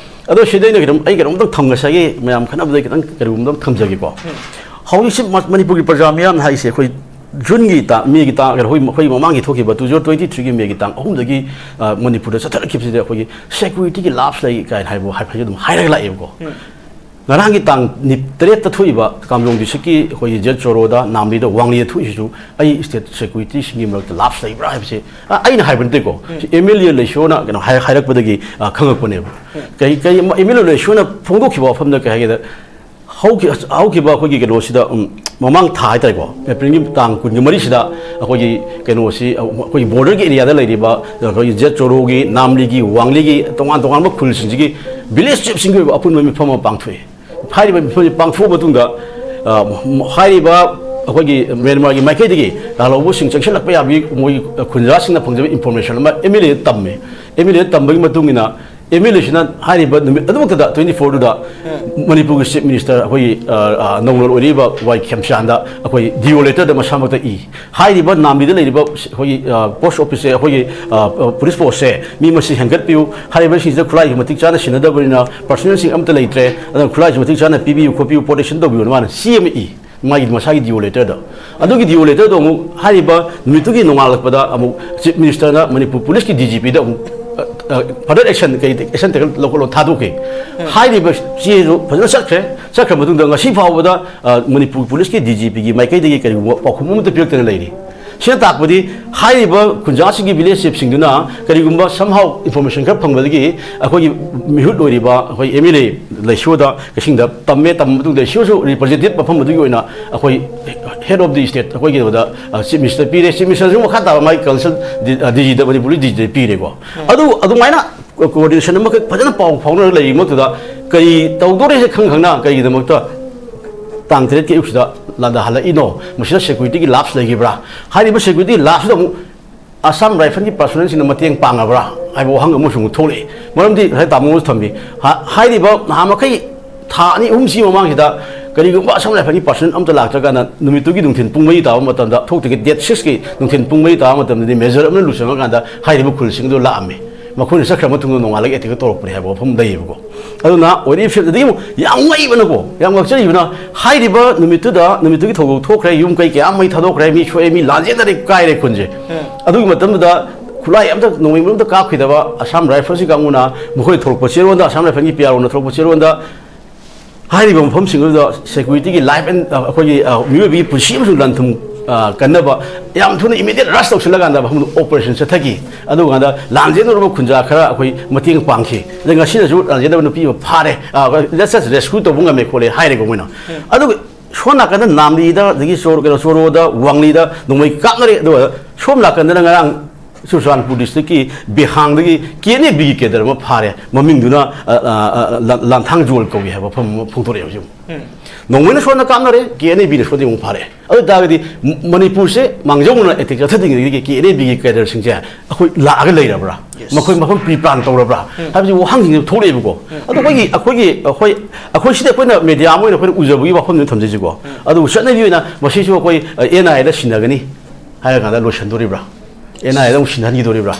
ꯑꯗꯣ ꯁꯤꯗ ꯑꯩꯅ ꯀꯩꯅꯣꯝ, ꯑꯩ ꯀꯩꯅꯣꯝꯇꯪ ꯊꯝ-, ꯉꯁꯥꯏꯒꯤ ꯃꯌꯥꯝ ꯈꯟꯅꯕꯗ ꯈꯤꯇꯪ ꯀꯔꯤꯒꯨꯝꯕ ꯑꯃ ꯊꯝꯖꯒꯦꯀꯣ꯫ ꯍꯧꯖꯤꯛꯁꯤ ꯃ-, ꯃꯅꯤꯄꯨꯔꯒꯤ ꯄ꯭ꯔꯖꯥ ꯃꯤꯌꯥꯝꯅ ꯍꯥꯏꯁꯦ ꯑꯩꯈꯣꯏ ꯖꯨꯟꯒꯤ ꯇꯥꯡ, ꯃꯦꯒꯤ ꯇꯥꯡ, ꯑꯩꯈꯣꯏ, ꯑꯩꯈꯣꯏ ꯃꯃꯥꯡꯒꯤ ꯊꯣꯛꯈꯤꯕ two thousand twenty three ꯒꯤ ꯃꯦꯒꯤ ꯇꯥꯡ ꯑꯍꯨꯝꯗꯒꯤ, ꯑ, ꯃꯅꯤꯄꯨꯔꯗ ꯆꯠꯊꯔꯛꯈꯤꯕꯁꯤꯗ ꯑꯩꯈꯣꯏꯒꯤ security ꯒꯤ lapse ꯂꯩ ꯀꯥꯏꯅ ꯍꯥꯏꯕ ꯍꯥꯏꯐꯦꯠ ꯑꯗꯨꯝ ꯍꯥꯏꯔꯒ ꯂꯥꯛꯑꯦꯕꯀꯣ꯫ ꯉꯔꯥꯡꯒꯤ ꯇꯥꯡ ꯅꯤ-, ꯇꯔꯦꯠꯇ ꯊꯣꯛꯏꯕ ꯀꯥꯝꯖꯣꯡ district ꯀꯤ ꯑꯩꯈꯣꯏꯒꯤ ꯖꯦꯠ ꯆꯣꯔꯣꯗ, ꯅꯥꯝꯂꯤꯗ, ꯋꯥꯡꯂꯤꯗ ꯊꯣꯛꯏꯁꯤꯁꯨ ꯑꯩ state security ꯁꯤꯡꯒꯤ ꯃꯔꯛꯇ lapse ꯂꯩꯕ꯭ꯔꯥ ꯍꯥꯏꯕꯁꯦ, ꯑ, ꯑꯩꯅ ꯍꯥꯏꯕ ꯅꯠꯇꯦꯀꯣ꯫ ꯁꯤ M L A ꯂꯩꯁꯣꯅ ꯀꯩꯅꯣ ꯍꯥꯏ-, ꯍꯥꯏꯔꯛꯄꯗꯒꯤ, ꯑ, ꯈꯪꯉꯛꯄꯅꯦꯕ꯫ ꯀꯩ, ꯀꯩ, M L A ꯂꯩꯁꯣꯅ ꯐꯣꯡꯗꯣꯛꯈꯤꯕ ꯋꯥꯐꯝꯗ ꯀꯩ ꯍꯥꯏꯒꯦꯗ, ꯍꯧꯈꯤ-, ꯍꯧꯈꯤꯕ ꯑꯩꯈꯣꯏꯒꯤ ꯀꯩꯅꯣꯁꯤꯗ, ꯎꯝ, ꯃꯃꯥꯡ ꯊꯥ ꯍꯥꯏꯇꯥꯔꯦꯀꯣ, April ꯒꯤ ꯇꯥꯡ ꯀꯨꯟꯒ ꯃꯔꯤꯁꯤꯗ ꯑꯩꯈꯣꯏꯒꯤ ꯀꯩꯅꯣꯁꯤ, ꯑꯩꯈꯣꯏꯒꯤ border ꯒꯤ area ꯗ ꯂꯩꯔꯤꯕ ꯑꯩꯈꯣꯏꯒꯤ ꯖꯦꯠ ꯆꯣꯔꯣꯒꯤ, ꯅꯥꯝꯂꯤꯒꯤ, ꯋꯥꯡꯂꯤꯒꯤ ꯇꯣꯉꯥꯟ ꯇꯣꯉꯥꯟꯕ ꯈꯨꯜꯁꯤꯡꯁꯤꯒꯤ village chief ꯁꯤꯡꯒꯤ ꯑꯣꯏꯕ ꯑꯄꯨꯟꯕ ꯃꯤꯐꯝ ꯑꯃ ꯄꯥꯡꯊꯣꯛꯏ꯫ ꯍꯥꯏꯔꯤꯕ ꯃꯤꯐꯝꯁꯤ ꯄꯥꯡꯊꯣꯛꯑ ꯃꯇꯨꯡꯗ, ꯑ, ꯍꯥꯏꯔꯤꯕ ꯑꯩꯈꯣꯏꯒꯤ ꯃ꯭ꯌꯥꯟꯃꯥꯔꯒꯤ ꯃꯥꯏꯀꯩꯗꯒꯤ ꯂꯥꯜꯍꯧꯕꯁꯤꯡ ꯆꯪꯁꯤꯜꯂꯛꯄ ꯌꯥꯕꯒꯤ ꯃꯣꯏꯒꯤ ꯈꯨꯟꯖꯥꯁꯤꯡꯅ ꯐꯪꯖꯕ information ꯑꯃ M L A ꯗ ꯇꯝꯃꯦ꯫ M L A ꯗ ꯇꯝꯕꯒꯤ ꯃꯇꯨꯡ ꯏꯟꯅ M L A ꯁꯤꯅ ꯍꯥꯏꯔꯤꯕ ꯅꯨꯃꯤꯠ ꯑꯗꯨꯃꯛꯇꯗ, twenty four ꯗꯨꯗ, ꯃꯅꯤꯄꯨꯔꯒꯤ chief minister ꯑꯩꯈꯣꯏꯒꯤ, ꯑ, ꯑ, ꯅꯧꯅ ꯑꯣꯏꯔꯤꯕ ꯋꯥꯏ ꯈꯦꯝꯆꯥꯟꯗ ꯑꯩꯈꯣꯏ D O letter ꯗ ꯃꯁꯥꯃꯛꯇ ꯏ꯫ ꯍꯥꯏꯔꯤꯕ ꯅꯥꯝꯂꯤꯗ ꯂꯩꯔꯤꯕ ꯑꯩꯈꯣꯏꯒꯤ, ꯑ, post office ꯁꯦ, ꯑꯩꯈꯣꯏꯒꯤ, ꯑ, ꯑ, police post ꯁꯦ ꯃꯤ ꯃꯁꯤꯡ ꯍꯦꯟꯒꯠꯄꯤꯌꯨ, ꯍꯥꯏꯔꯤꯕꯁꯤꯡꯁꯤꯗ ꯈꯨꯠꯂꯥꯏꯁꯨ ꯃꯇꯤꯛ ꯆꯥꯅ ꯁꯤꯟꯅꯗꯕꯅꯤꯅ personnel ꯁꯤꯡ ꯑꯃꯠꯇ ꯂꯩꯇ꯭ꯔꯦ, ꯑꯗꯨꯅ ꯈꯨꯠꯂꯥꯏꯁꯨ ꯃꯇꯤꯛ ꯆꯥꯅ ꯄꯤꯕꯤꯌꯨ ꯈꯣꯠꯄꯤꯌꯨ, protection ꯇꯧꯕꯤꯌꯨꯅ ꯃꯥꯅ ꯆꯦ ꯑꯃ ꯏ꯫ ꯃꯥꯒꯤ ꯃꯁꯥꯒꯤ D O letter ꯗ꯫ ꯑꯗꯨꯒꯤ D O letter ꯗꯣ ꯑꯃꯨꯛ ꯍꯥꯏꯔꯤꯕ ꯅꯨꯃꯤꯠꯇꯨꯒꯤ ꯅꯣꯡꯉꯥꯜꯂꯛꯄꯗ ꯑꯃꯨꯛ chief minister ꯅ ꯃꯅꯤꯄꯨꯔ police ꯀꯤ D G P ꯗ ꯑꯃꯨꯛ, ꯑ, ꯑ, further action, ꯀꯩ, action ꯇꯦꯛ ꯂꯧꯈꯠꯂꯣ ꯊꯥꯗꯣꯛꯈꯤ꯫ ꯍꯥꯏꯔꯤꯕ ꯆꯦꯗꯨ ꯐꯖꯅ ꯆꯠꯈ꯭ꯔꯦ꯫ ꯆꯠꯈ꯭ꯔ ꯃꯇꯨꯡꯗ ꯉꯁꯤ ꯐꯥꯎꯕꯗ, ꯑ, ꯃꯅꯤꯄꯨꯔ police ꯀꯤ D G P ꯒꯤ ꯃꯥꯏꯀꯩꯗꯒꯤ ꯀꯔꯤꯒꯨꯝꯕ ꯄꯥꯎꯈꯨꯝ ꯑꯃꯠꯇ ꯄꯤꯔꯛꯇꯅ ꯂꯩꯔꯤ꯫ ꯁꯤꯅ ꯇꯥꯛꯄꯗꯤ ꯍꯥꯏꯔꯤꯕ ꯈꯨꯟꯖꯥꯁꯤꯡꯒꯤ village chief ꯁꯤꯡꯗꯨꯅ ꯀꯔꯤꯒꯨꯝꯕ somehow information ꯈꯔ ꯐꯪꯕꯗꯒꯤ ꯑꯩꯈꯣꯏꯒꯤ ꯃꯤꯍꯨꯠ ꯑꯣꯏꯔꯤꯕ ꯑꯩꯈꯣꯏ M L A ꯂꯩꯁꯣꯗ ꯀꯛꯆꯤꯡꯗ ꯇꯝꯃꯦ, ꯇꯝꯕ ꯃꯇꯨꯡꯗ ꯂꯩꯁꯣꯁꯨ representative ꯃꯐꯝ ꯑꯗꯨꯒꯤ ꯑꯣꯏꯅ ꯑꯩꯈꯣꯏ head of the state ꯑꯩꯈꯣꯏꯒꯤ ꯑꯣꯏꯅ, ꯑ, chief minister ꯄꯤꯔꯦ꯫ Chief minister ꯁꯨ ꯃꯈꯥ ꯇꯥꯕ ꯃꯥꯒꯤ council ꯗꯤ-, ꯑ, D G ꯗ, ꯃꯅꯤꯄꯨꯔꯒꯤ D G ꯗ ꯄꯤꯔꯦꯀꯣ꯫ ꯑꯗꯨ ꯑꯗꯨꯃꯥꯏꯅ coordination ꯑꯃꯈꯛ ꯐꯖꯅ ꯄꯥꯎ ꯐꯥꯎꯅꯔꯒ ꯂꯩꯔꯤꯉꯩ ꯃꯔꯛꯇꯨꯗ ꯀꯔꯤ ꯇꯧꯗꯣꯔꯤꯁꯦ ꯈꯪ ꯈꯪꯅ ꯀꯔꯤꯒꯤꯗꯃꯛꯇ ꯇꯥꯡ ꯇꯔꯦꯠꯀꯤ ꯑꯌꯨꯛꯁꯤꯗ ꯂꯥꯟꯗꯥꯍꯜꯂꯛꯏꯅꯣ? ꯃꯁꯤꯗ ꯁꯦꯀ꯭ꯌꯨꯔꯤꯇꯤꯒꯤ ꯂꯥꯞꯁ ꯂꯩꯈꯤꯕ꯭ꯔꯥ? ꯍꯥꯏꯔꯤꯕ ꯁꯦꯀ꯭ꯌꯨꯔꯤꯇꯤ ꯂꯥꯞꯁꯤꯗ ꯑꯃꯨꯛ ꯑꯁꯥꯝ ꯔꯥꯏꯐꯜꯒꯤ ꯄꯥꯔꯁꯣꯅꯦꯜꯁꯤꯡꯅ ꯃꯇꯦꯡ ꯄꯥꯡꯉꯕ꯭ꯔꯥ ꯍꯥꯏꯕ ꯋꯥꯍꯪ ꯑꯃꯁꯨ ꯑꯃꯨꯛ ꯊꯣꯛꯂꯛꯏ꯫ ꯃꯔꯝꯗꯤ ꯉꯁꯥꯏ ꯇꯥꯃꯣꯅꯁꯨ ꯊꯝꯕꯤ, ꯍꯥ-, ꯍꯥꯏꯔꯤꯕ ꯅꯍꯥꯟ ꯃꯈꯩ ꯊꯥ ꯑꯅꯤ ꯑꯍꯨꯝꯁꯤ ꯃꯃꯥꯡꯁꯤꯗ ꯀꯔꯤꯒꯨꯝꯕ ꯑꯁꯥꯝ ꯔꯥꯏꯐꯜꯒꯤ ꯄꯥꯔꯁꯣꯅꯦꯜ ꯑꯝꯇ ꯂꯥꯛꯇ꯭ꯔꯀꯥꯟꯗ ꯅꯨꯃꯤꯠꯇꯨꯒꯤ ꯅꯨꯡꯊꯤꯟ ꯄꯨꯡ ꯃꯔꯤ ꯇꯥꯕ ꯃꯇꯝꯗ, ꯊꯣꯛꯇ꯭ꯔꯤꯉꯩ ꯗꯦꯠ ꯁꯤꯛꯁꯀꯤ ꯅꯨꯡꯊꯤꯟ ꯄꯨꯡ ꯃꯔꯤ ꯇꯥꯕ ꯃꯇꯝꯗꯗꯤ ꯃꯦꯖꯔ ꯑꯃꯅ ꯂꯨꯆꯤꯡꯉꯀꯥꯟꯗ ꯍꯥꯏꯔꯤꯕ ꯈꯨꯜꯁꯤꯡꯗꯨ ꯂꯥꯛꯑꯝꯃꯤ꯫ ꯃꯈꯣꯏꯅ ꯆꯠꯈ꯭ꯔ ꯃꯇꯨꯡꯗ ꯅꯣꯡꯉꯥꯜꯂꯒ ꯑꯦꯇꯦꯛ ꯇꯧꯔꯛꯄꯅꯤ ꯍꯥꯏꯕ ꯋꯥꯐꯝ ꯂꯩꯌꯦꯕꯀꯣ꯫ ꯑꯗꯨꯅ ꯑꯣꯏꯔꯤꯕ ꯐꯤꯜꯗ ꯑꯗꯒꯤ ꯑꯃꯨꯛ ꯌꯥꯝ ꯉꯛꯏꯕꯅꯀꯣ, ꯌꯥꯝ ꯉꯛꯆꯔꯤꯕꯅ, ꯍꯥꯏꯔꯤꯕ ꯅꯨꯃꯤꯠꯇꯨꯗ, ꯅꯨꯃꯤꯠꯇꯨꯒꯤ ꯊꯧꯗꯣꯛ ꯊꯣꯛꯈ꯭ꯔꯦ, ꯌꯨꯝ ꯀꯩ ꯀꯌꯥ ꯃꯩ ꯊꯥꯗꯣꯛꯈ꯭ꯔꯦ, ꯃꯤ ꯁꯣꯛꯑꯦ, ꯃꯤ ꯂꯥꯟꯖꯦꯟꯅꯔꯦ, ꯀꯥꯏꯔꯦ ꯈꯨꯟꯁꯦ꯫ ꯑꯗꯨꯒꯤ ꯃꯇꯝꯗꯨꯗ ꯈꯨꯠꯂꯥꯏ ꯑꯝꯇ, ꯅꯣꯡꯃꯩ ꯑꯝꯇ ꯀꯥꯞꯈꯤꯗꯕ ꯑꯁꯥꯝ ꯔꯥꯏꯐꯜꯁꯤ ꯀꯥꯡꯕꯨꯅ ꯃꯈꯣꯏ ꯊꯣꯔꯛꯄ ꯆꯦꯔꯣꯟꯗ, ꯑꯁꯥꯝ ꯔꯥꯏꯐꯜꯒꯤ ꯄꯤ ꯑꯥꯔ ꯑꯣꯅ ꯊꯣꯔꯛꯄ ꯆꯦꯔꯣꯟꯗ ꯍꯥꯏꯔꯤꯕ ꯃꯐꯝꯁꯤꯡ ꯑꯗꯨꯗ ꯁꯦꯀ꯭ꯌꯨꯔꯤꯇꯤꯒꯤ ꯂꯥꯏꯐ ꯑꯦꯟ, ꯑ, ꯑꯩꯈꯣꯏꯒꯤ, ꯑ, ꯃꯤꯑꯣꯏꯕꯒꯤ ꯄꯨꯟꯁꯤ ꯑꯃꯁꯨꯡ ꯂꯟ ꯊꯨꯝ, ꯑ, ꯀꯟꯅꯕ ꯌꯥꯝ ꯊꯨꯅ ꯏꯃꯤꯗꯤꯌꯦꯠ ꯔꯁ ꯇꯧꯁꯤꯜꯂꯀꯥꯟꯗ ꯃꯐꯝꯗꯨ ꯑꯣꯄꯔꯦꯁꯟ ꯆꯠꯊꯈꯤ꯫ ꯑꯗꯨꯀꯥꯟꯗ ꯂꯥꯟꯖꯦꯟꯅꯔꯨꯕ ꯈꯨꯟꯖꯥ ꯈꯔ ꯑꯩꯈꯣꯏ ꯃꯇꯦꯡ ꯄꯥꯡꯈꯤ꯫ ꯑꯗꯩ ꯉꯁꯤꯅꯁꯨ ꯂꯥꯟꯖꯦꯟꯅꯕ ꯅꯨꯄꯤ ꯑꯃ ꯐꯥꯔꯦ, ꯑ, ꯖꯁ ꯔꯦꯁꯀ꯭ꯌꯨ ꯇꯧꯕ ꯉꯝꯃꯦ ꯈꯣꯠꯂꯦ ꯍꯥꯏꯔꯦꯀꯣ ꯃꯣꯏꯅ꯫ ꯑꯗꯨꯒ ꯁꯣꯝ ꯅꯥꯀꯟꯗ ꯅꯥꯝꯂꯤꯗ, ꯑꯗꯒꯤ ꯆꯣꯔ-, ꯀꯩꯅꯣ, ꯆꯣꯔꯣꯗ, ꯋꯥꯡꯂꯤꯗ ꯅꯣꯡꯃꯩ ꯀꯥꯞꯅꯔꯦ꯫ ꯑꯗꯨꯒ ꯁꯣꯝ ꯅꯥꯀꯟꯗꯅ ꯉꯔꯥꯡ ꯆꯨꯔꯆꯥꯟꯄꯨꯔ ꯗꯤꯁꯇ꯭ꯔꯤꯛꯀꯤ ꯕꯤꯍꯥꯡꯗꯒꯤ ꯀꯦ ꯑꯦꯟ ꯑꯦ ꯕꯤꯒꯤ ꯀꯦꯗꯔ ꯑꯃ ꯐꯥꯔꯦ꯫ ꯃꯃꯤꯡꯗꯨꯅ, ꯑ, ꯑ, ꯑ, ꯂꯥꯟ-, ꯂꯥꯟꯊꯥꯡ ꯖꯣꯜ ꯀꯧꯏ ꯍꯥꯏꯕ ꯃꯐꯝ ꯑꯃ ꯐꯣꯡꯗꯣꯔꯛꯑꯦ ꯍꯧꯖꯤꯛ꯫ ꯅꯣꯡꯃꯩꯅ ꯁꯣꯝꯗ ꯀꯥꯞꯅꯔꯦ, ꯀꯦ ꯑꯦꯟ ꯑꯦ ꯕꯤꯅ ꯁꯣꯝꯗ ꯑꯃꯨꯛ ꯐꯥꯔꯦ꯫ ꯑꯗꯨ ꯑꯣꯏ ꯇꯥꯔꯒꯗꯤ ꯃ-, ꯃꯅꯤꯄꯨꯔꯁꯦ ꯃꯥꯡꯖꯧꯅꯅ ꯑꯦꯇꯦꯛ ꯆꯠꯊꯗ꯭ꯔꯤꯉꯩꯗꯒꯤ ꯀꯦ ꯑꯦꯟ ꯑꯦ ꯕꯤꯒꯤ ꯀꯦꯗꯔꯁꯤꯡꯁꯦ ꯑꯩꯈꯣꯏ ꯂꯥꯛꯑꯒ ꯂꯩꯔꯕ꯭ꯔꯥ? Yes. ꯃꯈꯣꯏ ꯃꯐꯝ ꯄ꯭ꯔꯤ ꯄ꯭ꯂꯥꯟ ꯇꯧꯔꯕ꯭ꯔꯥ? ꯍꯥꯏꯕꯁꯤ ꯋꯥꯍꯪꯁꯤꯡꯁꯦ ꯊꯣꯛꯂꯛꯑꯦꯕꯀꯣ꯫ ꯑꯗꯣ ꯑꯩꯈꯣꯏꯒꯤ, ꯑꯩꯈꯣꯏꯒꯤ, ꯑꯩꯈꯣꯏ, ꯑꯩꯈꯣꯏ ꯁꯤꯗ ꯑꯩꯈꯣꯏꯅ ꯃꯦꯗꯤꯌꯥ ꯑꯃ ꯑꯣꯏꯅ ꯑꯩꯈꯣꯏꯅ ꯎꯖꯕꯒꯤ ꯋꯥꯐꯝꯅꯤ ꯊꯝꯖꯩꯁꯤꯀꯣ꯫ ꯑꯗꯨꯕꯨ ꯆꯠꯅꯕꯤ ꯑꯣꯏꯅ ꯃꯁꯤꯁꯨ ꯑꯩꯈꯣꯏ, ꯑ, ꯑꯦꯟ ꯑꯥꯏ ꯑꯦꯗ ꯁꯤꯟꯅꯒꯅꯤ ꯍꯥꯏꯔꯀꯥꯟꯗ ꯂꯣꯏꯁꯤꯟꯗꯣꯔꯤꯕ꯭ꯔꯥ? ꯑꯦꯟ ꯑꯥꯏ ꯑꯦꯗ ꯑꯃꯨꯛ ꯁꯤꯟꯅꯍꯟꯈꯤꯗꯣꯔꯤꯕ꯭ꯔꯥ?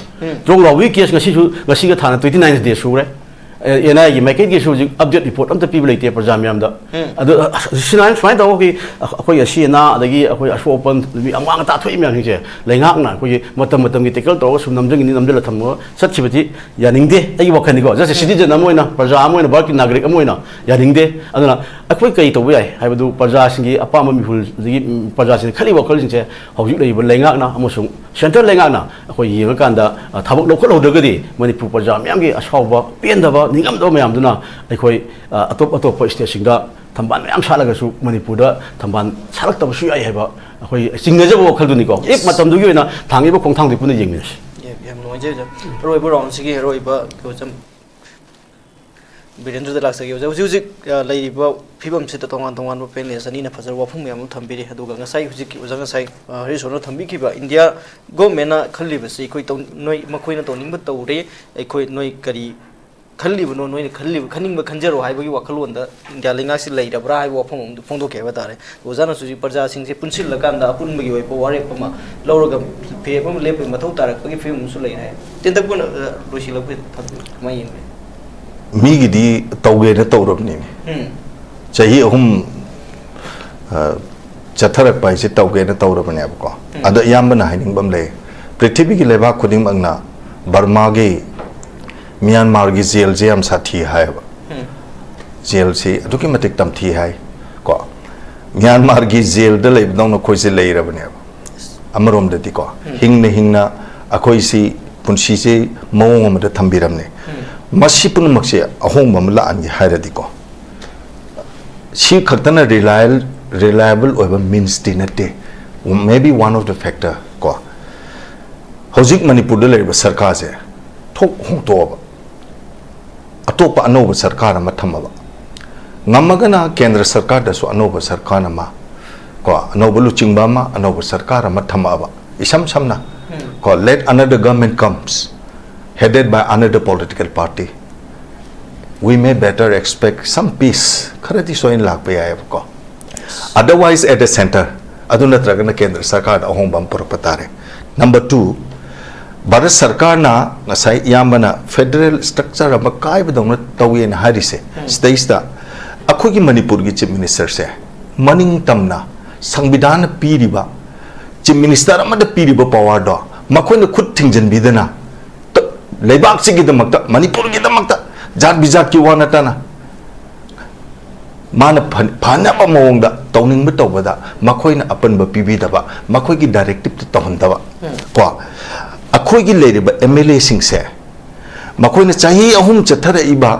ꯇ꯭ꯔꯣꯡꯂꯥꯎꯕꯒꯤ ꯀꯦꯁ ꯉꯁꯤꯁꯨ, ꯉꯁꯤꯒ ꯊꯥꯅ twenty nine day ꯁꯨꯔꯦ꯫ ꯑꯦꯟ ꯑꯥꯏꯒꯤ ꯃꯥꯏꯀꯩꯗꯒꯤꯁꯨ ꯍꯧꯖꯤꯛ ꯑꯞꯗꯦꯠ ꯔꯤꯄꯣꯔꯠ ꯑꯝꯇ ꯄꯤꯕ ꯂꯩꯇꯦ ꯄ꯭ꯔꯖꯥ ꯃꯌꯥꯝꯗ꯫ ꯑꯗꯨ, ꯑ, ꯁꯨꯃꯥꯏꯅ, ꯁꯨꯃꯥꯏꯅ ꯇꯧꯕꯒꯤ ꯑꯩꯈꯣꯏ ꯑꯁꯤ ꯑꯅꯥ, ꯑꯗꯒꯤ ꯑꯩꯈꯣꯏ ꯑꯁꯣꯛ ꯑꯄꯟ, ꯃꯤ ꯑꯃꯥꯡ ꯑꯇꯥ ꯊꯣꯛꯏ ꯃꯌꯥꯝꯁꯤꯡꯁꯦ ꯂꯩꯉꯥꯛꯅ ꯑꯩꯈꯣꯏꯒꯤ ꯃꯇꯝ ꯃꯇꯝꯒꯤ ꯇꯦꯀꯜ ꯇꯧꯔꯒ ꯁꯨꯝ ꯅꯝꯖꯟꯒꯅꯤ, ꯅꯝꯖꯜꯂ ꯊꯝꯃꯒ ꯆꯠꯈꯤꯕꯗꯤ ꯌꯥꯅꯤꯡꯗꯦ꯫ ꯑꯩꯒꯤ ꯋꯥꯈꯜꯅꯤꯀꯣ, just a citizen ꯑꯃ ꯑꯣꯏꯅ, ꯄ꯭ꯔꯖꯥ ꯑꯃ ꯑꯣꯏꯅ, ꯚꯥꯔꯠꯀꯤ ꯅꯥꯒꯔꯤꯛ ꯑꯃ ꯑꯣꯏꯅ ꯌꯥꯅꯤꯡꯗꯦ꯫ ꯑꯗꯨꯅ ꯑꯩꯈꯣꯏ ꯀꯔꯤ ꯇꯧꯕ ꯌꯥꯏ ꯍꯥꯏꯕꯗꯨ, ꯄ꯭ꯔꯖꯥꯁꯤꯡꯒꯤ ꯑꯄꯥꯝꯕ ꯃꯤꯍꯨꯜ, ꯑꯗꯒꯤ, ꯎꯝ, ꯄ꯭ꯔꯖꯥꯁꯤꯡꯅ ꯈꯜꯂꯤꯕ ꯋꯥꯈꯜꯁꯤꯡꯁꯦ ꯍꯧꯖꯤꯛ ꯂꯩꯔꯤꯕ ꯂꯩꯉꯥꯛꯅ ꯑꯃꯁꯨꯡ ꯁꯦꯟꯇ꯭ꯔꯦꯜ ꯂꯩꯉꯥꯛꯅ ꯑꯩꯈꯣꯏ ꯌꯦꯡꯉꯀꯥꯟꯗ, ꯑ, ꯊꯕꯛ ꯂꯧꯈꯠꯍꯧꯗ꯭ꯔꯒꯗꯤ ꯃꯅꯤꯄꯨꯔ ꯄ꯭ꯔꯖꯥ ꯃꯌꯥꯝꯒꯤ ꯑꯁꯥꯎꯕ, ꯄꯦꯟꯗꯕ, ꯅꯤꯡꯉꯝꯗꯕ ꯃꯌꯥꯝꯗꯨꯅ ꯑꯩꯈꯣꯏ, ꯑ, ꯑꯇꯣꯞ ꯑꯇꯣꯞꯄ ꯁ꯭ꯇꯦꯠꯁꯤꯡꯗ ꯊꯝꯕꯥꯜ ꯃꯌꯥꯝ ꯁꯥꯠꯂꯒꯁꯨ ꯃꯅꯤꯄꯨꯔꯗ ꯊꯝꯕꯥꯜ ꯁꯥꯠꯂꯛꯇꯕꯁꯨ ꯌꯥꯏ ꯍꯥꯏꯕ ꯑꯩꯈꯣꯏ ꯆꯤꯡꯅꯖꯕ ꯋꯥꯈꯜꯗꯨꯅꯤꯀꯣ꯫ Yes. ꯏꯐ ꯃꯇꯝꯗꯨꯒꯤ ꯑꯣꯏꯅ ꯊꯥꯡꯉꯤꯕ ꯈꯣꯡꯊꯥꯡꯗꯨ ꯄꯨꯟꯅ ꯌꯦꯡꯃꯤꯟꯅꯁꯤ꯫ ꯌꯥꯝ, ꯌꯥꯝ ꯅꯨꯡꯉꯥꯏꯖꯩ, ꯑꯣꯖꯥ꯫ ꯑꯔꯣꯏꯕ ꯔꯥꯎꯟꯁꯤꯒꯤ ꯑꯔꯣꯏꯕ ꯀꯩꯅꯣ ꯆꯝ-, ꯕꯤꯔꯦꯟꯗ꯭ꯔꯗ ꯂꯥꯛꯆꯒꯦ꯫ ꯑꯣꯖꯥ, ꯍꯧꯖꯤꯛ ꯍꯧꯖꯤꯛ, ꯑ, ꯂꯩꯔꯤꯕ ꯐꯤꯕꯝꯁꯤꯗ ꯇꯣꯉꯥꯟ ꯇꯣꯉꯥꯟꯕ ꯄꯦꯅꯦꯜꯁ ꯑꯅꯤꯅ ꯐꯖꯕ ꯋꯥꯐꯝ ꯃꯌꯥꯝ ꯑꯃ ꯊꯝꯕꯤꯔꯤ꯫ ꯑꯗꯨꯒ ꯉꯁꯥꯏ ꯍꯧꯖꯤꯛꯀꯤ ꯑꯣꯖꯥ ꯉꯁꯥꯏ, ꯑ, ꯍꯔꯤꯁꯣꯔꯅ ꯊꯝꯕꯤꯈꯤꯕ ꯏꯟꯗꯤꯌꯥ ꯒꯣꯔꯃꯦꯟꯅ ꯈꯜꯂꯤꯕꯁꯤ ꯑꯩꯈꯣꯏ ꯇꯧ-, ꯅꯣꯏ, ꯃꯈꯣꯏꯅ ꯇꯧꯅꯤꯡꯕ ꯇꯧꯔꯦ, ꯑꯩꯈꯣꯏ, ꯅꯣꯏ ꯀꯔꯤ ꯈꯜꯂꯤꯕꯅꯣ, ꯅꯣꯏꯅ ꯈꯜꯂꯤꯕ, ꯈꯟꯅꯤꯡꯕ ꯈꯟꯖꯔꯣ ꯍꯥꯏꯕꯒꯤ ꯋꯥꯈꯜꯂꯣꯟꯗ ꯏꯟꯗꯤꯌꯥ ꯂꯩꯉꯥꯛꯁꯤ ꯂꯩꯔꯕ꯭ꯔꯥ ꯍꯥꯏꯕ ꯋꯥꯐꯝ ꯑꯃꯗꯨ ꯐꯣꯡꯗꯣꯛꯀꯦ ꯍꯥꯏꯕ ꯇꯥꯔꯦ꯫ ꯑꯣꯖꯥꯅꯁꯨ ꯍꯧꯖꯤꯛ ꯄ꯭ꯔꯖꯥꯁꯤꯡꯁꯦ ꯄꯨꯟꯁꯤꯜꯂꯀꯥꯟꯗ ꯑꯄꯨꯟꯕꯒꯤ ꯑꯣꯏꯕ ꯋꯥꯔꯦꯞ ꯑꯃ ꯂꯧꯔꯒ ꯐꯤꯔꯦꯞ ꯑꯃ ꯂꯦꯞꯄꯒꯤ ꯃꯊꯧ ꯇꯥꯔꯛꯄꯒꯤ ꯐꯤꯕꯝ ꯑꯃꯁꯨ ꯂꯩꯔꯦ꯫ ꯇꯦꯟꯇꯛꯄ ꯑꯣꯏꯅ, ꯑ, ꯂꯣꯏꯁꯤꯜꯂꯛꯄ ꯊꯝꯕꯤꯌꯨ꯫ ꯀꯃꯥꯏꯅ ꯌꯦꯡꯕꯤ? ꯃꯤꯒꯤꯗꯤ ꯇꯧꯒꯦꯅ ꯇꯧꯔꯕꯅꯤꯅꯦ꯫ ꯎꯝ꯫ ꯆꯍꯤ ꯑꯍꯨꯝ, ꯑ, ꯆꯠꯊꯔꯛꯄ ꯍꯥꯏꯁꯦ ꯇꯧꯒꯦꯅ ꯇꯧꯔꯕꯅꯦꯕꯀꯣ꯫ ꯎꯝ꯫ ꯑꯗꯣ ꯑꯌꯥꯝꯕꯅ ꯍꯥꯏꯅꯤꯡꯕ ꯑꯃ ꯂꯩ, ꯄ꯭ꯔꯤꯊꯤꯕꯤꯒꯤ ꯂꯩꯕꯥꯛ ꯈꯨꯗꯤꯡꯃꯛꯅ ꯕꯔꯃꯥꯒꯤ, ꯃ꯭ꯌꯥꯟꯃꯥꯔꯒꯤ ꯖꯦꯜꯁꯦ ꯌꯥꯝ ꯁꯥꯊꯤ ꯍꯥꯏꯌꯦꯕ꯫ ꯎꯝ꯫ ꯖꯦꯜꯁꯤ ꯑꯗꯨꯛꯀꯤ ꯃꯇꯤꯛ ꯇꯝꯊꯤ ꯍꯥꯏ ꯀꯣ꯫ ꯃ꯭ꯌꯥꯟꯃꯥꯔꯒꯤ ꯖꯦꯜꯗ ꯂꯩꯕꯗꯧꯅ ꯑꯩꯈꯣꯏꯁꯦ ꯂꯩꯔꯕꯅꯦꯕ꯫ ꯑꯃꯔꯣꯝꯗꯗꯤꯀꯣ, ꯎꯝ꯫ ꯍꯤꯡꯅ ꯍꯤꯡꯅ ꯑꯩꯈꯣꯏꯁꯤ ꯄꯨꯟꯁꯤꯁꯦ ꯃꯑꯣꯡ ꯑꯃꯗ ꯊꯝꯕꯤꯔꯝꯅꯦ꯫ ꯎꯝ꯫ ꯃꯁꯤ ꯄꯨꯝꯅꯃꯛꯁꯦ ꯑꯍꯣꯡꯕ ꯑꯃ ꯂꯥꯛꯍꯟꯒꯦ ꯍꯥꯏꯔꯗꯤꯀꯣ, ꯁꯤ ꯈꯛꯇꯅ ꯔꯤꯂꯥꯏꯜ-, ꯔꯤꯂꯥꯏꯕꯜ ꯑꯣꯏꯕ ꯃꯤꯟꯁꯇꯤ ꯅꯠꯇꯦ꯫ Maybe one of the factor ꯀꯣ꯫ ꯍꯧꯖꯤꯛ ꯃꯅꯤꯄꯨꯔꯗ ꯂꯩꯔꯤꯕ ꯁꯔꯀꯥꯔꯁꯦ ꯊꯣꯛ ꯍꯣꯡꯇꯣꯛꯑꯕ, ꯑꯇꯣꯞꯄ ꯑꯅꯧꯕ ꯁꯔꯀꯥꯔ ꯑꯃ ꯊꯝꯃꯕ, ꯉꯝꯃꯒꯅ ꯀꯦꯟꯗ꯭ꯔ ꯁꯔꯀꯥꯔꯗꯁꯨ ꯑꯅꯧꯕ ꯁꯔꯀꯥꯔ ꯑꯃ ꯀꯣ, ꯑꯅꯧꯕ ꯂꯨꯆꯤꯡꯕ ꯑꯃ, ꯑꯅꯧꯕ ꯁꯔꯀꯥꯔ ꯑꯃ ꯊꯝꯃꯛꯑꯕ, ꯏꯁꯝ ꯁꯝꯅ ꯎꯝ꯫ ꯀꯣ, let another government comes headed by another political party, we may better expect some peace, ꯈꯔꯗꯤ ꯁꯣꯏꯅ ꯂꯥꯛꯄ ꯌꯥꯏꯑꯕꯀꯣ꯫ Otherwise, at the centre, ꯑꯗꯨ ꯅꯠꯇ꯭ꯔꯒꯅ ꯀꯦꯟꯗ꯭ꯔ ꯁꯔꯀꯥꯔꯗ ꯑꯍꯣꯡꯕ ꯑꯃ ꯄꯨꯔꯛꯄ ꯇꯥꯔꯦ꯫ Number two, ꯚꯥꯔꯠ ꯁꯔꯀꯥꯔꯅ ꯉꯁꯥꯏ ꯏꯌꯥꯝꯕꯅ ꯐꯦꯗꯔꯦꯜ ꯁ꯭ꯇ꯭ꯔꯛꯆꯔ ꯑꯃ ꯀꯥꯏꯕꯗꯧꯅ ꯇꯧꯋꯦꯅ ꯍꯥꯏꯔꯤꯁꯦ, ꯎꯝ꯫ ꯁꯤꯗꯩꯁꯤꯗ ꯑꯩꯈꯣꯏꯒꯤ ꯃꯅꯤꯄꯨꯔꯒꯤ ꯆꯤꯐ ꯃꯤꯅꯤꯁꯇꯔꯁꯦ ꯃꯅꯤꯡ ꯇꯝꯅ ꯁꯪꯕꯤꯙꯥꯟꯅ ꯄꯤꯔꯤꯕ, ꯆꯤꯐ ꯃꯤꯅꯤꯁꯇꯔ ꯑꯃꯗ ꯄꯤꯔꯤꯕ ꯄꯋꯥꯔꯗꯣ ꯃꯈꯣꯏꯅ ꯈꯨꯠ ꯊꯤꯡꯖꯤꯟꯕꯤꯗꯅ, ꯇ-, ꯂꯩꯕꯥꯛꯁꯤꯒꯤꯗꯃꯛꯇ, ꯃꯅꯤꯄꯨꯔꯒꯤꯗꯃꯛꯇ, ꯖꯥꯠ ꯕꯤꯖꯥꯠꯀꯤ ꯋꯥ ꯅꯠꯇꯅ, ꯃꯥꯅ ꯐ-, ꯐꯅꯕ ꯃꯑꯣꯡꯗ ꯇꯧꯅꯤꯡꯕ ꯇꯧꯕꯗ ꯃꯈꯣꯏꯅ ꯑꯄꯟꯕ ꯄꯤꯕꯤꯗꯕ, ꯃꯈꯣꯏꯒꯤ ꯗꯥꯏꯔꯦꯛꯇꯤꯞꯇ ꯇꯧꯍꯟꯗꯕ꯫ ꯎꯝ꯫ ꯀꯣ, ꯑꯩꯈꯣꯏꯒꯤ ꯂꯩꯔꯤꯕ ꯑꯦꯝ ꯑꯦꯜ ꯑꯦꯁꯤꯡꯁꯦ, ꯃꯈꯣꯏꯅ ꯆꯍꯤ ꯑꯍꯨꯝ ꯆꯠꯊꯔꯛꯏꯕ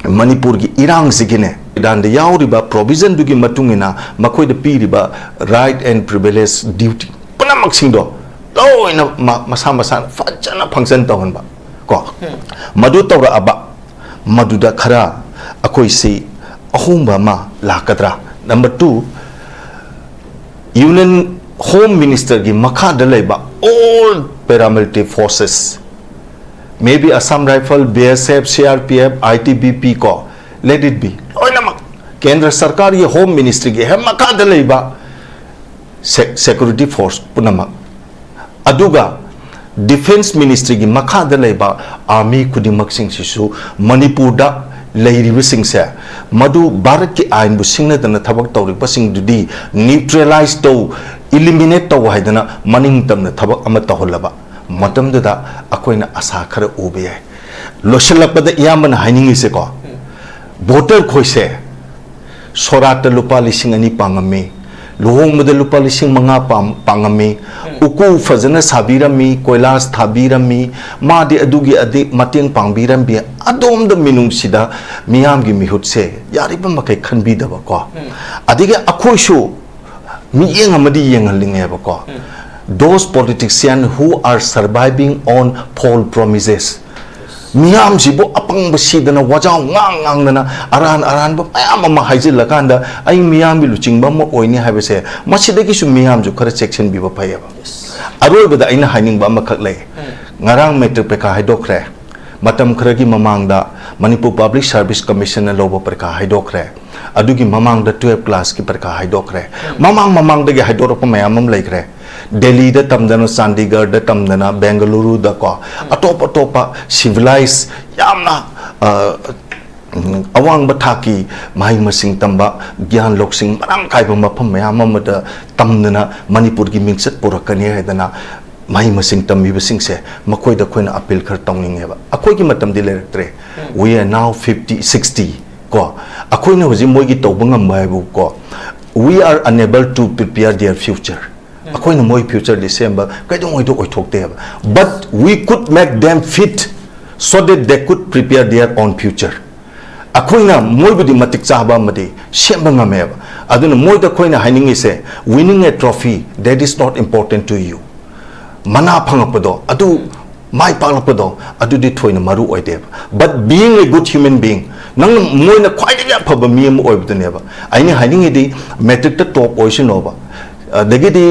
ꯃꯅꯤꯄꯨꯔꯒꯤ ꯏꯔꯥꯡꯁꯤꯒꯤꯅꯦ, ꯁꯪꯕꯤꯙꯥꯟꯗ ꯌꯥꯎꯔꯤꯕ ꯄ꯭ꯔꯣꯚꯤꯖꯟꯗꯨꯒꯤ ꯃꯇꯨꯡ ꯏꯟꯅ ꯃꯈꯣꯏꯗ ꯄꯤꯔꯤꯕ right and privilege, duty ꯄꯨꯝꯅꯃꯛꯁꯤꯡꯗꯣ ꯂꯣꯏꯅ ꯃ-, ꯃꯁꯥ ꯃꯁꯥꯅ ꯐꯖꯅ function ꯇꯧꯍꯟꯕ꯫ ꯀꯣ, ꯎꯝ꯫ ꯃꯗꯨ ꯇꯧꯔꯛꯑꯕ ꯃꯗꯨꯗ ꯈꯔ ꯑꯩꯈꯣꯏꯁꯤ ꯑꯍꯣꯡꯕ ꯑꯃ ꯂꯥꯛꯀꯗ꯭ꯔꯥ? Number two, Union Home Minister ꯒꯤ ꯃꯈꯥꯗ ꯂꯩꯕ all paramilitary forces, maybe Assam Rifle, B S F, C R P F, I T B P ꯀꯣ, let it be, ꯂꯣꯏꯅꯃꯛ ꯀꯦꯟꯗ꯭ꯔ ꯁꯔꯀꯥꯔꯒꯤ Home Ministry ꯒꯤ ꯍꯦꯛ ꯃꯈꯥꯗ ꯂꯩꯕ ꯁꯦ-, security force ꯄꯨꯝꯅꯃꯛ, ꯑꯗꯨꯒ Defence Ministry ꯒꯤ ꯃꯈꯥꯗ ꯂꯩꯕ army ꯈꯨꯗꯤꯡꯃꯛꯁꯤꯡꯁꯤꯁꯨ ꯃꯅꯤꯄꯨꯔꯗ ꯂꯩꯔꯤꯕꯁꯤꯡꯁꯦ, ꯃꯗꯨ ꯚꯥꯔꯠꯀꯤ ꯑꯥꯏꯟꯕꯨ ꯁꯤꯡꯅꯗꯅ ꯊꯕꯛ ꯇꯧꯔꯤꯕꯁꯤꯡꯗꯨꯗꯤ neutralize ꯇꯧ, eliminate ꯇꯧ ꯍꯥꯏꯗꯅ ꯃꯅꯤꯡ ꯇꯝꯅ ꯊꯕꯛ ꯑꯃ ꯇꯧꯍꯜꯂꯕ ꯃꯇꯝꯗꯨꯗ ꯑꯩꯈꯣꯏꯅ ꯑꯁꯥ ꯈꯔ ꯎꯕ ꯌꯥꯏ꯫ ꯂꯣꯏꯁꯤꯜꯂꯛꯄꯗ ꯏꯌꯥꯝꯕꯅ ꯍꯥꯏꯅꯤꯡꯉꯤꯁꯦꯀꯣ, voter ꯈꯣꯏꯁꯦ ꯁꯣꯔꯥꯠꯇ ꯂꯨꯄꯥ ꯂꯤꯁꯤꯡ ꯑꯅꯤ ꯄꯥꯡꯉꯝꯃꯤ, ꯂꯨꯍꯣꯡꯕꯗ ꯂꯨꯄꯥ ꯂꯤꯁꯤꯡ ꯃꯉꯥ ꯄꯥꯝ-, ꯄꯥꯡꯉꯝꯃꯤ, ꯎꯀꯨ ꯐꯖꯅ ꯁꯥꯕꯤꯔꯝꯃꯤ, ꯀꯣꯏꯂꯥꯁ ꯊꯥꯕꯤꯔꯝꯃꯤ, ꯃꯥꯗꯤ ꯑꯗꯨꯒꯤ ꯑꯗꯤ ꯃꯇꯦꯡ ꯄꯥꯡꯕꯤꯔꯝꯃꯤ꯫ ꯑꯗꯣꯝꯗ ꯃꯤꯅꯨꯡꯁꯤꯗ ꯃꯤꯌꯥꯝꯒꯤ ꯃꯤꯍꯨꯠꯁꯦ ꯌꯥꯔꯤꯕ ꯃꯈꯩ ꯈꯟꯕꯤꯗꯕꯀꯣ꯫ ꯑꯗꯒꯤ ꯑꯩꯈꯣꯏꯁꯨ ꯃꯤꯠꯌꯦꯡ ꯑꯃꯗꯤ ꯌꯦꯡꯍꯜꯂꯤꯉꯦꯕꯀꯣ꯫ Those politician who are surviving on false promises, ꯃꯤꯌꯥꯝꯁꯤꯕꯨ ꯑꯄꯪꯕ ꯁꯤꯗꯅ ꯋꯥꯖꯥꯎ ꯉꯥꯡ ꯉꯥꯡꯗꯅ ꯑꯔꯥꯟ ꯑꯔꯥꯟꯕ ꯃꯌꯥꯝ ꯑꯃ ꯍꯥꯏꯖꯤꯜꯂꯀꯥꯟꯗ ꯑꯩ ꯃꯤꯌꯥꯝꯒꯤ ꯂꯨꯆꯤꯡꯕ ꯑꯃ ꯑꯣꯏꯅꯤ ꯍꯥꯏꯕꯁꯦ, ꯃꯁꯤꯗꯒꯤꯁꯨ ꯃꯤꯌꯥꯝꯁꯨ ꯈꯔ ꯆꯦꯛꯁꯤꯟꯕꯤꯕ ꯐꯩꯌꯦꯕ꯫ ꯑꯔꯣꯏꯕꯗ ꯑꯩꯅ ꯍꯥꯏꯅꯤꯡꯕ ꯑꯃꯈꯛ ꯂꯩ꯫ ꯉꯔꯥꯡ matric ꯄꯔꯤꯈꯥ ꯍꯥꯏꯗꯣꯛꯈ꯭ꯔꯦ꯫ ꯃꯇꯝ ꯈꯔꯒꯤ ꯃꯃꯥꯡꯗ Manipur Public Service Commission ꯅ ꯂꯧꯕ ꯄꯔꯤꯈꯥ ꯍꯥꯏꯗꯣꯛꯈ꯭ꯔꯦ꯫ ꯑꯗꯨꯒꯤ ꯃꯃꯥꯡꯗ twelve class ꯀꯤ ꯄꯔꯤꯈꯥ ꯍꯥꯏꯗꯣꯛꯈ꯭ꯔꯦ꯫ ꯃꯃꯥꯡ ꯃꯃꯥꯡꯗꯒꯤ ꯍꯥꯏꯗꯣꯔꯛꯄ ꯃꯌꯥꯝ ꯑꯃ ꯂꯩꯈ꯭ꯔꯦ꯫ ꯗꯦꯜꯂꯤꯗ ꯇꯝꯗꯅ, ꯆꯥꯟꯗꯤꯒꯔꯗ ꯇꯝꯗꯅ, ꯕꯦꯡꯒꯂꯨꯔꯨꯗꯀꯣ, ꯑꯇꯣꯞ ꯑꯇꯣꯞꯄ civilized, ꯌꯥꯝꯅ, ꯑ, ꯎꯝ, ꯑꯋꯥꯡꯕ ꯊꯥꯛꯀꯤ ꯃꯍꯩ ꯃꯁꯤꯡ ꯇꯝꯕ, ꯒ꯭ꯌꯥꯟ ꯂꯧꯁꯤꯡ ꯃꯔꯥꯡ ꯀꯥꯏꯕ ꯃꯐꯝ ꯃꯌꯥꯝ ꯑꯃꯗ ꯇꯝꯗꯅ ꯃꯅꯤꯄꯨꯔꯒꯤ ꯃꯤꯡꯆꯠ ꯄꯨꯔꯛꯀꯅꯤ ꯍꯥꯏꯗꯅ ꯃꯍꯩ ꯃꯁꯤꯡ ꯇꯝꯕꯤꯕꯁꯤꯡꯁꯦ, ꯃꯈꯣꯏꯗ ꯑꯩꯈꯣꯏꯅ appeal ꯈꯔ ꯇꯧꯅꯤꯡꯉꯦꯕ꯫ ꯑꯩꯈꯣꯏꯒꯤ ꯃꯇꯝꯗꯤ ꯂꯩꯔꯛꯇ꯭ꯔꯦ꯫ We are now fifty, sixty ꯀꯣ꯫ ꯑꯩꯈꯣꯏꯅ ꯍꯧꯖꯤꯛ ꯃꯣꯏꯒꯤ ꯇꯧꯕ ꯉꯝꯕ ꯍꯥꯏꯕꯨ ꯀꯣ, we are unable to prepare their future. ꯑꯩꯈꯣꯏꯅ ꯃꯣꯏ future ꯗꯤ ꯁꯦꯝꯕ ꯀꯩꯗꯧꯉꯩꯗ ꯑꯣꯏꯊꯣꯛꯇꯦꯕ꯫ But we could make them fit so that they could prepare their own future. ꯑꯩꯈꯣꯏꯅ ꯃꯣꯏꯕꯨꯗꯤ ꯃꯇꯤꯛ ꯆꯥꯕ ꯑꯃꯗꯤ ꯁꯦꯝꯕ ꯉꯝꯃꯦꯕ꯫ ꯑꯗꯨꯅ ꯃꯣꯏꯗ ꯑꯩꯈꯣꯏꯅ ꯍꯥꯏꯅꯤꯡꯉꯤꯁꯦ, winning a trophy, that is not important to you. ꯃꯅꯥ ꯐꯪꯉꯛꯄꯗꯣ ꯑꯗꯨ ꯃꯥꯏ ꯄꯥꯛꯂꯛꯄꯗꯣ ꯑꯗꯨꯗꯤ ꯊꯣꯏꯅ ꯃꯔꯨ ꯑꯣꯏꯗꯦꯕ꯫ But being a good human being, ꯅꯪꯅ ꯃꯣꯏꯅ ꯈ꯭ꯋꯥꯏꯗꯒꯤ ꯑꯐꯕ ꯃꯤ ꯑꯃ ꯑꯣꯏꯕꯗꯨꯅꯦꯕ꯫ ꯑꯩꯅ ꯍꯥꯏꯅꯤꯡꯉꯤꯗꯤ, ꯃꯦꯇ꯭ꯔꯤꯛꯇ ꯇꯣꯞ ꯑꯣꯏꯁꯅꯣꯕ, ꯑꯗꯒꯤꯗꯤ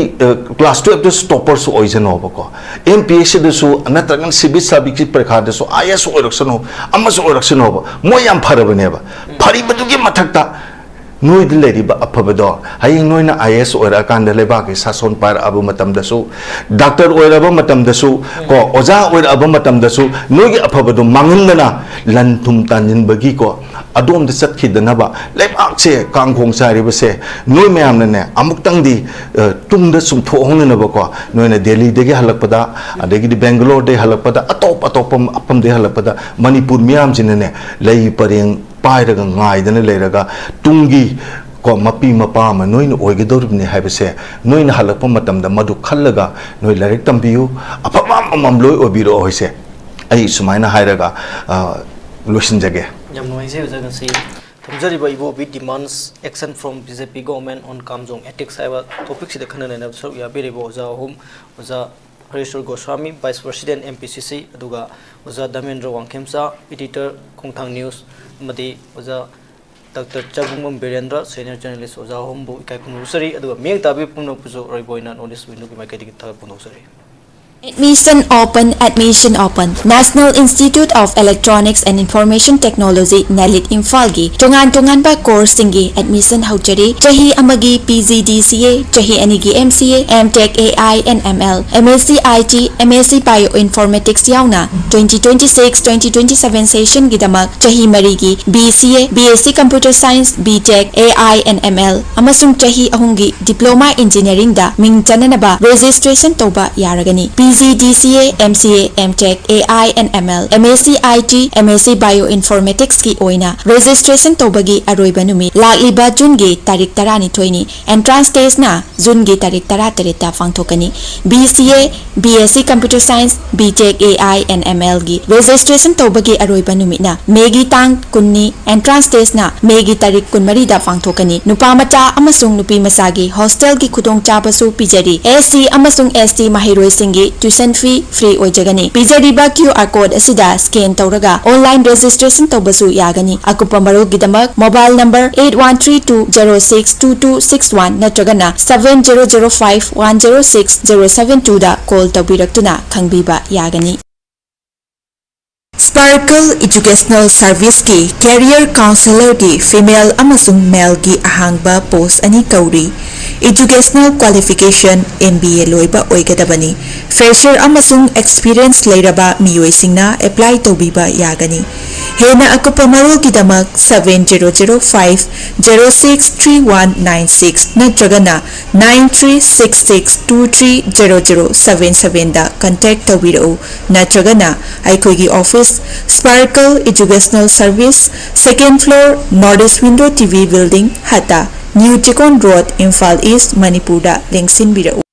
ꯀ꯭ꯂꯥꯁ ꯇꯨꯌꯦꯜꯞꯇꯁꯨ ꯇꯣꯞꯄꯔꯁꯨ ꯑꯣꯏꯁꯅꯣꯕꯀꯣ, ꯑꯦꯝ ꯄꯤ ꯑꯦꯁ ꯁꯤꯗꯁꯨ ꯅꯠꯇ꯭ꯔꯒꯅ ꯁꯤꯚꯤꯜ ꯁꯥꯔꯚꯤꯁꯀꯤ ꯄꯔꯤꯈꯥꯗꯁꯨ ꯑꯥꯏ ꯑꯦꯁ ꯑꯣꯏꯔꯛꯁꯅꯣ, ꯑꯃꯁꯨ ꯑꯣꯏꯔꯛꯁꯅꯣꯕ, ꯃꯣꯏ ꯌꯥꯝ ꯐꯔꯕꯅꯦꯕ꯫ ꯐꯔꯤꯕꯗꯨꯒꯤ ꯃꯊꯛꯇ ꯅꯣꯏꯗ ꯂꯩꯔꯤꯕ ꯑꯐꯕꯗꯣ, ꯍꯌꯦꯡ ꯅꯣꯏꯅ ꯑꯥꯏ ꯑꯦꯁ ꯑꯣꯏꯔꯛꯑꯀꯥꯟꯗ, ꯂꯩꯕꯥꯛꯀꯤ ꯁꯥꯁꯣꯟ ꯄꯥꯏꯔꯛꯑꯕ ꯃꯇꯝꯗꯁꯨ, ꯗꯥꯛꯇꯔ ꯑꯣꯏꯔꯕ ꯃꯇꯝꯗꯁꯨ ꯀꯣ, ꯑꯣꯖꯥ ꯑꯣꯏꯔꯛꯑꯕ ꯃꯇꯝꯗꯁꯨ ꯅꯣꯏꯒꯤ ꯑꯐꯕꯗꯣ ꯃꯥꯡꯍꯟꯗꯅ, ꯂꯟ ꯊꯨꯝ ꯇꯥꯟꯁꯤꯟꯕꯒꯤꯀꯣ, ꯑꯗꯣꯝꯗ ꯆꯠꯈꯤꯗꯅꯕ, ꯂꯩꯕꯥꯛꯁꯦ ꯀꯥꯡꯈꯣꯡ ꯆꯥꯏꯔꯤꯕꯁꯦ ꯅꯣꯏ ꯃꯌꯥꯝꯅꯅꯦ ꯑꯃꯨꯛꯇꯪꯗꯤ, ꯑ, ꯇꯨꯡꯗ ꯆꯨꯝꯊꯣꯛꯍꯧꯅꯅꯕꯀꯣ, ꯅꯣꯏꯅ ꯗꯦꯜꯂꯤꯗꯒꯤ ꯍꯜꯂꯛꯄꯗ, ꯑꯗꯒꯤꯗꯤ ꯕꯦꯡꯒꯂꯣꯔꯗꯒꯤ ꯍꯜꯂꯛꯄꯗ, ꯑꯇꯣꯞ ꯑꯇꯣꯞꯄ ꯃꯐꯝꯗꯒꯤ ꯍꯜꯂꯛꯄꯗ, ꯃꯅꯤꯄꯨꯔ ꯃꯤꯌꯥꯝꯁꯤꯅꯅꯦ ꯂꯩ ꯄꯔꯦꯡ ꯄꯥꯏꯔꯒ ꯉꯥꯏꯗꯅ ꯂꯩꯔꯒ, ꯇꯨꯡꯒꯤ ꯀꯣ, ꯃꯄꯤ ꯃꯄꯥ ꯑꯃ ꯅꯣꯏꯅ ꯑꯣꯏꯒꯗꯧꯔꯤꯕꯅꯤ ꯍꯥꯏꯕꯁꯦ ꯅꯣꯏꯅ ꯍꯜꯂꯛꯄ ꯃꯇꯝꯗ ꯃꯗꯨ ꯈꯜꯂꯒ ꯅꯣꯏ ꯂꯥꯏꯔꯤꯛ ꯇꯝꯕꯤꯌꯨ꯫ ꯑꯐꯕ ꯑꯃꯃꯝ ꯂꯣꯏ ꯑꯣꯏꯕꯤꯔꯛꯑꯣ ꯍꯥꯏꯁꯦ ꯑꯩ ꯁꯨꯃꯥꯏꯅ ꯍꯥꯏꯔꯒ, ꯑ, ꯂꯣꯏꯁꯤꯟꯖꯒꯦ꯫ ꯌꯥꯝ ꯅꯨꯡꯉꯥꯏꯖꯩ ꯑꯣꯖꯥ꯫ ꯉꯁꯤ ꯊꯝꯖꯔꯤꯕ ꯏꯕꯣꯕꯤ Demands Action from B J P Government on Kamjong Ethics ꯍꯥꯏꯕ ꯇꯣꯄꯤꯛꯁꯤꯗ ꯈꯟꯅ ꯅꯩꯅꯕ ꯁꯔꯨꯛ ꯌꯥꯕꯤꯔꯤꯕ ꯑꯣꯖꯥ ꯑꯍꯨꯝ, ꯑꯣꯖꯥ ꯍꯔꯦꯁ꯭ꯋꯔ Goswami, Vice President M P C C, ꯑꯗꯨꯒ ꯑꯣꯖꯥ ꯙꯔꯃꯦꯟꯗ꯭ꯔ ꯋꯥꯡꯈꯦꯝꯆꯥ, Editor ꯈꯣꯡꯊꯥꯡ News, ꯑꯃꯗꯤ ꯑꯣꯖꯥ ꯗꯥꯛꯇꯔ ꯆꯥꯕꯨꯡꯕꯝ ꯕꯤꯔꯦꯟꯗ꯭ꯔ, Senior Journalist, ꯑꯣꯖꯥ ꯑꯍꯨꯝꯕꯨ ꯏꯀꯥꯏ ꯈꯨꯝꯅꯖꯔꯤ꯫ ꯑꯗꯨꯒ ꯃꯤꯠꯌꯦꯡ ꯇꯥꯕꯤꯕ ꯄꯨꯝꯅꯃꯛꯄꯨꯁꯨ ꯑꯔꯣꯏꯕ ꯑꯣꯏꯅ North East Window ꯒꯤ ꯃꯥꯏꯀꯩꯗꯒꯤ ꯊꯥꯒꯠ ꯐꯣꯡꯗꯣꯛꯆꯔꯤ꯫ Admission open, admission open. National Institute of Electronics and Information Technology, ꯅꯦꯂꯤꯠ ꯏꯝꯐꯥꯜꯒꯤ ꯇꯣꯉꯥꯟ ꯇꯣꯉꯥꯟꯕ course ꯁꯤꯡꯒꯤ admission ꯍꯧꯖꯔꯤ꯫ ꯆꯍꯤ ꯑꯃꯒꯤ P G D C A, ꯆꯍꯤ ꯑꯅꯤꯒꯤ M C A, M Tech A I and M L, M S C I T, M S C Bioinformatics ꯌꯥꯎꯅ twenty twenty-six, twenty twenty-seven session ꯒꯤꯗꯃꯛ ꯆꯍꯤ ꯃꯔꯤꯒꯤ B C A, B S C Computer Science, B Tech, A I and M L ꯑꯃꯁꯨꯡ ꯆꯍꯤ ꯑꯍꯨꯝꯒꯤ Diploma Engineering ꯗ ꯃꯤꯡ ꯆꯟꯅꯅꯕ registration ꯇꯧꯕ ꯌꯥꯔꯒꯅꯤ꯫ P G D C A, M C A, M Tech, A I and M L, M S C I T, M S C Bioinformatics ꯀꯤ ꯑꯣꯏꯅ registration ꯇꯧꯕꯒꯤ ꯑꯔꯣꯏꯕ ꯅꯨꯃꯤꯠ ꯂꯥꯛꯂꯤꯕ June ꯒꯤ ꯇꯥꯔꯤꯛ ꯇꯔꯥꯅꯤꯊꯣꯏꯅꯤ꯫ Entrance test ꯅ June ꯒꯤ ꯇꯥꯔꯤꯛ ꯇꯔꯥꯇꯔꯦꯠꯇ ꯄꯥꯡꯊꯣꯛꯀꯅꯤ꯫ B C A, B S C Computer Science, B Tech A I and M L ꯒꯤ registration ꯇꯧꯕꯒꯤ ꯑꯔꯣꯏꯕ ꯅꯨꯃꯤꯠꯅ May ꯒꯤ ꯇꯥꯡ ꯀꯨꯟꯅꯤ꯫ Entrance test ꯅ May ꯒꯤ ꯇꯥꯔꯤꯛ ꯀꯨꯟꯃꯔꯤꯗ ꯄꯥꯡꯊꯣꯛꯀꯅꯤ꯫ ꯅꯨꯄꯥ ꯃꯆꯥ ꯑꯃꯁꯨꯡ ꯅꯨꯄꯤ ꯃꯆꯥꯒꯤ hostel ꯒꯤ ꯈꯨꯗꯣꯡꯆꯥꯕꯁꯨ ꯄꯤꯖꯔꯤ꯫ S C ꯑꯃꯁꯨꯡ S T ꯃꯍꯩꯔꯣꯏꯁꯤꯡꯒꯤ Tuition fee free ꯑꯣꯏꯖꯒꯅꯤ꯫ ꯄꯤꯖꯔꯤꯕ QR code ꯑꯁꯤꯗ scan ꯇꯧꯔꯒ online registration ꯇꯧꯕꯁꯨ ꯌꯥꯒꯅꯤ꯫ ꯑꯀꯨꯞꯄ ꯃꯔꯣꯜꯒꯤꯗꯃꯛ mobile number eight one three two zero six two two six one ꯅꯠꯇ꯭ꯔꯒꯅ seven zero zero five one zero six zero seven twoꯗ call ꯇꯧꯕꯤꯔꯛꯇꯨꯅ ꯈꯪꯕꯤꯕ ꯌꯥꯒꯅꯤ꯫ Sparkle Educational Serviceꯀꯤ Career Counsellorꯒꯤ female ꯑꯃꯁꯨꯡ maleꯒꯤ ꯑꯍꯥꯡꯕ post ꯑꯅꯤ ꯀꯧꯔꯤ꯫ Educational qualification MBA ꯂꯣꯏꯕ ꯑꯣꯏꯒꯗꯕꯅꯤ꯫ Fresher ꯑꯃꯁꯨꯡ experience ꯂꯩꯔꯕ ꯃꯤꯑꯣꯏꯁꯤꯡꯅ apply ꯇꯧꯕꯤꯕ ꯌꯥꯒꯅꯤ꯫ ꯍꯦꯟꯅ ꯑꯀꯨꯞꯄ ꯃꯔꯣꯜꯒꯤꯗꯃꯛ seven zero zero five zero six three one nine six ꯅꯠꯇ꯭ꯔꯒꯅ nine three six six two three zero zero seven sevenꯗ contact ꯇꯧꯕꯤꯔꯛꯎ꯫ ꯅꯠꯇ꯭ꯔꯒꯅ ꯑꯩꯈꯣꯏꯒꯤ office, Sparkle Educational Service, second floor, North East Window TV building, ꯍꯠꯇ, New Chekon Road, Imphal East, ꯃꯅꯤꯄꯨꯔꯗ ꯂꯦꯡꯁꯤꯟꯕꯤꯔꯛꯎ꯫